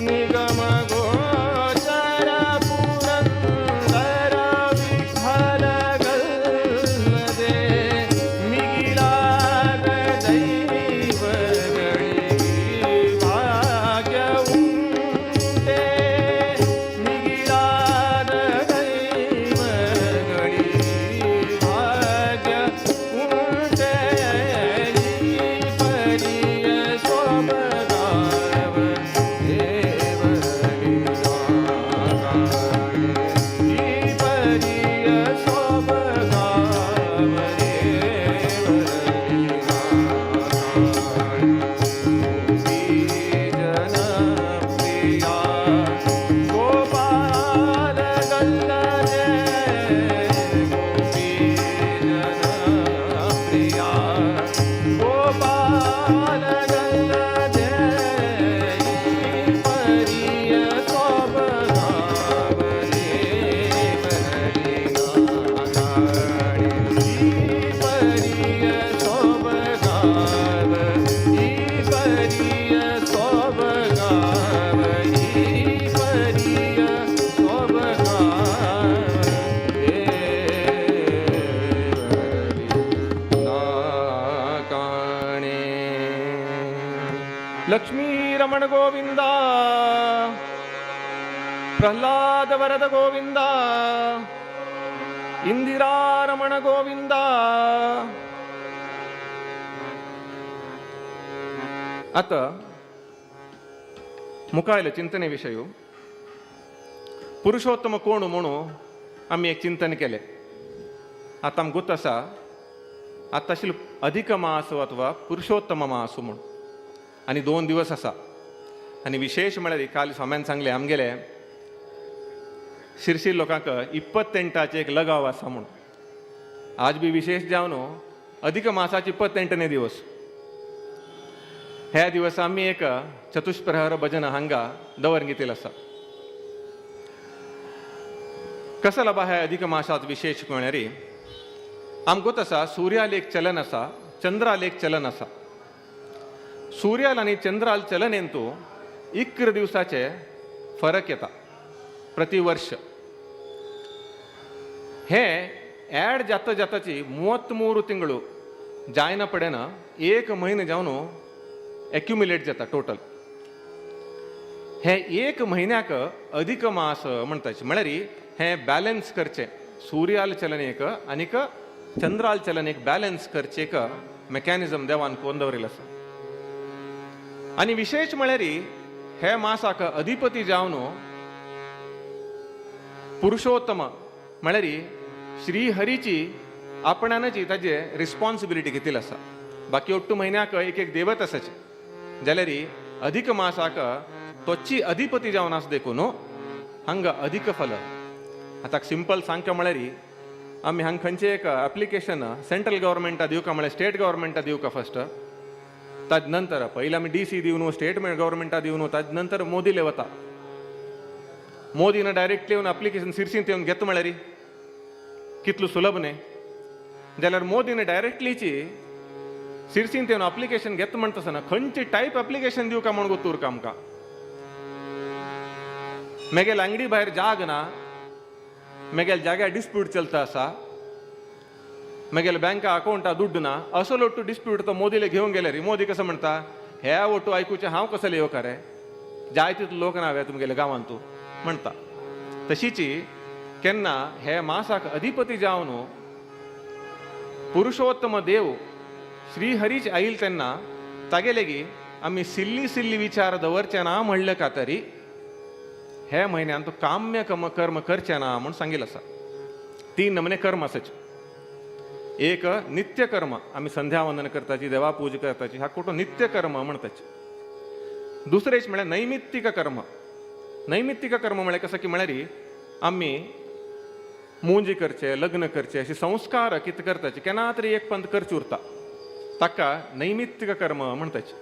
Speaker 16: ನಿಗಮ ಗೋಚರ ಪುರಂದರ ವಿಠಲ ಗಲ್ಲದೆ ಮಿಗಿಲಾದ ದೈವಗಳಿಗೆ ಭಾಗ್ಯ ಉಂಟೆ ಮಿಗಿಲಾದ ದೈವಗಳಿಗೆ ಭಾಗ್ಯ ಉಂಟೆ ಈ ಪರಿಯ ಸೊಬಗಾವ ದೇವರಿಗೆ ಈ ಪರಿಯ ಸೊಬಗಾವ ಜನಪ್ರಿಯ ಗೋಪಾಲ ಗಲ್ಲದೆ ಗೋಪಿ ಜನಪ್ರಿಯ ಗೋಪಾಲ ಗಲ್ಲದೆ ಪರಿಯ ಸೊಬಗಾವ ಪರಿಯ ಸೊಬಗಾವ ಈ ಪರಿಯ ಸೊಬಗಾವ ಈ ಪರಿಯ ಸೊಬಗಾವ ಕಾಣೆ ಲಕ್ಷ್ಮೀ ರಮಣ ಗೋವಿಂದ ಪ್ರಹ್ಲಾದ ವರದ ಗೋವಿಂದ ಇಂದಿರಾರಮಣ ಗೋವಿಂದ. आतां मुखायले चिंतने विशय पुरुषोत्तम कोण म्हणून आमी एक चिंतन केलें. आतां आमकां गोत आसा आतां आशिल्लो अधिक मास अथवा पुरुषोत्तम मास म्हूण आनी 2 दिवस आसा. आनी विशेश म्हळ्यार काल स्वाम्यान सांगलें आमगेले शिरशीर लोकांक 28 एक लगाव आसा म्हूण. आज बी विशेष जावन अधिक मासाचे 28 दिवस. ह्या दिवसा आमी एक चतुष्प्रहर भजन हांगा दवर घेतिल्लें आसा. कसो लाबा ह्या अधिक मासांत विशेष म्हळ्यार आमकां गोत आसा सुर्याल एक चलन आसा, चंद्राल एक चलन आसा. सुर्याल आनी चंद्राल चलन हेतू 11 दिवसाचे फरक येता प्रति वर्ष. हे ॲड जाता जाताची 33 ತಿಂಗಳು जायना पडेना 1 महिने जावन एक्युमुलेट जाता टोटल. हे 1 म्हयन्याक अधिक मास म्हणटाचे म्हळ्यार हे बॅलन्स करचें सुर्याल चलन एक आनीक चंद्राल चलन एक बॅलन्स करचें एक मेकॅनिजम देवान कोन दवरिल्लें आसा. आनी विशेश म्हळ्यार हे मासाक अधिपती जावन पुरुषोत्तम म्हळ्यार श्रीहरीची आपणानची ताजे रिस्पॉन्सिबिलिटी घेतिल्ली आसा. बाकी ಒಟ್ಟು म्हयन्याक एक एक देवत आसाचे जाल्यार अधिक मासाक तोची अधिपती जावन आसा देखून हांगा अधिक फल. आतां सिंपल सांगचें म्हळ्यार आमी हांगा खंयचें एक एप्लिकेशन सेंट्रल गव्हर्मेंटा दिवका म्हळ्यार स्टेट गव्हर्मेंटा दिवका फस्ट, ताज नंतर पयलीं आमी डी सी दिवन स्टेट गव्हर्मेंटा दिवन ताज नंतर मोदीले वता. मोदीन डायरेक्टली येवन एप्लिकेशन सिरसींत येवन घेता म्हळ्यार कितलो सुलभ न्ही. जाल्यार मोदीन डायरेक्टलीची सिरसींत येवन एप्लिकेशन घेता म्हणटा आसतना खंयचे टायप एप्लिकेशन दिवका म्हूण गोत्तूर उरका आमकां. मेगेल आंगडी भायर जाग ना, मेगेल जाग्यार डिस्प्यूट चलता आसा, मेगेल बँका अकावंटा दुड्ड ना, असो लोटू डिस्प्यूट तो मोदीले घेवन गेले रे. मोदी कसो म्हणटा ह्या ओटू आयकुचें हांव कसो येवका रे.
Speaker 4: जाय तितलो लोक ना तुमगेले गांवांत तूं म्हणटा. तशीची केन्ना हे मासाक अधिपती जावन पुरुषोत्तम देव श्रीहरीच आयल तेन्ना तागेलेगी आमी सिल्ली सिल्ली विचार दवरचे ना म्हणले का तरी हे म्हयन्यान तो काम्य कर्म करचे ना म्हूण सांगिल्लें आसा. तीन नमने कर्म आसाचे. एक नित्य कर्म, आमी संध्यावंदन करताची, देवा पूजा करताची, ह्या कुटो नित्य कर्म म्हणताची. दुसरेच म्हळ्यार नैमित्तिक कर्म. नैमित्तिक कर्म म्हळ्यार कसं की म्हळ्यार आमी मुंजी करचे, लग्न करचे, अशे संस्कार कितें करताचे केन्ना तरी एक पंत करचे उरता, ताका नैमित्तिक कर्म म्हणताचे.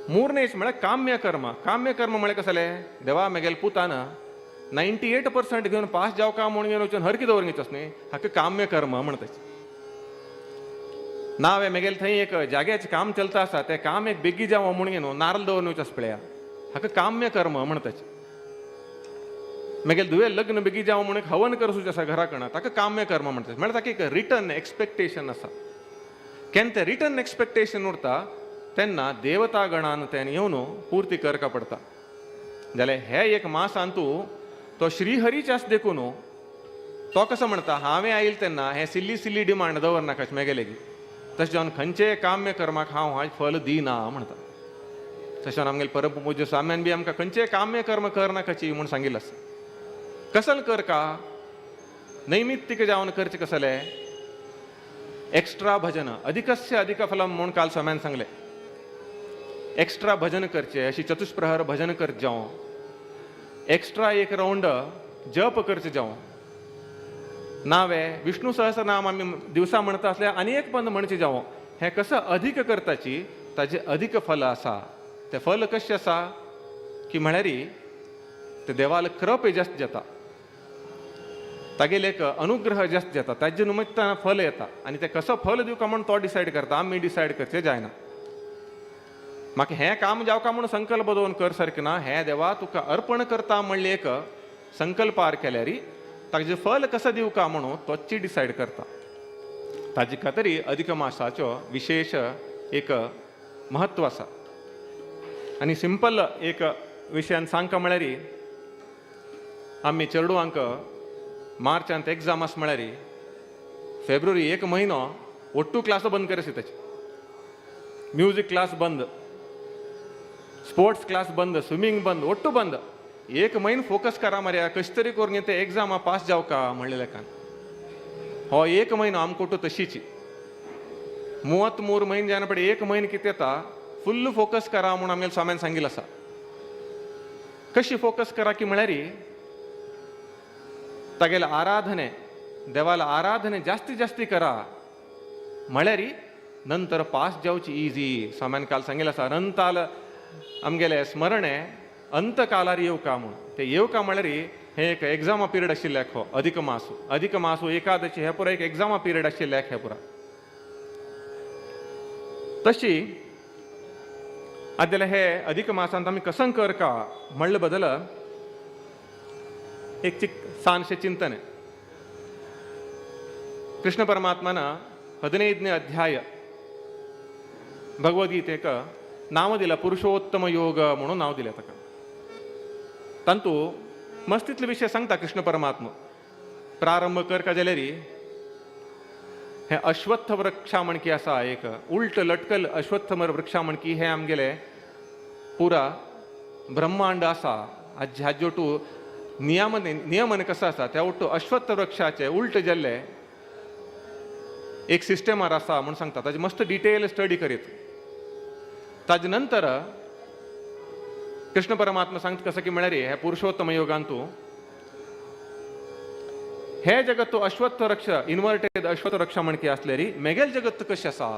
Speaker 4: मूर्णेच म्हळ्यार काम्य कर्म. काम्य कर्म म्हळ्यार कसलें, देवा मेगेल पुतान 98% घेवन पास जावका म्हूण घेवन वचून हरकी दवरून घेवचोस न्ही, हाका काम्य कर्म म्हणताचे. नावे मेगेल थंय एक जाग्याचें काम चलता आसा, तें काम एक बेगी जावं म्हूण घेवन नारल दवरून वचस पळया, हाका काम्य कर्म म्हणताचे. मेगेल धुवे लग्न बेगी जावं म्हूण एक हवन करसूच आसा घरा कडन, ताका काम्य कर्म म्हणटात. म्हळ्यार ताका एक रिटर्न एक्सपेक्टेशन आसा. केन्ना तें रिटर्न एक्सपेक्टेशन उरता तेन्ना देवता गणान तें येवन पुर्ती करका पडटा. जाल्यार हे एक मासान तूं तो श्रीहरीच आस देखून तो कसो म्हणटा, हांवें आयल तेन्ना हें सिल्ली सिल्ली डिमांड दवरनाका मेगेलेगी, तशें जावन खंयचेय काम्य कर्माक हांव हांव फल दिना म्हणटा. तशें जावन आमगेले परम पूज्य स्वाम्यान बी आमकां खंयचेय काम्य कर्म करनाकाची म्हूण सांगिल्लें आसा. कसल कर का नैमित्तिक जावन करचें कसलें, एक्स्ट्रा भजन, अधिकस्य अधिक फलम म्हूण काल स्वाम्यान सांगलें. एक्स्ट्रा भजन करचें, अशी चतुष्प्रहर भजन करचें जावं, एक्स्ट्रा एक रावंड जप करचें जावं, नावे विष्णु सहस्रनाम आमी दिवसा म्हणटा आसल्यार आनी एक पंद म्हणचें जावं, हें कसं अधिक करताची ताजें अधिक फल आसा. तें फल कशें आसा की म्हळ्यार तें देवाल कृप जास्त जाता, तागेले एक अनुग्रह जास्त जाता, ताजे निमित्तान फल येता. आनी तें कसो फल दिवका म्हूण तो डिसायड करता, आमी डिसायड करचें जायना. म्हाका हें काम जावका म्हूण संकल्प दवरून कर सारकें ना, हें देवा तुका अर्पण करता म्हणलें एक संकल्पार केल्यार ताजें फल कसो दिवका म्हणून तोच डिसायड करता. ताजे खातीर अधिक मासाचो विशेष एक महत्व आसा. आनी सिंपल एक विशयान सांगका म्हळ्यार आमी चेडवांक मार्चांत एग्जाम आसा म्हळ्यार फेब्रुवारी एक म्हयनो ಒಟ್ಟು क्लास बंद करस ताचे, म्युजीक क्लास बंद, स्पोर्ट्स क्लास बंद, स्विमींग बंद, ಒಟ್ಟು बंद. एक म्हयनो फोकस करा मरे कशें तरी करून ते एग्जामा पास जावका म्हणलें लेखान. हो एक म्हयनो आमकां ಒಟ್ಟು तशीची 33 म्हयने जायना पडे एक म्हयनो कितें येता फुल्ल फोकस करा म्हूण आमगेले स्वाम्यान सांगिल्लें आसा. कशी फोकस करा की म्हळ्यार तागेले आराधने, देवाला आराधने जास्ती जास्ती करा म्हळ्यार नंतर पास जावची इजी. स्वाम्यान काल सांगिल्लें आसा अनंताल आमगेले स्मरणे अंतकालार येवका म्हूण. ते येवका म्हळ्यार हें एक एग्जामा पिरियड आशिल्लें हो अधिक मासू, अधिक मासू एकादशी हे पुरा एक एग्जामा पिरियड आशिल्लें हे पुरा. तशी आतां जाल्यार हे अधिक मासांत आमी कसं कर का म्हणले बदल एक चिक सानशें चिंतन. कृष्ण परमात्मान 15ನೇ अध्याय भगवद्गीतेक नांव दिलां पुरुषोत्तम योग म्हणून नांव दिलें ताका. तांतू मस्तीतले विशय सांगता कृष्ण परमात्मा. प्रारंभ कर का जाल्यार हें अश्वत्थ वृक्षा म्हणकी आसा एक उल्ट लटकल अश्वत्थ वृक्षा म्हणकी हें आमगेलें पुरा ब्रह्मांड आसा. हाज्यो टू नियमन नियमन कसो आसा त्या ಒಟ್ಟು अश्वत्थ वृक्षाचे उल्ट जाल्ले एक सिस्टमार आसा म्हूण सांगता. ताजे मस्त डिटेल स्टडी करीत ताजे नंतर कृष्ण परमात्मा सांगता कसं की म्हळ्यार हे पुरुषोत्तम योगांतू हे जगत अश्वत्थ वृक्ष इन्वर्टेड अश्वत्थ वृक्ष म्हणकी आसलेरी मेगेल जगत कशें आसा.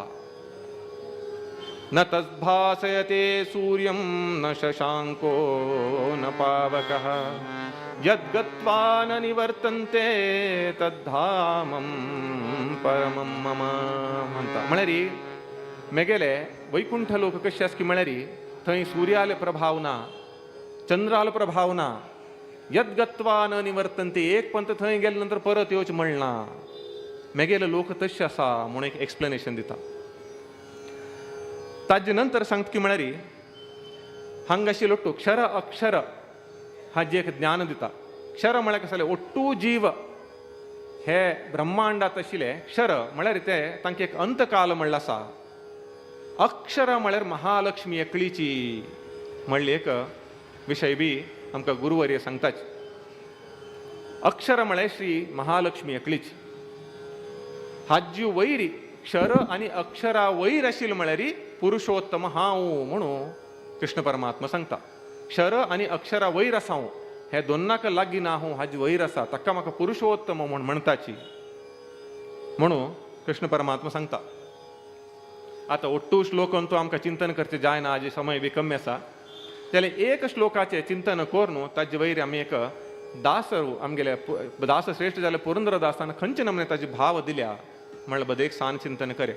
Speaker 4: न तद्भासयते सूर्यं न शशांको न पावकः यद्गत्वा न निवर्तन्ते तद्धामं परमं मम म्हणटा. म्हळ्यार मेगेले वैकुंठ लोक कशें आसा की म्हळ्यार थंय सूर्याले प्रभाव ना, चंद्रालो प्रभाव ना, यद्गत्वा न निवर्तन्ते एक पंत थंय गेले नंतर परत येवचें म्हणना. मेगेले लोक तशें आसा म्हूण एक एक्सप्लेनेशन दिता. ताजे नंतर सांगता की म्हळ्यार हांगा आशिल्लो ಒಟ್ಟು ಕ್ಷರ ಅಕ್ಷರ हाजें एक ज्ञान दिता. क्षर म्हळ्यार कसलें ಒಟ್ಟು जीव हे ब्रह्मांडात आशिल्ले क्षर म्हळ्यार ते तांकां एक अंतकाल म्हणलं आसा. अक्षर म्हळ्यार महालक्ष्मी एकलीची म्हणली एक विशय बी आमकां गुरुवर्य सांगताच. अक्षर म्हळ्यार श्री महालक्ष्मी एकलीची. हाजी वैरी क्षर आनी अक्षरा वैर आशिल्ले म्हळ्यार पुरुषोत्तम हांव म्हणून कृष्ण परमात्मा सांगता. क्षर आनी अक्षरा वैर आसा हांव, हे दोन्नाक लागीं ना हांव, हाजी वैर आसा, ताका म्हाका पुरुषोत्तम म्हूण म्हणटाची म्हणून कृष्ण परमात्मा सांगता. आतां ಒಟ್ಟು श्लोक तो आमकां चिंतन करचें जायना, आजी समय बी कमी आसा. जाल्यार एक श्लोकाचें चिंतन करून ताजे वयर आमी एक दास आमगेले दास श्रेश्ठ जाल्यार पुरंदर दासान खंयचे नमने ताजे भाव दिल्या म्हणल्यार बदें एक सान चिंतन करे.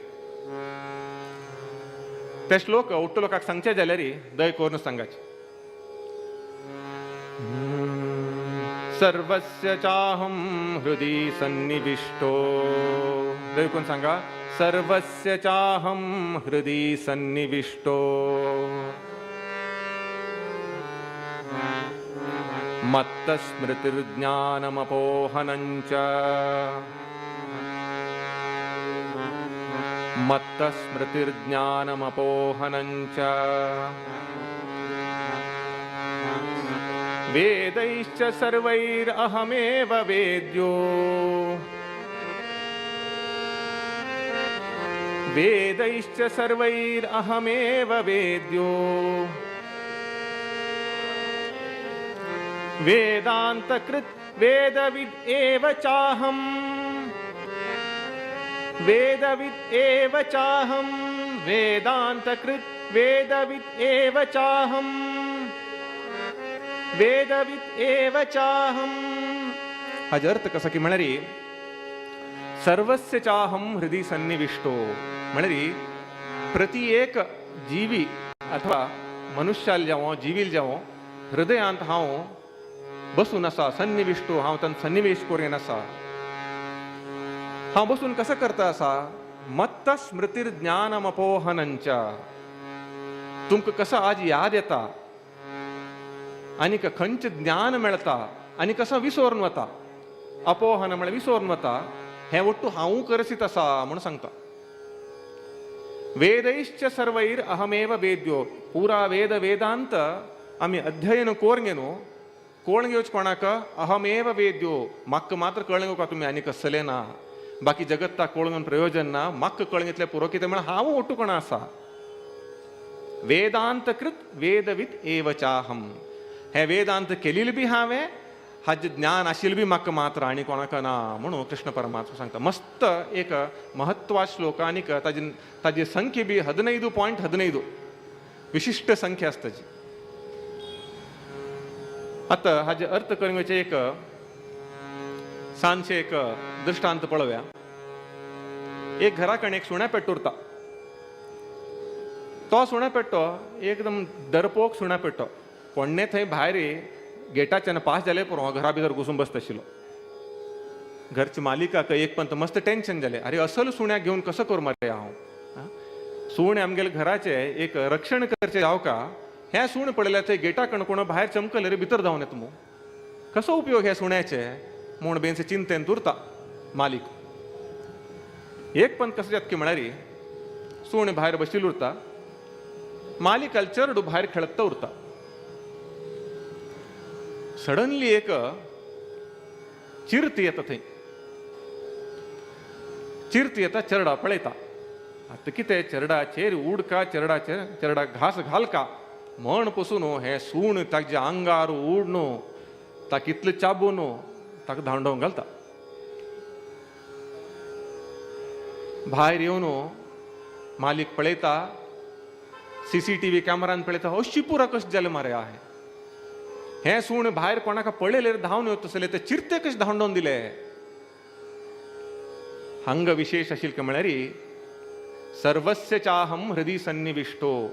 Speaker 4: ते श्लोक ಒಟ್ಟು लोकांक सांगचे जाल्यार दय करून सांगाचे. सर्वस्य चाहं हृदि सन्निविष्टो, दय करून सांगा. सर्वस्य चाहं हृदि सन्निविष्टो मत्तस्मृतिर्ज्ञानमपोहनञ्च मत्तस्मृतिर्ज्ञानमपोहनञ्च वेदैश्च सर्वैरहमेव वेद्यो वेदैश्च सर्वैरहमेव वेद्यो वेदान्तकृत् वेदविद् एव चाहम् वेदविद् एव चाहम् वेदान्तकृत् वेदविद् एव चाहम् वेदविद् एव चाहम्. हाजो अर्थ कसो की म्हळ्यार सर्वस्य चाहं हृदि सन्निविष्टो म्हळ्यार प्रति एक जीवी अथवा मनुष्याल जावं जीवील जावं हृदयांत हांव बसून आसा. सन्निविष्टो हांव तांकां सन्निवेश करून आसा. हांव बसून कसो करता आसा? मत्त स्मृतिर्ज्ञानमपोहनंच, तुमकां कसो आज याद येता आनीक खंयचें ज्ञान मेळटा आनी कसो विसोरून वता. अपोहन म्हळ्यार विसोरून वता. हें ಒಟ್ಟು हांव करसीत आसा म्हूण सांगता. वेदैश्च सर्वैर अहमेव वेद्यो, पुरा वेद वेदांत आमी अध्ययन करून न्हू कोण घेवच कोणाक अहमेव वेद्यो, म्हाका मात्र कळ्ळें का तुमी आनी कसलें ना, बाकी जगत्ता कळून प्रयोजन ना, म्हाका कळ्ळें इतलें पुरो कितें म्हळ्यार हांव ಒಟ್ಟು कोणा आसा. वेदांतकृत वेदविद एव चाहम, हें वेदांत केलेलें बी हांवें, हाजें ज्ञान आशिल्लें बी म्हाका मात्र आनी कोणाक ना म्हणून कृष्ण परमात्मा सांगता. मस्त एक महत्वा श्लोक आनीक ताजी ताजी संख्या बी 15.15 विशिश्ट संख्या आसा ताजी. आतां हाजे अर्थ करून घेवचें एक सांजचें एक दृश्टांत पळोवया. एक घरा कडेन एक सुण्या पेट्टो उरता. तो सुण्या पेट्टो एकदम डरपोक सुण्या पेट्टो. कोण्णे थंय भायर गेटाच्यान पास जाले पुरो घरा भितर घुसून बसता आशिल्लो. घरच्या मालिकाक एक पण मस्त टेन्शन जालें, अरे असल सुण्याक घेवन कसो करूं मरे हांव, सुणे आमगेले घराचें एक रक्षण करचें जावं का, हें सूण पळयल्यार थंय गेटा कण कोण भायर चमकले रे भितर धांवन येता मू, कसो उपयोग ह्या सुण्याचे म्हूण बेनसे चिंतेन उरता मालीक. एक पण कसं जाता की म्हळ्यार सूण भायर बशिल्लो उरता, मालिकाल चेडू भायर खेळत उरता. सडनली एक चिरती येता थंय, चिरती येता चेरडा पळयता. आतां कितें चेरडाचेर उडका चेरडाचेर चेरडा घास घालका म्हण पसून हें सूण ताज्या आंगार उडनु ताका इतलें चाबून ताका धांवडावन घालता. भायर येवन मालीक पळयता, CCTV कॅमेरान पळयता, अशी पुरा कशें जालें मरे हें, हें सूण भायर कोणाक पळयलें धांवन येता तसलें ते चिरते कशें धांवडावन दिलें. हांगा विशेष आशिल्लें म्हळ्यार सर्वस्य चाहं हृदि सन्निविष्टो.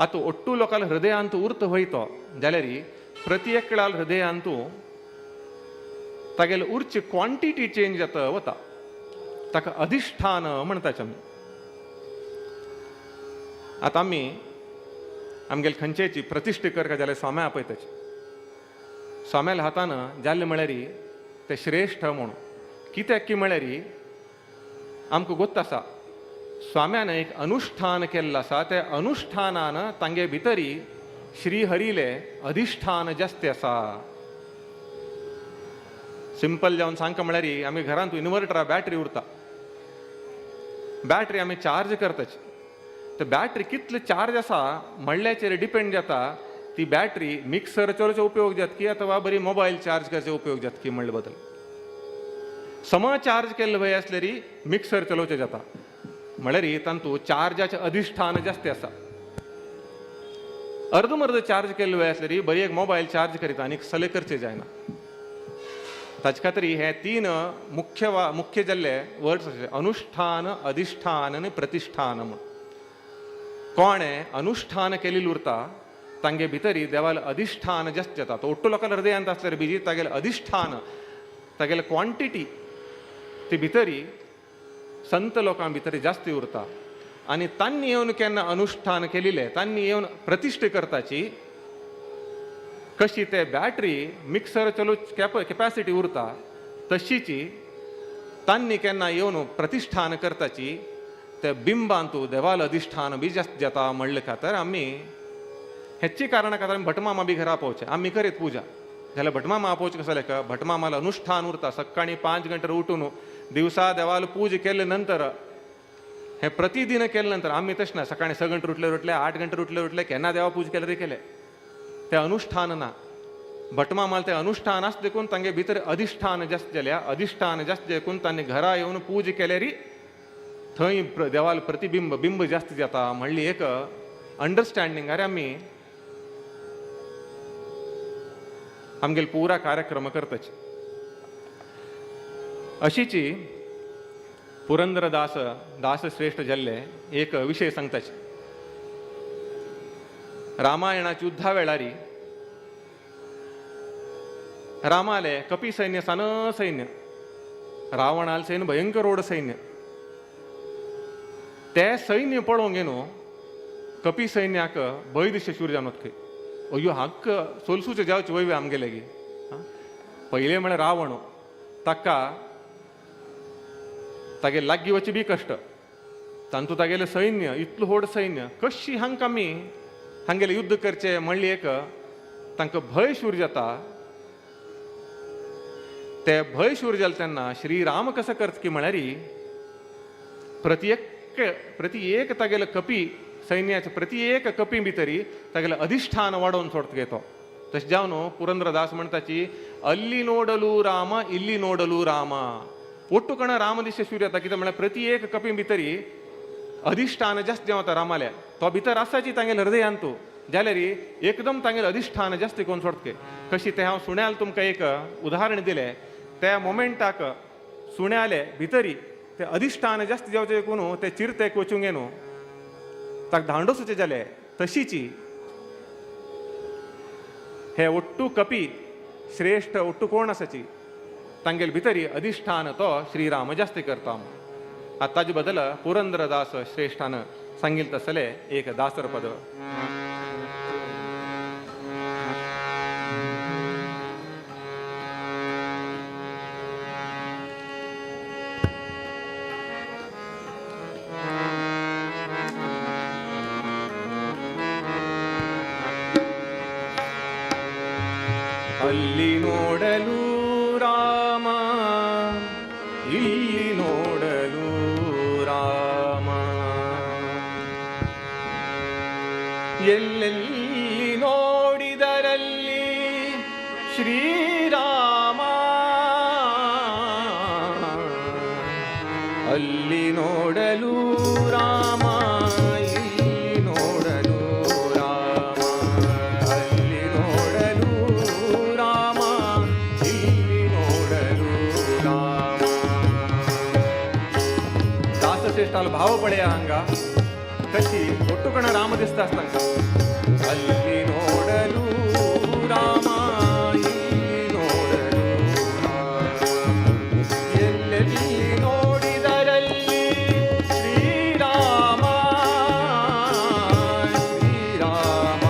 Speaker 4: आतां ಒಟ್ಟು लोकांल्या हृदयांत उरता वयतो जाल्यार प्रति एकल्याल हृदयांत तागेले उरची क्वॉन्टिटी चेंज जाता वता, ताका अधिष्ठान म्हणटाचे आमी. आतां आमी आमगेले खंयचेची प्रतिश्ठा करका जाल्यार स्वाम्या आपयताची. स्वाम्याल्या हातान जाल्लें म्हळ्यार ते श्रेश्ठ म्हणून. कित्याक की म्हळ्यार आमकां गोत्त आसा स्वाम्यान एक अनुष्ठान केल्लें आसा, त्या अनुष्ठानान तांगे भितरी श्रीहरीले अधिष्ठान जास्ती आसा. सिंपल जावन सांगका म्हळ्यार आमी घरांत इन्वर्टरा बॅटरी उरता, बॅटरी आमी चार्ज करताची. तर बॅटरी कितले चार्ज आसा म्हणल्याचेर डिपेंड जाता ती बॅटरी मिक्सरचो उपयोग जातकी अथवा बरी मोबायल चार्ज करचे उपयोग जातकी म्हणले बदल. सम चार्ज केल्ले वय आसल्यार मिक्सर चलोवचें जाता, म्हळ्यार तातूंत चार्जाचें अधिष्ठान जास्ती आसा. अर्दमर्द चार्ज केल्ले वय आसल्यार बरी एक मोबायल चार्ज करीता आनी सले करचें जायना. ताचे खातीर हे तीन मुख्य मुख्य जाल्ले वर्ड्स आशिल्ले अनुष्ठान, अधिष्ठान आनी प्रतिष्ठान म्हूण. कोणें अनुष्ठान केलेलें उरता तांगे भितरी देवाल अधिष्ठान जास्त जाता. तो ओट्टू लोकांल्या हृदयांत आसल्यार बिजी तागेलें अधिष्ठान, तागेलें क्वॉन्टिटी ती भितरी संत लोकां भितरी जास्ती उरता. आनी तांणी येवन केन्ना अनुष्ठान केलेलें, तांणी येवन प्रतिश्ठा करताची कशी ते बॅटरी मिक्सर चलो कॅपॅसिटी उरता तशीची तांणी केन्ना येवन प्रतिष्ठान करताची ते बिंबांतू देवाल अधिष्ठान बी जास्त जाता. म्हणले खातीर आमी हेची कारणा खातीर आमी भटमामा बी घरा पोवचे, आमी करीत पुजा जाल्यार भटमामा आपोवचें कसो लेखा भटमामाला अनुष्ठान उरता. सकाळीं 5 गंटे उठून दिवसा देवाल पूजा केले नंतर हे प्रतिदिन केले नंतर आमी तशें ना सकाळीं 6 गंटे उठले उठले 8 गंटे उठले उठले केन्ना देवा पूजा केले केले ते अनुष्ठान ना. भटमामाल ते अनुष्ठान आस देखून तांगे भितर अधिष्ठान जास्त जाल्या, अधिष्ठान जास्त देखून तांणी घरा येवन पूजा केल्यारी थंय देवाल प्रतिबिंब बिंब जास्त जाता म्हणली एक अंडरस्टँडींग. अरे आमी आमगेले पुरा कार्यक्रम करताची. अशीची पुरंदरदास दासश्रेष्ठ जाल्ले एक विशय सांगताची. रामायणाच्या युद्धा वेळारी रामाले कपी सैन्य सान सैन्य, रावणाले सैन्य भयंकर व्हड सैन्य, ते सैन्य पळोवंक न्हू कपी सैन्याक भंय दिसचे शूर जावन खंय अय्यो हांक सोलसूचे जावचे वय आमगेले गी. पयलें म्हळ्यार रावण ताका तागे लागीं वचचे बी कश्ट, तांतू तागेलें सैन्य इतलें व्हड सैन्य कशी हांकां आमी हांगेलें युद्ध करचें म्हणली एक तांकां भंय शूर जाता. ते भंय शूर जालें तेन्ना श्रीराम कसो करता की म्हळ्यार प्रति एक तागेले कपी सैन्याचे प्रति एक कपी भितरी तागेलें अधिष्ठान वाडोवन सोडता गे तो. तशें जावन पुरंदरदास म्हणटाची अल्ली नोडलू राम इल्ली नोडलू राम ಒಟ್ಟು ಕಣ ರಾಮ ದಿಶೆ सूर्य जाता. कितें म्हळ्यार प्रति एक कपी भितरी अधिष्ठान जास्त जाता रामाल्या, तो भितर आसाची तांगेले हृदयांतू जाल्यार एकदम तांगेले अधिष्ठान जास्त कोण सोडते. कशी तें हांव सुण्याल तुमकां एक उदाहरण दिलें, त्या मोमेंटाक सुण्याले भितरी ते अधिष्ठान जास्त जावचें कोण ते चिरतेक वचूंक न्हू ताका धांडोसूचें जालें. तशीची हे ಒಟ್ಟು कपी श्रेष्ठ ಒಟ್ಟು कोण आसाची तांगेले भितरी अधिष्ठान तो श्रीराम जास्ती करता. आतां ताजे बदल पुरंदरदास श्रेष्ठान सांगिल तसले एक दासर पद. ಅಲ್ಲಿ ನೋಡಲು ರಾಮ ಇಲ್ಲಿ ನೋಡಲು ರಾಮ ಎಲ್ಲೆಲ್ಲಿ ನೋಡಿದರಲ್ಲಿ ಶ್ರೀರಾಮ ಅಲ್ಲಿ ನೋಡಲು ರಾಮ ಇಲ್ಲಿ ನೋಡಲು ರಾಮ ಅಲ್ಲಿ ನೋಡಲು ರಾಮ ಇಲ್ಲಿ ನೋಡಲು ರಾಮ. ದಾಸಶ್ರೇಷ್ಠ ಭಾವ ಪಡೆಯ ಹಂಗ ಕಸಿ ಒಟ್ಟು ಕಣ ರಾಮ ದಿಸ್ತ ಆಸ್ತಂಗ. ಅಲ್ಲಿ ನೋಡಲು ರಾಮ ಇಲ್ಲಿ ನೋಡಲು ರಾಮ ಎಲ್ಲೆಲ್ಲಿ ನೋಡಿದರಲ್ಲಿ ಶ್ರೀರಾಮ ಶ್ರೀರಾಮ.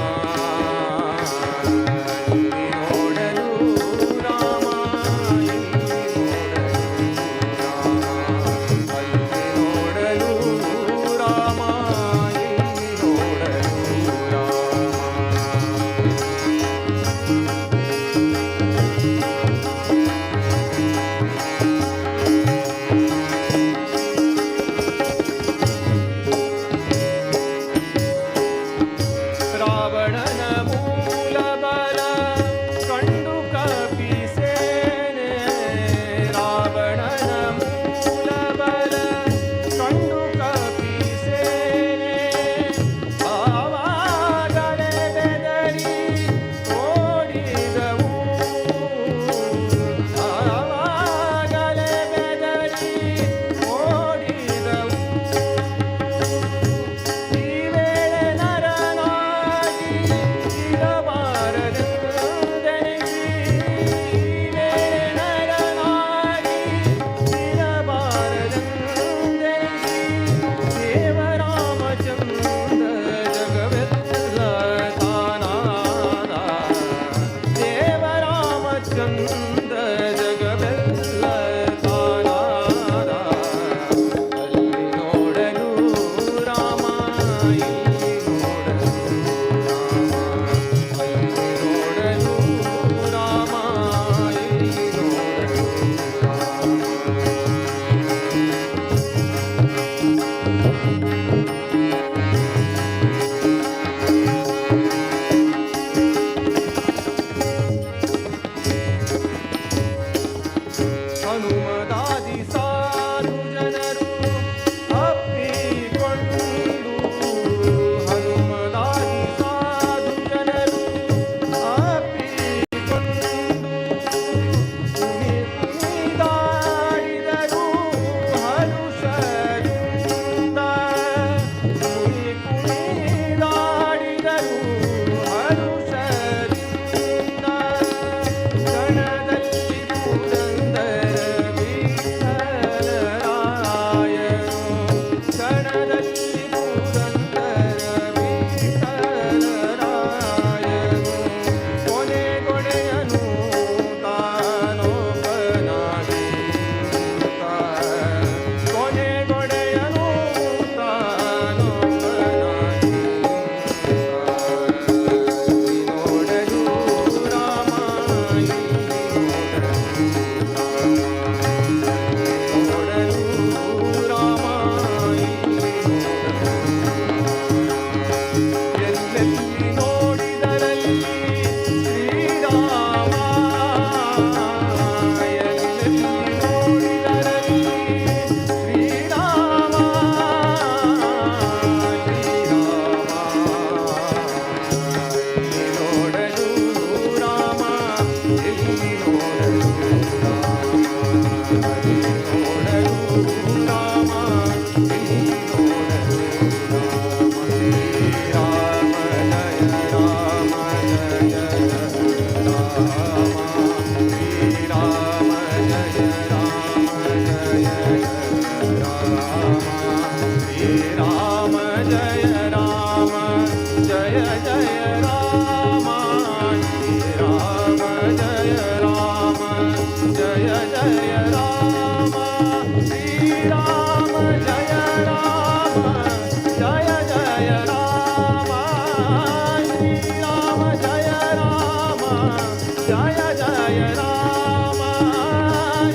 Speaker 4: जय जय राम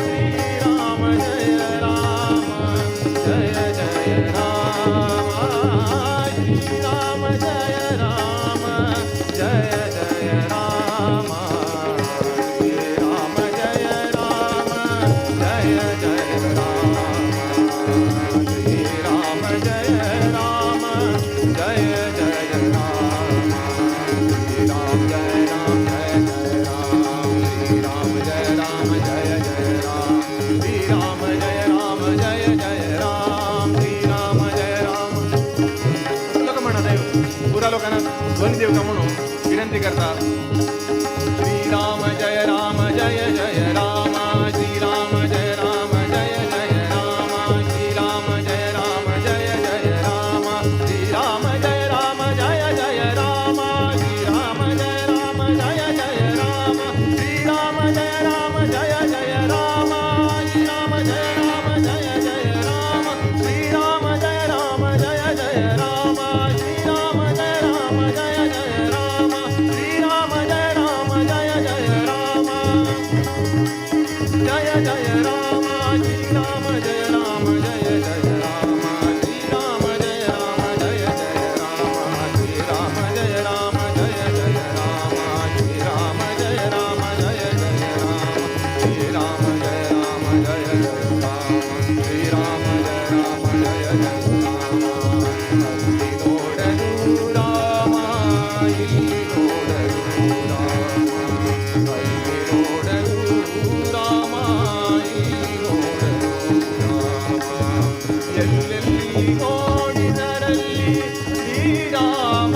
Speaker 4: श्री राम जय राम जय जय राम श्री राम जय राम जय जय राम श्री राम जय राम जय जय राम श्री राम जय राम जय जय राम श्री राम जय राम जय जय राम श्री राम जय राम जय जय राम श्री राम जय राम जय जय राम श्री राम जय राम. लोक म्हणत आहे पुरा लोकांना ध्वनी देव का म्हणून विनंती करता. श्री राम जय राम जय जय राम श्री राम जय राम जय जय राम श्री राम जय राम जय जय राम श्री राम जय राम जय जय राम श्री राम जय राम जय जय राम श्री राम जय राम जय जय राम श्री राम जय राम जय जय राम श्री राम जय राम जय जय राम श्री राम जय राम जय जय राम श्री राम जय राम जय जय राम जय जय राम श्री राम जय राम जय जय राम श्री राम जय राम जय जय राम श्री राम जय राम जय जय राम श्री राम जय राम जय जय राम श्री राम जय राम जय जय राम श्री राम जय राम जय जय राम. ಅಲ್ಲಿ ನೋಡಲು ರಾಮ ಇಲ್ಲಿ ನೋಡಲು ರಾಮ ಅಲ್ಲಿ ನೋಡಲು ರಾಮ ಇಲ್ಲಿ ನೋಡಲು ರಾಮ ಎಲ್ಲೆಲ್ಲಿ ನೋಡಿದರಲ್ಲಿ ಶ್ರೀರಾಮ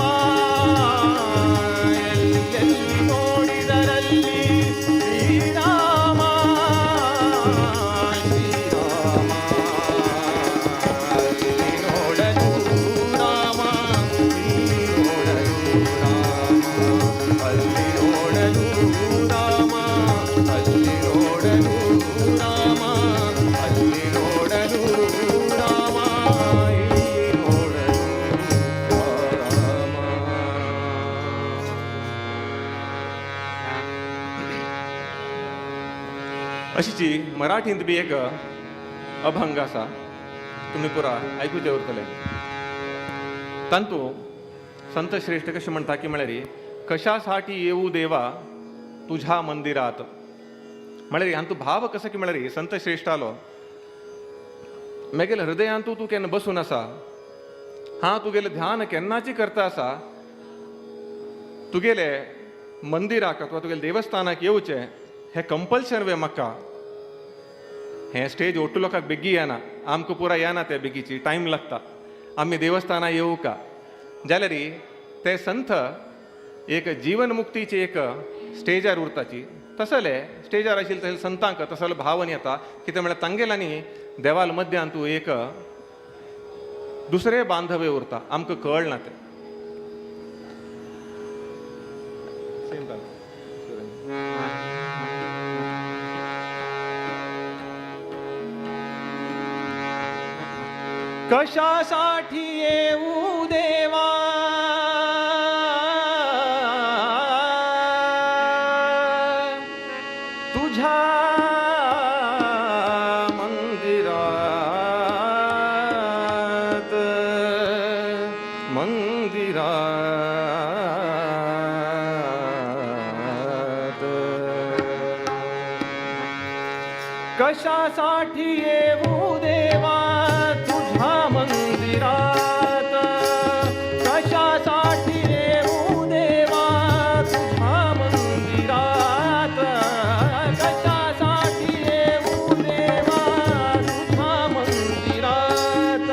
Speaker 4: ಎಲ್ಲೆಲ್ಲಿ ನೋಡಿದರಲ್ಲಿ ಶ್ರೀರಾಮ ಶ್ರೀರಾಮ ಅಲ್ಲಿ ನೋಡಲು ರಾಮ ಇಲ್ಲಿ ನೋಡಲು ರಾಮ ಅಲ್ಲಿ ನೋಡಲು ರಾಮ ಅಲ್ಲಿ ನೋಡಲು ರಾಮ ಅಲ್ಲಿ ನೋಡಲು ರಾಮ ಇಲ್ಲಿ ನೋಡಲು ರಾಮ. अशीची मराठींत बी एक अभंग आसा, तुमी पुरा आयकुचे उरतले. तांतू संत श्रेष्ठ कशें म्हणटा की म्हळ्यार कशासाठी येऊ देवा तुझ्या मंदिरात. म्हळ्यार हांतू भाव कसो की म्हळ्यार संत श्रेष्ठालो मेगेले हृदयांतू तूं केन्ना बसून आसा, हांव तुगेलें ध्यान केन्नाची करता आसा, तुगेले मंदिराक अथवा तुगेले देवस्थानाक येवचें हें कंपल्शन वे म्हाका. हें स्टेज ओट्टू लोकांक बेगी येना, आमकां पुरा येना ते बेगीची टायम लागता, आमी देवस्थानां येवका जाल्यार ते संत एक जीवन मुक्तीचे एक स्टेजार उरताची. तसले स्टेजार आशिल्ले तसले संतांक तसलो भावन येता कितें म्हळ्यार तांगेल्यांनी देवाल मध्यांतू एक दुसरें बांधव्य उरता, आमकां कळना तें. सेम कशासाठी येऊ देवा तुझ्या मंदिरात मंदिरात कशासाठी येऊ देवा तुझ्या मंदिरात कशासाठी येऊ देवा तुझ्या मंदिरात कशासाठी येऊ देवा तुझ्या मंदिरात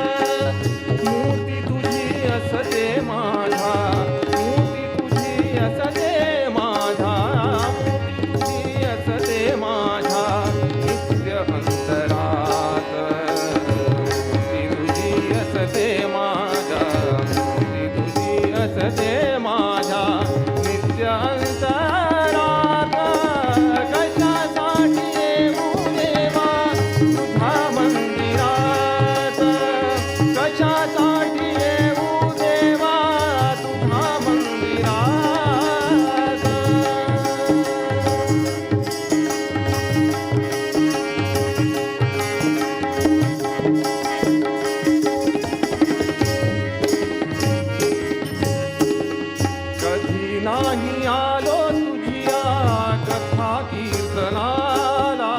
Speaker 4: मूर्ती तुझी असते माझा मूर्ती तुझी असते माझा मूर्ती तुझी असते माझा नित्य अंतरात. कीर्तनाला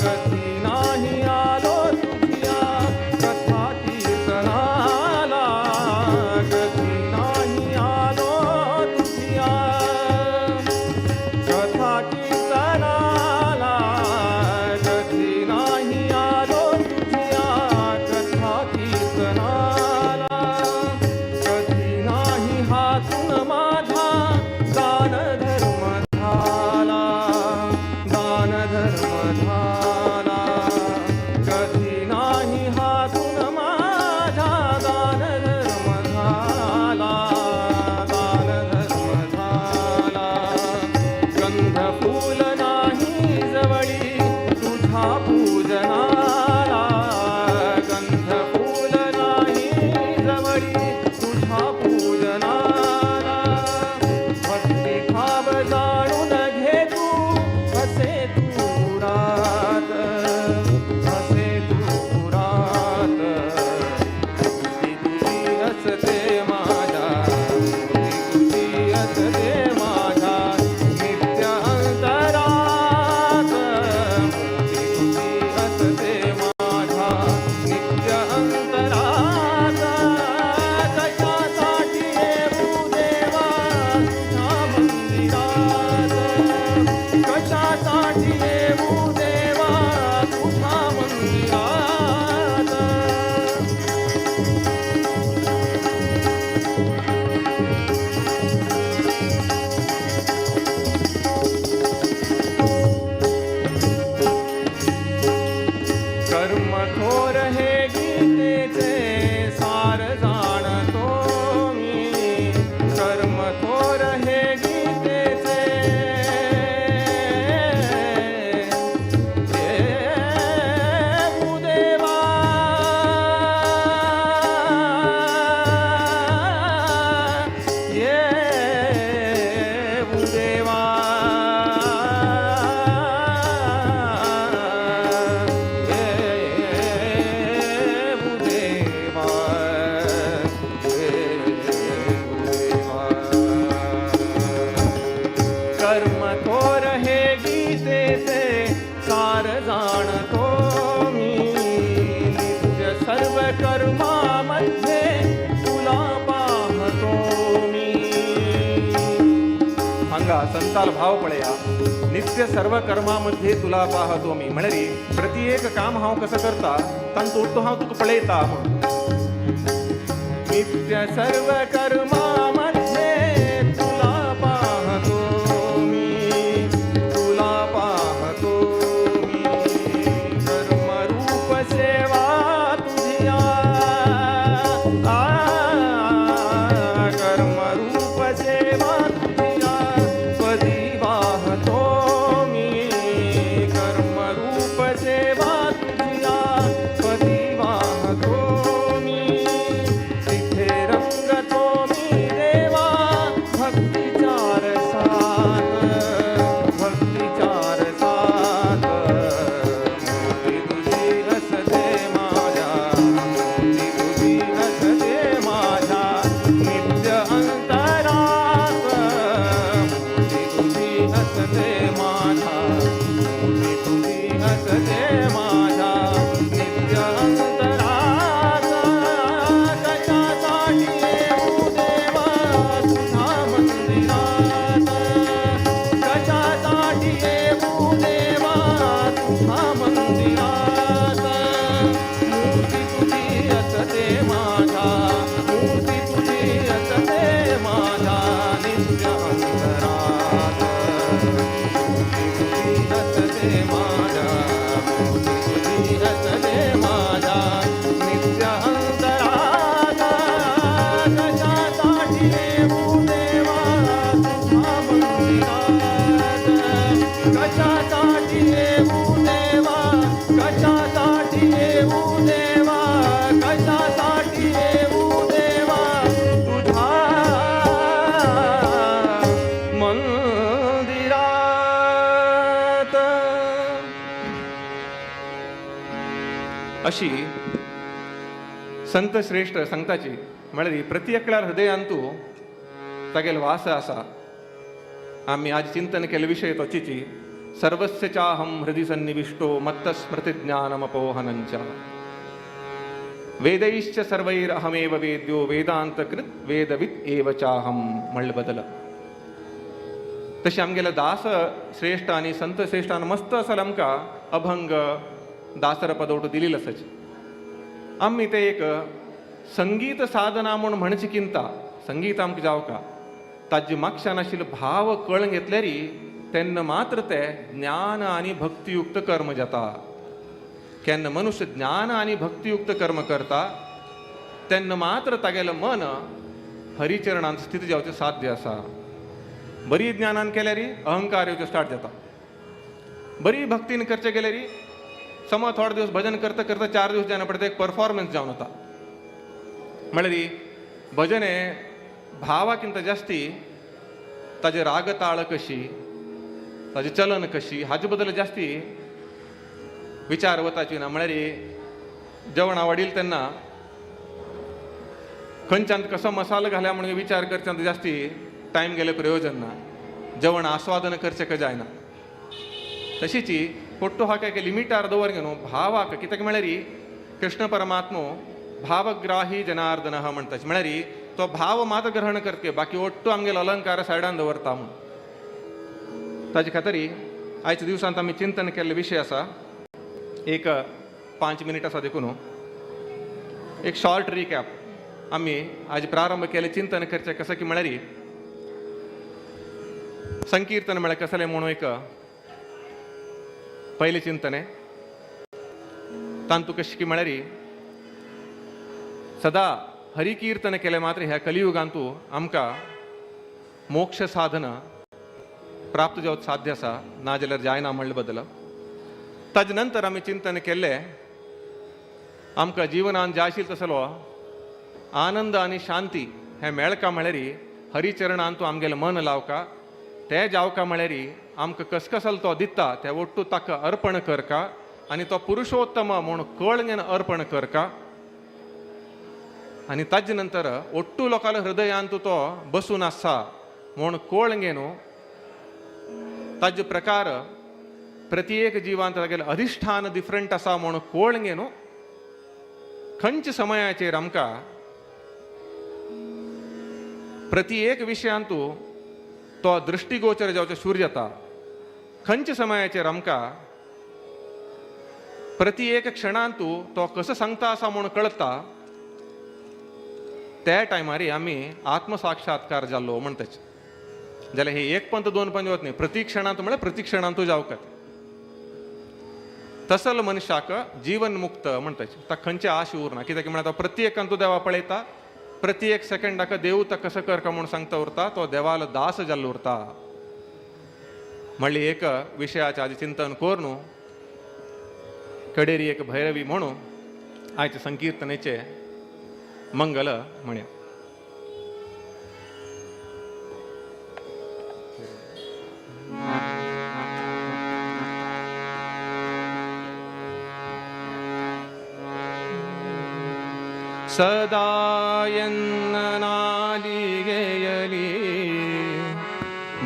Speaker 4: कधी नाही आलो तुझ्या कथा कीर्तनाला कधी नाही आलो तुझ्या कथा कीर्तनाला कधी नाही आलो तुझ्या कथा कीर्तनाला कधी नाही हातून माझा दान धर्म झाला दान धर्म झाला कधी नाही हातून माझा दान धर्म झाला दान धर्म झाला गंध फूल नाही जवळी तुझा पूजनाला गंध फूल नाही जवळी तुझा पूजनाला भक्ती भाव जाणून घे तू हसे तू पुरात हसे तू पुरात मूर्ती तुझी असते माझ्या मूर्ती तुझी असते माझ्या नित्य अंतरात मूर्ती तुझी असते माझ्या नित्य अंतरात कशासाठी येऊ देवा तुझ्या मंदिरात कशासाठी येऊ देवा तुझ्या मंदिरात. कर्म थोर हे गीतेचे सार जाणतो मी कर्म थोर हे गीतेचे येऊ देवा येऊ देवा येऊ देवा येऊ देवा. कर्म थोर हे गीतेचे सार जाणतो मी नित्य सर्व कर्मामध्ये तुला पाहतो मी. हांगा संताल भाव पळया नित्य सर्व कर्मामध्ये तुला पाहतो मी म्हणरी प्रति एक काम हांव कसं करता तांतूत तो हांव तुका पळयता म्हणून नित्य सर्व कर्मामध्ये तुला पाहतो मी तुला पाहतो मी कर्मरूप सेवा तुझ्या आ कर्मरूप सेवा तुझ्या पदी वाहतो मी कर्मरूप सेवा तुझ्या पदी वाहतो मी तिथे रंगतो मी देवा भक्तीचार सात भक्तीचार सात मूर्ती तुझी असते माझ्या मूर्ती तुझी असते माझ्या नित्य अंतरात मूर्ती तुझी असते माझ्या मूर्ती तुझी असते माझ्या नित्य अंतरात कशासाठी येऊ देवा तुझ्या मंदिरात कशासाठी येऊ देवा तुझ्या मंदिरात मूर्ती तुझी असते माझ्या मूर्ती तुझी असते माझ्या नित्य अंतरात मूर्ती तुझी असते माझ्या मूर्ती तुझी असते माझ्या नित्य अंतरात कशासाठी येऊ देवा तुझ्या मंदिरात कशासाठी येऊ देवा कशासाठी येऊ देवा कशासाठी येऊ देवा तुझ्या मंदिरात. अशी संत श्रेष्ठ संताची म्हळ्यार प्रति एकल्या हृदयांतू तागेलो वास आसा. आमी आज चिंतन केल्ले विशय तोचीची सर्वस्य चाहं हृदि सन्निविष्टो मत्तस्मृतिज्ञानमपोहनञ्च वेदैश्च सर्वैरहमेव वेद्यो वेदांतकृत वेदविद एव चाहं म्हणले बदल. तशें आमगेले दास श्रेश्ठ आनी संत श्रेश्ठान मस्त असल आमकां अभंग दासर पदवटो दिलेलो आसाची. आमी ते एक संगीत साधना म्हूण म्हणचे किंता संगीत आमकां जावका ताजे मागशान आशिल्लो भाव कळून घेतल्यारी तेन्ना मात्र ते ज्ञान आनी भक्तियुक्त कर्म जाता. केन्ना मनुष्य ज्ञान आनी भक्तियुक्त कर्म करता तेन्ना मात्र तागेलें मन हरिचरणांत स्थित जावचें साध्य आसा. बरी ज्ञानान केल्यारी अहंकार येवचें स्टार्ट जाता. बरी भक्तीन करचें गेल्यारी समज थोडे दिवस भजन करता करता 4 दिवस जायना पडटा एक परफॉर्मन्स जावन वता. म्हळ्यार भजन हें भावाकिंत जास्ती ताजे रागताळ कशी ताजें चलन कशी हाजे बद्दल जास्ती विचार वताची ना. म्हळ्यार जेवण आवडील तेन्ना खंयच्यान कसो मसालो घाल्या म्हणून विचार करच्यान जास्ती टायम गेले प्रयोजन ना. जेवण आस्वादन करचें का जायना. तशीच पोट्टो हाका एक लिमिटार दवर न्हू भावाक कित्याक म्हळ्यार कृष्ण परमात्मो भावग्राही जनार्दन म्हणटा. म्हळ्यार तो भाव मात्र ग्रहण करते बाकी ओट्टू आमगेलो अलंकार सायडान दवरता म्हूण. ताजे खातीर आयच्या दिवसांत आमी चिंतन केल्ले विशय आसा. एक 5 मिनीट आसा देखून एक शॉर्ट रिकॅप आमी आज प्रारंभ केले चिंतन करचें कसं की म्हळ्यार संकीर्तन म्हळ्यार कसलें म्हणून एक पयलें चिंतन आहे. तांतू कशें की म्हळ्यार सदा हरिकीर्तन केलें मात्र ह्या कलियुगांतू आमकां मोक्ष साधन प्राप्त जावप साध्य आसा ना जाल्यार जायना म्हणले बदल. ताजे नंतर आमी चिंतन केल्लें आमकां जिवनान जाय आशिल्लो तसलो आनंद आनी शांती हें मेळका म्हळ्यार हरिचरणान तूं आमगेलें मन लावका तें जावका म्हळ्यार आमकां कसकसल तो दिता ते ओट्टू ताका अर्पण करका आनी तो पुरुषोत्तम म्हूण कळंगेन अर्पण करका आनी ताजे नंतर ओट्टू लोकांल्या हृदयान तूं तो बसून आसा म्हूण कळंगे न्हू ताजे प्रकार प्रत्येक जिवांत तागेलें अधिश्ठान डिफरंट आसा म्हूण कळंगे न्हू खंयच्या समयाचेर आमकां प्रति एक विशयांतू तो दृष्टिगोचर जावचो सूर जाता. खंयच्या समयाचेर आमकां प्रति एक क्षणांतू तो कसो सांगता आसा म्हूण कळटा त्या टायमार आमी आत्मसाक्षात्कार जाल्लो म्हणटाच. जाल्यार हे एक पंत 2 पंत वत न्ही प्रति क्षणांत म्हळ्यार प्रति क्षणांतू जावकात तसल मनशाक जीवन मुक्त म्हणटाच. ताका खंयचे आश उरना कित्याक म्हळ्यार तो प्रत्येकान तूं देवा पळयता प्रत्येक सेकंडाक देव ताका कसो करका म्हूण सांगता उरता तो देवालो दास जाल्लो उरता. म्हणली एक विशयाच्या आदी चिंतन करून कडेरी एक भैरवी म्हणून आयचे संकीर्तनेचे मंगल म्हणया. सदा ಎನ್ನ ನಾಲಿಗೆಯಲಿ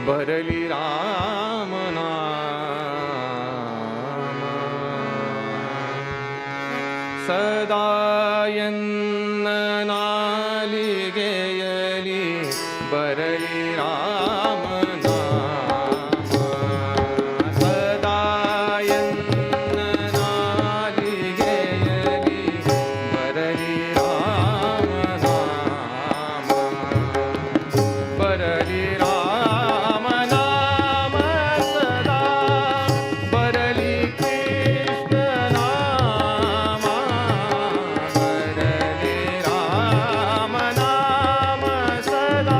Speaker 4: ಬರಲಿ ರಾಮನಾಮ ಸದಾ ಎನ್ನ ನಾಲಿಗೆಯಲಿ ಬರಲಿ ರಾಮನಾಮ ಸದಾ ಎನ್ನ ನಾಲಿಗೆಯಲಿ ಬರಲಿ राम नाम सदा।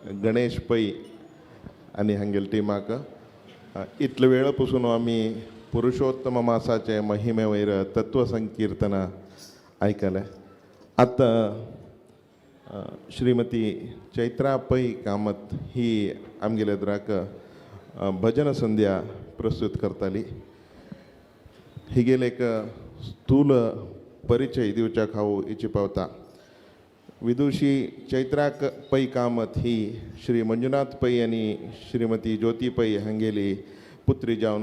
Speaker 10: गणेश पै आनी हांगेले टिमाक. इतलो वेळ पसून आमी पुरुषोत्तम मासाचे महिमे वयर तत्व संकीर्तन आयकलें. आतां श्रीमती चैत्रा पै कामत ही आमगेले द्राक भजन संध्या प्रस्तुत करताली. हिगेले एक स्थूल परिचय दिवच्याक हांव इची पावता. विदुषी चैत्रा पै कामत ही श्री मंजुनाथ पै आनी श्रीमती ज्योती पै हांगेली पुत्री जावन